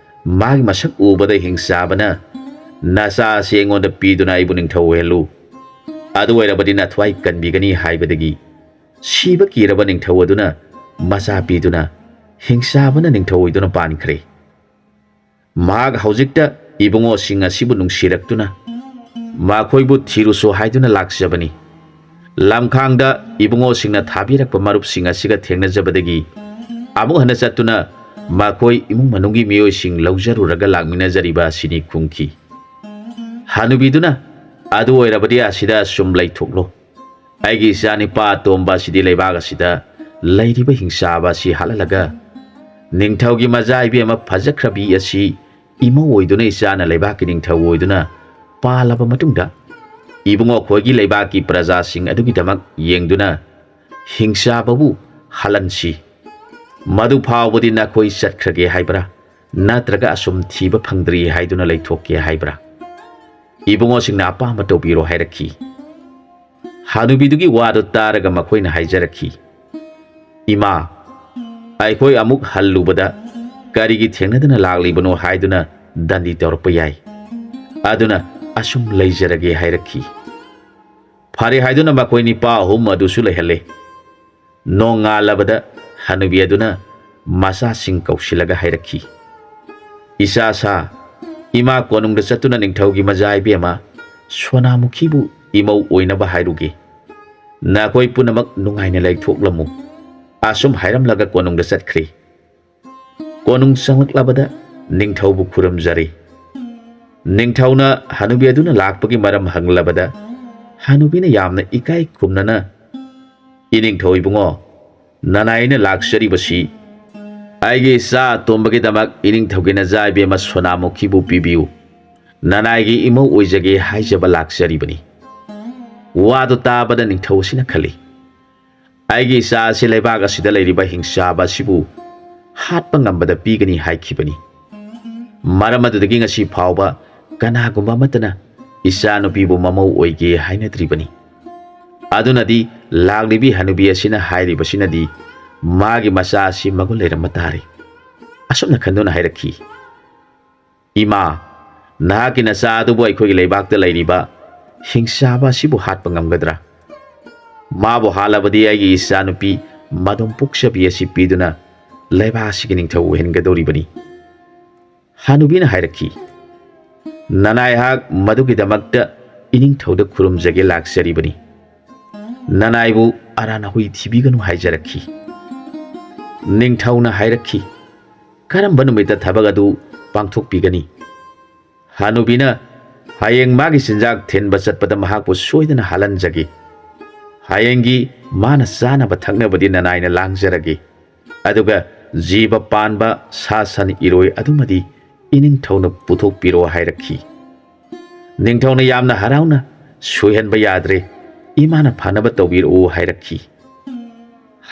ꯃꯥꯒꯤ ꯃꯁꯛ ꯎꯕꯗ ꯍꯤꯡꯆꯥꯕꯅ, "ꯅꯆꯥ ꯑꯁꯤ ꯑꯩꯉꯣꯟꯗ ꯄꯤꯗꯨꯅ ꯑꯩꯕꯨ ꯅꯤꯡꯊꯧ ꯑꯣꯏꯍꯜꯂꯨ꯫ ꯑꯗꯨ ꯑꯣꯏꯔꯕꯗꯤ ꯅꯊ꯭ꯋꯥꯏ ꯀꯟꯕꯤꯒꯅꯤ" ꯍꯥꯏꯕꯗꯒꯤ ꯁꯤꯕ ꯀꯤꯔꯕ ꯅꯤꯡꯊꯧ ꯑꯗꯨꯅ ꯃꯆꯥ ꯄꯤꯗꯨꯅ ꯍꯤꯡꯆꯥꯕꯅ ꯅꯤꯡꯊꯧ ꯑꯣꯏꯗꯨꯅ ꯄꯥꯟꯈ꯭ꯔꯦ꯫ ꯃꯍꯥꯛ ꯍꯧꯖꯤꯛꯇ ꯏꯕꯨꯡꯉꯣꯁꯤꯡ ꯑꯁꯤꯕꯨ ꯅꯨꯡꯁꯤꯔꯛꯇꯨꯅ ꯃꯈꯣꯏꯕꯨ ꯊꯤꯔꯨꯁꯨ ꯍꯥꯏꯗꯨꯅ ꯂꯥꯛꯆꯕꯅꯤ꯫ ꯂꯝꯈꯥꯡꯗ ꯏꯕꯨꯡꯉꯣꯁꯤꯡꯅ ꯊꯥꯕꯤꯔꯛꯄ ꯃꯔꯨꯞꯁꯤꯡ ꯑꯁꯤꯒ ꯊꯦꯡꯅꯖꯕꯗꯒꯤ ꯑꯃꯨꯛ ꯍꯟꯅ ꯆꯠꯇꯨꯅ ꯃꯈꯣꯏ ꯏꯃꯨꯡ ꯃꯅꯨꯡꯒꯤ ꯃꯤꯑꯣꯏꯁꯤꯡ ꯂꯧꯖꯔꯨꯔꯒ ꯂꯥꯛꯃꯤꯟꯅꯖꯔꯤꯕ ꯑꯁꯤꯅꯤ ꯈꯨꯝꯈꯤ꯫ ꯍꯅꯨꯕꯤꯗꯨꯅ, "ꯑꯗꯨ ꯑꯣꯏꯔꯕꯗꯤ ꯑꯁꯤꯗ ꯑꯁꯨꯝ ꯂꯩꯊꯣꯛꯂꯣ꯫ ꯑꯩꯒꯤ ꯏꯆꯥ ꯅꯤꯄꯥ ꯑꯇꯣꯝꯕ ꯑꯁꯤꯗꯤ ꯂꯩꯕꯥꯛ ꯑꯁꯤꯗ ꯂꯩꯔꯤꯕ ꯍꯤꯡꯆꯥꯕ ꯑꯁꯤ ꯍꯥꯠꯍꯜꯂꯒ ꯅꯤꯡꯊꯧꯒꯤ ꯃꯆꯥ ꯏꯕꯦꯝꯃ ꯐꯖꯈ꯭ꯔꯕꯤ ꯑꯁꯤ ꯏꯃꯧ ꯑꯣꯏꯗꯨꯅ ꯏꯆꯥꯅ ꯂꯩꯕꯥꯛꯀꯤ ꯅꯤꯡꯊꯧ ꯑꯣꯏꯗꯨꯅ ꯄꯥꯜꯂꯕ ꯃꯇꯨꯡꯗ ꯏꯕꯨꯡꯉꯣ ꯈꯣꯏꯒꯤ ꯂꯩꯕꯥꯛꯀꯤ ꯄ꯭ꯔꯖꯥꯁꯤꯡ ꯑꯗꯨꯒꯤꯗꯃꯛ ꯌꯦꯡꯗꯨꯅ ꯍꯤꯡꯆꯥꯕꯕꯨ ꯍꯥꯠꯍꯟꯁꯤ꯫ ꯃꯗꯨ ꯐꯥꯎꯕꯗꯤ ꯅꯈꯣꯏ ꯆꯠꯈ꯭ꯔꯒꯦ ꯍꯥꯏꯕ꯭ꯔꯥ? ꯅꯠꯇ꯭ꯔꯒ ꯑꯁꯨꯝ ꯊꯤꯕ ꯐꯪꯗ꯭ꯔꯤ ꯍꯥꯏꯗꯨꯅ ꯂꯩꯊꯣꯛꯀꯦ ꯍꯥꯏꯕ꯭ꯔꯥ? ꯏꯕꯨꯡꯉꯣꯁꯤꯡꯅ ꯑꯄꯥꯝꯕ ꯇꯧꯕꯤꯔꯣ" ꯍꯥꯏꯔꯛꯈꯤ꯫ ꯍꯅꯨꯕꯤꯗꯨꯒꯤ ꯋꯥꯗꯨ ꯇꯥꯔꯒ ꯃꯈꯣꯏꯅ ꯍꯥꯏꯖꯔꯛꯈꯤ, "ꯏꯃꯥ, ꯑꯩꯈꯣꯏ ꯑꯃꯨꯛ ꯍꯜꯂꯨꯕꯗ ꯀꯔꯤꯒꯤ ꯊꯦꯡꯅꯗꯅ ꯂꯥꯛꯂꯤꯕꯅꯣ ꯍꯥꯏꯗꯨꯅ ꯗꯟꯗꯤ ꯇꯧꯔꯛꯄ ꯌꯥꯏ꯫ ꯑꯗꯨꯅ ꯑꯁꯨꯝ ꯂꯩꯖꯔꯒꯦ" ꯍꯥꯏꯔꯛꯈꯤ꯫ ꯐꯔꯦ ꯍꯥꯏꯗꯨꯅ ꯃꯈꯣꯏ ꯅꯤꯄꯥ ꯑꯍꯨꯝ ꯑꯗꯨꯁꯨ ꯂꯩꯍꯜꯂꯦ꯫ ꯅꯣꯡꯉꯥꯜꯂꯕꯗ ꯍꯅꯨꯕꯤ ꯑꯗꯨꯅ ꯃꯆꯥꯁꯤꯡ ꯀꯧꯁꯤꯜꯂꯒ ꯍꯥꯏꯔꯛꯈꯤ, "ꯏꯆꯥ ꯁꯥ, ꯏꯃꯥ ꯀꯣꯅꯨꯡꯗ ꯆꯠꯇꯨꯅ ꯅꯤꯡꯊꯧꯒꯤ ꯃꯆꯥ ꯏꯕꯦꯝꯃ ꯁꯣꯅꯥꯃꯨꯈꯤꯕꯨ ꯏꯃꯧ ꯑꯣꯏꯅꯕ ꯍꯥꯏꯔꯨꯒꯦ꯫ ꯅꯈꯣꯏ ꯄꯨꯝꯅꯃꯛ ꯅꯨꯡꯉꯥꯏꯅ ꯂꯩꯊꯣꯛꯂꯝꯃꯨ"꯫ ꯑꯁꯨꯝ ꯍꯥꯏꯔꯝꯂꯒ ꯀꯣꯅꯨꯡꯗ ꯆꯠꯈ꯭ꯔꯦ꯫ ꯀꯣꯅꯨꯡ ꯆꯪꯂꯛꯂꯕꯗ ꯅꯤꯡꯊꯧꯕꯨ ꯈꯨꯔꯨꯝꯖꯔꯦ꯫ ꯅꯤꯡꯊꯧꯅ ꯍꯅꯨꯕꯤ ꯑꯗꯨꯅ ꯂꯥꯛꯄꯒꯤ ꯃꯔꯝ ꯍꯪꯂꯕꯗ ꯍꯅꯨꯕꯤꯅ ꯌꯥꯝꯅ ꯏꯀꯥꯏ ꯈꯨꯝꯅꯅ, "ꯏꯅꯤꯡꯊꯧ ꯏꯕꯨꯡꯉꯣ, ꯅꯅꯥꯏꯅ ꯂꯥꯛꯆꯔꯤꯕꯁꯤ ꯑꯩꯒꯤ ꯏꯆꯥ ꯑꯇꯣꯝꯕꯒꯤꯗꯃꯛ ꯏꯅꯤꯡꯊꯧꯒꯤ ꯅꯆꯥ ꯏꯕꯦꯝꯃ ꯁꯣꯅꯥꯃꯨꯈꯤꯕꯨ ꯄꯤꯕꯤꯌꯨ, ꯅꯅꯥꯏꯒꯤ ꯏꯃꯧ ꯑꯣꯏꯖꯒꯦ ꯍꯥꯏꯖꯕ ꯂꯥꯛꯆꯔꯤꯕꯅꯤ꯫ ꯋꯥꯗꯨ ꯇꯥꯕꯗ ꯅꯤꯡꯊꯧ ꯑꯁꯤꯅ ꯈꯜꯂꯤ, ꯑꯩꯒꯤ ꯏꯆꯥ ꯑꯁꯤ ꯂꯩꯕꯥꯛ ꯑꯁꯤꯗ ꯂꯩꯔꯤꯕ ꯍꯤꯡꯆꯥꯕ ꯑꯁꯤꯕꯨ ꯍꯥꯠꯄ ꯉꯝꯕꯗ ꯄꯤꯒꯅꯤ ꯍꯥꯏꯈꯤꯕꯅꯤ꯫ ꯃꯔꯝ ꯑꯗꯨꯗꯒꯤ ꯉꯁꯤ ꯐꯥꯎꯕ ꯀꯅꯥꯒꯨꯝꯕ ꯑꯃꯠꯇꯅ ꯏꯆꯥꯅꯨꯄꯤꯕꯨ ꯃꯃꯧ ꯑꯣꯏꯒꯦ ꯍꯥꯏꯅꯗ꯭ꯔꯤꯕꯅꯤ꯫ ꯑꯗꯨꯅꯗꯤ ꯂꯥꯛꯂꯤꯕꯤ ꯍꯅꯨꯕꯤ ꯑꯁꯤꯅ ꯍꯥꯏꯔꯤꯕꯁꯤꯅꯗꯤ ꯃꯥꯒꯤ ꯃꯆꯥ ꯑꯁꯤ ꯃꯒꯨꯟ ꯂꯩꯔꯝꯕ ꯇꯥꯔꯦ꯫ ꯑꯁꯨꯝꯅ ꯈꯟꯗꯨꯅ ꯍꯥꯏꯔꯛꯈꯤ, "ꯏꯃꯥ, ꯅꯍꯥꯛꯀꯤ ꯅꯆꯥ ꯑꯗꯨꯕꯨ ꯑꯩꯈꯣꯏꯒꯤ ꯂꯩꯕꯥꯛꯇ ꯂꯩꯔꯤꯕ ꯍꯤꯡꯆꯥꯕ ꯑꯁꯤꯕꯨ ꯍꯥꯠꯄ ꯉꯝꯒꯗ꯭ꯔꯥ? ꯃꯥꯕꯨ ꯍꯥꯠꯂꯕꯗꯤ ꯑꯩꯒꯤ ꯏꯆꯥꯅꯨꯄꯤ ꯃꯗꯣꯝ ꯄꯣꯛꯆꯕꯤ ꯑꯁꯤ ꯄꯤꯗꯨꯅ ꯂꯩꯕꯥꯛ ꯑꯁꯤꯒꯤ ꯅꯤꯡꯊꯧ ꯑꯣꯏꯍꯟꯒꯗꯧꯔꯤꯕꯅꯤ꯫" ꯍꯅꯨꯕꯤꯅ ꯍꯥꯏꯔꯛꯈꯤ, "ꯅꯅꯥꯏꯍꯥꯛ ꯃꯗꯨꯒꯤꯗꯃꯛꯇ ꯏꯅꯤꯡꯊꯧꯗ ꯈꯨꯔꯨꯝꯖꯒꯦ ꯂꯥꯛꯆꯔꯤꯕꯅꯤ꯫ ꯅꯅꯥꯏꯕꯨ ꯑꯔꯥꯟ ꯑꯍꯨꯏ ꯊꯤꯕꯤꯒꯅꯨ ꯍꯥꯏꯖꯔꯛꯈꯤ꯫" ꯅꯤꯡꯊꯧꯅ ꯍꯥꯏꯔꯛꯈꯤ, "ꯀꯔꯝꯕ ꯅꯨꯃꯤꯠꯇ ꯊꯕꯛ ꯑꯗꯨ ꯄꯥꯡꯊꯣꯛꯄꯤꯒꯅꯤ?" ꯍꯅꯨꯕꯤꯅ, "ꯍꯌꯦꯡ ꯃꯥꯒꯤ ꯆꯤꯟꯖꯥꯛ ꯊꯤꯟꯕ ꯆꯠꯄꯗ ꯃꯍꯥꯛꯄꯨ ꯁꯣꯏꯗꯅ ꯍꯥꯜꯍꯟꯖꯒꯦ꯫ ꯍꯌꯦꯡꯒꯤ ꯃꯥꯅ ꯆꯥꯅꯕ ꯊꯛꯅꯕꯗꯤ ꯅꯅꯥꯏꯅ ꯂꯥꯡꯖꯔꯒꯦ꯫ ꯑꯗꯨꯒ ꯖꯤꯕ ꯄꯥꯟꯕ ꯁꯥ ꯁꯟ ꯏꯔꯣꯏ ꯑꯗꯨꯃꯗꯤ ꯏꯅꯤꯡꯊꯧꯅ ꯄꯨꯊꯣꯛꯄꯤꯔꯣ" ꯍꯥꯏꯔꯛꯈꯤ꯫ ꯅꯤꯡꯊꯧꯅ ꯌꯥꯝꯅ ꯍꯔꯥꯎꯅ, "ꯁꯣꯏꯍꯟꯕ ꯌꯥꯗ꯭ꯔꯦ, ꯏꯃꯥꯅ ꯐꯅꯕ ꯇꯧꯕꯤꯔꯛꯎ" ꯍꯥꯏꯔꯛꯈꯤ꯫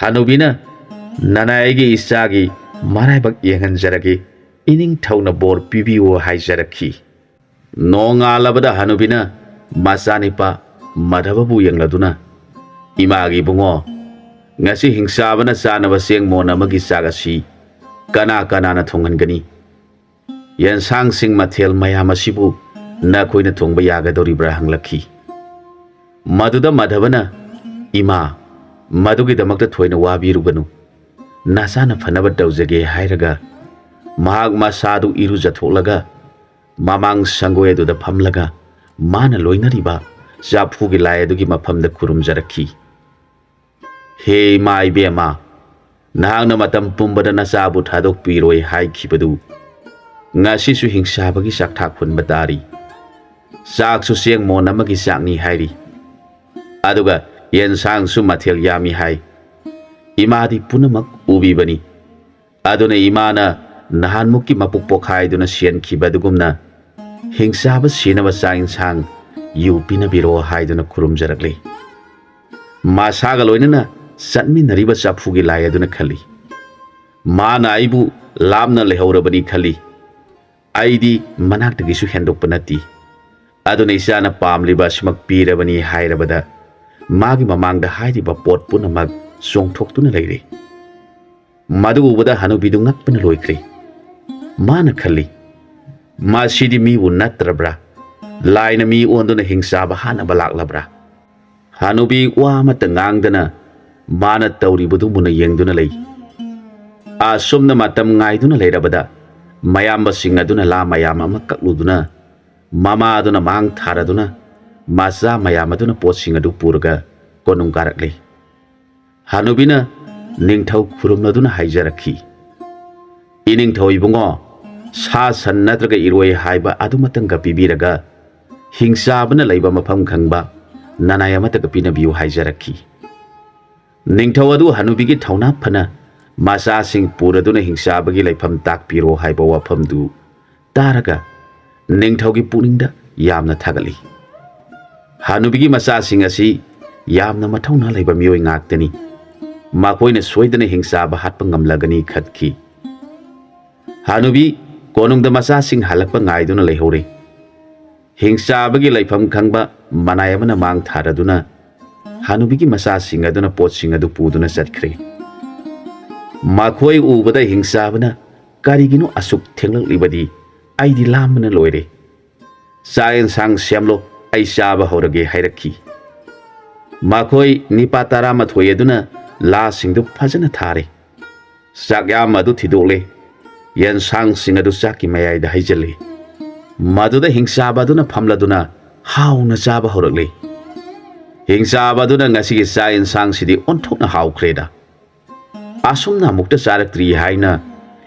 ꯍꯅꯨꯕꯤꯅ, "ꯅꯅꯥꯏ ꯑꯩꯒꯤ ꯏꯆꯥꯒꯤ ꯃꯔꯥꯏꯕꯛ ꯌꯦꯡꯍꯟꯖꯔꯒꯦ, ꯏꯅꯤꯡꯊꯧꯅ ꯕꯣꯔ ꯄꯤꯕꯤꯌꯨ" ꯍꯥꯏꯖꯔꯛꯈꯤ꯫ ꯅꯣꯡꯉꯥꯜꯂꯕꯗ ꯍꯅꯨꯕꯤꯅ ꯃꯆꯥꯅꯤꯄꯥ ꯃꯥꯙꯕꯕꯨ ꯌꯦꯡꯂꯗꯨꯅ, "ꯏꯃꯥꯒꯤ ꯏꯕꯨꯡꯉꯣ, ꯉꯁꯤ ꯍꯤꯡꯆꯥꯕꯅ ꯆꯥꯅꯕ ꯆꯦꯡ ꯃꯣꯟ ꯑꯃꯒꯤ ꯆꯥꯛ ꯑꯁꯤ ꯀꯅꯥ ꯀꯅꯥꯅ ꯊꯣꯡꯍꯟꯒꯅꯤ? ꯌꯦꯟꯁꯥꯡꯁꯤꯡ ꯃꯊꯦꯜ ꯃꯌꯥꯝ ꯑꯁꯤꯕꯨ ꯅꯈꯣꯏꯅ ꯊꯣꯡꯕ ꯌꯥꯒꯗꯧꯔꯤꯕ꯭ꯔꯥ?" ꯍꯪꯂꯛꯈꯤ꯫ ꯃꯗꯨꯗ ꯃꯥꯙꯕꯅ, "ꯏꯃꯥ, ꯃꯗꯨꯒꯤꯗꯃꯛꯇ ꯊꯣꯏꯅ ꯋꯥꯕꯤꯔꯨꯒꯅꯨ, ꯅꯆꯥꯅ ꯐꯅꯕ ꯇꯧꯖꯒꯦ" ꯍꯥꯏꯔꯒ ꯃꯍꯥꯛ ꯃꯁꯥꯗꯨ ꯏꯔꯨꯖꯊꯣꯛꯂꯒ ꯃꯃꯥꯡ ꯁꯪꯒꯣꯏ ꯑꯗꯨꯗ ꯐꯝꯂꯒ ꯃꯥꯅ ꯂꯣꯏꯅꯔꯤꯕ ꯆꯐꯨꯒꯤ ꯂꯥꯏ ꯑꯗꯨꯒꯤ ꯃꯐꯝꯗ ꯈꯨꯔꯨꯝꯖꯔꯛꯈꯤ꯫ "ꯍꯦ ꯏꯃꯥ ꯏꯕꯦꯝꯃ, ꯅꯍꯥꯛꯅ ꯃꯇꯝ ꯄꯨꯝꯕꯗ ꯅꯆꯥꯕꯨ ꯊꯥꯗꯣꯛꯄꯤꯔꯣꯏ ꯍꯥꯏꯈꯤꯕꯗꯨ ꯉꯁꯤꯁꯨ ꯍꯤꯡꯆꯥꯕꯒꯤ ꯆꯥꯛꯊꯥꯛ ꯍꯨꯟꯕ ꯇꯥꯔꯤ꯫ ꯆꯥꯛꯁꯨ ꯆꯦꯡ ꯃꯣꯟ ꯑꯃꯒꯤ ꯆꯥꯛꯅꯤ ꯍꯥꯏꯔꯤ, ꯑꯗꯨꯒ ꯌꯦꯟꯁꯥꯡꯁꯨ ꯃꯊꯦꯜ ꯌꯥꯝꯃꯤ ꯍꯥꯏ꯫ ꯏꯃꯥꯗꯤ ꯄꯨꯝꯅꯃꯛ ꯎꯕꯤꯕꯅꯤ꯫ ꯑꯗꯨꯅ ꯏꯃꯥꯅ ꯅꯍꯥꯟꯃꯨꯛꯀꯤ ꯃꯄꯨꯛ ꯄꯣꯛꯈꯥꯏꯗꯨꯅ ꯁꯤꯍꯟꯈꯤꯕ ꯑꯗꯨꯒꯨꯝꯅ ꯍꯤꯡꯆꯥꯕ ꯁꯤꯅꯕ ꯆꯥꯛ ꯏꯟꯁꯥꯡ, ꯌꯨ ꯄꯤꯅꯕꯤꯔꯣ ꯍꯥꯏꯗꯨꯅ ꯈꯨꯔꯨꯝꯖꯔꯛꯂꯤ꯫ ꯃꯁꯥꯒ ꯂꯣꯏꯅꯅ ꯆꯠꯃꯤꯟꯅꯔꯤꯕ ꯆꯐꯨꯒꯤ ꯂꯥꯏ ꯑꯗꯨꯅ ꯈꯜꯂꯤ, ꯃꯥꯅ ꯑꯩꯕꯨ ꯂꯥꯞꯅ ꯂꯩꯍꯧꯔꯕꯅꯤ ꯈꯜꯂꯤ꯫ ꯑꯩꯗꯤ ꯃꯅꯥꯛꯇꯒꯤꯁꯨ ꯍꯦꯟꯗꯣꯛꯄ ꯅꯠꯇꯦ꯫ ꯑꯗꯨꯅ ꯏꯆꯥꯅ ꯄꯥꯝꯂꯤꯕ ꯑꯁꯤꯃꯛ ꯄꯤꯔꯕꯅꯤ ꯍꯥꯏꯔꯕꯗ ꯃꯥꯒꯤ ꯃꯃꯥꯡꯗ ꯍꯥꯏꯔꯤꯕ ꯄꯣꯠ ꯄꯨꯝꯅꯃꯛ ꯆꯣꯡꯊꯣꯛꯇꯨꯅ ꯂꯩꯔꯦ꯫ ꯃꯗꯨ ꯎꯕꯗ ꯍꯅꯨꯕꯤꯗꯨ ꯉꯛꯄꯅ ꯂꯣꯏꯈ꯭ꯔꯦ꯫ ꯃꯥꯅ ꯈꯜꯂꯤ, ꯃꯁꯤꯗꯤ ꯃꯤꯕꯨ ꯅꯠꯇ꯭ꯔꯕ꯭ꯔꯥ? ꯂꯥꯏꯅ ꯃꯤ ꯑꯣꯟꯗꯨꯅ ꯍꯤꯡꯆꯥꯕ ꯍꯥꯠꯅꯕ ꯂꯥꯛꯂꯕ꯭ꯔꯥ? ꯍꯅꯨꯕꯤ ꯋꯥ ꯑꯃꯠꯇ ꯉꯥꯡꯗꯅ ꯃꯥꯅ ꯇꯧꯔꯤꯕꯗꯨ ꯃꯨꯟꯅ ꯌꯦꯡꯗꯨꯅ ꯂꯩ꯫ ꯑꯁꯨꯝꯅ ꯃꯇꯝ ꯉꯥꯏꯗꯨꯅ ꯂꯩꯔꯕꯗ ꯃꯌꯥꯝꯕꯁꯤꯡ ꯑꯗꯨꯅ ꯂꯥ ꯃꯌꯥꯝ ꯑꯃ ꯀꯛꯂꯨꯗꯨꯅ ꯃꯃꯥ ꯑꯗꯨꯅ ꯃꯥꯡ ꯊꯥꯔꯗꯨꯅ ꯃꯆꯥ ꯃꯌꯥꯝ ꯑꯗꯨꯅ ꯄꯣꯠꯁꯤꯡ ꯑꯗꯨ ꯄꯨꯔꯒ ꯀꯣꯅꯨꯡ ꯀꯥꯔꯛꯂꯤ꯫ ꯍꯅꯨꯕꯤꯅ ꯅꯤꯡꯊꯧ ꯈꯨꯔꯨꯝꯂꯗꯨꯅ ꯍꯥꯏꯖꯔꯛꯈꯤ, "ꯏꯅꯤꯡꯊꯧ ꯏꯕꯨꯡꯉꯣ, ꯁꯥ ꯁꯟ ꯅꯠꯇ꯭ꯔꯒ ꯏꯔꯣꯏ ꯍꯥꯏꯕ ꯑꯗꯨꯃꯇꯪꯒ ꯄꯤꯕꯤꯔꯒ ꯍꯤꯡꯆꯥꯕꯅ ꯂꯩꯕ ꯃꯐꯝ ꯈꯪꯕ ꯅꯅꯥꯏ ꯑꯃꯠꯇꯒ ꯄꯤꯅꯕꯤꯌꯨ" ꯍꯥꯏꯖꯔꯛꯈꯤ꯫ ꯅꯤꯡꯊꯧ ꯑꯗꯨ ꯍꯅꯨꯕꯤꯒꯤ ꯊꯧꯅꯥ ꯐꯅ ꯃꯆꯥꯁꯤꯡ ꯄꯨꯔꯗꯨꯅ ꯍꯤꯡꯆꯥꯕꯒꯤ ꯂꯩꯐꯝ ꯇꯥꯛꯄꯤꯔꯣ ꯍꯥꯏꯕ ꯋꯥꯐꯝꯗꯨ ꯇꯥꯔꯒ ꯅꯤꯡꯊꯧꯒꯤ ꯄꯨꯛꯅꯤꯡꯗ ꯌꯥꯝꯅ ꯊꯥꯒꯠꯂꯤ꯫ ꯍꯅꯨꯕꯤꯒꯤ ꯃꯆꯥꯁꯤꯡ ꯑꯁꯤ ꯌꯥꯝꯅ ꯃꯊꯧꯅꯥ ꯂꯩꯕ ꯃꯤꯑꯣꯏ ꯉꯥꯛꯇꯅꯤ꯫ ꯃꯈꯣꯏꯅ ꯁꯣꯏꯗꯅ ꯍꯤꯡꯆꯥꯕ ꯍꯥꯠꯄ ꯉꯝꯂꯒꯅꯤ ꯈꯠꯈꯤ꯫ ꯍꯅꯨꯕꯤ ꯀꯣꯅꯨꯡꯗ ꯃꯆꯥꯁꯤꯡ ꯍꯜꯂꯛꯄ ꯉꯥꯏꯗꯨꯅ ꯂꯩꯍꯧꯔꯦ꯫ ꯍꯤꯡꯆꯥꯕꯒꯤ ꯂꯩꯐꯝ ꯈꯪꯕ ꯃꯅꯥꯏ ꯑꯃꯅ ꯃꯥꯡ ꯊꯥꯔꯗꯨꯅ ꯍꯅꯨꯕꯤꯒꯤ ꯃꯆꯥꯁꯤꯡ ꯑꯗꯨꯅ ꯄꯣꯠꯁꯤꯡ ꯑꯗꯨ ꯄꯨꯗꯨꯅ ꯆꯠꯈ꯭ꯔꯦ꯫ ꯃꯈꯣꯏ ꯎꯕꯗ ꯍꯤꯡꯆꯥꯕꯅ "ꯀꯔꯤꯒꯤꯅꯣ ꯑꯁꯨꯛ ꯊꯦꯡꯂꯛꯂꯤꯕꯗꯤ? ꯑꯩꯗꯤ ꯂꯥꯝꯕꯅ ꯂꯣꯏꯔꯦ꯫ ꯆꯥꯛ ꯌꯦꯟꯁꯥꯡ ꯁꯦꯝꯂꯣ, ꯑꯩ ꯆꯥꯕ ꯍꯧꯔꯒꯦ" ꯍꯥꯏꯔꯛꯈꯤ꯫ ꯃꯈꯣꯏ ꯅꯤꯄꯥ ꯇꯔꯥꯃꯥꯊꯣꯏ ꯑꯗꯨꯅ ꯂꯥꯁꯤꯡꯗꯨ ꯐꯖꯅ ꯊꯥꯔꯦ꯫ ꯆꯥꯛꯌꯥꯝ ꯑꯗꯨ ꯊꯤꯗꯣꯛꯂꯦ꯫ ꯌꯦꯟꯁꯥꯡꯁꯤꯡ ꯑꯗꯨ ꯆꯥꯛꯀꯤ ꯃꯌꯥꯏꯗ ꯍꯩꯖꯤꯜꯂꯤ꯫ ꯃꯗꯨꯗ ꯍꯤꯡꯆꯥꯕ ꯑꯗꯨꯅ ꯐꯝꯂꯗꯨꯅ ꯍꯥꯎꯅ ꯆꯥꯕ ꯍꯧꯔꯛꯂꯤ꯫ ꯍꯤꯡꯆꯥꯕ ꯑꯗꯨꯅ "ꯉꯁꯤꯒꯤ ꯆꯥꯛ ꯌꯦꯟꯁꯥꯡꯁꯤꯗꯤ ꯑꯣꯟꯊꯣꯛꯅ ꯍꯥꯎꯈ꯭ꯔꯦꯗ꯫ ꯑꯁꯨꯝꯅ ꯑꯃꯨꯛꯇ ꯆꯥꯔꯛꯇ꯭ꯔꯤ" ꯍꯥꯏꯅ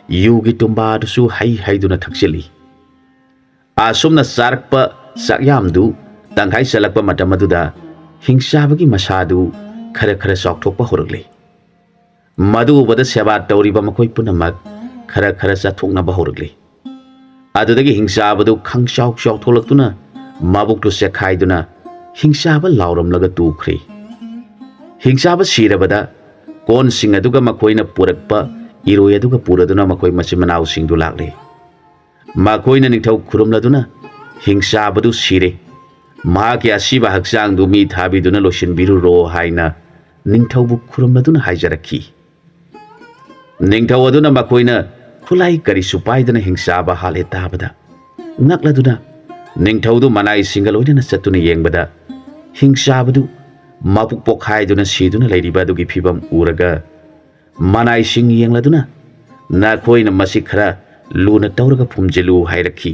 ꯌꯨꯒꯤ ꯇꯨꯝꯕꯥ ꯑꯗꯨꯁꯨ ꯍꯩ ꯍꯩꯗꯨꯅ ꯊꯛꯆꯤꯜꯂꯤ꯫ ꯑꯁꯨꯝꯅ ꯆꯥꯔꯛꯄ ꯆꯥꯛꯌꯥꯝꯗꯨ ꯇꯪꯈꯥꯏ ꯆꯜꯂꯛꯄ ꯃꯇꯝ ꯑꯗꯨꯗ ꯍꯤꯡꯆꯥꯕꯒꯤ ꯃꯁꯥꯗꯨ ꯈꯔ ꯈꯔ ꯆꯥꯎꯊꯣꯛꯄ ꯍꯧꯔꯛꯂꯦ꯫ ꯃꯗꯨ ꯎꯕꯗ ꯁꯦꯕꯥ ꯇꯧꯔꯤꯕ ꯃꯈꯣꯏ ꯄꯨꯝꯅꯃꯛ ꯈꯔ ꯈꯔ ꯆꯠꯊꯣꯛꯅꯕ ꯍꯧꯔꯛꯂꯤ꯫ ꯑꯗꯨꯗꯒꯤ ꯍꯤꯡꯆꯥꯕꯗꯨ ꯈꯪꯆꯥꯎ ꯆꯥꯎꯊꯣꯛꯂꯛꯇꯨꯅ ꯃꯕꯨꯛꯇꯨ ꯆꯦꯛꯈꯥꯏꯗꯨꯅ ꯍꯤꯡꯆꯥꯕ ꯂꯥꯎꯔꯝꯂꯒ ꯇꯨꯈ꯭ꯔꯦ꯫ ꯍꯤꯡꯆꯥꯕ ꯁꯤꯔꯕꯗ ꯀꯣꯟꯁꯤꯡ ꯑꯗꯨꯒ ꯃꯈꯣꯏꯅ ꯄꯨꯔꯛꯄ ꯏꯔꯣꯏ ꯑꯗꯨꯒ ꯄꯨꯔꯗꯨꯅ ꯃꯈꯣꯏ ꯃꯆꯤꯟ ꯃꯅꯥꯎꯁꯤꯡꯗꯨ ꯂꯥꯛꯂꯦ꯫ ꯃꯈꯣꯏꯅ ꯅꯤꯡꯊꯧ ꯈꯨꯔꯨꯝꯂꯗꯨꯅ ꯍꯤꯡꯆꯥꯕꯗꯨ ꯁꯤꯔꯦ, ꯃꯍꯥꯛꯀꯤ ꯑꯁꯤꯕ ꯍꯛꯆꯥꯡꯗꯨ ꯃꯤ ꯊꯥꯕꯤꯗꯨꯅ ꯂꯣꯏꯁꯤꯟꯕꯤꯔꯨꯔꯣ ꯍꯥꯏꯅ ꯅꯤꯡꯊꯧꯕꯨ ꯈꯨꯔꯨꯝꯂꯗꯨꯅ ꯍꯥꯏꯖꯔꯛꯈꯤ꯫ ꯅꯤꯡꯊꯧ ꯑꯗꯨꯅ ꯃꯈꯣꯏꯅ ꯈꯨꯠꯂꯥꯏ ꯀꯔꯤꯁꯨ ꯄꯥꯏꯗꯅ ꯍꯤꯡꯆꯥꯕ ꯍꯥꯠꯂꯦ ꯇꯥꯕꯗ ꯉꯛꯂꯗꯨꯅ ꯅꯤꯡꯊꯧꯗꯨ ꯃꯅꯥꯏꯁꯤꯡꯒ ꯂꯣꯏꯅꯅ ꯆꯠꯇꯨꯅ ꯌꯦꯡꯕꯗ ꯍꯤꯡꯆꯥꯕꯗꯨ ꯃꯕꯨꯛ ꯄꯣꯛꯈꯥꯏꯗꯨꯅ ꯁꯤꯗꯨꯅ ꯂꯩꯔꯤꯕ ꯑꯗꯨꯒꯤ ꯐꯤꯕꯝ ꯎꯔꯒ ꯃꯅꯥꯏꯁꯤꯡ ꯌꯦꯡꯂꯗꯨꯅ ꯅꯈꯣꯏꯅ ꯃꯁꯤ ꯈꯔ ꯂꯨꯅ ꯇꯧꯔꯒ ꯐꯨꯝꯖꯤꯜꯂꯨ ꯍꯥꯏꯔꯛꯈꯤ꯫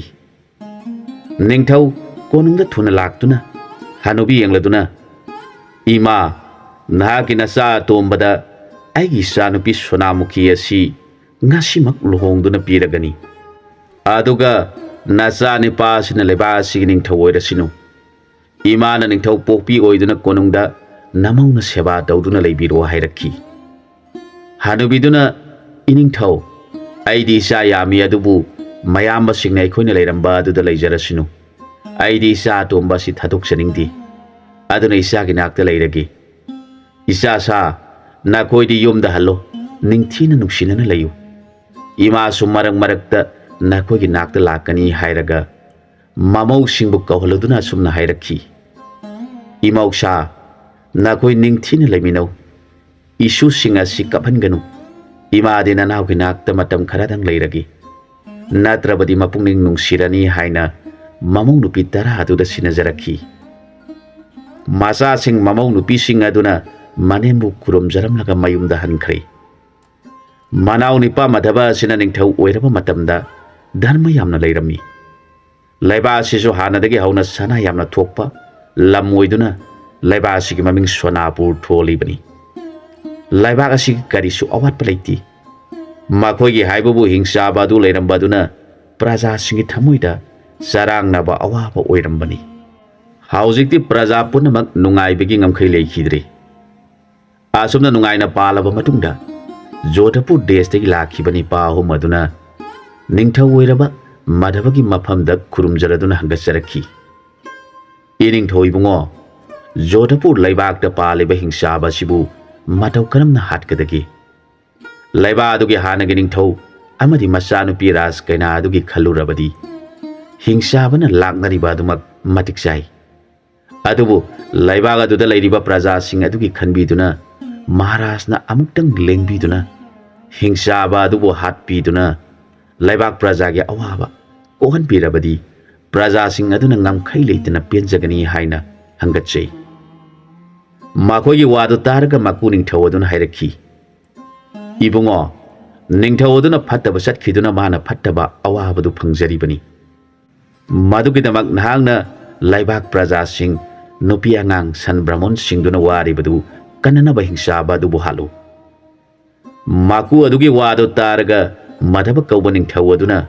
ꯅꯤꯡꯊꯧ ꯀꯣꯅꯨꯡꯗ ꯊꯨꯅ ꯂꯥꯛꯇꯨꯅ ꯍꯅꯨꯕꯤ ꯌꯦꯡꯂꯗꯨꯅ, "ꯏꯃꯥ, ꯅꯍꯥꯛꯀꯤ ꯅꯆꯥ ꯑꯇꯣꯝꯕꯗ ꯑꯩꯒꯤ ꯏꯆꯥꯅꯨꯄꯤ ꯁꯣꯅꯥꯃꯨꯈꯤ ꯑꯁꯤ ꯉꯁꯤꯃꯛ ꯂꯨꯍꯣꯡꯗꯨꯅ ꯄꯤꯔꯒꯅꯤ꯫ ꯑꯗꯨꯒ ꯅꯆꯥ ꯅꯨꯄꯥ ꯑꯁꯤꯅ ꯂꯩꯕꯥꯛ ꯑꯁꯤꯒꯤ ꯅꯤꯡꯊꯧ ꯑꯣꯏꯔꯁꯤꯅꯨ꯫ ꯏꯃꯥꯅ ꯅꯤꯡꯊꯧ ꯄꯣꯛꯄꯤ ꯑꯣꯏꯗꯨꯅ ꯀꯣꯅꯨꯡꯗ ꯅꯃꯧꯅ ꯁꯦꯕꯥ ꯇꯧꯗꯨꯅ ꯂꯩꯕꯤꯔꯣ" ꯍꯥꯏꯔꯛꯈꯤ꯫ ꯍꯅꯨꯕꯤꯗꯨꯅ, "ꯏꯅꯤꯡꯊꯧ, ꯑꯩꯗꯤ ꯏꯆꯥ ꯌꯥꯝꯃꯤ, ꯑꯗꯨꯕꯨ ꯃꯌꯥꯝꯕꯁꯤꯡꯅ ꯑꯩꯈꯣꯏꯅ ꯂꯩꯔꯝꯕ ꯑꯗꯨꯗ ꯂꯩꯖꯔꯁꯅꯨ꯫ ꯑꯩꯗꯤ ꯏꯆꯥ ꯑꯇꯣꯝꯕ ꯑꯁꯤ ꯊꯥꯗꯣꯛꯆꯅꯤꯡꯗꯦ꯫ ꯑꯗꯨꯅ ꯏꯆꯥꯒꯤ ꯅꯥꯛꯇ ꯂꯩꯔꯒꯦ꯫ ꯏꯆꯥꯁꯥ, ꯅꯈꯣꯏꯗꯤ ꯌꯨꯝꯗ ꯍꯜꯂꯣ, ꯅꯤꯡꯊꯤꯅ ꯅꯨꯡꯁꯤꯅꯅ ꯂꯩꯌꯨ꯫ ꯏꯃꯥꯁꯨ ꯃꯔꯛ ꯃꯔꯛꯇ ꯅꯈꯣꯏꯒꯤ ꯅꯥꯛꯇ ꯂꯥꯛꯀꯅꯤ" ꯍꯥꯏꯔꯒ ꯃꯃꯧꯁꯤꯡꯕꯨ ꯀꯧꯍꯜꯂꯗꯨꯅ ꯑꯁꯨꯝꯅ ꯍꯥꯏꯔꯛꯈꯤ, "ꯏꯃꯧꯁꯥ, ꯅꯈꯣꯏ ꯅꯤꯡꯊꯤꯅ ꯂꯩꯃꯤꯟꯅꯧ꯫ ꯏꯁꯨꯁꯤꯡ ꯑꯁꯤ ꯀꯞꯍꯟꯒꯅꯨ꯫ ꯏꯃꯥꯗꯤ ꯅꯅꯥꯎꯒꯤ ꯅꯥꯛꯇ ꯃꯇꯝ ꯈꯔꯗꯪ ꯂꯩꯔꯒꯦ꯫ ꯅꯠꯇ꯭ꯔꯕꯗꯤ ꯃꯄꯨꯛꯅꯤꯡ ꯅꯨꯡꯁꯤꯔꯅꯤ" ꯍꯥꯏꯅ ꯃꯃꯧ ꯅꯨꯄꯤ ꯇꯔꯥ ꯑꯗꯨꯗ ꯁꯤꯟꯅꯖꯔꯛꯈꯤ꯫ ꯃꯆꯥꯁꯤꯡ ꯃꯃꯧ ꯅꯨꯄꯤꯁꯤꯡ ꯑꯗꯨꯅ ꯃꯅꯦꯝꯕꯨ ꯈꯨꯔꯨꯝꯖꯔꯝꯂꯒ ꯃꯌꯨꯝꯗ ꯍꯟꯈ꯭ꯔꯦ꯫ ꯃꯅꯥꯎ ꯅꯤꯄꯥ ꯃꯙꯕ ꯑꯁꯤꯅ ꯅꯤꯡꯊꯧ ꯑꯣꯏꯔꯕ ꯃꯇꯝꯗ ꯙꯔꯃ ꯌꯥꯝꯅ ꯂꯩꯔꯝꯃꯤ꯫ ꯂꯩꯕꯥꯛ ꯑꯁꯤꯁꯨ ꯍꯥꯟꯅꯗꯒꯤ ꯍꯧꯅ ꯁꯅꯥ ꯌꯥꯝꯅ ꯊꯣꯛꯄ ꯂꯝ ꯑꯣꯏꯗꯨꯅ ꯂꯩꯕꯥꯛ ꯑꯁꯤꯒꯤ ꯃꯃꯤꯡ ꯁꯣꯅꯥꯄꯨꯔ ꯊꯣꯜꯂꯤꯕꯅꯤ꯫ ꯂꯩꯕꯥꯛ ꯑꯁꯤꯒꯤ ꯀꯔꯤꯁꯨ ꯑꯋꯥꯠꯄ ꯂꯩꯇꯦ꯫ ꯃꯈꯣꯏꯒꯤ ꯍꯥꯏꯕꯕꯨ ꯍꯤꯡꯆꯥꯕ ꯑꯗꯨ ꯂꯩꯔꯝꯕ ꯑꯗꯨꯅ ꯄ꯭ꯔꯖꯥꯁꯤꯡꯒꯤ ꯊꯃꯣꯏꯗ ꯆꯔꯥꯡꯅꯕ ꯑꯋꯥꯕ ꯑꯣꯏꯔꯝꯕꯅꯤ꯫ ꯍꯧꯖꯤꯛꯇꯤ ꯄ꯭ꯔꯖꯥ ꯄꯨꯝꯅꯃꯛ ꯅꯨꯡꯉꯥꯏꯕꯒꯤ ꯉꯝꯈꯩ ꯂꯩꯈꯤꯗ꯭ꯔꯦ꯫ ꯑꯁꯨꯝꯅ ꯅꯨꯡꯉꯥꯏꯅ ꯄꯥꯜꯂꯕ ꯃꯇꯨꯡꯗ ꯖꯣꯙꯄꯨꯔ ꯗꯦꯁꯇꯒꯤ ꯂꯥꯛꯈꯤꯕ ꯅꯤꯄꯥ ꯑꯍꯨꯝ ꯑꯗꯨꯅ ꯅꯤꯡꯊꯧ ꯑꯣꯏꯔꯕ ꯃꯥꯙꯕꯒꯤ ꯃꯐꯝꯗ ꯈꯨꯔꯨꯝꯖꯔꯗꯨꯅ ꯍꯪꯒꯠꯆꯔꯛꯈꯤ꯫ "ꯏꯅꯤꯡꯊꯧ ꯏꯕꯨꯡꯉꯣ, ꯖꯣꯙꯄꯨꯔ ꯂꯩꯕꯥꯛꯇ ꯄꯥꯜꯂꯤꯕ ꯍꯤꯡꯆꯥꯕ ꯑꯁꯤꯕꯨ ꯃꯇꯧ ꯀꯔꯝꯅ ꯍꯥꯠꯀꯗꯒꯦ? ꯂꯩꯕꯥꯛ ꯑꯗꯨꯒꯤ ꯍꯥꯟꯅꯒꯤ ꯅꯤꯡꯊꯧ ꯑꯃꯗꯤ ꯃꯆꯥꯅꯨꯄꯤ ꯔꯥꯖ ꯀꯩꯅꯥ ꯑꯗꯨꯒꯤ ꯈꯜꯂꯨꯔꯕꯗꯤ ꯍꯤꯡꯆꯥꯕꯅ ꯂꯥꯛꯅꯔꯤꯕ ꯑꯗꯨꯃꯛ ꯃꯇꯤꯛ ꯆꯥꯏ꯫ ꯑꯗꯨꯕꯨ ꯂꯩꯕꯥꯛ ꯑꯗꯨꯗ ꯂꯩꯔꯤꯕ ꯄ꯭ꯔꯖꯥꯁꯤꯡ ꯑꯗꯨꯒꯤ ꯈꯟꯕꯤꯗꯨꯅ ꯃꯍꯥꯔꯥꯖꯅ ꯑꯃꯨꯛꯇꯪ ꯂꯦꯡꯕꯤꯗꯨꯅ ꯍꯤꯡꯆꯥꯕ ꯑꯗꯨꯕꯨ ꯍꯥꯠꯄꯤꯗꯨꯅ ꯂꯩꯕꯥꯛ ꯄ꯭ꯔꯖꯥꯒꯤ ꯑꯋꯥꯕ ꯀꯣꯛꯍꯟꯕꯤꯔꯕꯗꯤ ꯄ꯭ꯔꯖꯥꯁꯤꯡ ꯑꯗꯨꯅ ꯉꯝꯈꯩ ꯂꯩꯇꯅ ꯄꯦꯟꯖꯒꯅꯤ ꯍꯥꯏꯅ ꯍꯪꯒꯠꯆꯩ꯫" ꯃꯈꯣꯏꯒꯤ ꯋꯥꯗꯨ ꯇꯥꯔꯒ ꯃꯀꯨ ꯅꯤꯡꯊꯧ ꯑꯗꯨꯅ ꯍꯥꯏꯔꯛꯈꯤ, "ꯏꯕꯨꯡꯉꯣ, ꯅꯤꯡꯊꯧ ꯑꯗꯨꯅ ꯐꯠꯇꯕ ꯆꯠꯈꯤꯗꯨꯅ ꯃꯥꯅ ꯐꯠꯇꯕ ꯑꯋꯥꯕꯗꯨ ꯐꯪꯖꯔꯤꯕꯅꯤ꯫ ꯃꯗꯨꯒꯤꯗꯃꯛ ꯅꯍꯥꯛꯅ ꯂꯩꯕꯥꯛ ꯄ꯭ꯔꯖꯥꯁꯤꯡ, ꯅꯨꯄꯤ ꯑꯉꯥꯡ, ꯁꯟ ꯕ꯭ꯔꯥꯍꯃꯟꯁꯤꯡꯗꯨꯅ ꯋꯥꯔꯤꯕꯗꯨ ꯀꯟꯅꯅꯕ ꯍꯤꯡꯆꯥꯕ ꯑꯗꯨꯕꯨ ꯍꯥꯠꯂꯨ꯫" ꯃꯀꯨ ꯑꯗꯨꯒꯤ ꯋꯥꯗꯨ ꯇꯥꯔꯒ ꯃꯥꯙꯕ ꯀꯧꯕ ꯅꯤꯡꯊꯧ ꯑꯗꯨꯅ,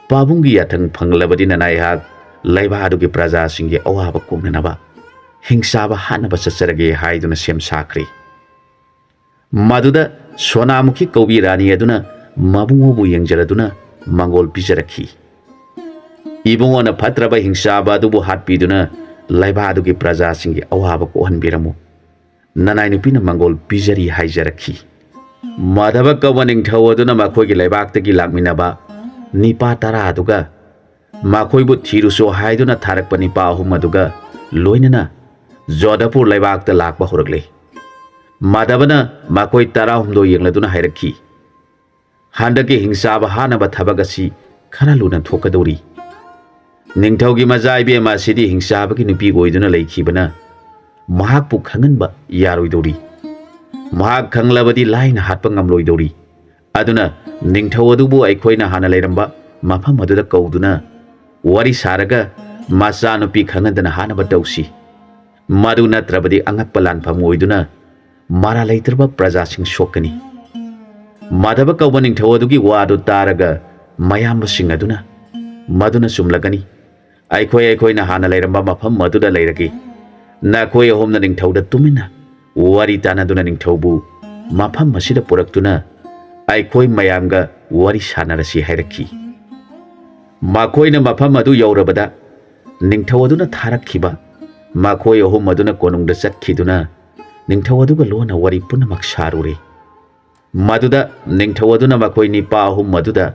"ꯄꯥꯕꯨꯡꯒꯤ ꯌꯥꯊꯪ ꯐꯪꯂꯕꯗꯤ ꯅꯅꯥꯏꯍꯥꯛ ꯂꯩꯕꯥꯛ ꯑꯗꯨꯒꯤ ꯄ꯭ꯔꯖꯥꯁꯤꯡꯒꯤ ꯑꯋꯥꯕ ꯀꯣꯛꯅꯅꯕ ꯍꯤꯡꯆꯥꯕ ꯍꯥꯠꯅꯕ ꯆꯠꯆꯔꯒꯦ" ꯍꯥꯏꯗꯨꯅ ꯁꯦꯝ ꯁꯥꯈ꯭ꯔꯦ꯫ ꯃꯗꯨꯗ ꯁꯣꯅꯥꯃꯨꯈꯤ ꯀꯧꯕꯤ ꯔꯥꯅꯤ ꯑꯗꯨꯅ ꯃꯕꯨꯡꯉꯣꯕꯨ ꯌꯦꯡꯖꯔꯗꯨꯅ ꯃꯪꯒꯣꯜ ꯄꯤꯖꯔꯛꯈꯤ꯫ "ꯏꯕꯨꯡꯉꯣꯅ ꯐꯠꯇ꯭ꯔꯕ ꯍꯤꯡꯆꯥꯕ ꯑꯗꯨꯕꯨ ꯍꯥꯠꯄꯤꯗꯨꯅ ꯂꯩꯕꯥꯛ ꯑꯗꯨꯒꯤ ꯄ꯭ꯔꯖꯥꯁꯤꯡꯒꯤ ꯑꯋꯥꯕ ꯀꯣꯛꯍꯟꯕꯤꯔꯝꯃꯨ꯫ ꯅꯅꯥꯏ ꯅꯨꯄꯤꯅ ꯃꯪꯒꯣꯜ ꯄꯤꯖꯔꯤ" ꯍꯥꯏꯖꯔꯛꯈꯤ꯫ ꯃꯥꯙꯕ ꯀꯧꯕ ꯅꯤꯡꯊꯧ ꯑꯗꯨꯅ ꯃꯈꯣꯏꯒꯤ ꯂꯩꯕꯥꯛꯇꯒꯤ ꯂꯥꯛꯃꯤꯟꯅꯕ ꯅꯤꯄꯥ ꯇꯔꯥ ꯑꯗꯨꯒ ꯃꯈꯣꯏꯕꯨ ꯊꯤꯔꯨꯆꯣ ꯍꯥꯏꯗꯨꯅ ꯊꯥꯔꯛꯄ ꯅꯤꯄꯥ ꯑꯍꯨꯝ ꯑꯗꯨꯒ ꯂꯣꯏꯅꯅ ꯖꯣꯙꯄꯨꯔ ꯂꯩꯕꯥꯛꯇ ꯂꯥꯛꯄ ꯍꯧꯔꯛꯂꯦ꯫ ꯃꯥꯙꯕꯅ ꯃꯈꯣꯏ ꯇꯔꯥꯍꯨꯝꯗꯣꯏ ꯌꯦꯡꯂꯗꯨꯅ ꯍꯥꯏꯔꯛꯈꯤ, "ꯍꯟꯗꯛꯀꯤ ꯍꯤꯡꯆꯥꯕ ꯍꯥꯠꯅꯕ ꯊꯕꯛ ꯑꯁꯤ ꯈꯔ ꯂꯨꯅ ꯊꯣꯛꯀꯗꯧꯔꯤ꯫ ꯅꯤꯡꯊꯧꯒꯤ ꯃꯆꯥ ꯏꯕꯦꯝꯃ ꯑꯁꯤꯗꯤ ꯍꯤꯡꯆꯥꯕꯒꯤ ꯅꯨꯄꯤ ꯑꯣꯏꯗꯨꯅ ꯂꯩꯈꯤꯕꯅ ꯃꯍꯥꯛꯄꯨ ꯈꯪꯍꯟꯕ ꯌꯥꯔꯣꯏꯗꯧꯔꯤ꯫ ꯃꯍꯥꯛ ꯈꯪꯂꯕꯗꯤ ꯂꯥꯏꯅ ꯍꯥꯠꯄ ꯉꯝꯂꯣꯏꯗꯧꯔꯤ꯫ ꯑꯗꯨꯅ ꯅꯤꯡꯊꯧ ꯑꯗꯨꯕꯨ ꯑꯩꯈꯣꯏꯅ ꯍꯥꯟꯅ ꯂꯩꯔꯝꯕ ꯃꯐꯝ ꯑꯗꯨꯗ ꯀꯧꯗꯨꯅ ꯋꯥꯔꯤ ꯁꯥꯔꯒ ꯃꯆꯥꯅꯨꯄꯤ ꯈꯪꯍꯟꯗꯅ ꯍꯥꯠꯅꯕ ꯇꯧꯁꯤ꯫ ꯃꯗꯨ ꯅꯠꯇ꯭ꯔꯕꯗꯤ ꯑꯉꯛꯄ ꯂꯥꯟꯐꯝ ꯑꯣꯏꯗꯨꯅ ꯃꯔꯥ ꯂꯩꯇ꯭ꯔꯕ ꯄ꯭ꯔꯖꯥꯁꯤꯡ ꯁꯣꯛꯀꯅꯤ꯫" ꯃꯥꯙꯕ ꯀꯧꯕ ꯅꯤꯡꯊꯧ ꯑꯗꯨꯒꯤ ꯋꯥꯗꯨ ꯇꯥꯔꯒ ꯃꯌꯥꯝꯕꯁꯤꯡ ꯑꯗꯨꯅ ꯃꯗꯨꯅ ꯆꯨꯝꯂꯒꯅꯤ꯫ ꯑꯩꯈꯣꯏ ꯑꯩꯈꯣꯏꯅ ꯍꯥꯟꯅ ꯂꯩꯔꯝꯕ ꯃꯐꯝ ꯑꯗꯨꯗ ꯂꯩꯔꯒꯦ꯫ ꯅꯈꯣꯏ ꯑꯍꯨꯝꯅ ꯅꯤꯡꯊꯧꯗ ꯇꯨꯃꯤꯟꯅ ꯋꯥꯔꯤ ꯇꯥꯟꯅꯗꯨꯅ ꯅꯤꯡꯊꯧꯕꯨ ꯃꯐꯝ ꯑꯁꯤꯗ ꯄꯨꯔꯛꯇꯨꯅ ꯑꯩꯈꯣꯏ ꯃꯌꯥꯝꯒ ꯋꯥꯔꯤ ꯁꯥꯟꯅꯔꯁꯤ ꯍꯥꯏꯔꯛꯈꯤ꯫ ꯃꯈꯣꯏꯅ ꯃꯐꯝ ꯑꯗꯨ ꯌꯧꯔꯕꯗ ꯅꯤꯡꯊꯧ ꯑꯗꯨꯅ ꯊꯥꯔꯛꯈꯤꯕ ꯃꯈꯣꯏ ꯑꯍꯨꯝ ꯑꯗꯨꯅ ꯀꯣꯅꯨꯡꯗ ꯆꯠꯈꯤꯗꯨꯅ ꯅꯤꯡꯊꯧ ꯑꯗꯨꯒ ꯂꯣꯟꯅ ꯋꯥꯔꯤ ꯄꯨꯝꯅꯃꯛ ꯁꯥꯔꯨꯔꯦ꯫ ꯃꯗꯨꯗ ꯅꯤꯡꯊꯧ ꯑꯗꯨꯅ ꯃꯈꯣꯏ ꯅꯤꯄꯥ ꯑꯍꯨꯝ ꯑꯗꯨꯗ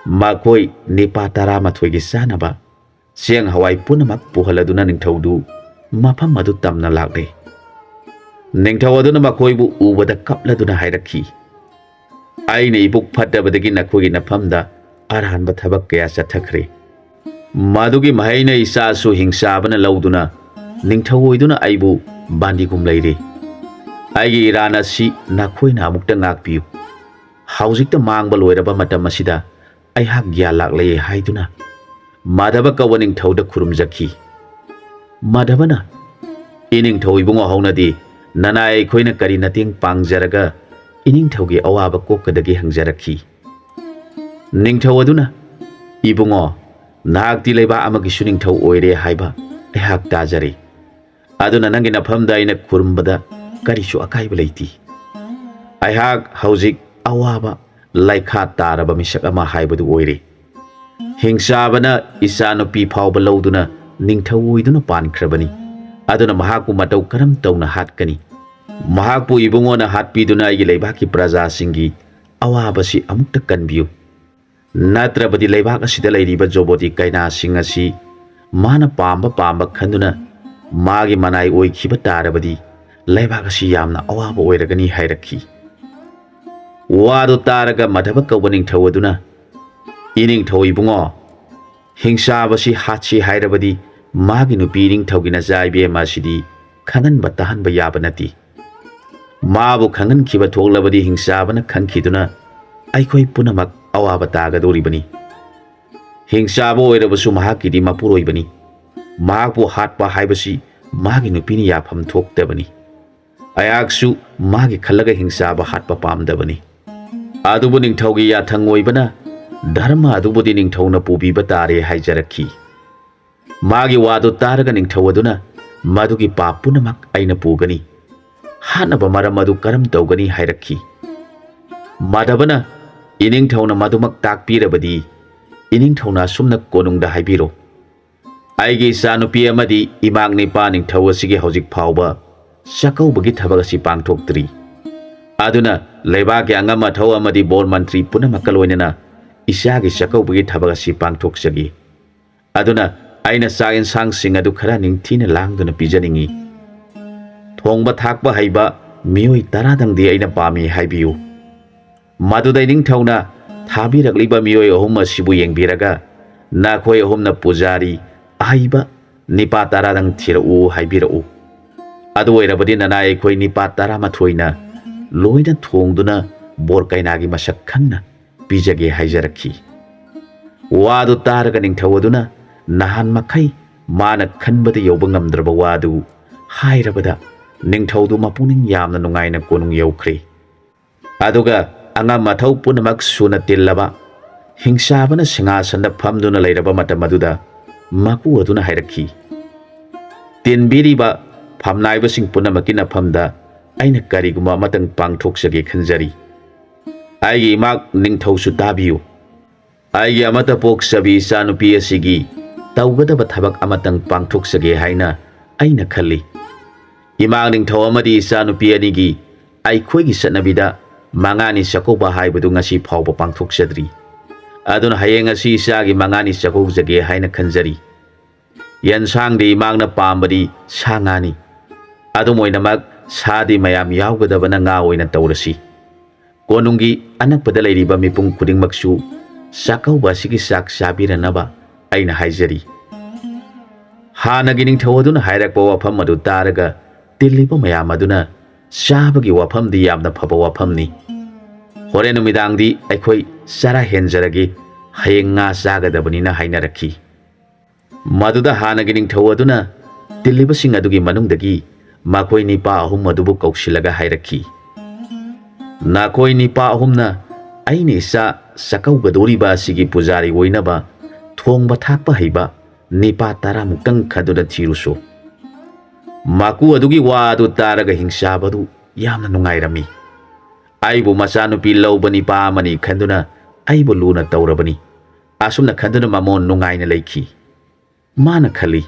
ꯃꯈꯣꯏ ꯅꯤꯄꯥ ꯇꯔꯥꯃꯥꯊꯣꯏꯒꯤ ꯆꯥꯅꯕ ꯆꯦꯡ ꯍꯋꯥꯏ ꯄꯨꯝꯅꯃꯛ ꯄꯨꯍꯜꯂꯗꯨꯅ ꯅꯤꯡꯊꯧꯗꯨ ꯃꯐꯝ ꯑꯗꯨ ꯇꯝꯅ ꯂꯥꯛꯂꯦ꯫ ꯅꯤꯡꯊꯧ ꯑꯗꯨꯅ ꯃꯈꯣꯏꯕꯨ ꯎꯕꯗ ꯀꯞꯂꯗꯨꯅ ꯍꯥꯏꯔꯛꯈꯤ, "ꯑꯩꯅ ꯏꯕꯨꯛ ꯐꯠꯇꯕꯗꯒꯤ ꯅꯈꯣꯏꯒꯤ ꯅꯐꯝꯗ ꯑꯔꯥꯟꯕ ꯊꯕꯛ ꯀꯌꯥ ꯆꯠꯊꯈ꯭ꯔꯦ꯫ ꯃꯗꯨꯒꯤ ꯃꯍꯩꯅ ꯏꯆꯥꯁꯨ ꯍꯤꯡꯆꯥꯕꯅ ꯂꯧꯗꯨꯅ ꯅꯤꯡꯊꯧ ꯑꯣꯏꯗꯨꯅ ꯑꯩꯕꯨ ꯕꯥꯟꯗꯤꯒꯨꯝ ꯂꯩꯔꯦ꯫ ꯑꯩꯒꯤ ꯏꯔꯥꯟ ꯑꯁꯤ ꯅꯈꯣꯏꯅ ꯑꯃꯨꯛꯇ ꯉꯥꯛꯄꯤꯌꯨ꯫ ꯍꯧꯖꯤꯛꯇ ꯃꯥꯡꯕ ꯂꯣꯏꯔꯕ ꯃꯇꯝ ꯑꯁꯤꯗ ꯑꯩꯍꯥꯛ ꯒ꯭ꯌꯥꯟ ꯂꯥꯛꯂꯦ" ꯍꯥꯏꯗꯨꯅ ꯃꯥꯙꯕ ꯀꯧꯕ ꯅꯤꯡꯊꯧꯗ ꯈꯨꯔꯨꯝꯖꯈꯤ꯫ ꯃꯥꯙꯕꯅ, "ꯏꯅꯤꯡꯊꯧ ꯏꯕꯨꯡꯉꯣ, ꯍꯧꯅꯗꯤ ꯅꯅꯥꯏ ꯑꯩꯈꯣꯏꯅ ꯀꯔꯤ ꯃꯇꯦꯡ ꯄꯥꯡꯖꯔꯒ ꯏꯅꯤꯡꯊꯧꯒꯤ ꯑꯋꯥꯕ ꯀꯣꯛꯀꯗꯒꯦ?" ꯍꯪꯖꯔꯛꯈꯤ꯫ ꯅꯤꯡꯊꯧ ꯑꯗꯨꯅ, "ꯏꯕꯨꯡꯉꯣ, ꯅꯍꯥꯛꯇꯤ ꯂꯩꯕꯥꯛ ꯑꯃꯒꯤꯁꯨ ꯅꯤꯡꯊꯧ ꯑꯣꯏꯔꯦ ꯍꯥꯏꯕ ꯑꯩꯍꯥꯛ ꯇꯥꯖꯔꯦ꯫ ꯑꯗꯨꯅ ꯅꯪꯒꯤ ꯅꯐꯝꯗ ꯑꯩꯅ ꯈꯨꯔꯨꯝꯕꯗ ꯀꯔꯤꯁꯨ ꯑꯀꯥꯏꯕ ꯂꯩꯇꯦ꯫ ꯑꯩꯍꯥꯛ ꯍꯧꯖꯤꯛ ꯑꯋꯥꯕ ꯂꯩꯈꯥ ꯇꯥꯔꯕ ꯃꯤꯁꯛ ꯑꯃ ꯍꯥꯏꯕꯗꯨ ꯑꯣꯏꯔꯦ꯫ ꯍꯤꯡꯆꯥꯕꯅ ꯏꯆꯥꯅꯨꯄꯤ ꯐꯥꯎꯕ ꯂꯧꯗꯨꯅ ꯅꯤꯡꯊꯧ ꯑꯣꯏꯗꯨꯅ ꯄꯥꯟꯈ꯭ꯔꯕꯅꯤ꯫ ꯑꯗꯨꯅ ꯃꯍꯥꯛꯄꯨ ꯃꯇꯧ ꯀꯔꯝ ꯇꯧꯅ ꯍꯥꯠꯀꯅꯤ? ꯃꯍꯥꯛꯄꯨ ꯏꯕꯨꯡꯉꯣꯅ ꯍꯥꯠꯄꯤꯗꯨꯅ ꯑꯩꯒꯤ ꯂꯩꯕꯥꯛꯀꯤ ꯄ꯭ꯔꯖꯥꯁꯤꯡꯒꯤ ꯑꯋꯥꯕꯁꯤ ꯑꯃꯨꯛꯇ ꯀꯟꯕꯤꯌꯨ꯫ ꯅꯠꯇ꯭ꯔꯕꯗꯤ ꯂꯩꯕꯥꯛ ꯑꯁꯤꯗ ꯂꯩꯔꯤꯕ ꯖꯣꯕꯣꯇꯤ ꯀꯩꯅꯥꯁꯤꯡ ꯑꯁꯤ ꯃꯥꯅ ꯄꯥꯝꯕ ꯄꯥꯝꯕ ꯈꯟꯗꯨꯅ ꯃꯥꯒꯤ ꯃꯅꯥꯏ ꯑꯣꯏꯈꯤꯕ ꯇꯥꯔꯕꯗꯤ ꯂꯩꯕꯥꯛ ꯑꯁꯤ ꯌꯥꯝꯅ ꯑꯋꯥꯕ ꯑꯣꯏꯔꯒꯅꯤ" ꯍꯥꯏꯔꯛꯈꯤ꯫ ꯋꯥꯗꯨ ꯇꯥꯔꯒ ꯃꯥꯙꯕ ꯀꯧꯕ ꯅꯤꯡꯊꯧ ꯑꯗꯨꯅ, "ꯏꯅꯤꯡꯊꯧ ꯏꯕꯨꯡꯉꯣ, ꯍꯤꯡꯆꯥꯕꯁꯤ ꯍꯥꯠꯁꯤ ꯍꯥꯏꯔꯕꯗꯤ ꯃꯥꯒꯤ ꯅꯨꯄꯤ ꯏꯅꯤꯡꯊꯧꯒꯤ ꯅꯆꯥ ꯏꯕꯦꯝꯃ ꯑꯁꯤꯗꯤ ꯈꯪꯍꯟꯕ ꯇꯥꯍꯟꯕ ꯌꯥꯕ ꯅꯠꯇꯦ꯫ ꯃꯥꯕꯨ ꯈꯪꯍꯟꯈꯤꯕ ꯊꯣꯛꯂꯕꯗꯤ ꯍꯤꯡꯆꯥꯕꯅ ꯈꯪꯈꯤꯗꯨꯅ ꯑꯩꯈꯣꯏ ꯄꯨꯝꯅꯃꯛ ꯑꯋꯥꯕ ꯇꯥꯒꯗꯧꯔꯤꯕꯅꯤ꯫ ꯍꯤꯡꯆꯥꯕ ꯑꯣꯏꯔꯕꯁꯨ ꯃꯍꯥꯛꯀꯤꯗꯤ ꯃꯄꯨꯔꯣꯏꯕꯅꯤ꯫ ꯃꯍꯥꯛꯄꯨ ꯍꯥꯠꯄ ꯍꯥꯏꯕꯁꯤ ꯃꯥꯒꯤ ꯅꯨꯄꯤꯅ ꯌꯥꯐꯝ ꯊꯣꯛꯇꯕꯅꯤ꯫ ꯑꯩꯍꯥꯛꯁꯨ ꯃꯥꯒꯤ ꯈꯜꯂꯒ ꯍꯤꯡꯆꯥꯕ ꯍꯥꯠꯄ ꯄꯥꯝꯗꯕꯅꯤ꯫ ꯑꯗꯨꯕꯨ ꯅꯤꯡꯊꯧꯒꯤ ꯌꯥꯊꯪ ꯑꯣꯏꯕꯅ ꯙꯔꯃ ꯑꯗꯨꯕꯨꯗꯤ ꯅꯤꯡꯊꯧꯅ ꯄꯨꯕꯤꯕ ꯇꯥꯔꯦ" ꯍꯥꯏꯖꯔꯛꯈꯤ꯫ ꯃꯥꯒꯤ ꯋꯥꯗꯨ ꯇꯥꯔꯒ ꯅꯤꯡꯊꯧ ꯑꯗꯨꯅ, "ꯃꯗꯨꯒꯤ ꯄꯥꯞ ꯄꯨꯝꯅꯃꯛ ꯑꯩꯅ ꯄꯨꯒꯅꯤ꯫ ꯍꯥꯠꯅꯕ ꯃꯔꯝ ꯑꯗꯨ ꯀꯔꯝ ꯇꯧꯒꯅꯤ ꯍꯥꯏꯔꯛꯈꯤ꯫ ꯃꯥꯙꯕꯅ ꯏꯅꯤꯡꯊꯧꯅ ꯃꯗꯨꯃꯛ ꯇꯥꯛꯄꯤꯔꯕꯗꯤ ꯏꯅꯤꯡꯊꯧꯅ ꯑꯁꯨꯝꯅ ꯀꯣꯅꯨꯡꯗ ꯍꯥꯏꯕꯤꯔꯣ, "ꯑꯩꯒꯤ ꯏꯆꯥꯅꯨꯄꯤ ꯑꯃꯗꯤ ꯏꯃꯥꯛ ꯅꯤꯄꯥ ꯅꯤꯡꯊꯧ ꯑꯁꯤꯒꯤ ꯍꯧꯖꯤꯛ ꯐꯥꯎꯕ ꯆꯥꯛꯀꯧꯕꯒꯤ ꯊꯕꯛ ꯑꯁꯤ ꯄꯥꯡꯊꯣꯛꯇ꯭ꯔꯤ꯫ ꯑꯗꯨꯅ ꯂꯩꯕꯥꯛꯀꯤ ꯑꯉꯝ ꯑꯊꯧ ꯑꯃꯗꯤ ꯕꯣꯔ ꯃꯟꯇ꯭ꯔꯤ ꯄꯨꯝꯅꯃꯛꯀ ꯂꯣꯏꯅꯅ ꯏꯆꯥꯒꯤ ꯆꯥꯛꯀꯧꯕꯒꯤ ꯊꯕꯛ ꯑꯁꯤ ꯄꯥꯡꯊꯣꯛꯆꯒꯦ꯫ ꯑꯗꯨꯅ ꯑꯩꯅ ꯆꯥꯛ ꯌꯦꯟꯁꯥꯡꯁꯤꯡ ꯑꯗꯨ ꯈꯔ ꯅꯤꯡꯊꯤꯅ ꯂꯥꯡꯗꯨꯅ ꯄꯤꯖꯅꯤꯡꯏ꯫ ꯊꯣꯡꯕ ꯊꯥꯛꯄ ꯍꯩꯕ ꯃꯤꯑꯣꯏ ꯇꯔꯥꯗꯪꯗꯤ ꯑꯩꯅ ꯄꯥꯝꯃꯤ ꯍꯥꯏꯕꯤꯌꯨ꯫ ꯃꯗꯨꯗ ꯏꯅꯤꯡꯊꯧꯅ ꯊꯥꯕꯤꯔꯛꯂꯤꯕ ꯃꯤꯑꯣꯏ ꯑꯍꯨꯝ ꯑꯁꯤꯕꯨ ꯌꯦꯡꯕꯤꯔꯒ ꯅꯈꯣꯏ ꯑꯍꯨꯝꯅ ꯄꯨꯖꯥꯔꯤ ꯑꯍꯩꯕ ꯅꯤꯄꯥ ꯇꯔꯥꯗꯪ ꯊꯤꯔꯛꯎ ꯍꯥꯏꯕꯤꯔꯛꯎ꯫ ꯑꯗꯨ ꯑꯣꯏꯔꯕꯗꯤ ꯅꯅꯥꯏ ꯑꯩꯈꯣꯏ ꯅꯤꯄꯥ ꯇꯔꯥꯃꯥꯊꯣꯏꯅ ꯂꯣꯏꯅ ꯊꯣꯡꯗꯨꯅ ꯕꯣꯔ ꯀꯩꯅꯥꯒꯤ ꯃꯁꯛ ꯈꯪꯅ ꯄꯤꯖꯒꯦ" ꯍꯥꯏꯖꯔꯛꯈꯤ꯫ ꯋꯥꯗꯨ ꯇꯥꯔꯒ ꯅꯤꯡꯊꯧ ꯑꯗꯨꯅ ꯅꯍꯥꯟ ꯃꯈꯩ ꯃꯥꯅ ꯈꯟꯕꯗ ꯌꯧꯕ ꯉꯝꯗ꯭ꯔꯕ ꯋꯥꯗꯨ ꯍꯥꯏꯔꯕꯗ ꯅꯤꯡꯊꯧꯗꯨ ꯃꯄꯨꯛꯅꯤꯡ ꯌꯥꯝꯅ ꯅꯨꯡꯉꯥꯏꯅ ꯀꯣꯅꯨꯡ ꯌꯧꯈ꯭ꯔꯦ꯫ ꯑꯗꯨꯒ ꯑꯉꯝ ꯑꯊꯧ ꯄꯨꯝꯅꯃꯛ ꯁꯨꯅ ꯇꯤꯜꯂꯕ ꯍꯤꯡꯆꯥꯕꯅ ꯁꯤꯡꯍꯥꯁꯟꯗ ꯐꯝꯗꯨꯅ ꯂꯩꯔꯕ ꯃꯇꯝ ꯑꯗꯨꯗ ꯃꯄꯨ ꯑꯗꯨꯅ ꯍꯥꯏꯔꯛꯈꯤ, "ꯇꯤꯟꯕꯤꯔꯤꯕ ꯐꯝꯅꯥꯏꯕꯁꯤꯡ ꯄꯨꯝꯅꯃꯛꯀꯤ ꯅꯐꯝꯗ ꯑꯩꯅ ꯀꯔꯤꯒꯨꯝꯕ ꯑꯃꯇꯪ ꯄꯥꯡꯊꯣꯛꯆꯒꯦ ꯈꯟꯖꯔꯤ꯫ ꯑꯩꯒꯤ ꯏꯃꯥꯛ ꯅꯤꯡꯊꯧꯁꯨ ꯇꯥꯕꯤꯌꯨ꯫ ꯑꯩꯒꯤ ꯑꯃꯠꯇ ꯄꯣꯛꯆꯕꯤ ꯏꯆꯥꯅꯨꯄꯤ ꯑꯁꯤꯒꯤ ꯇꯧꯒꯗꯕ ꯊꯕꯛ ꯑꯃꯇꯪ ꯄꯥꯡꯊꯣꯛꯆꯒꯦ ꯍꯥꯏꯅ ꯑꯩꯅ ꯈꯜꯂꯤ꯫ ꯏꯃꯥꯛ ꯅꯤꯡꯊꯧ ꯑꯃꯗꯤ ꯏꯆꯥꯅꯨꯄꯤ ꯑꯅꯤꯒꯤ ꯑꯩꯈꯣꯏꯒꯤ ꯆꯠꯅꯕꯤꯗ ꯃꯉꯥꯅꯤ ꯆꯥꯛꯀꯧꯕ ꯍꯥꯏꯕꯗꯨ ꯉꯁꯤ ꯐꯥꯎꯕ ꯄꯥꯡꯊꯣꯛꯆꯗ꯭ꯔꯤ꯫ ꯑꯗꯨꯅ ꯍꯌꯦꯡ ꯑꯁꯤ ꯏꯆꯥꯒꯤ ꯃꯉꯥꯅꯤ ꯆꯥꯛꯀꯧꯖꯒꯦ ꯍꯥꯏꯅ ꯈꯟꯖꯔꯤ꯫ ꯌꯦꯟꯁꯥꯡꯗꯤ ꯏꯃꯥꯛꯅ ꯄꯥꯝꯕꯗꯤ ꯁꯥ ꯉꯥꯅꯤ꯫ ꯑꯗꯨꯝ ꯑꯣꯏꯅꯃꯛ ꯁꯥꯗꯤ ꯃꯌꯥꯝ ꯌꯥꯎꯒꯗꯕꯅ ꯉꯥ ꯑꯣꯏꯅ ꯇꯧꯔꯁꯤ꯫ ꯀꯣꯅꯨꯡꯒꯤ ꯑꯅꯛꯄꯗ ꯂꯩꯔꯤꯕ ꯃꯤꯄꯨꯝ ꯈꯨꯗꯤꯡꯃꯛꯁꯨ ꯆꯥꯛꯀꯧꯕ ꯑꯁꯤꯒꯤ ꯆꯥꯛ ꯆꯥꯕꯤꯔꯅꯕ ꯑꯩꯅ ꯍꯥꯏꯖꯔꯤ꯫" ꯍꯥꯟꯅꯒꯤ ꯅꯤꯡꯊꯧ ꯑꯗꯨꯅ ꯍꯥꯏꯔꯛꯄ ꯋꯥꯐꯝ ꯑꯗꯨ ꯇꯥꯔꯒ ꯇꯤꯜꯂꯤꯕ ꯃꯌꯥꯝ ꯑꯗꯨꯅ ꯆꯥꯕꯒꯤ ꯋꯥꯐꯝꯗꯤ ꯌꯥꯝꯅ ꯐꯕ ꯋꯥꯐꯝꯅꯤ꯫ ꯍꯣꯔꯦꯟ ꯅꯨꯃꯤꯗꯥꯡꯗꯤ ꯑꯩꯈꯣꯏ ꯆꯔꯥ ꯍꯦꯟꯖꯔꯒꯦ, ꯍꯌꯦꯡ ꯉꯥ ꯆꯥꯒꯗꯕꯅꯤꯅ ꯍꯥꯏꯅꯔꯛꯈꯤ꯫ ꯃꯗꯨꯗ ꯍꯥꯟꯅꯒꯤ ꯅꯤꯡꯊꯧ ꯑꯗꯨꯅ ꯇꯤꯜꯂꯤꯕꯁꯤꯡ ꯑꯗꯨꯒꯤ ꯃꯅꯨꯡꯗꯒꯤ ꯃꯈꯣꯏ ꯅꯤꯄꯥ ꯑꯍꯨꯝ ꯑꯗꯨꯕꯨ ꯀꯧꯁꯤꯜꯂꯒ ꯍꯥꯏꯔꯛꯈꯤ, "ꯅꯈꯣꯏ ꯅꯤꯄꯥ ꯑꯍꯨꯝꯅ ꯑꯩꯅ ꯏꯆꯥ ꯆꯥꯛꯀꯧꯒꯗꯧꯔꯤꯕ ꯑꯁꯤꯒꯤ ꯄꯨꯖꯥꯔꯤ ꯑꯣꯏꯅꯕ ꯊꯣꯡꯕ ꯊꯥꯛꯄ ꯍꯩꯕ ꯅꯤꯄꯥ ꯇꯔꯥꯃꯨꯛꯇꯪ ꯈꯟꯗꯨꯅ ꯊꯤꯔꯨꯁꯨ꯫ ꯃꯀꯨ ꯑꯗꯨꯒꯤ ꯋꯥ ꯑꯗꯨ ꯇꯥꯔꯒ ꯍꯤꯡꯆꯥꯕ ꯑꯗꯨ ꯌꯥꯝꯅ ꯅꯨꯡꯉꯥꯏꯔꯝꯃꯤ꯫ "ꯑꯩꯕꯨ ꯃꯆꯥꯅꯨꯄꯤ ꯂꯧꯕ ꯅꯤꯄꯥ ꯑꯃꯅꯤ ꯈꯟꯗꯨꯅ ꯑꯩꯕꯨ ꯂꯨꯅ ꯇꯧꯔꯕꯅꯤ꯫ ꯑꯁꯨꯝꯅ ꯈꯟꯗꯨꯅ ꯃꯃꯣꯟ ꯅꯨꯡꯉꯥꯏꯅ ꯂꯩꯈꯤ꯫" ꯃꯥꯅ ꯈꯜꯂꯤ,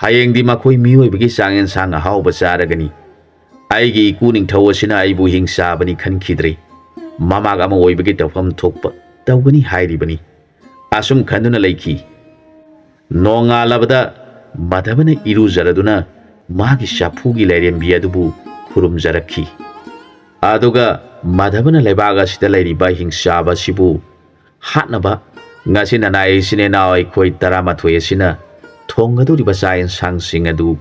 "ꯍꯌꯦꯡꯗꯤ ꯃꯈꯣꯏ ꯃꯤꯑꯣꯏꯕꯒꯤ ꯆꯥꯛ ꯌꯦꯟꯁꯥꯡ ꯑꯍꯥꯎꯕ ꯆꯥꯔꯒꯅꯤ꯫ ꯑꯩꯒꯤ ꯏꯄꯨ ꯅꯤꯡꯊꯧ ꯑꯁꯤꯅ ꯑꯩꯕꯨ ꯍꯤꯡꯆꯥꯕꯅꯤ ꯈꯟꯈꯤꯗ꯭ꯔꯦ꯫ ꯃꯃꯥꯛ ꯑꯃ ꯑꯣꯏꯕꯒꯤ ꯇꯧꯐꯝ ꯊꯣꯛꯄ ꯇꯧꯒꯅꯤ ꯍꯥꯏꯔꯤꯕꯅꯤ꯫" ꯑꯁꯨꯝ ꯈꯟꯗꯨꯅ ꯂꯩꯈꯤ꯫ ꯅꯣꯡꯉꯥꯜꯂꯕꯗ ꯃꯥꯙꯕꯅ ꯏꯔꯨꯖꯔꯗꯨꯅ ꯃꯥꯒꯤ ꯆꯐꯨꯒꯤ ꯂꯥꯏꯔꯦꯝꯕꯤ ꯑꯗꯨꯕꯨ ꯈꯨꯔꯨꯝꯖꯔꯛꯈꯤ꯫ ꯑꯗꯨꯒ ꯃꯥꯙꯕꯅ ꯂꯩꯕꯥꯛ ꯑꯁꯤꯗ ꯂꯩꯔꯤꯕ ꯍꯤꯡꯆꯥꯕ ꯑꯁꯤꯕꯨ ꯍꯥꯠꯅꯕ ꯉꯁꯤ ꯅꯅꯥꯏ ꯏꯆꯤꯟ ꯏꯅꯥꯎ ꯑꯩꯈꯣꯏ ꯇꯔꯥꯃꯥꯊꯣꯏ ꯑꯁꯤꯅ ꯊꯣꯡꯒꯗꯧꯔꯤꯕ ꯆꯥꯛ ꯌꯦꯟꯁꯥꯡꯁꯤꯡ ꯑꯗꯨ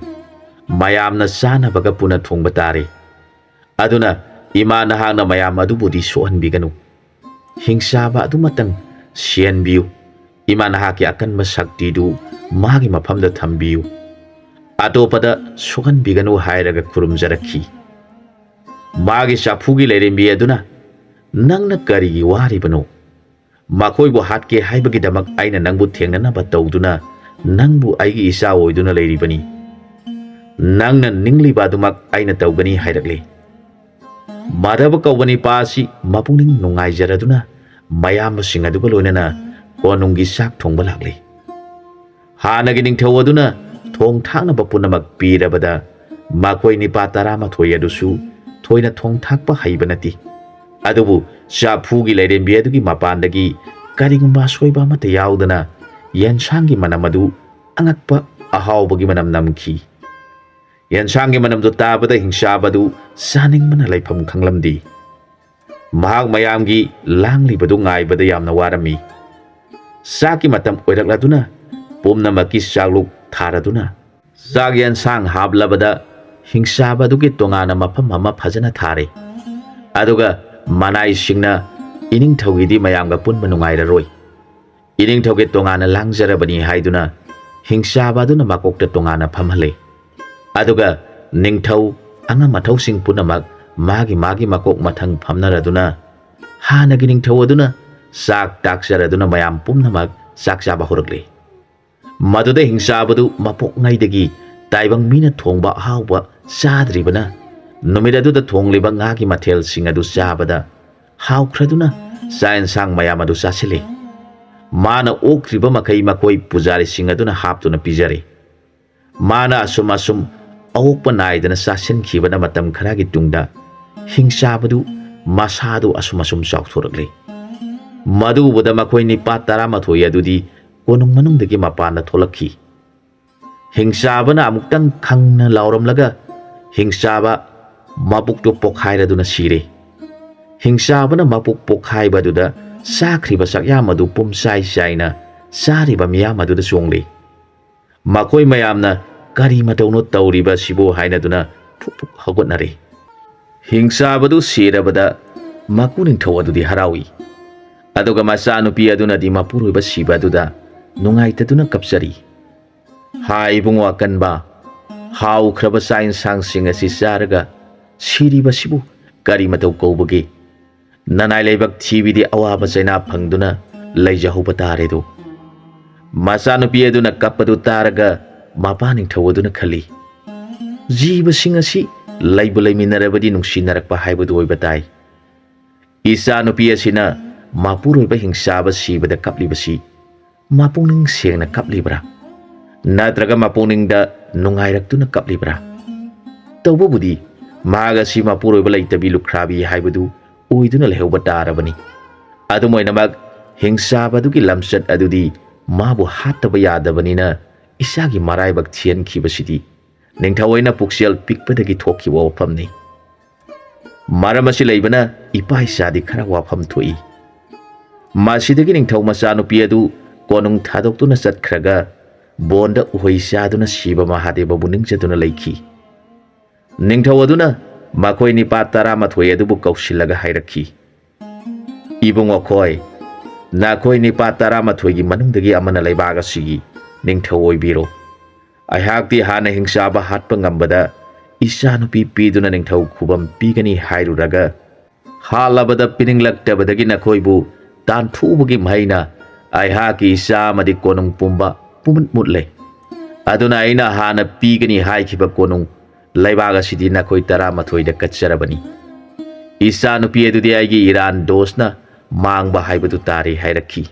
ꯃꯌꯥꯝꯅ ꯆꯥꯅꯕꯒ ꯄꯨꯟꯅ ꯊꯣꯡꯕ ꯇꯥꯔꯦ꯫ ꯑꯗꯨꯅ ꯏꯃꯥ ꯅꯍꯥꯛꯅ ꯃꯌꯥꯝ ꯑꯗꯨꯕꯨꯗꯤ ꯁꯣꯛꯍꯟꯕꯤꯒꯅꯨ꯫ ꯍꯤꯡꯆꯥꯕ ꯑꯗꯨꯃꯇꯪ ꯁꯤꯍꯟꯕꯤꯌꯨ꯫ ꯏꯃꯥ ꯅꯍꯥꯛꯀꯤ ꯑꯀꯟꯕ ꯁꯛꯇꯤꯗꯨ ꯃꯥꯒꯤ ꯃꯐꯝꯗ ꯊꯝꯕꯤꯌꯨ꯫ ꯑꯇꯣꯞꯄꯗ ꯁꯣꯛꯍꯟꯕꯤꯒꯅꯨ ꯍꯥꯏꯔꯒ ꯈꯨꯔꯨꯝꯖꯔꯛꯈꯤ꯫ ꯃꯥꯒꯤ ꯆꯐꯨꯒꯤ ꯂꯥꯏꯔꯦꯝꯕꯤ ꯑꯗꯨꯅ, "ꯅꯪꯅ ꯀꯔꯤꯒꯤ ꯋꯥꯔꯤꯕꯅꯣ? ꯃꯈꯣꯏꯕꯨ ꯍꯥꯠꯀꯦ ꯍꯥꯏꯕꯒꯤꯗꯃꯛ ꯑꯩꯅ ꯅꯪꯕꯨ ꯊꯦꯡꯅꯅꯕ ꯇꯧꯗꯨꯅ ꯅꯪꯕꯨ ꯑꯩꯒꯤ ꯏꯆꯥ ꯑꯣꯏꯗꯨꯅ ꯂꯩꯔꯤꯕꯅꯤ꯫ ꯅꯪꯅ ꯅꯤꯡꯂꯤꯕ ꯑꯗꯨꯃꯛ ꯑꯩꯅ ꯇꯧꯒꯅꯤ" ꯍꯥꯏꯔꯛꯂꯦ꯫ ꯃꯥꯙꯕ ꯀꯧꯕ ꯅꯤꯄꯥ ꯑꯁꯤ ꯃꯄꯨꯛꯅꯤꯡ ꯅꯨꯡꯉꯥꯏꯖꯔꯗꯨꯅ ꯃꯌꯥꯝꯕꯁꯤꯡ ꯑꯗꯨꯒ ꯂꯣꯏꯅꯅ ꯀꯣꯅꯨꯡꯒꯤ ꯆꯥꯛ ꯊꯣꯡꯕ ꯂꯥꯛꯂꯦ꯫ ꯍꯥꯟꯅꯒꯤ ꯅꯤꯡꯊꯧ ꯑꯗꯨꯅ ꯊꯣꯡ ꯊꯥꯛꯅꯕ ꯄꯨꯝꯅꯃꯛ ꯄꯤꯔꯕꯗ ꯃꯈꯣꯏ ꯅꯤꯄꯥ ꯇꯔꯥꯃꯥꯊꯣꯏ ꯑꯗꯨꯁꯨ ꯊꯣꯏꯅ ꯊꯣꯡ ꯊꯥꯛꯄ ꯍꯩꯕ ꯅꯠꯇꯦ꯫ ꯑꯗꯨꯕꯨ ꯆꯐꯨꯒꯤ ꯂꯥꯏꯔꯦꯝꯕꯤ ꯑꯗꯨꯒꯤ ꯃꯄꯥꯟꯗꯒꯤ ꯀꯔꯤꯒꯨꯝꯕ ꯑꯁꯣꯏꯕ ꯑꯃꯠꯇ ꯌꯥꯎꯗꯅ ꯌꯦꯟꯁꯥꯡꯒꯤ ꯃꯅꯝ ꯑꯗꯨ ꯑꯉꯛꯄ ꯑꯍꯥꯎꯕꯒꯤ ꯃꯅꯝ ꯅꯝꯈꯤ꯫ ꯌꯦꯟꯁꯥꯡꯒꯤ ꯃꯅꯝꯗꯨ ꯇꯥꯕꯗ ꯍꯤꯡꯆꯥꯕꯗꯨ ꯆꯥꯅꯤꯡꯕꯅ ꯂꯩꯐꯝ ꯈꯪꯂꯝꯗꯦ꯫ ꯃꯍꯥꯛ ꯃꯌꯥꯝꯒꯤ ꯂꯥꯡꯂꯤꯕꯗꯨ ꯉꯥꯏꯕꯗ ꯌꯥꯝꯅ ꯋꯥꯔꯝꯃꯤ꯫ ꯆꯥꯛꯀꯤ ꯃꯇꯝ ꯑꯣꯏꯔꯛꯂꯗꯨꯅ ꯄꯨꯝꯅꯃꯛꯀꯤ ꯆꯥꯛꯂꯨꯛ ꯊꯥꯔꯗꯨꯅ ꯆꯥꯛ ꯌꯦꯟꯁꯥꯡ ꯍꯥꯞꯂꯕꯗ ꯍꯤꯡꯆꯥꯕ ꯑꯗꯨꯒꯤ ꯇꯣꯉꯥꯟꯅ ꯃꯐꯝ ꯑꯃ ꯐꯖꯅ ꯊꯥꯔꯦ꯫ ꯑꯗꯨꯒ ꯃꯅꯥꯏꯁꯤꯡꯅ ꯏꯅꯤꯡꯊꯧꯒꯤꯗꯤ ꯃꯌꯥꯝꯒ ꯄꯨꯟꯕ ꯅꯨꯡꯉꯥꯏꯔꯔꯣꯏ꯫ ꯏꯅꯤꯡꯊꯧꯒꯤ ꯇꯣꯉꯥꯟꯅ ꯂꯥꯡꯖꯔꯕꯅꯤ ꯍꯥꯏꯗꯨꯅ ꯍꯤꯡꯆꯥꯕ ꯑꯗꯨꯅ ꯃꯀꯣꯛꯇ ꯇꯣꯉꯥꯟꯅ ꯐꯝꯍꯜꯂꯦ꯫ ꯑꯗꯨꯒ ꯅꯤꯡꯊꯧ ꯑꯉꯝ ꯑꯊꯧꯁꯤꯡ ꯄꯨꯝꯅꯃꯛ ꯃꯥꯒꯤ ꯃꯥꯒꯤ ꯃꯀꯣꯛ ꯃꯊꯪ ꯐꯝꯅꯔꯗꯨꯅ ꯍꯥꯟꯅꯒꯤ ꯅꯤꯡꯊꯧ ꯑꯗꯨꯅ ꯆꯥꯛ ꯇꯥꯛꯆꯔꯗꯨꯅ ꯃꯌꯥꯝ ꯄꯨꯝꯅꯃꯛ ꯆꯥꯛ ꯆꯥꯕ ꯍꯧꯔꯛꯂꯦ꯫ ꯃꯗꯨꯗ ꯍꯤꯡꯆꯥꯕꯗꯨ ꯃꯄꯣꯛꯉꯩꯗꯒꯤ ꯇꯥꯏꯕꯪ ꯃꯤꯅ ꯊꯣꯡꯕ ꯑꯍꯥꯎꯕ ꯆꯥꯗ꯭ꯔꯤꯕꯅ ꯅꯨꯃꯤꯠ ꯑꯗꯨꯗ ꯊꯣꯡꯂꯤꯕ ꯉꯥꯒꯤ ꯃꯊꯦꯜꯁꯤꯡ ꯑꯗꯨ ꯆꯥꯕꯗ ꯍꯥꯎꯈ꯭ꯔꯗꯨꯅ ꯆꯥꯛ ꯌꯦꯟꯁꯥꯡ ꯃꯌꯥꯝ ꯑꯗꯨ ꯆꯥꯁꯤꯜꯂꯤ꯫ ꯃꯥꯅ ꯑꯣꯛꯈ꯭ꯔꯤꯕ ꯃꯈꯩ ꯃꯈꯣꯏ ꯄꯨꯖꯥꯔꯤꯁꯤꯡ ꯑꯗꯨꯅ ꯍꯥꯞꯇꯨꯅ ꯄꯤꯖꯔꯦ꯫ ꯃꯥꯅ ꯑꯁꯨꯝ ꯑꯁꯨꯝ ꯑꯑꯣꯛꯄ ꯅꯥꯏꯗꯅ ꯆꯥꯁꯤꯟꯈꯤꯕꯅ ꯃꯇꯝ ꯈꯔꯒꯤ ꯇꯨꯡꯗ ꯍꯤꯡꯆꯥꯕꯗꯨ ꯃꯁꯥꯗꯨ ꯑꯁꯨꯝ ꯑꯁꯨꯝ ꯆꯥꯎꯊꯣꯔꯛꯂꯤ꯫ ꯃꯗꯨ ꯎꯕꯗ ꯃꯈꯣꯏ ꯅꯤꯄꯥ ꯇꯔꯥꯃꯥꯊꯣꯏ ꯑꯗꯨꯗꯤ ꯀꯣꯅꯨꯡ ꯃꯅꯨꯡꯗꯒꯤ ꯃꯄꯥꯟꯗ ꯊꯣꯛꯂꯛꯈꯤ꯫ ꯍꯤꯡꯆꯥꯕꯅ ꯑꯃꯨꯛꯇꯪ ꯈꯪꯅ ꯂꯥꯎꯔꯝꯂꯒ ꯍꯤꯡꯆꯥꯕ ꯃꯕꯨꯛꯇꯨ ꯄꯣꯛꯈꯥꯏꯔꯗꯨꯅ ꯁꯤꯔꯦ꯫ ꯍꯤꯡꯆꯥꯕꯅ ꯃꯕꯨꯛ ꯄꯣꯛꯈꯥꯏꯕꯗꯨꯗ ꯆꯥꯈ꯭ꯔꯤꯕ ꯆꯥꯛꯌꯥꯝ ꯑꯗꯨ ꯄꯨꯝꯆꯥꯏ ꯆꯥꯏꯅ ꯆꯥꯔꯤꯕ ꯃꯤꯌꯥꯝ ꯑꯗꯨꯗ ꯆꯣꯡꯂꯤ꯫ ꯃꯈꯣꯏ ꯃꯌꯥꯝꯅ "ꯀꯔꯤ ꯃꯇꯧꯅꯣ ꯇꯧꯔꯤꯕ ꯑꯁꯤꯕꯨ?" ꯍꯥꯏꯅꯗꯨꯅ ꯐꯨꯛ ꯐꯨꯛ ꯍꯧꯒꯠꯅꯔꯦ꯫ ꯍꯤꯡꯆꯥꯕꯗꯨ ꯁꯤꯔꯕꯗ ꯃꯀꯨ ꯅꯤꯡꯊꯧ ꯑꯗꯨꯗꯤ ꯍꯔꯥꯎꯏ꯫ ꯑꯗꯨꯒ ꯃꯆꯥꯅꯨꯄꯤ ꯑꯗꯨꯅꯗꯤ ꯃꯄꯨꯔꯣꯏꯕ ꯁꯤꯕ ꯑꯗꯨꯗ ꯅꯨꯡꯉꯥꯏꯇꯗꯨꯅ ꯀꯞꯆꯔꯤ꯫ "ꯍꯥ ꯏꯕꯨꯡꯉꯣ ꯑꯀꯟꯕ, ꯍꯥꯎꯈ꯭ꯔꯕ ꯆꯥꯛ ꯌꯦꯟꯁꯥꯡꯁꯤꯡ ꯑꯁꯤ ꯆꯥꯔꯒ ꯁꯤꯔꯤꯕꯁꯤꯕꯨ ꯀꯔꯤ ꯃꯇꯧ ꯀꯧꯕꯒꯦ? ꯅꯅꯥꯏ ꯂꯩꯕꯥꯛ ꯊꯤꯕꯤꯗꯤ ꯑꯋꯥꯕ ꯆꯩꯅꯥ ꯐꯪꯗꯨꯅ ꯂꯩꯖꯍꯧꯕ ꯇꯥꯔꯦꯗꯣ꯫" ꯃꯆꯥꯅꯨꯄꯤ ꯑꯗꯨꯅ ꯀꯞꯄꯗꯨ ꯇꯥꯔꯒ ꯃꯄꯥ ꯅꯤꯡꯊꯧ ꯑꯗꯨꯅ ꯈꯜꯂꯤ, "ꯖꯤꯕꯁꯤꯡ ꯑꯁꯤ ꯂꯩꯕꯨ ꯂꯩꯃꯤꯟꯅꯔꯕꯗꯤ ꯅꯨꯡꯁꯤꯅꯔꯛꯄ ꯍꯥꯏꯕꯗꯨ ꯑꯣꯏꯕ ꯇꯥꯏ꯫ ꯏꯆꯥꯅꯨꯄꯤ ꯑꯁꯤꯅ ꯃꯄꯨꯔꯣꯏꯕ ꯍꯤꯡꯆꯥꯕ ꯁꯤꯕꯗ ꯀꯞꯂꯤꯕꯁꯤ ꯃꯄꯨꯛꯅꯤꯡ ꯁꯦꯡꯅ ꯀꯞꯂꯤꯕ꯭ꯔꯥ? ꯅꯠꯇ꯭ꯔꯒ ꯃꯄꯨꯛꯅꯤꯡꯗ ꯅꯨꯡꯉꯥꯏꯔꯛꯇꯨꯅ ꯀꯞꯂꯤꯕ꯭ꯔꯥ? ꯇꯧꯕꯕꯨꯗꯤ ꯃꯍꯥꯛ ꯑꯁꯤ ꯃꯄꯨꯔꯣꯏꯕ ꯂꯩꯇꯕꯤ ꯂꯨꯈ꯭ꯔꯥꯕꯤ ꯍꯥꯏꯕꯗꯨ ꯑꯣꯏꯗꯨꯅ ꯂꯩꯍꯧꯕ ꯇꯥꯔꯕꯅꯤ꯫ ꯑꯗꯨꯝ ꯑꯣꯏꯅꯃꯛ, ꯍꯤꯡꯆꯥꯕꯗꯨꯒꯤ ꯂꯝꯆꯠ ꯑꯗꯨꯗꯤ ꯃꯥꯕꯨ ꯍꯥꯠꯇꯕ ꯌꯥꯗꯕꯅꯤꯅ ꯏꯆꯥꯒꯤ ꯃꯔꯥꯏꯕꯛ ꯊꯤꯍꯟꯈꯤꯕꯁꯤꯗꯤ ꯅꯤꯡꯊꯧ ꯑꯩꯅ ꯄꯨꯛꯆꯦꯜ ꯄꯤꯛꯄꯗꯒꯤ ꯊꯣꯛꯈꯤꯕ ꯋꯥꯐꯝꯅꯤ꯫ ꯃꯔꯝ ꯑꯁꯤ ꯂꯩꯕꯅ ꯏꯄꯥ ꯏꯆꯥꯗꯤ ꯈꯔ ꯋꯥꯐꯝ ꯊꯣꯛꯏ꯫" ꯃꯁꯤꯗꯒꯤ ꯅꯤꯡꯊꯧ ꯃꯆꯥꯅꯨꯄꯤ ꯑꯗꯨ ꯀꯣꯅꯨꯡ ꯊꯥꯗꯣꯛꯇꯨꯅ ꯆꯠꯈ꯭ꯔꯒ ꯕꯣꯟꯗ ꯎꯍꯩ ꯆꯥꯗꯨꯅ ꯁꯤꯕ ꯃꯍꯥꯗꯦꯕꯕꯨ ꯅꯤꯡꯖꯗꯨꯅ ꯂꯩꯈꯤ꯫ ꯅꯤꯡꯊꯧ ꯑꯗꯨꯅ ꯃꯈꯣꯏ ꯅꯤꯄꯥ ꯇꯔꯥꯃꯥꯊꯣꯏ ꯑꯗꯨꯕꯨ ꯀꯧꯁꯤꯜꯂꯒ ꯍꯥꯏꯔꯛꯈꯤ, "ꯏꯕꯨꯡꯉꯣ ꯈꯣꯏ, ꯅꯈꯣꯏ ꯅꯤꯄꯥ ꯇꯔꯥꯃꯥꯊꯣꯏꯒꯤ ꯃꯅꯨꯡꯗꯒꯤ ꯑꯃꯅ ꯂꯩꯕꯥꯛ ꯑꯁꯤꯒꯤ ꯅꯤꯡꯊꯧ ꯑꯣꯏꯕꯤꯔꯣ꯫ ꯑꯩꯍꯥꯛꯇꯤ ꯍꯥꯟꯅ ꯍꯤꯡꯆꯥꯕ ꯍꯥꯠꯄ ꯉꯝꯕꯗ ꯏꯆꯥꯅꯨꯄꯤ ꯄꯤꯗꯨꯅ ꯅꯤꯡꯊꯧ ꯈꯨꯕꯝ ꯄꯤꯒꯅꯤ ꯍꯥꯏꯔꯨꯔꯒ, ꯍꯥꯠꯂꯕꯗ ꯄꯤꯅꯤꯡꯂꯛꯇꯕꯗꯒꯤ ꯅꯈꯣꯏꯕꯨ ꯇꯥꯟꯊꯣꯛꯎꯕꯒꯤ ꯃꯍꯩꯅ ꯑꯩꯍꯥꯛꯀꯤ ꯏꯆꯥ ꯑꯃꯗꯤ ꯀꯣꯅꯨꯡ ꯄꯨꯝꯕ ꯄꯨꯝꯃꯨꯠ ꯃꯨꯠꯂꯦ꯫ ꯑꯗꯨꯅ ꯑꯩꯅ ꯍꯥꯟꯅ ꯄꯤꯒꯅꯤ ꯍꯥꯏꯈꯤꯕ ꯀꯣꯅꯨꯡ ꯂꯩꯕꯥꯛ ꯑꯁꯤꯗꯤ ꯅꯈꯣꯏ ꯇꯔꯥꯃꯥꯊꯣꯏꯗ ꯀꯠꯆꯔꯕꯅꯤ꯫ ꯏꯆꯥꯅꯨꯄꯤ ꯑꯗꯨꯗꯤ ꯑꯩꯒꯤ ꯏꯔꯥꯟ ꯗꯣꯁꯅ ꯃꯥꯡꯕ ꯍꯥꯏꯕꯗꯨ ꯇꯥꯔꯦ ꯍꯥꯏꯔꯛꯈꯤ꯫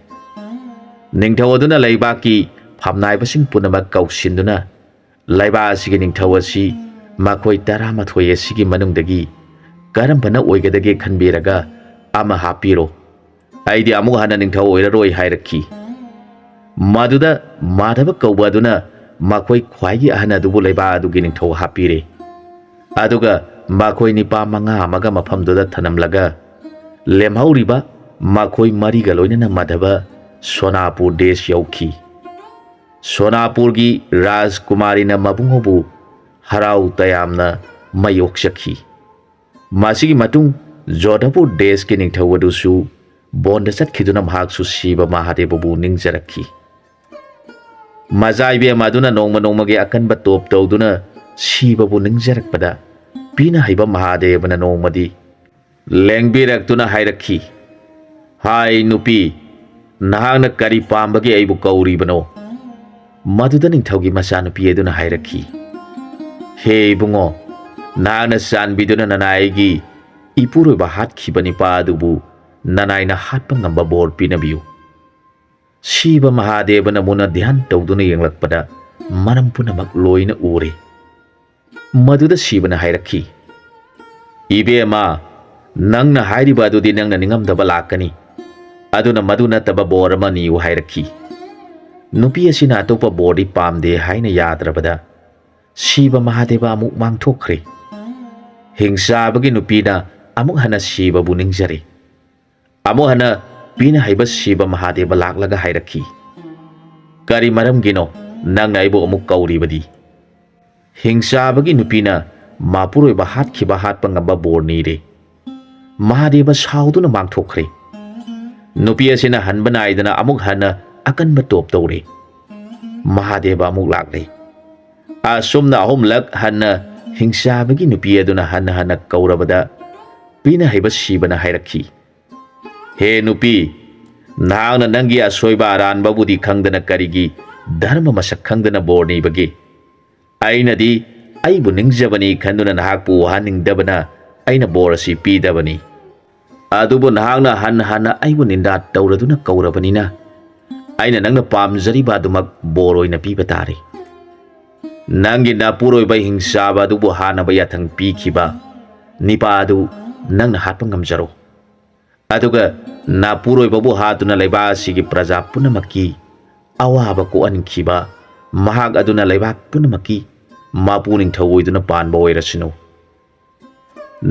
ꯅꯤꯡꯊꯧ ꯑꯗꯨꯅ ꯂꯩꯕꯥꯛꯀꯤ ꯐꯝꯅꯥꯏꯕꯁꯤꯡ ꯄꯨꯝꯅꯃꯛ ꯀꯧꯁꯤꯟꯗꯨꯅ, ꯂꯩꯕꯥꯛ ꯑꯁꯤꯒꯤ ꯅꯤꯡꯊꯧ ꯑꯁꯤ ꯃꯈꯣꯏ ꯇꯔꯥꯃꯥꯊꯣꯏ ꯑꯁꯤꯒꯤ ꯃꯅꯨꯡꯗꯒꯤ ꯀꯔꯝꯕꯅ ꯑꯣꯏꯒꯗꯒꯦ ꯈꯟꯕꯤꯔꯒ ꯑꯃ ꯍꯥꯞꯄꯤꯔꯣ꯫ ꯑꯩꯗꯤ ꯑꯃꯨꯛ ꯍꯟꯅ ꯅꯤꯡꯊꯧ ꯑꯣꯏꯔꯔꯣꯏ ꯍꯥꯏꯔꯛꯈꯤ꯫ ꯃꯗꯨꯗ ꯃꯥꯙꯕ ꯀꯧꯕ ꯑꯗꯨꯅ ꯃꯈꯣꯏ ꯈ꯭ꯋꯥꯏꯒꯤ ꯑꯍꯟ ꯑꯗꯨꯕꯨ ꯂꯩꯕꯥꯛ ꯑꯗꯨꯒꯤ ꯅꯤꯡꯊꯧ ꯍꯥꯞꯄꯤꯔꯦ꯫ ꯑꯗꯨꯒ ꯃꯈꯣꯏ ꯅꯤꯄꯥ ꯃꯉꯥ ꯑꯃꯒ ꯃꯐꯝꯗꯨꯗ ꯊꯅꯝꯂꯒ ꯂꯦꯝꯍꯧꯔꯤꯕ ꯃꯈꯣꯏ ꯃꯔꯤꯒ ꯂꯣꯏꯅꯅ ꯃꯥꯙꯕ ꯁꯣꯅꯥꯄꯨꯔ ꯗꯦꯁ ꯌꯧꯈꯤ꯫ ꯁꯣꯅꯥꯄꯨꯔꯒꯤ ꯔꯥꯖꯀꯨꯃꯥꯔꯤꯅ ꯃꯕꯨꯡꯉꯣꯕꯨ ꯍꯔꯥꯎ ꯇꯌꯥꯝꯅ ꯃꯩ ꯑꯣꯛꯆꯈꯤ꯫ ꯃꯁꯤꯒꯤ ꯃꯇꯨꯡ ꯖꯣꯙꯄꯨꯔ ꯗꯦꯁꯀꯤ ꯅꯤꯡꯊꯧ ꯑꯗꯨꯁꯨ ꯕꯣꯟꯗ ꯆꯠꯈꯤꯗꯨꯅ ꯃꯍꯥꯛꯁꯨ ꯁꯤꯕ ꯃꯍꯥꯗꯦꯕꯕꯨ ꯅꯤꯡꯖꯔꯛꯈꯤ꯫ ꯃꯆꯥ ꯏꯕꯦꯝꯃ ꯑꯗꯨꯅ ꯅꯣꯡꯃ ꯅꯣꯡꯃꯒꯤ ꯑꯀꯟꯕ ꯇꯣꯞ ꯇꯧꯗꯨꯅ ꯁꯤꯕꯕꯨ ꯅꯤꯡꯖꯔꯛꯄꯗ ꯄꯤꯅ ꯍꯩꯕ ꯃꯍꯥꯗꯦꯕꯅ ꯅꯣꯡꯃꯗꯤ ꯂꯦꯡꯕꯤꯔꯛꯇꯨꯅ ꯍꯥꯏꯔꯛꯈꯤ, "ꯍꯥꯏ ꯅꯨꯄꯤ, ꯅꯍꯥꯛꯅ ꯀꯔꯤ ꯄꯥꯝꯕꯒꯤ ꯑꯩꯕꯨ ꯀꯧꯔꯤꯕꯅꯣ?" ꯃꯗꯨꯗ ꯅꯤꯡꯊꯧꯒꯤ ꯃꯆꯥꯅꯨꯄꯤ ꯑꯗꯨꯅ ꯍꯥꯏꯔꯛꯈꯤ, "ꯍꯦ ꯏꯕꯨꯡꯉꯣ, ꯅꯍꯥꯛꯅ ꯆꯥꯟꯕꯤꯗꯨꯅ ꯅꯅꯥꯏꯒꯤ ꯏꯄꯨꯔꯣꯏꯕ ꯍꯥꯠꯈꯤꯕ ꯅꯤꯄꯥ ꯑꯗꯨꯕꯨ ꯅꯅꯥꯏꯅ ꯍꯥꯠꯄ ꯉꯝꯕ ꯕꯣꯔ ꯄꯤꯅꯕꯤꯌꯨ꯫" ꯁꯤꯕ ꯃꯍꯥꯗꯦꯕꯅ ꯃꯨꯟꯅ ꯙ꯭ꯌꯥꯟ ꯇꯧꯗꯨꯅ ꯌꯦꯡꯂꯛꯄꯗ ꯃꯔꯝ ꯄꯨꯝꯅꯃꯛ ꯂꯣꯏꯅ ꯎꯔꯦ꯫ ꯃꯗꯨꯗ ꯁꯤꯕꯅ ꯍꯥꯏꯔꯛꯈꯤ, "ꯏꯕꯦꯝꯃ, ꯅꯪꯅ ꯍꯥꯏꯔꯤꯕ ꯑꯗꯨꯗꯤ ꯅꯪꯅ ꯅꯤꯡꯉꯝꯗꯕ ꯂꯥꯛꯀꯅꯤ꯫ ꯑꯗꯨꯅ ꯃꯗꯨ ꯅꯠꯇꯕ ꯕꯣꯔ ꯑꯃ ꯅꯤꯌꯨ" ꯍꯥꯏꯔꯛꯈꯤ꯫ ꯅꯨꯄꯤ ꯑꯁꯤꯅ ꯑꯇꯣꯞꯄ ꯕꯣꯔꯗꯤ ꯄꯥꯝꯗꯦ ꯍꯥꯏꯅ ꯌꯥꯗ꯭ꯔꯕꯗ ꯁꯤꯕ ꯃꯍꯥꯗꯦꯕ ꯑꯃꯨꯛ ꯃꯥꯡꯊꯣꯛꯈ꯭ꯔꯦ꯫ ꯍꯤꯡꯆꯥꯕꯒꯤ ꯅꯨꯄꯤꯅ ꯑꯃꯨꯛ ꯍꯟꯅ ꯁꯤꯕꯕꯨ ꯅꯤꯡꯖꯔꯦ꯫ ꯑꯃꯨꯛ ꯍꯟꯅ ꯄꯤꯅ ꯍꯩꯕ ꯁꯤꯕ ꯃꯍꯥꯗꯦꯕ ꯂꯥꯛꯂꯒ ꯍꯥꯏꯔꯛꯈꯤ, "ꯀꯔꯤ ꯃꯔꯝꯒꯤꯅꯣ ꯅꯪꯅ ꯑꯩꯕꯨ ꯑꯃꯨꯛ ꯀꯧꯔꯤꯕꯗꯤ?" ꯍꯤꯡꯆꯥꯕꯒꯤ ꯅꯨꯄꯤꯅ ꯃꯄꯨꯔꯣꯏꯕ ꯍꯥꯠꯈꯤꯕ ꯍꯥꯠꯄ ꯉꯝꯕ ꯕꯣꯔ ꯅꯤꯔꯦ꯫ ꯃꯍꯥꯗꯦꯕ ꯁꯥꯎꯗꯨꯅ ꯃꯥꯡꯊꯣꯛꯈ꯭ꯔꯦ꯫ ꯅꯨꯄꯤ ꯑꯁꯤꯅ ꯍꯟꯕ ꯅꯥꯏꯗꯅ ꯑꯃꯨꯛ ꯍꯟꯅ ꯑꯀꯟꯕ ꯇꯣꯞ ꯇꯧꯔꯦ꯫ ꯃꯍꯥꯗꯦꯕ ꯑꯃꯨꯛ ꯂꯥꯛꯂꯦ꯫ ꯑꯁꯨꯝꯅ ꯑꯍꯨꯝꯂꯛ ꯍꯟꯅ ꯍꯤꯡꯆꯥꯕꯒꯤ ꯅꯨꯄꯤ ꯑꯗꯨꯅ ꯍꯟꯅ ꯍꯟꯅ ꯀꯧꯔꯕꯗ ꯄꯤꯅ ꯍꯩꯕ ꯁꯤꯕꯅ ꯍꯥꯏꯔꯛꯈꯤ, "ꯍꯦ ꯅꯨꯄꯤ, ꯅꯍꯥꯛꯅ ꯅꯪꯒꯤ ꯑꯁꯣꯏꯕ ꯑꯔꯥꯟꯕꯕꯨꯗꯤ ꯈꯪꯗꯅ ꯀꯔꯤꯒꯤ ꯙꯔꯃ ꯃꯁꯛ ꯈꯪꯗꯅ ꯕꯣꯔ ꯅꯤꯕꯒꯤ꯫ ꯑꯩꯅꯗꯤ ꯑꯩꯕꯨ ꯅꯤꯡꯖꯕꯅꯤ ꯈꯟꯗꯨꯅ ꯅꯍꯥꯛꯄꯨ ꯋꯥꯍꯟꯅꯤꯡꯗꯕꯅ ꯑꯩꯅ ꯕꯣꯔ ꯑꯁꯤ ꯄꯤꯗꯕꯅꯤ꯫ ꯑꯗꯨꯕꯨ ꯅꯍꯥꯛꯅ ꯍꯟꯅ ꯍꯟꯅ ꯑꯩꯕꯨ ꯅꯤꯟꯗꯥ ꯇꯧꯔꯗꯨꯅ ꯀꯧꯔꯕꯅꯤꯅ ꯑꯩꯅ ꯅꯪꯅ ꯄꯥꯝꯖꯔꯤꯕ ꯑꯗꯨꯃꯛ ꯕꯣꯔ ꯑꯣꯏꯅ ꯄꯤꯕ ꯇꯥꯔꯦ꯫ ꯅꯪꯒꯤ ꯅꯥꯄꯨꯔꯣꯏꯕ ꯍꯤꯡꯆꯥꯕ ꯑꯗꯨꯕꯨ ꯍꯥꯟꯅꯕ ꯌꯥꯊꯪ ꯄꯤꯈꯤꯕ ꯅꯤꯄꯥ ꯑꯗꯨ ꯅꯪꯅ ꯍꯥꯠꯄ ꯉꯝꯖꯔꯣ꯫ ꯑꯗꯨꯒ ꯅꯥꯄꯨꯔꯣꯏꯕꯕꯨ ꯍꯥꯠꯇꯨꯅ ꯂꯩꯕꯥꯛ ꯑꯁꯤꯒꯤ ꯄ꯭ꯔꯖꯥ ꯄꯨꯝꯅꯃꯛꯀꯤ ꯑꯋꯥꯕ ꯀꯣꯛꯍꯟꯈꯤꯕ ꯃꯍꯥꯛ ꯑꯗꯨꯅ ꯂꯩꯕꯥꯛ ꯄꯨꯝꯅꯃꯛꯀꯤ ꯃꯄꯨ ꯅꯤꯡꯊꯧ ꯑꯣꯏꯗꯨꯅ ꯄꯥꯟꯕ ꯑꯣꯏꯔꯁꯅꯨ꯫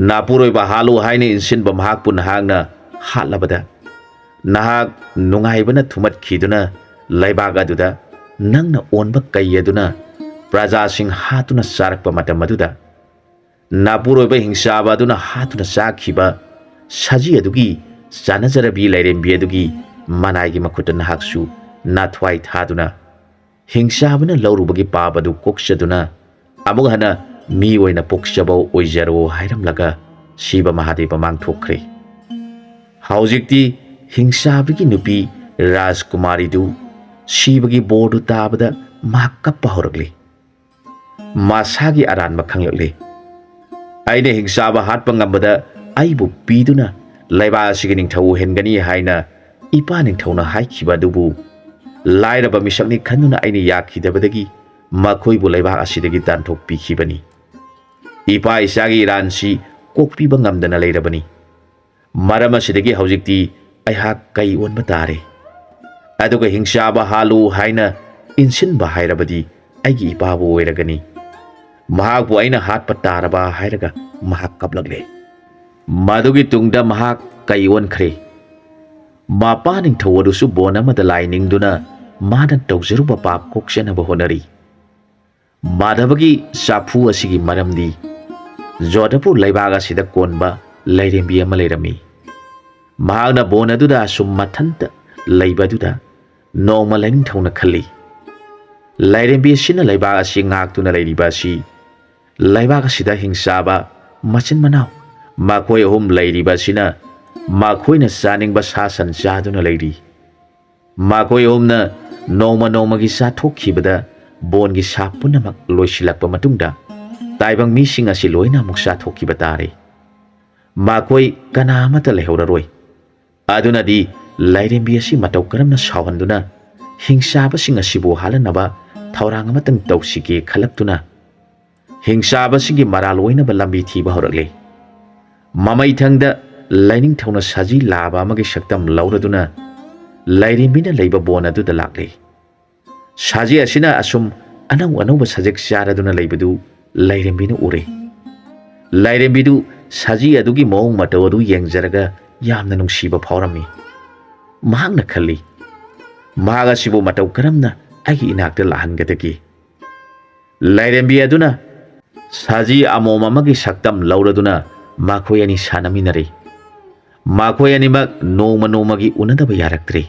ꯅꯥꯄꯨꯔꯣꯏꯕ ꯍꯥꯠꯂꯨ ꯍꯥꯏꯅ ꯏꯟꯁꯤꯟꯕ ꯃꯍꯥꯛꯄꯨ ꯅꯍꯥꯛꯅ ꯍꯥꯠꯂꯕꯗ, ꯅꯍꯥꯛ ꯅꯨꯡꯉꯥꯏꯕꯅ ꯊꯨꯝꯍꯠꯈꯤꯗꯨꯅ ꯂꯩꯕꯥꯛ ꯑꯗꯨꯗ ꯅꯪꯅ ꯑꯣꯟꯕ ꯀꯩ ꯑꯗꯨꯅ ꯄ꯭ꯔꯖꯥꯁꯤꯡ ꯍꯥꯠꯇꯨꯅ ꯆꯥꯔꯛꯄ ꯃꯇꯝ ꯑꯗꯨꯗ, ꯅꯥꯄꯨꯔꯣꯏꯕ ꯍꯤꯡꯆꯥꯕ ꯑꯗꯨꯅ ꯍꯥꯠꯇꯨꯅ ꯆꯥꯈꯤꯕ ꯁꯖꯤ ꯑꯗꯨꯒꯤ ꯆꯥꯅꯖꯔꯕꯤ ꯂꯥꯏꯔꯦꯝꯕꯤ ꯑꯗꯨꯒꯤ ꯃꯅꯥꯏꯒꯤ ꯃꯈꯨꯠꯇ ꯅꯍꯥꯛꯁꯨ ꯅꯥꯊ꯭ꯋꯥꯏ ꯊꯥꯗꯨꯅ ꯍꯤꯡꯆꯥꯕꯅ ꯂꯧꯔꯨꯕꯒꯤ ꯄꯥꯞ ꯑꯗꯨ ꯀꯣꯛꯆꯗꯨꯅ ꯑꯃꯨꯛ ꯍꯟꯅ ꯃꯤ ꯑꯣꯏꯅ ꯄꯣꯛꯆꯕ ꯑꯣꯏꯖꯔꯣ ꯍꯥꯏꯔꯝꯂꯒ ꯁꯤꯕ ꯃꯍꯥꯗꯦꯕ ꯃꯥꯡꯊꯣꯛꯈ꯭ꯔꯦ꯫ ꯍꯧꯖꯤꯛꯇꯤ ꯍꯤꯡꯆꯥꯕꯒꯤ ꯅꯨꯄꯤ ꯔꯥꯖꯀꯨꯃꯥꯔꯤꯗꯨ ꯁꯤꯕꯒꯤ ꯕꯣꯔꯗꯨ ꯇꯥꯕꯗ ꯃꯍꯥꯛ ꯀꯞꯄ ꯍꯧꯔꯛꯂꯤ꯫ ꯃꯁꯥꯒꯤ ꯑꯔꯥꯟꯕ ꯈꯪꯂꯛꯂꯤ꯫ ꯑꯩꯅ ꯍꯤꯡꯆꯥꯕ ꯍꯥꯠꯄ ꯉꯝꯕꯗ ꯑꯩꯕꯨ ꯄꯤꯗꯨꯅ ꯂꯩꯕꯥꯛ ꯑꯁꯤꯒꯤ ꯅꯤꯡꯊꯧ ꯑꯣꯏꯍꯟꯒꯅꯤ ꯍꯥꯏꯅ ꯏꯄꯥ ꯅꯤꯡꯊꯧꯅ ꯍꯥꯏꯈꯤꯕ ꯑꯗꯨꯕꯨ ꯂꯥꯏꯔꯕ ꯃꯤꯁꯛꯅꯤ ꯈꯟꯗꯨꯅ ꯑꯩꯅ ꯌꯥꯈꯤꯗꯕꯗꯒꯤ ꯃꯈꯣꯏꯕꯨ ꯂꯩꯕꯥꯛ ꯑꯁꯤꯗꯒꯤ ꯇꯥꯟꯊꯣꯛꯄꯤꯈꯤꯕꯅꯤ꯫ ꯏꯄꯥ ꯏꯆꯥꯒꯤ ꯏꯔꯥꯟꯁꯤ ꯀꯣꯛꯄꯤꯕ ꯉꯝꯗꯅ ꯂꯩꯔꯕꯅꯤ꯫ ꯃꯔꯝ ꯑꯁꯤꯗꯒꯤ ꯍꯧꯖꯤꯛꯇꯤ ꯑꯩꯍꯥꯛ ꯀꯩ ꯑꯣꯟꯕ ꯇꯥꯔꯦ꯫ ꯑꯗꯨꯒ ꯍꯤꯡꯆꯥꯕ ꯍꯥꯠꯂꯨ ꯍꯥꯏꯅ ꯏꯟꯁꯤꯟꯕ ꯍꯥꯏꯔꯕꯗꯤ ꯑꯩꯒꯤ ꯏꯄꯥꯕꯨ ꯑꯣꯏꯔꯒꯅꯤ꯫ ꯃꯍꯥꯛꯄꯨ ꯑꯩꯅ ꯍꯥꯠꯄ ꯇꯥꯔꯕ ꯍꯥꯏꯔꯒ ꯃꯍꯥꯛ ꯀꯞꯂꯛꯂꯦ꯫ ꯃꯗꯨꯒꯤ ꯇꯨꯡꯗ ꯃꯍꯥꯛ ꯀꯩ ꯑꯣꯟꯈ꯭ꯔꯦ꯫ ꯃꯄꯥ ꯅꯤꯡꯊꯧ ꯑꯗꯨꯁꯨ ꯕꯣꯟ ꯑꯃꯗ ꯂꯥꯏ ꯅꯤꯡꯗꯨꯅ ꯃꯥꯅ ꯇꯧꯖꯔꯨꯕ ꯄꯥꯞ ꯀꯣꯛꯆꯅꯕ ꯍꯣꯠꯅꯔꯤ꯫ ꯃꯥꯙꯕꯒꯤ ꯆꯥꯐꯨ ꯑꯁꯤꯒꯤ ꯃꯔꯝꯗꯤ ꯖꯣꯙꯄꯨꯔ ꯂꯩꯕꯥꯛ ꯑꯁꯤꯗ ꯀꯣꯟꯕ ꯂꯥꯏꯔꯦꯝꯕꯤ ꯑꯃ ꯂꯩꯔꯝꯃꯤ꯫ ꯃꯍꯥꯛꯅ ꯕꯣꯟ ꯑꯗꯨꯗ ꯑꯁꯨꯝ ꯃꯊꯟꯇ ꯂꯩꯕ ꯑꯗꯨꯗ ꯅꯣꯡꯃ ꯂꯥꯏꯅꯤꯡꯊꯧꯅ ꯈꯜꯂꯤ, ꯂꯥꯏꯔꯦꯝꯕꯤ ꯑꯁꯤꯅ ꯂꯩꯕꯥꯛ ꯑꯁꯤ ꯉꯥꯛꯇꯨꯅ ꯂꯩꯔꯤꯕ ꯑꯁꯤ ꯂꯩꯕꯥꯛ ꯑꯁꯤꯗ ꯍꯤꯡꯆꯥꯕ ꯃꯆꯤꯟ ꯃꯅꯥꯎ ꯃꯈꯣꯏ ꯑꯍꯨꯝ ꯂꯩꯔꯤꯕ ꯑꯁꯤꯅ ꯃꯈꯣꯏꯅ ꯆꯥꯅꯤꯡꯕ ꯁꯥ ꯁꯟ ꯆꯥꯗꯨꯅ ꯂꯩꯔꯤ꯫ ꯃꯈꯣꯏ ꯑꯍꯨꯝꯅ ꯅꯣꯡꯃ ꯅꯣꯡꯃꯒꯤ ꯆꯥꯊꯣꯛꯈꯤꯕꯗ ꯕꯣꯟꯒꯤ ꯁꯥ ꯄꯨꯝꯅꯃꯛ ꯂꯣꯏꯁꯤꯜꯂꯛꯄ ꯃꯇꯨꯡꯗ ꯇꯥꯏꯕꯪ ꯃꯤꯁꯤꯡ ꯑꯁꯤ ꯂꯣꯏꯅ ꯑꯃꯨꯛ ꯆꯥꯊꯣꯛꯈꯤꯕ ꯇꯥꯔꯦ꯫ ꯃꯈꯣꯏ ꯀꯅꯥ ꯑꯃꯠꯇ ꯂꯩꯍꯧꯔꯔꯣꯏ꯫ ꯑꯗꯨꯅꯗꯤ ꯂꯥꯏꯔꯦꯝꯕꯤ ꯑꯁꯤ ꯃꯇꯧ ꯀꯔꯝꯅ ꯁꯥꯎꯍꯟꯗꯨꯅ ꯍꯤꯡꯆꯥꯕꯁꯤꯡ ꯑꯁꯤꯕꯨ ꯍꯥꯠꯍꯟꯅꯕ ꯊꯧꯔꯥꯡ ꯑꯃꯇꯪ ꯇꯧꯁꯤꯒꯦ ꯈꯜꯂꯛꯇꯨꯅ ꯍꯤꯡꯆꯥꯕꯁꯤꯡꯒꯤ ꯃꯔꯥꯜ ꯑꯣꯏꯅꯕ ꯂꯝꯕꯤ ꯊꯤꯕ ꯍꯧꯔꯛꯂꯦ꯫ ꯃꯃꯩꯊꯪꯗ ꯂꯥꯏꯅꯤꯡꯊꯧꯅ ꯁꯖꯤ ꯂꯥꯕ ꯑꯃꯒꯤ ꯁꯛꯇꯝ ꯂꯧꯔꯗꯨꯅ ꯂꯥꯏꯔꯦꯝꯕꯤꯅ ꯂꯩꯕ ꯕꯣꯟ ꯑꯗꯨꯗ ꯂꯥꯛꯂꯦ꯫ ꯁꯖꯤ ꯑꯁꯤꯅ ꯑꯁꯨꯝ ꯑꯅꯧ ꯑꯅꯧꯕ ꯁꯖꯤꯛ ꯆꯥꯔꯗꯨꯅ ꯂꯩꯕꯗꯨ ꯂꯥꯏꯔꯦꯝꯕꯤꯅ ꯎꯔꯦ꯫ ꯂꯥꯏꯔꯦꯝꯕꯤꯗꯨ ꯁꯖꯤ ꯑꯗꯨꯒꯤ ꯃꯑꯣꯡ ꯃꯇꯧ ꯑꯗꯨ ꯌꯦꯡꯖꯔꯒ ꯌꯥꯝꯅ ꯅꯨꯡꯁꯤꯕ ꯐꯥꯎꯔꯝꯃꯤ꯫ ꯃꯍꯥꯛꯅ ꯈꯜꯂꯤ, "ꯃꯍꯥꯛ ꯑꯁꯤꯕꯨ ꯃꯇꯧ ꯀꯔꯝꯅ ꯑꯩꯒꯤ ꯏꯅꯥꯛꯇ ꯂꯥꯛꯍꯟꯒꯗꯒꯦ?" ꯂꯥꯏꯔꯦꯝꯕꯤ ꯑꯗꯨꯅ ꯁꯖꯤ ꯑꯃꯣꯝ ꯑꯃꯒꯤ ꯁꯛꯇꯝ ꯂꯧꯔꯗꯨꯅ ꯃꯈꯣꯏ ꯑꯅꯤ ꯁꯥꯟꯅꯃꯤꯟꯅꯔꯦ꯫ ꯃꯈꯣꯏ ꯑꯅꯤꯃꯛ ꯅꯣꯡꯃ ꯅꯣꯡꯃꯒꯤ ꯎꯅꯗꯕ ꯌꯥꯔꯛꯇ꯭ꯔꯦ꯫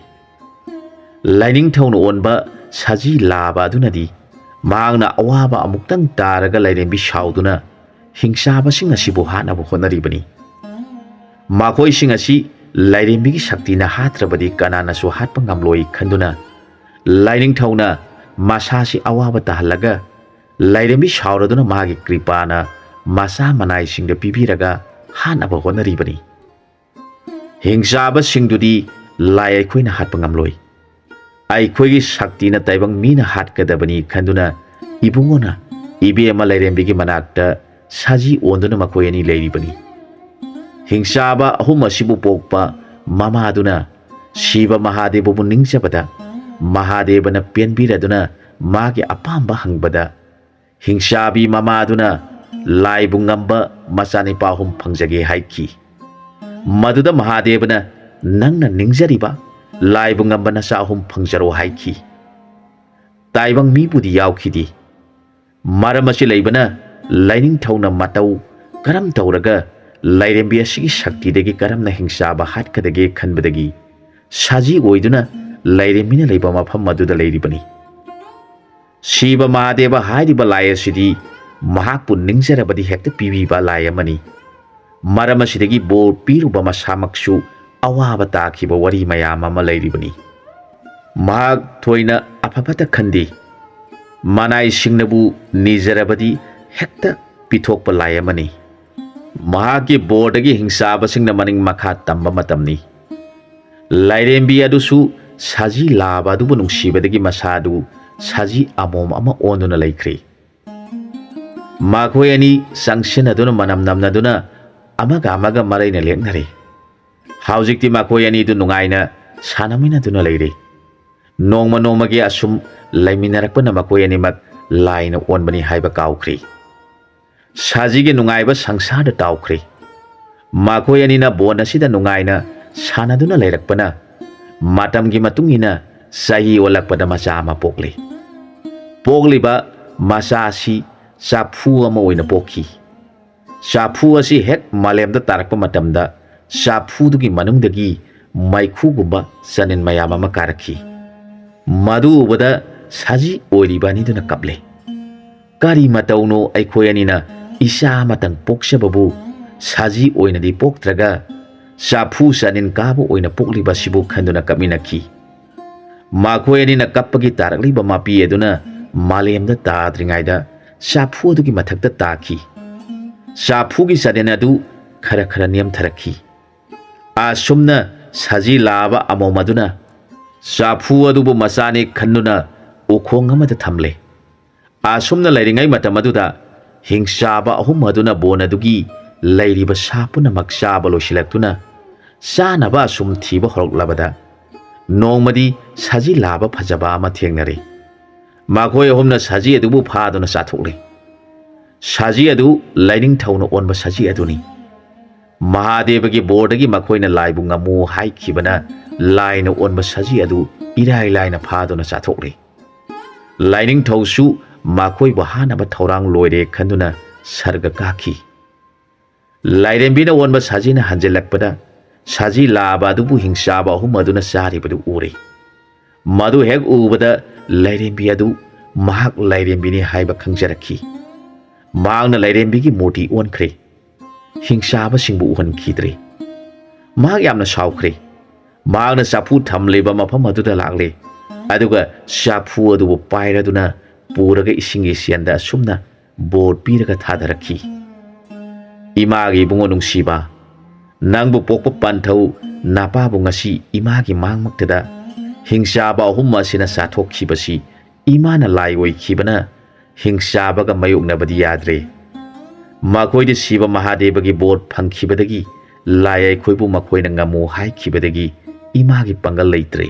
ꯂꯥꯏꯅꯤꯡꯊꯧꯅ ꯑꯣꯟꯕ ꯁꯖꯤ ꯂꯥꯕ ꯑꯗꯨꯅꯗꯤ ꯃꯍꯥꯛꯅ ꯑꯋꯥꯕ ꯑꯃꯨꯛꯇꯪ ꯇꯥꯔꯒ ꯂꯥꯏꯔꯦꯝꯕꯤ ꯁꯥꯎꯗꯨꯅ ꯍꯤꯡꯆꯥꯕꯁꯤꯡ ꯑꯁꯤꯕꯨ ꯍꯥꯠꯅꯕ ꯍꯣꯠꯅꯔꯤꯕꯅꯤ꯫ ꯃꯈꯣꯏꯁꯤꯡ ꯑꯁꯤ ꯂꯥꯏꯔꯦꯝꯕꯤꯒꯤ ꯁꯛꯇꯤꯅ ꯍꯥꯠꯇ꯭ꯔꯕꯗꯤ ꯀꯅꯥꯅꯁꯨ ꯍꯥꯠꯄ ꯉꯝꯂꯣꯏ ꯈꯟꯗꯨꯅ ꯂꯥꯏꯅꯤꯡꯊꯧꯅ ꯃꯁꯥꯁꯤ ꯑꯋꯥꯕ ꯇꯥꯍꯜꯂꯒ ꯂꯥꯏꯔꯦꯝꯕꯤ ꯁꯥꯎꯔꯗꯨꯅ ꯃꯥꯒꯤ ꯀ꯭ꯔꯤꯄꯥꯅ ꯃꯆꯥ ꯃꯅꯥꯏꯁꯤꯡꯗ ꯄꯤꯕꯤꯔꯒ ꯍꯥꯠꯅꯕ ꯍꯣꯠꯅꯔꯤꯕꯅꯤ꯫ ꯍꯤꯡꯆꯥꯕꯁꯤꯡꯗꯨꯗꯤ ꯂꯥꯏ ꯑꯩꯈꯣꯏꯅ ꯍꯥꯠꯄ ꯉꯝꯂꯣꯏ꯫ ꯑꯩꯈꯣꯏꯒꯤ ꯁꯛꯇꯤꯅ ꯇꯥꯏꯕꯪ ꯃꯤꯅ ꯍꯥꯠꯀꯗꯕꯅꯤ ꯈꯟꯗꯨꯅ ꯏꯕꯨꯡꯉꯣꯅ ꯏꯕꯦꯝꯃ ꯂꯥꯏꯔꯦꯝꯕꯤꯒꯤ ꯃꯅꯥꯛꯇ ꯁꯖꯤ ꯑꯣꯟꯗꯨꯅ ꯃꯈꯣꯏ ꯑꯅꯤ ꯂꯩꯔꯤꯕꯅꯤ꯫ ꯍꯤꯡꯆꯥꯕ ꯑꯍꯨꯝ ꯑꯁꯤꯕꯨ ꯄꯣꯛꯄ ꯃꯃꯥꯗꯨꯅ ꯁꯤꯕ ꯃꯍꯥꯗꯦꯕꯕꯨ ꯅꯤꯡꯖꯕꯗ ꯃꯍꯥꯗꯦꯕꯅ ꯄꯦꯟꯕꯤꯔꯗꯨꯅ ꯃꯥꯒꯤ ꯑꯄꯥꯝꯕ ꯍꯪꯕꯗ ꯍꯤꯡꯆꯥꯕꯤ ꯃꯃꯥꯗꯨꯅ ꯂꯥꯏꯕꯨ ꯉꯝꯕ ꯃꯆꯥꯅꯤꯄꯥ ꯑꯍꯨꯝ ꯐꯪꯖꯒꯦ ꯍꯥꯏꯈꯤ꯫ ꯃꯗꯨꯗ ꯃꯍꯥꯗꯦꯕꯅ ꯅꯪꯅ ꯅꯤꯡꯖꯔꯤꯕ ꯂꯥꯏꯕꯨ ꯉꯝꯕ ꯅꯆꯥ ꯑꯍꯨꯝ ꯐꯪꯖꯔꯣ ꯍꯥꯏꯈꯤ꯫ ꯇꯥꯏꯕꯪ ꯃꯤꯕꯨꯗꯤ ꯌꯥꯎꯈꯤꯗꯦ꯫ ꯃꯔꯝ ꯑꯁꯤ ꯂꯩꯕꯅ ꯂꯥꯏꯅꯤꯡꯊꯧꯅ ꯃꯇꯧ ꯀꯔꯝ ꯇꯧꯔꯒ ꯂꯥꯏꯔꯦꯝꯕꯤ ꯑꯁꯤꯒꯤ ꯁꯛꯇꯤꯗꯒꯤ ꯀꯔꯝꯅ ꯍꯤꯡꯆꯥꯕ ꯍꯥꯠꯀꯗꯒꯦ ꯈꯟꯕꯗꯒꯤ ꯁꯖꯤ ꯑꯣꯏꯗꯨꯅ ꯂꯥꯏꯔꯦꯝꯕꯤꯅ ꯂꯩꯕ ꯃꯐꯝ ꯑꯗꯨꯗ ꯂꯩꯔꯤꯕꯅꯤ꯫ ꯁꯤꯕ ꯃꯍꯥꯗꯦꯕ ꯍꯥꯏꯔꯤꯕ ꯂꯥꯏ ꯑꯁꯤꯗꯤ ꯃꯍꯥꯛꯄꯨ ꯅꯤꯡꯖꯔꯕꯗꯤ ꯍꯦꯛꯇ ꯄꯤꯕꯤꯕ ꯂꯥꯏ ꯑꯃꯅꯤ꯫ ꯃꯔꯝ ꯑꯁꯤꯗꯒꯤ ꯕꯣꯔ ꯄꯤꯔꯨꯕ ꯃꯁꯥꯃꯛꯁꯨ ꯑꯋꯥꯕ ꯇꯥꯈꯤꯕ ꯋꯥꯔꯤ ꯃꯌꯥꯝ ꯑꯃ ꯂꯩꯔꯤꯕꯅꯤ꯫ ꯃꯍꯥꯛ ꯊꯣꯏꯅ ꯑꯐ ꯐꯠꯇ ꯈꯟꯗꯦ꯫ ꯃꯅꯥꯏꯁꯤꯡꯅꯕꯨ ꯅꯤꯖꯔꯕꯗꯤ ꯍꯦꯛꯇ ꯄꯤꯊꯣꯛꯄ ꯂꯥꯏ ꯑꯃꯅꯤ꯫ ꯃꯍꯥꯛꯀꯤ ꯕꯣꯔꯗꯒꯤ ꯍꯤꯡꯆꯥꯕꯁꯤꯡꯅ ꯃꯅꯤꯡ ꯃꯈꯥ ꯇꯝꯕ ꯃꯇꯝꯅꯤ꯫ ꯂꯥꯏꯔꯦꯝꯕꯤ ꯑꯗꯨꯁꯨ ꯁꯖꯤ ꯂꯥꯕ ꯑꯗꯨꯕꯨ ꯅꯨꯡꯁꯤꯕꯗꯒꯤ ꯃꯁꯥꯗꯨ ꯁꯖꯤ ꯑꯃꯣꯝ ꯑꯃ ꯑꯣꯟꯗꯨꯅ ꯂꯩꯈ꯭ꯔꯦ꯫ ꯃꯈꯣꯏ ꯑꯅꯤ ꯆꯪꯁꯤꯟꯅꯗꯨꯅ ꯃꯅꯝ ꯅꯝꯅꯗꯨꯅ ꯑꯃꯒ ꯑꯃꯒ ꯃꯔꯩꯅ ꯂꯦꯛꯅꯔꯦ꯫ ꯍꯧꯖꯤꯛꯇꯤ ꯃꯈꯣꯏ ꯑꯅꯤꯗꯨ ꯅꯨꯡꯉꯥꯏꯅ ꯁꯥꯟꯅꯃꯤꯟꯅꯗꯨꯅ ꯂꯩꯔꯦ꯫ ꯅꯣꯡꯃ ꯅꯣꯡꯃꯒꯤ ꯑꯁꯨꯝ ꯂꯩꯃꯤꯟꯅꯔꯛꯄꯅ ꯃꯈꯣꯏ ꯑꯅꯤꯃꯛ ꯂꯥꯏꯅ ꯑꯣꯟꯕꯅꯤ ꯍꯥꯏꯕ ꯀꯥꯎꯈ꯭ꯔꯦ꯫ ꯁꯖꯤꯒꯤ ꯅꯨꯡꯉꯥꯏꯕ ꯁꯪꯁꯥꯔꯗ ꯇꯥꯎꯈ꯭ꯔꯦ꯫ ꯃꯈꯣꯏ ꯑꯅꯤꯅ ꯕꯣꯟ ꯑꯁꯤꯗ ꯅꯨꯡꯉꯥꯏꯅ ꯁꯥꯟꯅꯗꯨꯅ ꯂꯩꯔꯛꯄꯅ ꯃꯇꯝꯒꯤ ꯃꯇꯨꯡ ꯏꯟꯅ ꯆꯍꯤ ꯑꯣꯜꯂꯛꯄꯗ ꯃꯆꯥ ꯑꯃ ꯄꯣꯛꯂꯤ꯫ ꯄꯣꯛꯂꯤꯕ ꯃꯆꯥ ꯑꯁꯤ ꯆꯥꯐꯨ ꯑꯃ ꯑꯣꯏꯅ ꯄꯣꯛꯈꯤ꯫ ꯆꯥꯐꯨ ꯑꯁꯤ ꯍꯦꯛ ꯃꯥꯂꯦꯝꯗ ꯇꯥꯔꯛꯄ ꯃꯇꯝꯗ ꯆꯥꯐꯨꯗꯨꯒꯤ ꯃꯅꯨꯡꯗꯒꯤ ꯃꯩꯈꯨꯒꯨꯝꯕ ꯆꯅꯤꯟ ꯃꯌꯥꯝ ꯑꯃ ꯀꯥꯔꯛꯈꯤ꯫ ꯃꯗꯨ ꯎꯕꯗ ꯁꯖꯤ ꯑꯣꯏꯔꯤꯕ ꯑꯅꯤꯗꯨꯅ ꯀꯞꯂꯦ꯫ "ꯀꯔꯤ ꯃꯇꯧꯅꯣ ꯑꯩꯈꯣꯏ ꯑꯅꯤꯅ ꯏꯆꯥ ꯑꯃꯇꯪ ꯄꯣꯛꯆꯕꯕꯨ ꯁꯖꯤ ꯑꯣꯏꯅꯗꯤ ꯄꯣꯛꯇ꯭ꯔꯒ ꯆꯥꯐꯨ ꯆꯅꯤꯟ ꯀꯥꯕ ꯑꯣꯏꯅ ꯄꯣꯛꯂꯤꯕꯁꯤꯕꯨ?" ꯈꯟꯗꯨꯅ ꯀꯞꯃꯤꯟꯅꯈꯤ꯫ ꯃꯈꯣꯏ ꯑꯅꯤꯅ ꯀꯞꯄꯒꯤ ꯇꯥꯔꯛꯂꯤꯕ ꯃꯄꯤ ꯑꯗꯨꯅ ꯃꯥꯂꯦꯝꯗ ꯇꯥꯗ꯭ꯔꯤꯉꯩꯗ ꯆꯥꯐꯨ ꯑꯗꯨꯒꯤ ꯃꯊꯛꯇ ꯇꯥꯈꯤ꯫ ꯆꯥꯐꯨꯒꯤ ꯆꯅꯤꯟ ꯑꯗꯨ ꯈꯔ ꯈꯔ ꯅꯦꯝꯊꯔꯛꯈꯤ꯫ ꯑꯁꯨꯝꯅ ꯁꯖꯤ ꯂꯥꯕ ꯑꯃꯣꯝ ꯑꯗꯨꯅ ꯆꯥꯐꯨ ꯑꯗꯨꯕꯨ ꯃꯆꯥꯅꯤ ꯈꯟꯗꯨꯅ ꯎꯈꯣꯡ ꯑꯃꯗ ꯊꯝꯂꯦ꯫ ꯑꯁꯨꯝꯅ ꯂꯩꯔꯤꯉꯩ ꯃꯇꯝ ꯑꯗꯨꯗ ꯍꯤꯡꯆꯥꯕ ꯑꯍꯨꯝ ꯑꯗꯨꯅ ꯕꯣꯟ ꯑꯗꯨꯒꯤ ꯂꯩꯔꯤꯕ ꯁꯥ ꯄꯨꯝꯅꯃꯛ ꯆꯥꯕ ꯂꯣꯏꯁꯤꯜꯂꯛꯇꯨꯅ ꯆꯥꯅꯕ ꯑꯁꯨꯝ ꯊꯤꯕ ꯍꯧꯔꯛꯂꯕꯗ ꯅꯣꯡꯃꯗꯤ ꯁꯖꯤ ꯂꯥꯕ ꯐꯖꯕ ꯑꯃ ꯊꯦꯡꯅꯔꯦ꯫ ꯃꯈꯣꯏ ꯑꯍꯨꯝꯅ ꯁꯖꯤ ꯑꯗꯨꯕꯨ ꯐꯥꯗꯨꯅ ꯆꯥꯊꯣꯛꯂꯦ꯫ ꯁꯖꯤ ꯑꯗꯨ ꯂꯥꯏꯅꯤꯡꯊꯧꯅ ꯑꯣꯟꯕ ꯁꯖꯤ ꯑꯗꯨꯅꯤ꯫ ꯃꯍꯥꯗꯦꯕꯒꯤ ꯕꯣꯔꯗꯒꯤ ꯃꯈꯣꯏꯅ ꯂꯥꯏꯕꯨ ꯉꯝꯃꯨ ꯍꯥꯏꯈꯤꯕꯅ ꯂꯥꯏꯅ ꯑꯣꯟꯕ ꯁꯖꯤ ꯑꯗꯨ ꯏꯔꯥꯏ ꯂꯥꯏꯅ ꯐꯥꯗꯨꯅ ꯆꯥꯊꯣꯛꯂꯦ꯫ ꯂꯥꯏꯅꯤꯡꯊꯧꯁꯨ ꯃꯈꯣꯏꯕꯨ ꯍꯥꯠꯅꯕ ꯊꯧꯔꯥꯡ ꯂꯣꯏꯔꯦ ꯈꯟꯗꯨꯅ ꯁꯔꯒ ꯀꯥꯈꯤ꯫ ꯂꯥꯏꯔꯦꯝꯕꯤꯅ ꯑꯣꯟꯕ ꯁꯖꯤꯅ ꯍꯟꯖꯤꯜꯂꯛꯄꯗ ꯁꯖꯤ ꯂꯥꯕ ꯑꯗꯨꯕꯨ ꯍꯤꯡꯆꯥꯕ ꯑꯍꯨꯝ ꯑꯗꯨꯅ ꯆꯥꯔꯤꯕꯗꯨ ꯎꯔꯦ꯫ ꯃꯗꯨ ꯍꯦꯛ ꯎꯕꯗ ꯂꯥꯏꯔꯦꯝꯕꯤ ꯑꯗꯨ ꯃꯍꯥꯛ ꯂꯥꯏꯔꯦꯝꯕꯤꯅꯤ ꯍꯥꯏꯕ ꯈꯪꯖꯔꯛꯈꯤ꯫ ꯃꯍꯥꯛꯅ ꯂꯥꯏꯔꯦꯝꯕꯤꯒꯤ ꯃꯨꯔꯇꯤ ꯑꯣꯟꯈ꯭ꯔꯦ꯫ ꯍꯤꯡꯆꯥꯕꯁꯤꯡꯕꯨ ꯎꯍꯟꯈꯤꯗ꯭ꯔꯦ꯫ ꯃꯍꯥꯛ ꯌꯥꯝꯅ ꯁꯥꯎꯈ꯭ꯔꯦ꯫ ꯃꯍꯥꯛꯅ ꯆꯐꯨ ꯊꯝꯂꯤꯕ ꯃꯐꯝ ꯑꯗꯨꯗ ꯂꯥꯛꯂꯦ꯫ ꯑꯗꯨꯒ ꯆꯐꯨ ꯑꯗꯨꯕꯨ ꯄꯥꯏꯔꯗꯨꯅ ꯄꯨꯔꯒ ꯏꯁꯤꯡꯒꯤ ꯆꯦꯟꯗ ꯑꯁꯨꯝꯅ ꯕꯣꯔ ꯄꯤꯔꯒ ꯊꯥꯗꯔꯛꯈꯤ꯫ "ꯏꯃꯥꯒꯤ ꯏꯕꯨꯡꯉꯣ ꯅꯨꯡꯁꯤꯕ, ꯅꯪꯕꯨ ꯄꯣꯛꯄ ꯄꯥꯟꯊꯧ ꯅꯄꯥꯕꯨ ꯉꯁꯤ ꯏꯃꯥꯒꯤ ꯃꯥꯡꯃꯛꯇꯗ ꯍꯤꯡꯆꯥꯕ ꯑꯍꯨꯝ ꯑꯁꯤꯅ ꯆꯥꯊꯣꯛꯈꯤꯕꯁꯤ ꯏꯃꯥꯅ ꯂꯥꯏ ꯑꯣꯏꯈꯤꯕꯅ ꯍꯤꯡꯆꯥꯕꯒ ꯃꯥꯌꯣꯛꯅꯕꯗꯤ ꯌꯥꯗ꯭ꯔꯦ꯫ ꯃꯈꯣꯏꯗ ꯁꯤꯕ ꯃꯍꯥꯗꯦꯕꯒꯤ ꯕꯣꯔ ꯐꯪꯈꯤꯕꯗꯒꯤ ꯂꯥꯏ ꯑꯩꯈꯣꯏꯕꯨ ꯃꯈꯣꯏꯅ ꯉꯝꯃꯨ ꯍꯥꯏꯈꯤꯕꯗꯒꯤ ꯏꯃꯥꯒꯤ ꯄꯥꯡꯒꯜ ꯂꯩꯇ꯭ꯔꯦ꯫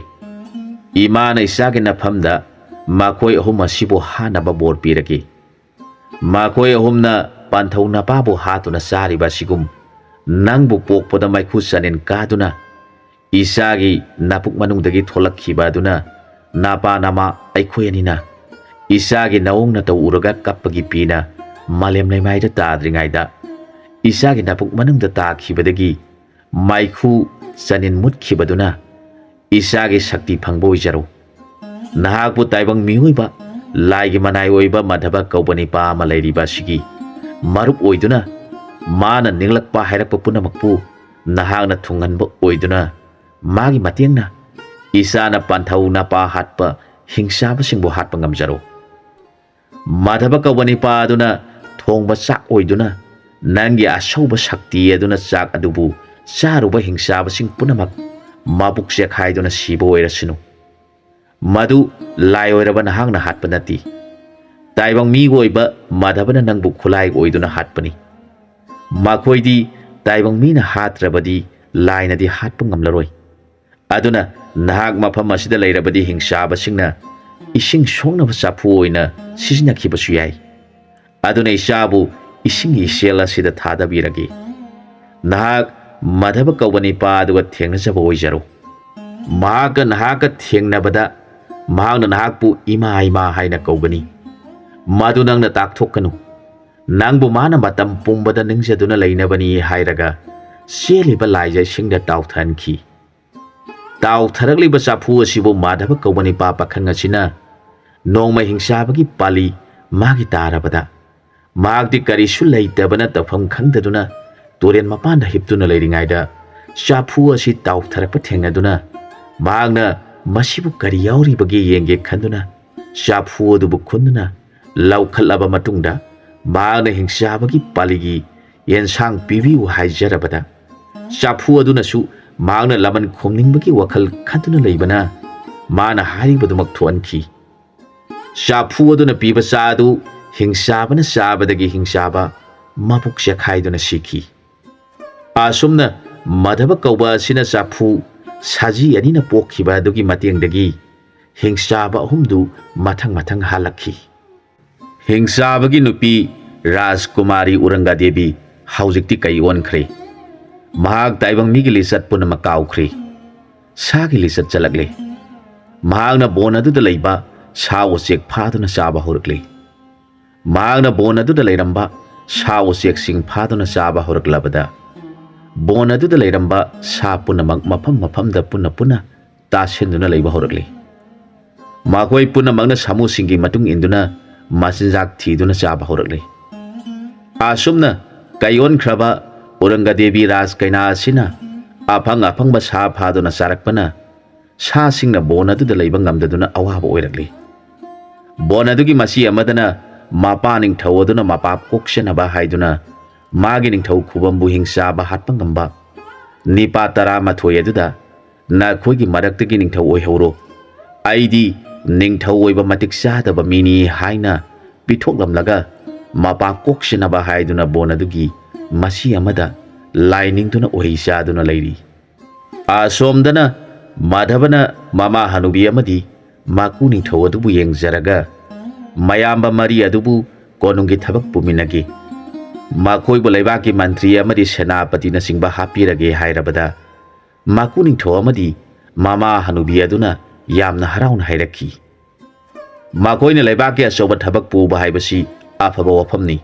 ꯏꯃꯥꯅ ꯏꯆꯥꯒꯤ ꯅꯐꯝꯗ ꯃꯈꯣꯏ ꯑꯍꯨꯝ ꯑꯁꯤꯕꯨ ꯍꯥꯠꯅꯕ ꯕꯣꯔ ꯄꯤꯔꯒꯦ꯫ ꯃꯈꯣꯏ ꯑꯍꯨꯝꯅ ꯄꯥꯟꯊꯧ ꯅꯄꯥꯕꯨ ꯍꯥꯠꯇꯨꯅ ꯆꯥꯔꯤꯕ ꯑꯁꯤꯒꯨꯝ ꯅꯪꯕꯨ ꯄꯣꯛꯄꯗ ꯃꯩꯈꯨ ꯆꯅꯤꯟ ꯀꯥꯗꯨꯅ ꯏꯆꯥꯒꯤ ꯅꯄꯨꯛ ꯃꯅꯨꯡꯗꯒꯤ ꯊꯣꯛꯂꯛꯈꯤꯕ ꯑꯗꯨꯅ ꯅꯄꯥ ꯅꯃꯥ ꯑꯩꯈꯣꯏ ꯑꯅꯤꯅ ꯏꯆꯥꯒꯤ ꯅꯑꯣꯡ ꯅꯇꯧ ꯎꯔꯒ ꯀꯞꯄꯒꯤ ꯄꯤꯅ ꯃꯥꯂꯦꯝ ꯂꯩꯃꯥꯏꯗ ꯇꯥꯗ꯭ꯔꯤꯉꯩꯗ ꯏꯆꯥꯒꯤ ꯅꯄꯨꯛ ꯃꯅꯨꯡꯗ ꯇꯥꯈꯤꯕꯗꯒꯤ ꯃꯩꯈꯨ ꯆꯅꯤꯟ ꯃꯨꯠꯈꯤꯕꯗꯨꯅ ꯏꯆꯥꯒꯤ ꯁꯛꯇꯤ ꯐꯪꯕ ꯑꯣꯏꯖꯔꯣ꯫ ꯅꯍꯥꯛꯄꯨ ꯇꯥꯏꯕꯪ ꯃꯤꯑꯣꯏꯕ ꯂꯥꯏꯒꯤ ꯃꯅꯥꯏ ꯑꯣꯏꯕ ꯃꯥꯙꯕ ꯀꯧꯕ ꯅꯤꯄꯥ ꯑꯃ ꯂꯩꯔꯤꯕ ꯑꯁꯤꯒꯤ ꯃꯔꯨꯞ ꯑꯣꯏꯗꯨꯅ ꯃꯥꯅ ꯅꯤꯡꯂꯛꯄ ꯍꯥꯏꯔꯛꯄ ꯄꯨꯝꯅꯃꯛꯄꯨ ꯅꯍꯥꯛꯅ ꯊꯨꯡꯍꯟꯕ ꯑꯣꯏꯗꯨꯅ ꯃꯥꯒꯤ ꯃꯇꯦꯡꯅ ꯏꯆꯥꯅ ꯄꯥꯟꯊꯧ ꯅꯄꯥ ꯍꯥꯠꯄ ꯍꯤꯡꯆꯥꯕꯁꯤꯡꯕꯨ ꯍꯥꯠꯄ ꯉꯝꯖꯔꯣ꯫ ꯃꯥꯙꯕ ꯀꯧꯕ ꯅꯤꯄꯥ ꯑꯗꯨꯅ ꯊꯣꯡꯕ ꯆꯥꯛ ꯑꯣꯏꯗꯨꯅ ꯅꯪꯒꯤ ꯑꯁꯧꯕ ꯁꯛꯇꯤ ꯑꯗꯨꯅ ꯆꯥꯛ ꯑꯗꯨꯕꯨ ꯆꯥꯔꯨꯕ ꯍꯤꯡꯆꯥꯕꯁꯤꯡ ꯄꯨꯝꯅꯃꯛ ꯃꯕꯨꯛ ꯆꯦꯛꯈꯥꯏꯗꯨꯅ ꯁꯤꯕ ꯑꯣꯏꯔꯁꯅꯨ꯫ ꯃꯗꯨ ꯂꯥꯏ ꯑꯣꯏꯔꯕ ꯅꯍꯥꯛꯅ ꯍꯥꯠꯄ ꯅꯠꯇꯦ꯫ ꯇꯥꯏꯕꯪ ꯃꯤꯒꯤ ꯑꯣꯏꯕ ꯃꯥꯙꯕꯅ ꯅꯪꯕꯨ ꯈꯨꯠꯂꯥꯏ ꯑꯣꯏꯗꯨꯅ ꯍꯥꯠꯄꯅꯤ꯫ ꯃꯈꯣꯏꯗꯤ ꯇꯥꯏꯕꯪ ꯃꯤꯅ ꯍꯥꯠꯇ꯭ꯔꯕꯗꯤ ꯂꯥꯏꯅꯗꯤ ꯍꯥꯠꯄ ꯉꯝꯂꯔꯣꯏ꯫ ꯑꯗꯨꯅ ꯅꯍꯥꯛ ꯃꯐꯝ ꯑꯁꯤꯗ ꯂꯩꯔꯕꯗꯤ ꯍꯤꯡꯆꯥꯕꯁꯤꯡꯅ ꯏꯁꯤꯡ ꯁꯣꯛꯅꯕ ꯆꯐꯨ ꯑꯣꯏꯅ ꯁꯤꯖꯤꯟꯅꯈꯤꯕꯁꯨ ꯌꯥꯏ꯫ ꯑꯗꯨꯅ ꯏꯆꯥꯕꯨ ꯏꯁꯤꯡꯒꯤ ꯏꯆꯦꯜ ꯑꯁꯤꯗ ꯊꯥꯗꯕꯤꯔꯒꯦ꯫ ꯅꯍꯥꯛ ꯃꯥꯙꯕ ꯀꯧꯕ ꯅꯤꯄꯥ ꯑꯗꯨꯒ ꯊꯦꯡꯅꯖꯕ ꯑꯣꯏꯖꯔꯣ꯫ ꯃꯍꯥꯛꯀ ꯅꯍꯥꯛꯀ ꯊꯦꯡꯅꯕꯗ ꯃꯍꯥꯛꯅ ꯅꯍꯥꯛꯄꯨ ꯏꯃꯥ ꯏꯃꯥ ꯍꯥꯏꯅ ꯀꯧꯒꯅꯤ꯫ ꯃꯗꯨ ꯅꯪꯅ ꯇꯥꯛꯊꯣꯛꯀꯅꯨ꯫ ꯅꯪꯕꯨ ꯃꯥꯅ ꯃꯇꯝ ꯄꯨꯝꯕꯗ ꯅꯤꯡꯖꯗꯨꯅ ꯂꯩꯅꯕꯅꯤ ꯍꯥꯏꯔꯒ ꯆꯦꯜꯂꯤꯕ ꯂꯥꯏꯖ ꯏꯁꯤꯡꯗ ꯇꯥꯎꯊꯍꯟꯈꯤ꯫ ꯇꯥꯎꯊꯔꯛꯂꯤꯕ ꯆꯐꯨ ꯑꯁꯤꯕꯨ ꯃꯥꯙꯕ ꯀꯧꯕ ꯅꯤꯄꯥ ꯄꯥꯈꯪ ꯑꯁꯤꯅ ꯅꯣꯡꯃ ꯍꯤꯡꯆꯥꯕꯒꯤ ꯄꯥꯂꯤ ꯃꯥꯒꯤ ꯇꯥꯔꯕꯗ ꯃꯍꯥꯛꯇꯤ ꯀꯔꯤꯁꯨ ꯂꯩꯇꯕꯅ ꯇꯧꯐꯝ ꯈꯪꯗꯗꯨꯅ ꯇꯨꯔꯦꯟ ꯃꯄꯥꯟꯗ ꯍꯤꯞꯇꯨꯅ ꯂꯩꯔꯤꯉꯩꯗ ꯆꯥꯐꯨ ꯑꯁꯤ ꯇꯥꯎꯊꯔꯛꯄ ꯊꯦꯡꯅꯗꯨꯅ ꯃꯍꯥꯛꯅ ꯃꯁꯤꯕꯨ ꯀꯔꯤ ꯌꯥꯎꯔꯤꯕꯒꯦ ꯌꯦꯡꯒꯦ ꯈꯟꯗꯨꯅ ꯆꯥꯐꯨ ꯑꯗꯨꯕꯨ ꯈꯨꯟꯗꯨꯅ ꯂꯧꯈꯠꯂꯕ ꯃꯇꯨꯡꯗ ꯃꯍꯥꯛꯅ ꯍꯤꯡꯆꯥꯕꯒꯤ ꯄꯥꯂꯤꯒꯤ ꯌꯦꯟꯁꯥꯡ ꯄꯤꯕꯤꯌꯨ ꯍꯥꯏꯖꯔꯕꯗ ꯆꯥꯐꯨ ꯑꯗꯨꯅꯁꯨ ꯃꯍꯥꯛꯅ ꯂꯃꯟ ꯈꯣꯝꯅꯤꯡꯕꯒꯤ ꯋꯥꯈꯜ ꯈꯟꯗꯨꯅ ꯂꯩꯕꯅ ꯃꯥꯅ ꯍꯥꯏꯔꯤꯕꯗꯨꯃꯛ ꯊꯣꯛꯍꯟꯈꯤ꯫ ꯆꯥꯐꯨ ꯑꯗꯨꯅ ꯄꯤꯕ ꯆꯥ ꯑꯗꯨ ꯍꯤꯡꯆꯥꯕꯅ ꯆꯥꯕꯗꯒꯤ ꯍꯤꯡꯆꯥꯕ ꯃꯕꯨꯛ ꯆꯦꯛꯈꯥꯏꯗꯨꯅ ꯁꯤꯈꯤ꯫ ꯑꯁꯨꯝꯅ ꯃꯥꯙꯕ ꯀꯧꯕ ꯑꯁꯤꯅ ꯆꯥꯐꯨ ꯁꯖꯤ ꯑꯅꯤꯅ ꯄꯣꯛꯈꯤꯕ ꯑꯗꯨꯒꯤ ꯃꯇꯦꯡꯗꯒꯤ ꯍꯤꯡꯆꯥꯕ ꯑꯍꯨꯝꯗꯨ ꯃꯊꯪ ꯃꯊꯪ ꯍꯥꯜꯂꯛꯈꯤ꯫ ꯍꯤꯡꯆꯥꯕꯒꯤ ꯅꯨꯄꯤ ꯔꯥꯖꯀꯨꯃꯥꯔꯤ ꯎꯔꯪꯒꯗꯦꯕꯤ ꯍꯧꯖꯤꯛꯇꯤ ꯀꯩ ꯑꯣꯟꯈ꯭ꯔꯦ? ꯃꯍꯥꯛ ꯇꯥꯏꯕꯪ ꯃꯤꯒꯤ ꯂꯤꯆꯠ ꯄꯨꯝꯅꯃꯛ ꯀꯥꯎꯈ꯭ꯔꯦ꯫ ꯁꯥꯒꯤ ꯂꯤꯆꯠ ꯆꯠꯂꯛꯂꯦ꯫ ꯃꯍꯥꯛꯅ ꯕꯣꯟ ꯑꯗꯨꯗ ꯂꯩꯕ ꯁꯥ ꯎꯆꯦꯛ ꯐꯥꯗꯨꯅ ꯆꯥꯕ ꯍꯧꯔꯛꯂꯦ꯫ ꯃꯍꯥꯛꯅ ꯕꯣꯟ ꯑꯗꯨꯗ ꯂꯩꯔꯝꯕ ꯁꯥ ꯎꯆꯦꯛꯁꯤꯡ ꯐꯥꯗꯨꯅ ꯆꯥꯕ ꯍꯧꯔꯛꯂꯕꯗ ꯕꯣꯟ ꯑꯗꯨꯗ ꯂꯩꯔꯝꯕ ꯁꯥ ꯄꯨꯝꯅꯃꯛ ꯃꯐꯝ ꯃꯐꯝꯗ ꯄꯨꯟꯅ ꯄꯨꯟꯅ ꯇꯥꯁꯤꯟꯗꯨꯅ ꯂꯩꯕ ꯍꯧꯔꯛꯂꯤ꯫ ꯃꯈꯣꯏ ꯄꯨꯝꯅꯃꯛꯅ ꯁꯥꯃꯨꯁꯤꯡꯒꯤ ꯃꯇꯨꯡ ꯏꯟꯗꯨꯅ ꯃꯆꯤꯟꯖꯥꯛ ꯊꯤꯗꯨꯅ ꯆꯥꯕ ꯍꯧꯔꯛꯂꯤ꯫ ꯑꯁꯨꯝꯅ ꯀꯩ ꯑꯣꯟꯈ꯭ꯔꯕ ꯎꯔꯪꯒꯗꯦꯕꯤ ꯔꯥꯖ ꯀꯩꯅꯥ ꯑꯁꯤꯅ ꯑꯐꯪ ꯑꯐꯪꯕ ꯁꯥ ꯐꯥꯗꯨꯅ ꯆꯥꯔꯛꯄꯅ ꯁꯥꯁꯤꯡꯅ ꯕꯣꯟ ꯑꯗꯨꯗ ꯂꯩꯕ ꯉꯝꯗꯗꯨꯅ ꯑꯋꯥꯕ ꯑꯣꯏꯔꯛꯂꯤ꯫ ꯕꯣꯟ ꯑꯗꯨꯒꯤ ꯃꯆꯤ ꯑꯃꯗꯅ ꯃꯄꯥ ꯅꯤꯡꯊꯧ ꯑꯗꯨꯅ ꯃꯄꯥ ꯀꯣꯛꯆꯅꯕ ꯍꯥꯏꯗꯨꯅ ꯃꯥꯒꯤ ꯅꯤꯡꯊꯧ ꯈꯨꯕꯝꯕꯨ ꯍꯤꯡꯆꯥꯕ ꯍꯥꯠꯄ ꯉꯝꯕ ꯅꯤꯄꯥ ꯇꯔꯥꯃꯥꯊꯣꯏ ꯑꯗꯨꯗ ꯅꯈꯣꯏꯒꯤ ꯃꯔꯛꯇꯒꯤ ꯅꯤꯡꯊꯧ ꯑꯣꯏꯍꯧꯔꯣ, ꯑꯩꯗꯤ ꯅꯤꯡꯊꯧ ꯑꯣꯏꯕ ꯃꯇꯤꯛ ꯆꯥꯗꯕ ꯃꯤꯅꯤ ꯍꯥꯏꯅ ꯄꯤꯊꯣꯛꯂꯝꯂꯒ ꯃꯄꯥ ꯀꯣꯛꯆꯅꯕ ꯍꯥꯏꯗꯨꯅ ꯕꯣꯟ ꯑꯗꯨꯒꯤ ꯃꯆꯤ ꯑꯃꯗ ꯂꯥꯏ ꯅꯤꯡꯗꯨꯅ ꯎꯍꯩ ꯆꯥꯗꯨꯅ ꯂꯩꯔꯤ꯫ ꯑꯁꯣꯝꯗꯅ ꯃꯥꯙꯕꯅ ꯃꯃꯥ ꯍꯅꯨꯕꯤ ꯑꯃꯗꯤ ꯃꯀꯨ ꯅꯤꯡꯊꯧ ꯑꯗꯨꯕꯨ ꯌꯦꯡꯖꯔꯒ ꯃꯌꯥꯝꯕ ꯃꯔꯤ ꯑꯗꯨꯕꯨ ꯀꯣꯅꯨꯡꯒꯤ ꯊꯕꯛ ꯄꯨꯃꯤꯟꯅꯈꯤ꯫ ꯃꯈꯣꯏꯕꯨ ꯂꯩꯕꯥꯛꯀꯤ ꯃꯟꯇ꯭ꯔꯤ ꯑꯃꯗꯤ ꯁꯦꯅꯥꯄꯇꯤꯅꯆꯤꯡꯕ ꯍꯥꯞꯄꯤꯔꯒꯦ ꯍꯥꯏꯔꯕꯗ ꯃꯀꯨ ꯅꯤꯡꯊꯧ ꯑꯃꯗꯤ ꯃꯃꯥ ꯍꯅꯨꯕꯤ ꯑꯗꯨꯅ ꯌꯥꯝꯅ ꯍꯔꯥꯎꯅ ꯍꯥꯏꯔꯛꯈꯤ, ꯃꯈꯣꯏꯅ ꯂꯩꯕꯥꯛꯀꯤ ꯑꯆꯧꯕ ꯊꯕꯛ ꯄꯨꯕ ꯍꯥꯏꯕꯁꯤ ꯑꯐꯕ ꯋꯥꯐꯝꯅꯤ꯫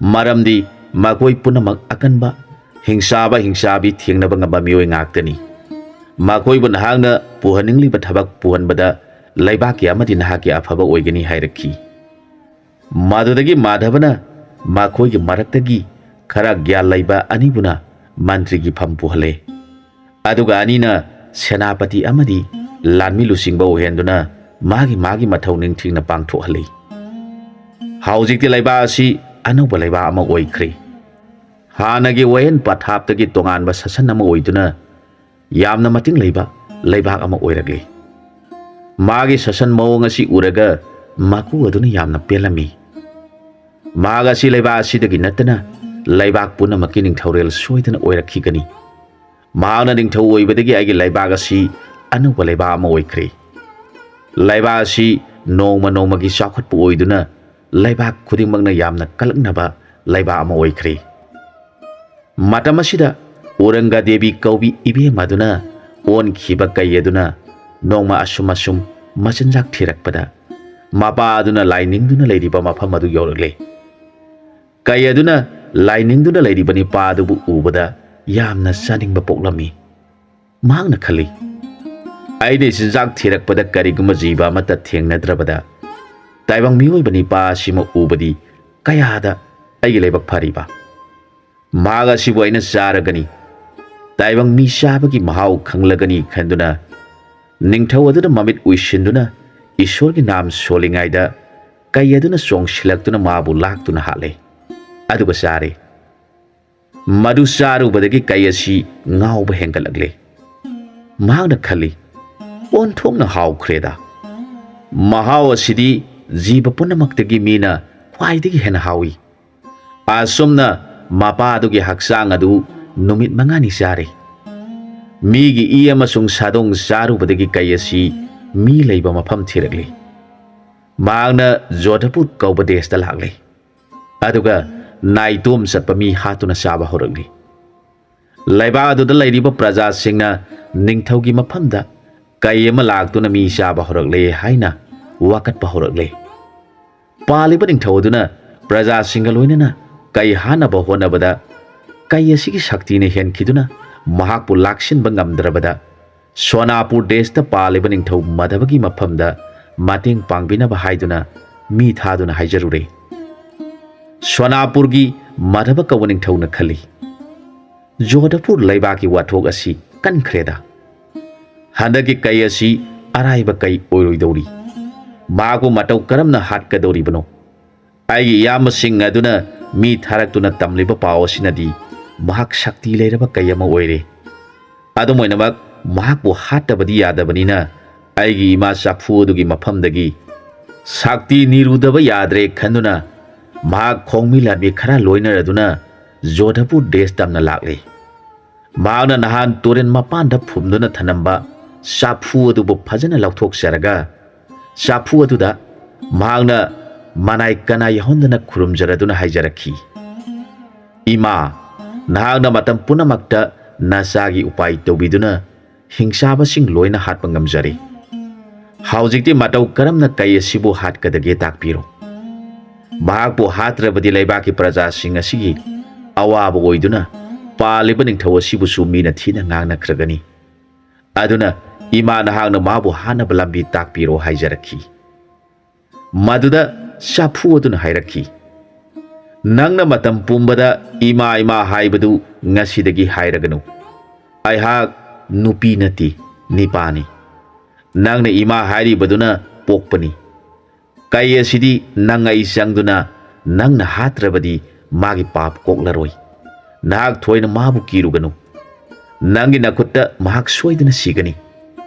ꯃꯔꯝꯗꯤ ꯃꯈꯣꯏ ꯄꯨꯝꯅꯃꯛ ꯑꯀꯟꯕ, ꯍꯤꯡꯆꯥꯕ ꯍꯤꯡꯆꯥꯕꯤ ꯊꯦꯡꯅꯕ ꯉꯝꯕ ꯃꯤꯑꯣꯏ ꯉꯥꯛꯇꯅꯤ꯫ ꯃꯈꯣꯏꯕꯨ ꯅꯍꯥꯛꯅ ꯄꯨꯍꯟꯅꯤꯡꯂꯤꯕ ꯊꯕꯛ ꯄꯨꯍꯟꯕꯗ ꯂꯩꯕꯥꯛꯀꯤ ꯑꯃꯗꯤ ꯅꯍꯥꯛꯀꯤ ꯑꯐꯕ ꯑꯣꯏꯒꯅꯤ ꯍꯥꯏꯔꯛꯈꯤ꯫ ꯃꯗꯨꯗꯒꯤ ꯃꯥꯙꯕꯅ ꯃꯈꯣꯏꯒꯤ ꯃꯔꯛꯇꯒꯤ ꯈꯔ ꯒ꯭ꯌꯥꯟ ꯂꯩꯕ ꯑꯅꯤꯕꯨꯅ ꯃꯟꯇ꯭ꯔꯤꯒꯤ ꯐꯝ ꯄꯨꯍꯜꯂꯦ꯫ ꯑꯗꯨꯒ ꯑꯅꯤꯅ ꯁꯦꯅꯥꯄꯇꯤ ꯑꯃꯗꯤ ꯂꯥꯟꯃꯤ ꯂꯨꯆꯤꯡꯕ ꯑꯣꯏꯍꯟꯗꯨꯅ ꯃꯥꯒꯤ ꯃꯥꯒꯤ ꯃꯊꯧ ꯅꯤꯡꯊꯤꯅ ꯄꯥꯡꯊꯣꯛꯍꯜꯂꯤ꯫ ꯍꯧꯖꯤꯛꯇꯤ ꯂꯩꯕꯥꯛ ꯑꯁꯤ ꯑꯅꯧꯕ ꯂꯩꯕꯥꯛ ꯑꯃ ꯑꯣꯏꯈ꯭ꯔꯦ꯫ ꯍꯥꯟꯅꯒꯤ ꯋꯥꯌꯦꯟ ꯄꯊꯥꯞꯇꯒꯤ ꯇꯣꯉꯥꯟꯕ ꯁꯥꯁꯟ ꯑꯃ ꯑꯣꯏꯗꯨꯅ ꯌꯥꯝꯅ ꯃꯇꯤꯡ ꯂꯩꯕ ꯂꯩꯕꯥꯛ ꯑꯃ ꯑꯣꯏꯔꯛꯂꯤ꯫ ꯃꯥꯒꯤ ꯁꯥꯁꯟ ꯃꯑꯣꯡ ꯑꯁꯤ ꯎꯔꯒ ꯃꯀꯨ ꯑꯗꯨꯅ ꯌꯥꯝꯅ ꯄꯦꯜꯂꯝꯃꯤ꯫ ꯃꯍꯥꯛ ꯑꯁꯤ ꯂꯩꯕꯥꯛ ꯑꯁꯤꯗꯒꯤ ꯅꯠꯇꯅ ꯂꯩꯕꯥꯛ ꯄꯨꯝꯅꯃꯛꯀꯤ ꯅꯤꯡꯊꯧꯔꯦꯜ ꯁꯣꯏꯗꯅ ꯑꯣꯏꯔꯛꯈꯤꯒꯅꯤ꯫ ꯃꯍꯥꯛꯅ ꯅꯤꯡꯊꯧ ꯑꯣꯏꯕꯗꯒꯤ ꯑꯩꯒꯤ ꯂꯩꯕꯥꯛ ꯑꯁꯤ ꯑꯅꯧꯕ ꯂꯩꯕꯥꯛ ꯑꯃ ꯑꯣꯏꯈ꯭ꯔꯦ꯫ ꯂꯩꯕꯥꯛ ꯑꯁꯤ ꯅꯣꯡꯃ ꯅꯣꯡꯃꯒꯤ ꯆꯥꯎꯈꯠꯄ ꯑꯣꯏꯗꯨꯅ ꯂꯩꯕꯥꯛ ꯈꯨꯗꯤꯡꯃꯛꯅ ꯌꯥꯝꯅ ꯀꯜꯂꯛꯅꯕ ꯂꯩꯕꯥꯛ ꯑꯃ ꯑꯣꯏꯈ꯭ꯔꯦ꯫ ꯃꯇꯝ ꯑꯁꯤꯗ ꯎꯔꯪꯒ ꯗꯦꯕꯤ ꯀꯧꯕꯤ ꯏꯕꯦꯝ ꯑꯗꯨꯅ ꯑꯣꯟꯈꯤꯕ ꯀꯩ ꯑꯗꯨꯅ ꯅꯣꯡꯃ ꯑꯁꯨꯝ ꯑꯁꯨꯝ ꯃꯆꯤꯟꯖꯥꯛ ꯊꯤꯔꯛꯄꯗ ꯃꯄꯥ ꯑꯗꯨꯅ ꯂꯥꯏꯅꯤꯡꯗꯨꯅ ꯂꯩꯔꯤꯕ ꯃꯐꯝ ꯑꯗꯨ ꯌꯧꯔꯛꯂꯦ꯫ ꯀꯩ ꯑꯗꯨꯅ ꯂꯥꯏꯅꯤꯡꯗꯨꯅ ꯂꯩꯔꯤꯕ ꯅꯤꯄꯥ ꯑꯗꯨꯕꯨ ꯎꯕꯗ ꯌꯥꯝꯅ ꯆꯥꯅꯤꯡꯕ ꯄꯣꯛꯂꯝꯃꯤ꯫ ꯃꯍꯥꯛꯅ ꯈꯜꯂꯤ, "ꯑꯩꯅ ꯆꯤꯟꯖꯥꯛ ꯊꯤꯔꯛꯄꯗ ꯀꯔꯤꯒꯨꯝꯕ ꯖꯤꯕ ꯑꯃꯠꯇ ꯊꯦꯡꯅꯗ꯭ꯔꯕꯗ ꯇꯥꯏꯕꯪ ꯃꯤꯑꯣꯏꯕ ꯅꯤꯄꯥ ꯑꯁꯤꯃ ꯎꯕꯗꯤ ꯀꯌꯥꯗ ꯑꯩꯒꯤ ꯂꯥꯏꯕꯛ ꯐꯔꯤꯕ? ꯃꯍꯥꯛ ꯑꯁꯤꯕꯨ ꯑꯩꯅ ꯆꯥꯔꯒꯅꯤ, ꯇꯥꯏꯕꯪ ꯃꯤ ꯆꯥꯕꯒꯤ ꯃꯍꯥꯎ ꯈꯪꯂꯒꯅꯤ" ꯈꯟꯗꯨꯅ ꯅꯤꯡꯊꯧ ꯑꯗꯨꯅ ꯃꯃꯤꯠ ꯎꯏꯁꯤꯟꯗꯨꯅ ꯏꯁꯣꯔꯒꯤ ꯅꯥꯝ ꯁꯣꯜꯂꯤꯉꯩꯗ ꯀꯩ ꯑꯗꯨꯅ ꯆꯣꯡꯁꯤꯜꯂꯛꯇꯨꯅ ꯃꯥꯕꯨ ꯂꯥꯛꯇꯨꯅ ꯍꯥꯠꯂꯦ꯫ ꯑꯗꯨꯒ ꯆꯥꯔꯦ꯫ ꯃꯗꯨ ꯆꯥꯔꯨꯕꯗꯒꯤ ꯀꯩ ꯑꯁꯤ ꯉꯥꯎꯕ ꯍꯦꯟꯒꯠꯂꯛꯂꯦ꯫ ꯃꯍꯥꯛꯅ ꯈꯜꯂꯤ, "ꯑꯣꯟꯊꯣꯛꯅ ꯍꯥꯎꯈ꯭ꯔꯦꯗ꯫ ꯃꯍꯥꯎ ꯑꯁꯤꯗꯤ ꯖꯤꯕ ꯄꯨꯝꯅꯃꯛꯇꯒꯤ ꯃꯤꯅ ꯈ꯭ꯋꯥꯏꯗꯒꯤ ꯍꯦꯟꯅ ꯍꯥꯎꯏ"꯫ ꯑꯁꯨꯝꯅ ꯃꯄꯥ ꯑꯗꯨꯒꯤ ꯍꯛꯆꯥꯡ ꯑꯗꯨ ꯅꯨꯃꯤꯠ ꯃꯉꯥꯅꯤ ꯆꯥꯔꯦ꯫ ꯃꯤꯒꯤ ꯏ ꯑꯃꯁꯨꯡ ꯁꯥꯗꯣꯡ ꯆꯥꯔꯨꯕꯗꯒꯤ ꯀꯩ ꯑꯁꯤ ꯃꯤ ꯂꯩꯕ ꯃꯐꯝ ꯊꯤꯔꯛꯂꯤ꯫ ꯃꯍꯥꯛꯅ ꯖꯣꯙꯄꯨꯔ ꯀꯧꯕ ꯗꯦꯁꯇ ꯂꯥꯛꯂꯦ꯫ ꯑꯗꯨꯒ ꯅꯥꯏꯇꯣꯝ ꯆꯠꯄ ꯃꯤ ꯍꯥꯠꯇꯨꯅ ꯆꯥꯕ ꯍꯧꯔꯛꯂꯤ꯫ ꯂꯩꯕꯥꯛ ꯑꯗꯨꯗ ꯂꯩꯔꯤꯕ ꯄ꯭ꯔꯖꯥꯁꯤꯡꯅ ꯅꯤꯡꯊꯧꯒꯤ ꯃꯐꯝꯗ ꯀꯩ ꯑꯃ ꯂꯥꯛꯇꯨꯅ ꯃꯤ ꯆꯥꯕ ꯍꯧꯔꯛꯂꯦ ꯍꯥꯏꯅ ꯋꯥꯀꯠꯄ ꯍꯧꯔꯛꯂꯦ꯫ ꯄꯥꯜꯂꯤꯕ ꯅꯤꯡꯊꯧ ꯑꯗꯨꯅ ꯄ꯭ꯔꯖꯥꯁꯤꯡꯒ ꯂꯣꯏꯅꯅ ꯀꯩ ꯍꯥꯠꯅꯕ ꯍꯣꯠꯅꯕꯗ ꯀꯩ ꯑꯁꯤꯒꯤ ꯁꯛꯇꯤꯅ ꯍꯦꯟꯈꯤꯗꯨꯅ ꯃꯍꯥꯛꯄꯨ ꯂꯥꯛꯁꯤꯟꯕ ꯉꯝꯗ꯭ꯔꯕꯗ ꯁꯣꯅꯥꯄꯨꯔ ꯗꯦꯁꯇ ꯄꯥꯜꯂꯤꯕ ꯅꯤꯡꯊꯧ ꯃꯙꯕꯒꯤ ꯃꯐꯝꯗ ꯃꯇꯦꯡ ꯄꯥꯡꯕꯤꯅꯕ ꯍꯥꯏꯗꯨꯅ ꯃꯤ ꯊꯥꯗꯨꯅ ꯍꯥꯏꯖꯔꯨꯔꯦ꯫ ꯁꯣꯅꯥꯄꯨꯔꯒꯤ ꯃꯙꯕ ꯀꯧꯕ ꯅꯤꯡꯊꯧꯅ ꯈꯜꯂꯤ, ꯖꯣꯙꯄꯨꯔ ꯂꯩꯕꯥꯛꯀꯤ ꯋꯥꯊꯣꯛ ꯑꯁꯤ ꯀꯟꯈ꯭ꯔꯦꯗ꯫ ꯍꯟꯗꯛꯀꯤ ꯀꯩ ꯑꯁꯤ ꯑꯔꯥꯏꯕ ꯀꯩ ꯑꯣꯏꯔꯣꯏꯗꯧꯔꯤ꯫ ꯃꯍꯥꯛꯄꯨ ꯃꯇꯧ ꯀꯔꯝꯅ ꯍꯥꯠꯀꯗꯧꯔꯤꯕꯅꯣ? ꯑꯩꯒꯤ ꯏꯌꯥꯝꯕꯁꯤꯡ ꯑꯗꯨꯅ ꯃꯤ ꯊꯥꯔꯛꯇꯨꯅ ꯇꯝꯂꯤꯕ ꯄꯥꯎ ꯑꯁꯤꯅꯗꯤ ꯃꯍꯥꯛ ꯁꯛꯇꯤ ꯂꯩꯔꯕ ꯀꯩ ꯑꯃ ꯑꯣꯏꯔꯦ꯫ ꯑꯗꯨꯝ ꯑꯣꯏꯅꯃꯛ, ꯃꯍꯥꯛꯄꯨ ꯍꯥꯠꯇꯕꯗꯤ ꯌꯥꯗꯕꯅꯤꯅ, ꯑꯩꯒꯤ ꯏꯃꯥ ꯆꯥꯐꯨ ꯑꯗꯨꯒꯤ ꯃꯐꯝꯗꯒꯤ ꯁꯛꯇꯤ ꯅꯤꯔꯨꯗꯕ ꯌꯥꯗ꯭ꯔꯦ ꯈꯟꯗꯨꯅ, ꯃꯍꯥꯛ ꯈꯣꯡꯃꯤ ꯂꯥꯟꯃꯤ ꯈꯔ ꯂꯣꯏꯅꯔꯗꯨꯅ ꯖꯣꯙꯄꯨꯔ ꯗꯦꯁ ꯇꯝꯅ ꯂꯥꯛꯂꯦ꯫ ꯃꯍꯥꯛꯅ ꯅꯍꯥꯟ ꯇꯨꯔꯦꯜ ꯃꯄꯥꯟꯗ ꯐꯨꯝꯗꯨꯅ ꯊꯅꯝꯕ ꯆꯥꯐꯨ ꯑꯗꯨꯕꯨ ꯐꯖꯅ ꯂꯧꯊꯣꯛꯆꯔꯒ, ꯆꯥꯐꯨ ꯑꯗꯨꯗ ꯃꯍꯥꯛꯅ ꯃꯅꯥꯏ ꯀꯅꯥ ꯌꯥꯎꯍꯟꯗꯅ ꯈꯨꯔꯨꯝꯖꯔꯗꯨꯅ ꯍꯥꯏꯖꯔꯛꯈꯤ, "ꯏꯃꯥ, ꯅꯍꯥꯛꯅ ꯃꯇꯝ ꯄꯨꯝꯅꯃꯛꯇ ꯅꯆꯥꯒꯤ ꯎꯄꯥꯏ ꯇꯧꯕꯤꯗꯨꯅ ꯍꯤꯡꯆꯥꯕꯁꯤꯡ ꯂꯣꯏꯅ ꯍꯥꯠꯄ ꯉꯝꯖꯔꯦ꯫ ꯍꯧꯖꯤꯛꯇꯤ ꯃꯇꯧ ꯀꯔꯝꯅ ꯀꯩ ꯑꯁꯤꯕꯨ ꯍꯥꯠꯀꯗꯒꯦ ꯇꯥꯛꯄꯤꯔꯣ꯫ ꯃꯍꯥꯛꯄꯨ ꯍꯥꯠꯇ꯭ꯔꯕꯗꯤ ꯂꯩꯕꯥꯛꯀꯤ ꯄ꯭ꯔꯖꯥꯁꯤꯡ ꯑꯁꯤꯒꯤ ꯑꯋꯥꯕ ꯑꯣꯏꯗꯨꯅ ꯄꯥꯜꯂꯤꯕ ꯅꯤꯡꯊꯧ ꯑꯁꯤꯕꯨꯁꯨ ꯃꯤꯅ ꯊꯤꯅ ꯉꯥꯡꯅꯈ꯭ꯔꯒꯅꯤ꯫ ꯑꯗꯨꯅ ꯏꯃꯥ, ꯅꯍꯥꯛꯅ ꯃꯥꯕꯨ ꯍꯥꯠꯅꯕ ꯂꯝꯕꯤ ꯇꯥꯛꯄꯤꯔꯣ" ꯍꯥꯏꯖꯔꯛꯈꯤ꯫ ꯃꯗꯨꯗ ꯆꯥꯐꯨ ꯑꯗꯨꯅ ꯍꯥꯏꯔꯛꯈꯤ, "ꯅꯪꯅ ꯃꯇꯝ ꯄꯨꯝꯕꯗ ꯏꯃꯥ, ꯏꯃꯥ ꯍꯥꯏꯕꯗꯨ ꯉꯁꯤꯗꯒꯤ ꯍꯥꯏꯔꯒꯅꯨ꯫ ꯑꯩꯍꯥꯛ ꯅꯨꯄꯤ ꯅꯠꯇꯦ, ꯅꯤꯄꯥꯅꯤ꯫ ꯅꯪꯅ ꯏꯃꯥ ꯍꯥꯏꯔꯤꯕꯗꯨꯅ ꯄꯣꯛꯄꯅꯤ꯫ ꯀꯩ ꯑꯁꯤꯗꯤ ꯅꯪ ꯑꯩ ꯆꯪꯗꯨꯅ ꯅꯪꯅ ꯍꯥꯠꯇ꯭ꯔꯕꯗꯤ ꯃꯥꯒꯤ ꯄꯥꯞ ꯀꯣꯛꯂꯔꯣꯏ꯫ ꯅꯍꯥꯛ ꯊꯣꯏꯅ ꯃꯥꯕꯨ ꯀꯤꯔꯨꯒꯅꯨ꯫ ꯅꯪꯒꯤ ꯅꯈꯨꯠꯇ ꯃꯍꯥꯛ ꯁꯣꯏꯗꯅ ꯁꯤꯒꯅꯤ꯫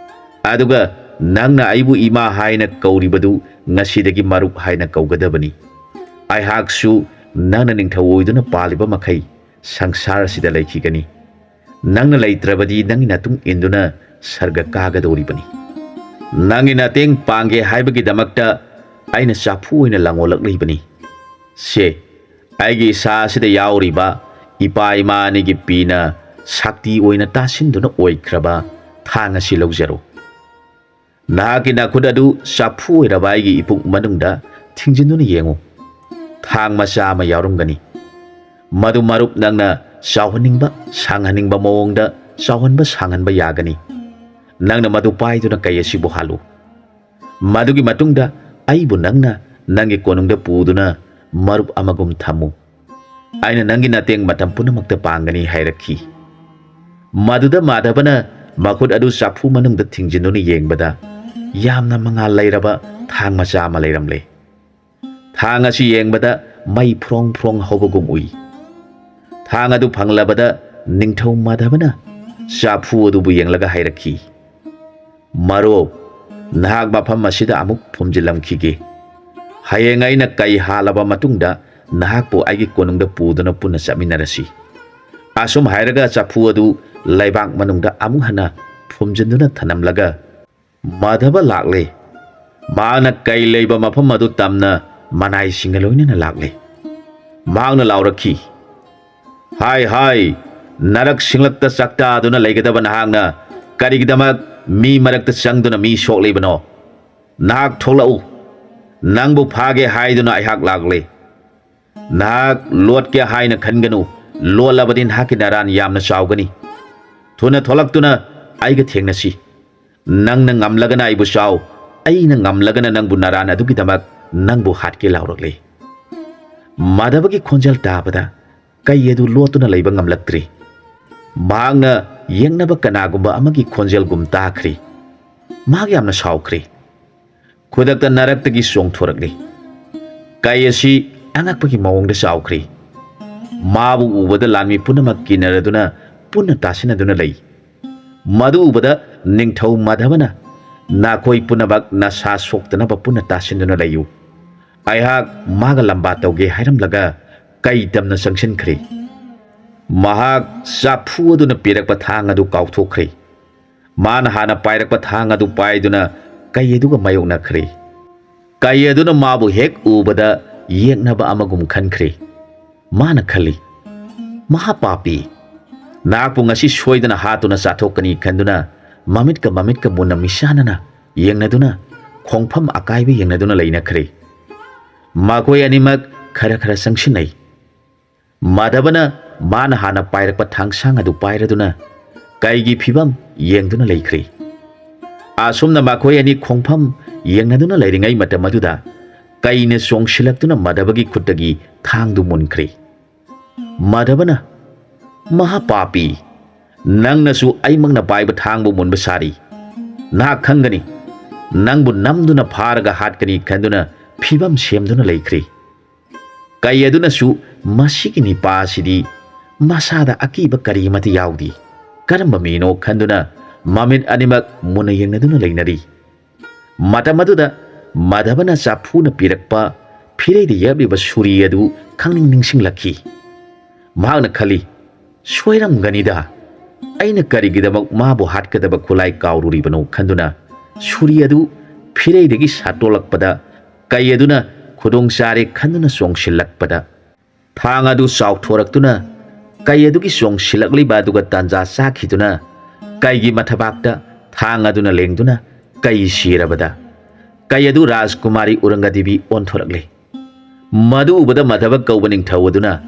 ꯑꯗꯨꯒ ꯅꯪꯅ ꯑꯩꯕꯨ ꯏꯃꯥ ꯍꯥꯏꯅ ꯀꯧꯔꯤꯕꯗꯨ ꯉꯁꯤꯗꯒꯤ ꯃꯔꯨꯞ ꯍꯥꯏꯅ ꯀꯧꯒꯗꯕꯅꯤ꯫ ꯑꯩꯍꯥꯛꯁꯨ ꯅꯪꯅ ꯅꯤꯡꯊꯧ ꯑꯣꯏꯗꯨꯅ ꯄꯥꯜꯂꯤꯕ ꯃꯈꯩ ꯁꯪꯁꯥꯔ ꯑꯁꯤꯗ ꯂꯩꯈꯤꯒꯅꯤ꯫ ꯅꯪꯅ ꯂꯩꯇ꯭ꯔꯕꯗꯤ ꯅꯪꯒꯤ ꯅꯇꯨꯡ ꯏꯟꯗꯨꯅ ꯁꯔꯒ ꯀꯥꯒꯗꯧꯔꯤꯕꯅꯤ꯫ ꯅꯪꯒꯤ ꯃꯇꯦꯡ ꯄꯥꯡꯒꯦ ꯍꯥꯏꯕꯒꯤꯗꯃꯛꯇ ꯑꯩꯅ ꯆꯥꯐꯨ ꯑꯣꯏꯅ ꯂꯪꯉꯣꯂꯛꯂꯤꯕꯅꯤ꯫ ꯁꯦ, ꯑꯩꯒꯤ ꯏꯁꯥ ꯑꯁꯤꯗ ꯌꯥꯎꯔꯤꯕ ꯏꯄꯥ ꯏꯃꯥ ꯑꯅꯤꯒꯤ ꯄꯤꯅ ꯁꯛꯇꯤ ꯑꯣꯏꯅ ꯇꯥꯁꯤꯟꯗꯨꯅ ꯑꯣꯏꯈ꯭ꯔꯕ ꯊꯥꯡ ꯑꯁꯤ ꯂꯧꯖꯔꯣ꯫ ꯅꯍꯥꯛꯀꯤ ꯅꯈꯨꯠ ꯑꯗꯨ ꯆꯥꯐꯨ ꯑꯣꯏꯔꯕ ꯑꯩꯒꯤ ꯏꯄꯨꯛ ꯃꯅꯨꯡꯗ ꯊꯤꯡꯖꯤꯟꯗꯨꯅ ꯌꯦꯡꯉꯨ꯫ ꯊꯥꯡ ꯃꯆꯥ ꯑꯃ ꯌꯥꯎꯔꯝꯒꯅꯤ꯫ ꯃꯗꯨ ꯃꯔꯨꯞ ꯅꯪꯅ ꯆꯥꯎꯍꯟꯅꯤꯡꯕ, ꯁꯥꯡꯍꯟꯅꯤꯡꯕ ꯃꯑꯣꯡꯗ ꯆꯥꯎꯍꯟꯕ, ꯁꯥꯡꯍꯟꯕ ꯌꯥꯒꯅꯤ꯫ ꯅꯪꯅ ꯃꯗꯨ ꯄꯥꯏꯗꯨꯅ ꯀꯩ ꯑꯁꯤꯕꯨ ꯍꯥꯠꯂꯨ꯫ ꯃꯗꯨꯒꯤ ꯃꯇꯨꯡꯗ ꯑꯩꯕꯨ ꯅꯪꯅ ꯅꯪꯒꯤ ꯀꯣꯅꯨꯡꯗ ꯄꯨꯗꯨꯅ ꯃꯔꯨꯞ ꯑꯃꯒꯨꯝ ꯊꯝꯃꯨ꯫ ꯑꯩꯅ ꯅꯪꯒꯤ ꯃꯇꯦꯡ ꯃꯇꯝ ꯄꯨꯝꯅꯃꯛꯇ ꯄꯥꯡꯒꯅꯤ" ꯍꯥꯏꯔꯛꯈꯤ꯫ ꯃꯗꯨꯗ ꯃꯥꯙꯕꯅ ꯃꯈꯨꯠ ꯑꯗꯨ ꯆꯐꯨ ꯃꯅꯨꯡꯗ ꯊꯤꯡꯖꯤꯟꯗꯨꯅ ꯌꯦꯡꯕꯗ, ꯌꯥꯝꯅ ꯃꯉꯥꯜ ꯂꯩꯔꯕ ꯊꯥꯡ ꯃꯆꯥ ꯑꯃ ꯂꯩꯔꯝꯂꯦ꯫ ꯊꯥꯡ ꯑꯁꯤ ꯌꯦꯡꯕꯗ ꯃꯩ ꯐ꯭ꯔꯣꯡ ꯐ꯭ꯔꯣꯡ ꯍꯧꯕꯒꯨꯝ ꯎꯏ꯫ ꯊꯥꯡ ꯑꯗꯨ ꯐꯪꯂꯕꯗ ꯅꯤꯡꯊꯧ ꯃꯥꯙꯕꯅ ꯆꯐꯨ ꯑꯗꯨꯕꯨ ꯌꯦꯡꯂꯒ ꯍꯥꯏꯔꯛꯈꯤ, "ꯃꯔꯨꯞ, ꯅꯍꯥꯛ ꯃꯐꯝ ꯑꯁꯤꯗ ꯑꯃꯨꯛ ꯐꯨꯝꯖꯤꯜꯂꯝꯈꯤꯒꯦ꯫ ꯍꯌꯦꯡ ꯑꯩꯅ ꯀꯩ ꯍꯥꯜꯂꯕ ꯃꯇꯨꯡꯗ ꯅꯍꯥꯛꯄꯨ ꯑꯩꯒꯤ ꯀꯣꯅꯨꯡꯗ ꯄꯨꯗꯨꯅ ꯄꯨꯟꯅ ꯆꯠꯃꯤꯟꯅꯔꯁꯤ"꯫ ꯑꯁꯨꯝ ꯍꯥꯏꯔꯒ ꯆꯐꯨ ꯑꯗꯨ ꯂꯩꯕꯥꯛ ꯃꯅꯨꯡꯗ ꯑꯃꯨꯛ ꯍꯟꯅ ꯐꯨꯝꯖꯤꯟꯗꯨꯅ ꯊꯅꯝꯂꯒ, ꯃꯥꯙꯕ ꯂꯥꯛꯂꯦ꯫ ꯃꯍꯥꯛꯅ ꯀꯩ ꯂꯩꯕ ꯃꯐꯝ ꯑꯗꯨ ꯇꯝꯅ ꯃꯅꯥꯏꯁꯤꯡꯒ ꯂꯣꯏꯅꯅ ꯂꯥꯛꯂꯦ꯫ ꯃꯍꯥꯛꯅ ꯂꯥꯎꯔꯛꯈꯤ, "ꯍꯥꯏ, ꯍꯥꯏ, ꯅꯔꯛ ꯁꯤꯡꯂꯛꯇ ꯆꯥꯛꯇꯥꯗꯨꯅ ꯂꯩꯒꯗꯕ ꯅꯍꯥꯛꯅ ꯀꯔꯤꯒꯤꯗꯃꯛ ꯃꯤ ꯃꯔꯛꯇ ꯆꯪꯗꯨꯅ ꯃꯤ ꯁꯣꯛꯂꯤꯕꯅꯣ? ꯅꯍꯥꯛ ꯊꯣꯛꯂꯛꯎ꯫ ꯅꯪꯕꯨ ꯐꯥꯒꯦ ꯍꯥꯏꯗꯨꯅ ꯑꯩꯍꯥꯛ ꯂꯥꯛꯂꯦ꯫ ꯅꯍꯥꯛ ꯂꯣꯠꯀꯦ ꯍꯥꯏꯅ ꯈꯟꯒꯅꯨ꯫ ꯂꯣꯠꯂꯕꯗꯤ ꯅꯍꯥꯛꯀꯤ ꯅꯔꯥꯟ ꯌꯥꯝꯅ ꯆꯥꯎꯒꯅꯤ꯫ ꯊꯨꯅ ꯊꯣꯛꯂꯛꯇꯨꯅ ꯑꯩꯒ ꯊꯦꯡꯅꯁꯤ꯫ ꯅꯪꯅ ꯉꯝꯂꯒꯅ ꯑꯩꯕꯨ ꯆꯥꯎ, ꯑꯩꯅ ꯉꯝꯂꯒꯅ ꯅꯪꯕꯨ ꯅꯔꯥꯟ ꯑꯗꯨꯒꯤꯗꯃꯛ ꯅꯪꯕꯨ ꯍꯥꯠꯀꯦ" ꯂꯥꯎꯔꯛꯂꯦ꯫ ꯃꯥꯙꯕꯒꯤ ꯈꯣꯟꯖꯦꯜ ꯇꯥꯕꯗ ꯀꯩ ꯑꯗꯨ ꯂꯣꯠꯇꯨꯅ ꯂꯩꯕ ꯉꯝꯂꯛꯇ꯭ꯔꯦ꯫ ꯃꯍꯥꯛꯅ ꯌꯦꯛꯅꯕ ꯀꯅꯥꯒꯨꯝꯕ ꯑꯃꯒꯤ ꯈꯣꯟꯖꯦꯜꯒꯨꯝ ꯇꯥꯈ꯭ꯔꯦ꯫ ꯃꯍꯥꯛ ꯌꯥꯝꯅ ꯁꯥꯎꯈ꯭ꯔꯦ꯫ ꯈꯨꯗꯛꯇ ꯅꯔꯛꯇꯒꯤ ꯆꯣꯡꯊꯣꯔꯛꯂꯤ꯫ ꯀꯩ ꯑꯁꯤ ꯑꯉꯛꯄꯒꯤ ꯃꯑꯣꯡꯗ ꯆꯥꯎꯈ꯭ꯔꯤ꯫ ꯃꯥꯕꯨ ꯎꯕꯗ ꯂꯥꯟꯃꯤ ꯄꯨꯝꯅꯃꯛ ꯀꯤꯅꯔꯗꯨꯅ ꯄꯨꯟꯅ ꯇꯥꯁꯤꯟꯅꯗꯨꯅ ꯂꯩ꯫ ꯃꯗꯨ ꯎꯕꯗ ꯅꯤꯡꯊꯧ ꯃꯥꯙꯕꯅ, "ꯅꯈꯣꯏ ꯄꯨꯝꯅꯃꯛ ꯅꯁꯥ ꯁꯣꯛꯇꯅꯕ ꯄꯨꯟꯅ ꯇꯥꯁꯤꯟꯗꯨꯅ ꯂꯩꯌꯨ꯫ ꯑꯩꯍꯥꯛ ꯃꯥꯒ ꯂꯝꯕꯥ ꯇꯧꯒꯦ" ꯍꯥꯏꯔꯝꯂꯒ ꯀꯩ ꯇꯝꯅ ꯆꯪꯁꯤꯟꯈ꯭ꯔꯤ꯫ ꯃꯍꯥꯛ ꯆꯐꯨ ꯑꯗꯨꯅ ꯄꯤꯔꯛꯄ ꯊꯥꯡ ꯑꯗꯨ ꯀꯥꯎꯊꯣꯛꯈ꯭ꯔꯤ꯫ ꯃꯥꯅ ꯍꯥꯟꯅ ꯄꯥꯏꯔꯛꯄ ꯊꯥꯡ ꯑꯗꯨ ꯄꯥꯏꯗꯨꯅ ꯀꯩ ꯑꯗꯨꯒ ꯃꯥꯌꯣꯛꯅꯈ꯭ꯔꯦ꯫ ꯀꯩ ꯑꯗꯨꯅ ꯃꯥꯕꯨ ꯍꯦꯛ ꯎꯕꯗ ꯌꯦꯛꯅꯕ ꯑꯃꯒꯨꯝ ꯈꯟꯈ꯭ꯔꯦ꯫ ꯃꯥꯅ ꯈꯜꯂꯤ, "ꯃꯍꯥꯄꯥꯄꯤ, ꯅꯍꯥꯛꯄꯨ ꯉꯁꯤ ꯁꯣꯏꯗꯅ ꯍꯥꯠꯇꯨꯅ ꯆꯥꯊꯣꯛꯀꯅꯤ" ꯈꯟꯗꯨꯅ ꯃꯃꯤꯠꯀ ꯃꯃꯤꯠꯀ ꯃꯨꯟꯅ ꯃꯤꯆꯥꯟꯅꯅ ꯌꯦꯡꯅꯗꯨꯅ ꯈꯣꯡꯐꯝ ꯑꯀꯥꯏꯕ ꯌꯦꯡꯅꯗꯨꯅ ꯂꯩꯅꯈ꯭ꯔꯦ꯫ ꯃꯈꯣꯏ ꯑꯅꯤꯃꯛ ꯈꯔ ꯈꯔ ꯆꯪꯁꯤꯟꯅꯩ꯫ ꯃꯥꯙꯕꯅ ꯃꯥꯅ ꯍꯥꯟꯅ ꯄꯥꯏꯔꯛꯄ ꯊꯥꯡꯁꯥꯡ ꯑꯗꯨ ꯄꯥꯏꯔꯗꯨꯅ ꯀꯩꯒꯤ ꯐꯤꯕꯝ ꯌꯦꯡꯗꯨꯅ ꯂꯩꯈ꯭ꯔꯦ꯫ ꯑꯁꯨꯝꯅ ꯃꯈꯣꯏ ꯑꯅꯤ ꯈꯣꯡꯐꯝ ꯌꯦꯡꯅꯗꯨꯅ ꯂꯩꯔꯤꯉꯩ ꯃꯇꯝ ꯑꯗꯨꯗ ꯀꯩꯅ ꯆꯣꯡꯁꯤꯜꯂꯛꯇꯨꯅ ꯃꯥꯙꯕꯒꯤ ꯈꯨꯠꯇꯒꯤ ꯊꯥꯡꯗꯨ ꯃꯨꯟꯈ꯭ꯔꯦ꯫ ꯃꯥꯙꯕꯅ, "ꯃꯍꯥꯄꯥꯄꯤ, ꯅꯪꯅꯁꯨ ꯑꯩꯃꯛꯅ ꯄꯥꯏꯕ ꯊꯥꯡꯕꯨ ꯃꯨꯟꯕ ꯁꯥꯔꯤ꯫ ꯅꯍꯥꯛ ꯈꯪꯒꯅꯤ, ꯅꯪꯕꯨ ꯅꯝꯗꯨꯅ ꯐꯥꯔꯒ ꯍꯥꯠꯀꯅꯤ" ꯈꯟꯗꯨꯅ ꯐꯤꯚꯝ ꯁꯦꯝꯗꯨꯅ ꯂꯩꯈ꯭ꯔꯤ꯫ ꯀꯩ ꯑꯗꯨꯅꯁꯨ ꯃꯁꯤꯒꯤ ꯅꯤꯄꯥ ꯑꯁꯤꯗꯤ ꯃꯁꯥꯗ ꯑꯀꯤꯕ ꯀꯔꯤꯃꯠꯇ ꯌꯥꯎꯗꯦ, ꯀꯔꯝꯕ ꯃꯤꯅꯣ ꯈꯟꯗꯨꯅ ꯃꯃꯤꯠ ꯑꯅꯤꯃꯛ ꯃꯨꯟꯅ ꯌꯦꯡꯅꯗꯨꯅ ꯂꯩꯅꯔꯤ꯫ ꯃꯇꯝ ꯑꯗꯨꯗ ꯃꯥꯙꯕꯅ ꯆꯐꯨꯅ ꯄꯤꯔꯛꯄ ꯐꯤꯔꯩꯗ ꯌꯦꯞꯂꯤꯕ ꯁꯨꯔꯤ ꯑꯗꯨ ꯈꯪꯅꯤꯡ ꯅꯤꯡꯁꯤꯡꯂꯛꯈꯤ꯫ ꯃꯍꯥꯛꯅ ꯈꯜꯂꯤ, "ꯁꯣꯏꯔꯝꯒꯅꯤꯗ, ꯑꯩꯅ ꯀꯔꯤꯒꯤꯗꯃꯛ ꯃꯥꯕꯨ ꯍꯥꯠꯀꯗꯕ ꯈꯨꯠꯂꯥꯏ ꯀꯥꯎꯔꯨꯔꯤꯕꯅꯣ?" ꯈꯟꯗꯨꯅ ꯁꯨꯔꯤ ꯑꯗꯨ ꯐꯤꯔꯩꯗꯒꯤ ꯁꯥꯠꯇꯣꯛꯂꯛꯄꯗ ꯀꯩ ꯑꯗꯨꯅ ꯈꯨꯗꯣꯡ ꯆꯥꯔꯦ ꯈꯟꯗꯨꯅ ꯆꯣꯡꯁꯤꯜꯂꯛꯄꯗ, ꯊꯥꯡ ꯑꯗꯨ ꯆꯥꯎꯊꯣꯔꯛꯇꯨꯅ ꯀꯩ ꯑꯗꯨꯒꯤ ꯆꯣꯡꯁꯤꯜꯂꯛꯂꯤꯕ ꯑꯗꯨꯒ ꯇꯥꯟꯖꯥ ꯆꯥꯈꯤꯗꯨꯅ ꯀꯩꯒꯤ ꯃꯊꯕꯥꯛꯇ ꯊꯥꯡ ꯑꯗꯨꯅ ꯂꯦꯡꯗꯨꯅ ꯀꯩ ꯁꯤꯔꯕꯗ ꯀꯩ ꯑꯗꯨ ꯔꯥꯖꯀꯨꯃꯥꯔꯤ ꯎꯔꯪꯒꯗꯦꯕꯤ ꯑꯣꯟꯊꯣꯔꯛꯂꯦ꯫ ꯃꯗꯨ ꯎꯕꯗ ꯃꯥꯙꯕ ꯀꯧꯕ ꯅꯤꯡꯊꯧ ꯑꯗꯨꯅ,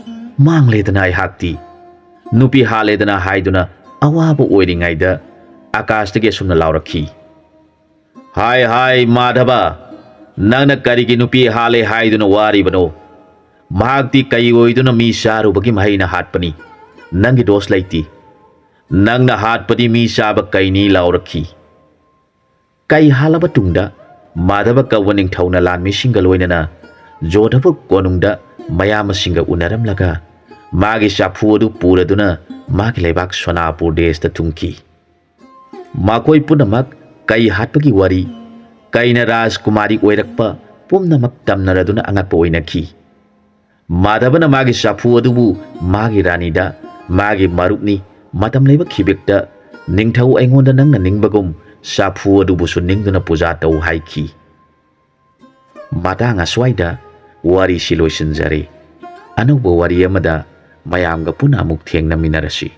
"ꯃꯥꯡꯂꯦꯗꯅ ꯑꯩꯍꯥꯛꯇꯤ, ꯅꯨꯄꯤ ꯍꯥꯠꯂꯦꯗꯅ" ꯍꯥꯏꯗꯨꯅ ꯑꯋꯥꯕ ꯑꯣꯏꯔꯤꯉꯩꯗ ꯑꯀꯥꯁꯇꯒꯤ ꯑꯁꯨꯝꯅ ꯂꯥꯎꯔꯛꯈꯤ, "ꯍꯥꯏ ꯍꯥꯏ ꯃꯥꯙꯕ, ꯅꯪꯅ ꯀꯔꯤꯒꯤ ꯅꯨꯄꯤ ꯍꯥꯠꯂꯦ ꯍꯥꯏꯗꯨꯅ ꯋꯥꯔꯤꯕꯅꯣ? ꯃꯍꯥꯛꯇꯤ ꯀꯩ ꯑꯣꯏꯗꯨꯅ ꯃꯤ ꯆꯥꯔꯨꯕꯒꯤ ꯃꯍꯩꯅ ꯍꯥꯠꯄꯅꯤ꯫ ꯅꯪꯒꯤ ꯗꯣꯁ ꯂꯩꯇꯦ꯫ ꯅꯪꯅ ꯍꯥꯠꯄꯗꯤ ꯃꯤ ꯆꯥꯕ ꯀꯩꯅꯤ" ꯂꯥꯎꯔꯛꯈꯤ꯫ ꯀꯩ ꯍꯥꯠꯂꯕ ꯇꯨꯡꯗ ꯃꯥꯙꯕ ꯀꯧꯕ ꯅꯤꯡꯊꯧꯅ ꯂꯥꯟꯃꯤꯁꯤꯡꯒ ꯂꯣꯏꯅꯅ ꯖꯣꯙꯄꯨꯔ ꯀꯣꯅꯨꯡꯗ ꯃꯌꯥꯝꯕꯁꯤꯡꯒ ꯎꯅꯔꯝꯂꯒ ꯃꯥꯒꯤ ꯆꯐꯨ ꯑꯗꯨ ꯄꯨꯔꯗꯨꯅ ꯃꯥꯒꯤ ꯂꯩꯕꯥꯛ ꯁꯣꯅꯥꯄꯨꯔ ꯗꯦꯁꯇ ꯊꯨꯡꯈꯤ꯫ ꯃꯈꯣꯏ ꯄꯨꯝꯅꯃꯛ ꯀꯩ ꯍꯥꯠꯄꯒꯤ ꯋꯥꯔꯤ, ꯀꯩꯅ ꯔꯥꯖꯀꯨꯃꯥꯔꯤ ꯑꯣꯏꯔꯛꯄ ꯄꯨꯝꯅꯃꯛ ꯇꯝꯅꯔꯗꯨꯅ ꯑꯉꯛꯄ ꯑꯣꯏꯅꯈꯤ꯫ ꯃꯥꯙꯕꯅ ꯃꯥꯒꯤ ꯆꯐꯨ ꯑꯗꯨꯕꯨ ꯃꯥꯒꯤ ꯔꯥꯅꯤꯗ, ꯃꯥꯒꯤ ꯃꯔꯨꯞꯅꯤ, ꯃꯇꯝ ꯂꯩꯕ ꯈꯤꯕꯦꯛꯇ, "ꯅꯤꯡꯊꯧ, ꯑꯩꯉꯣꯟꯗ ꯅꯪꯅ ꯅꯤꯡꯕꯒꯨꯝ ꯆꯐꯨ ꯑꯗꯨꯕꯨꯁꯨ ꯅꯤꯡꯗꯨꯅ ꯄꯨꯖꯥ ꯇꯧ" ꯍꯥꯏꯈꯤ꯫ ꯃꯇꯥꯡ ꯑꯁ꯭ꯋꯥꯏꯗ ꯋꯥꯔꯤꯁꯤ ꯂꯣꯏꯁꯤꯟꯖꯔꯦ꯫ ꯑꯅꯧꯕ ꯋꯥꯔꯤ ꯑꯃꯗ ꯃꯌꯥꯝꯒ ꯄꯨꯟꯅ ꯑꯃꯨꯛ ꯊꯦꯡꯅꯃꯤꯟꯅꯔꯁꯤ꯫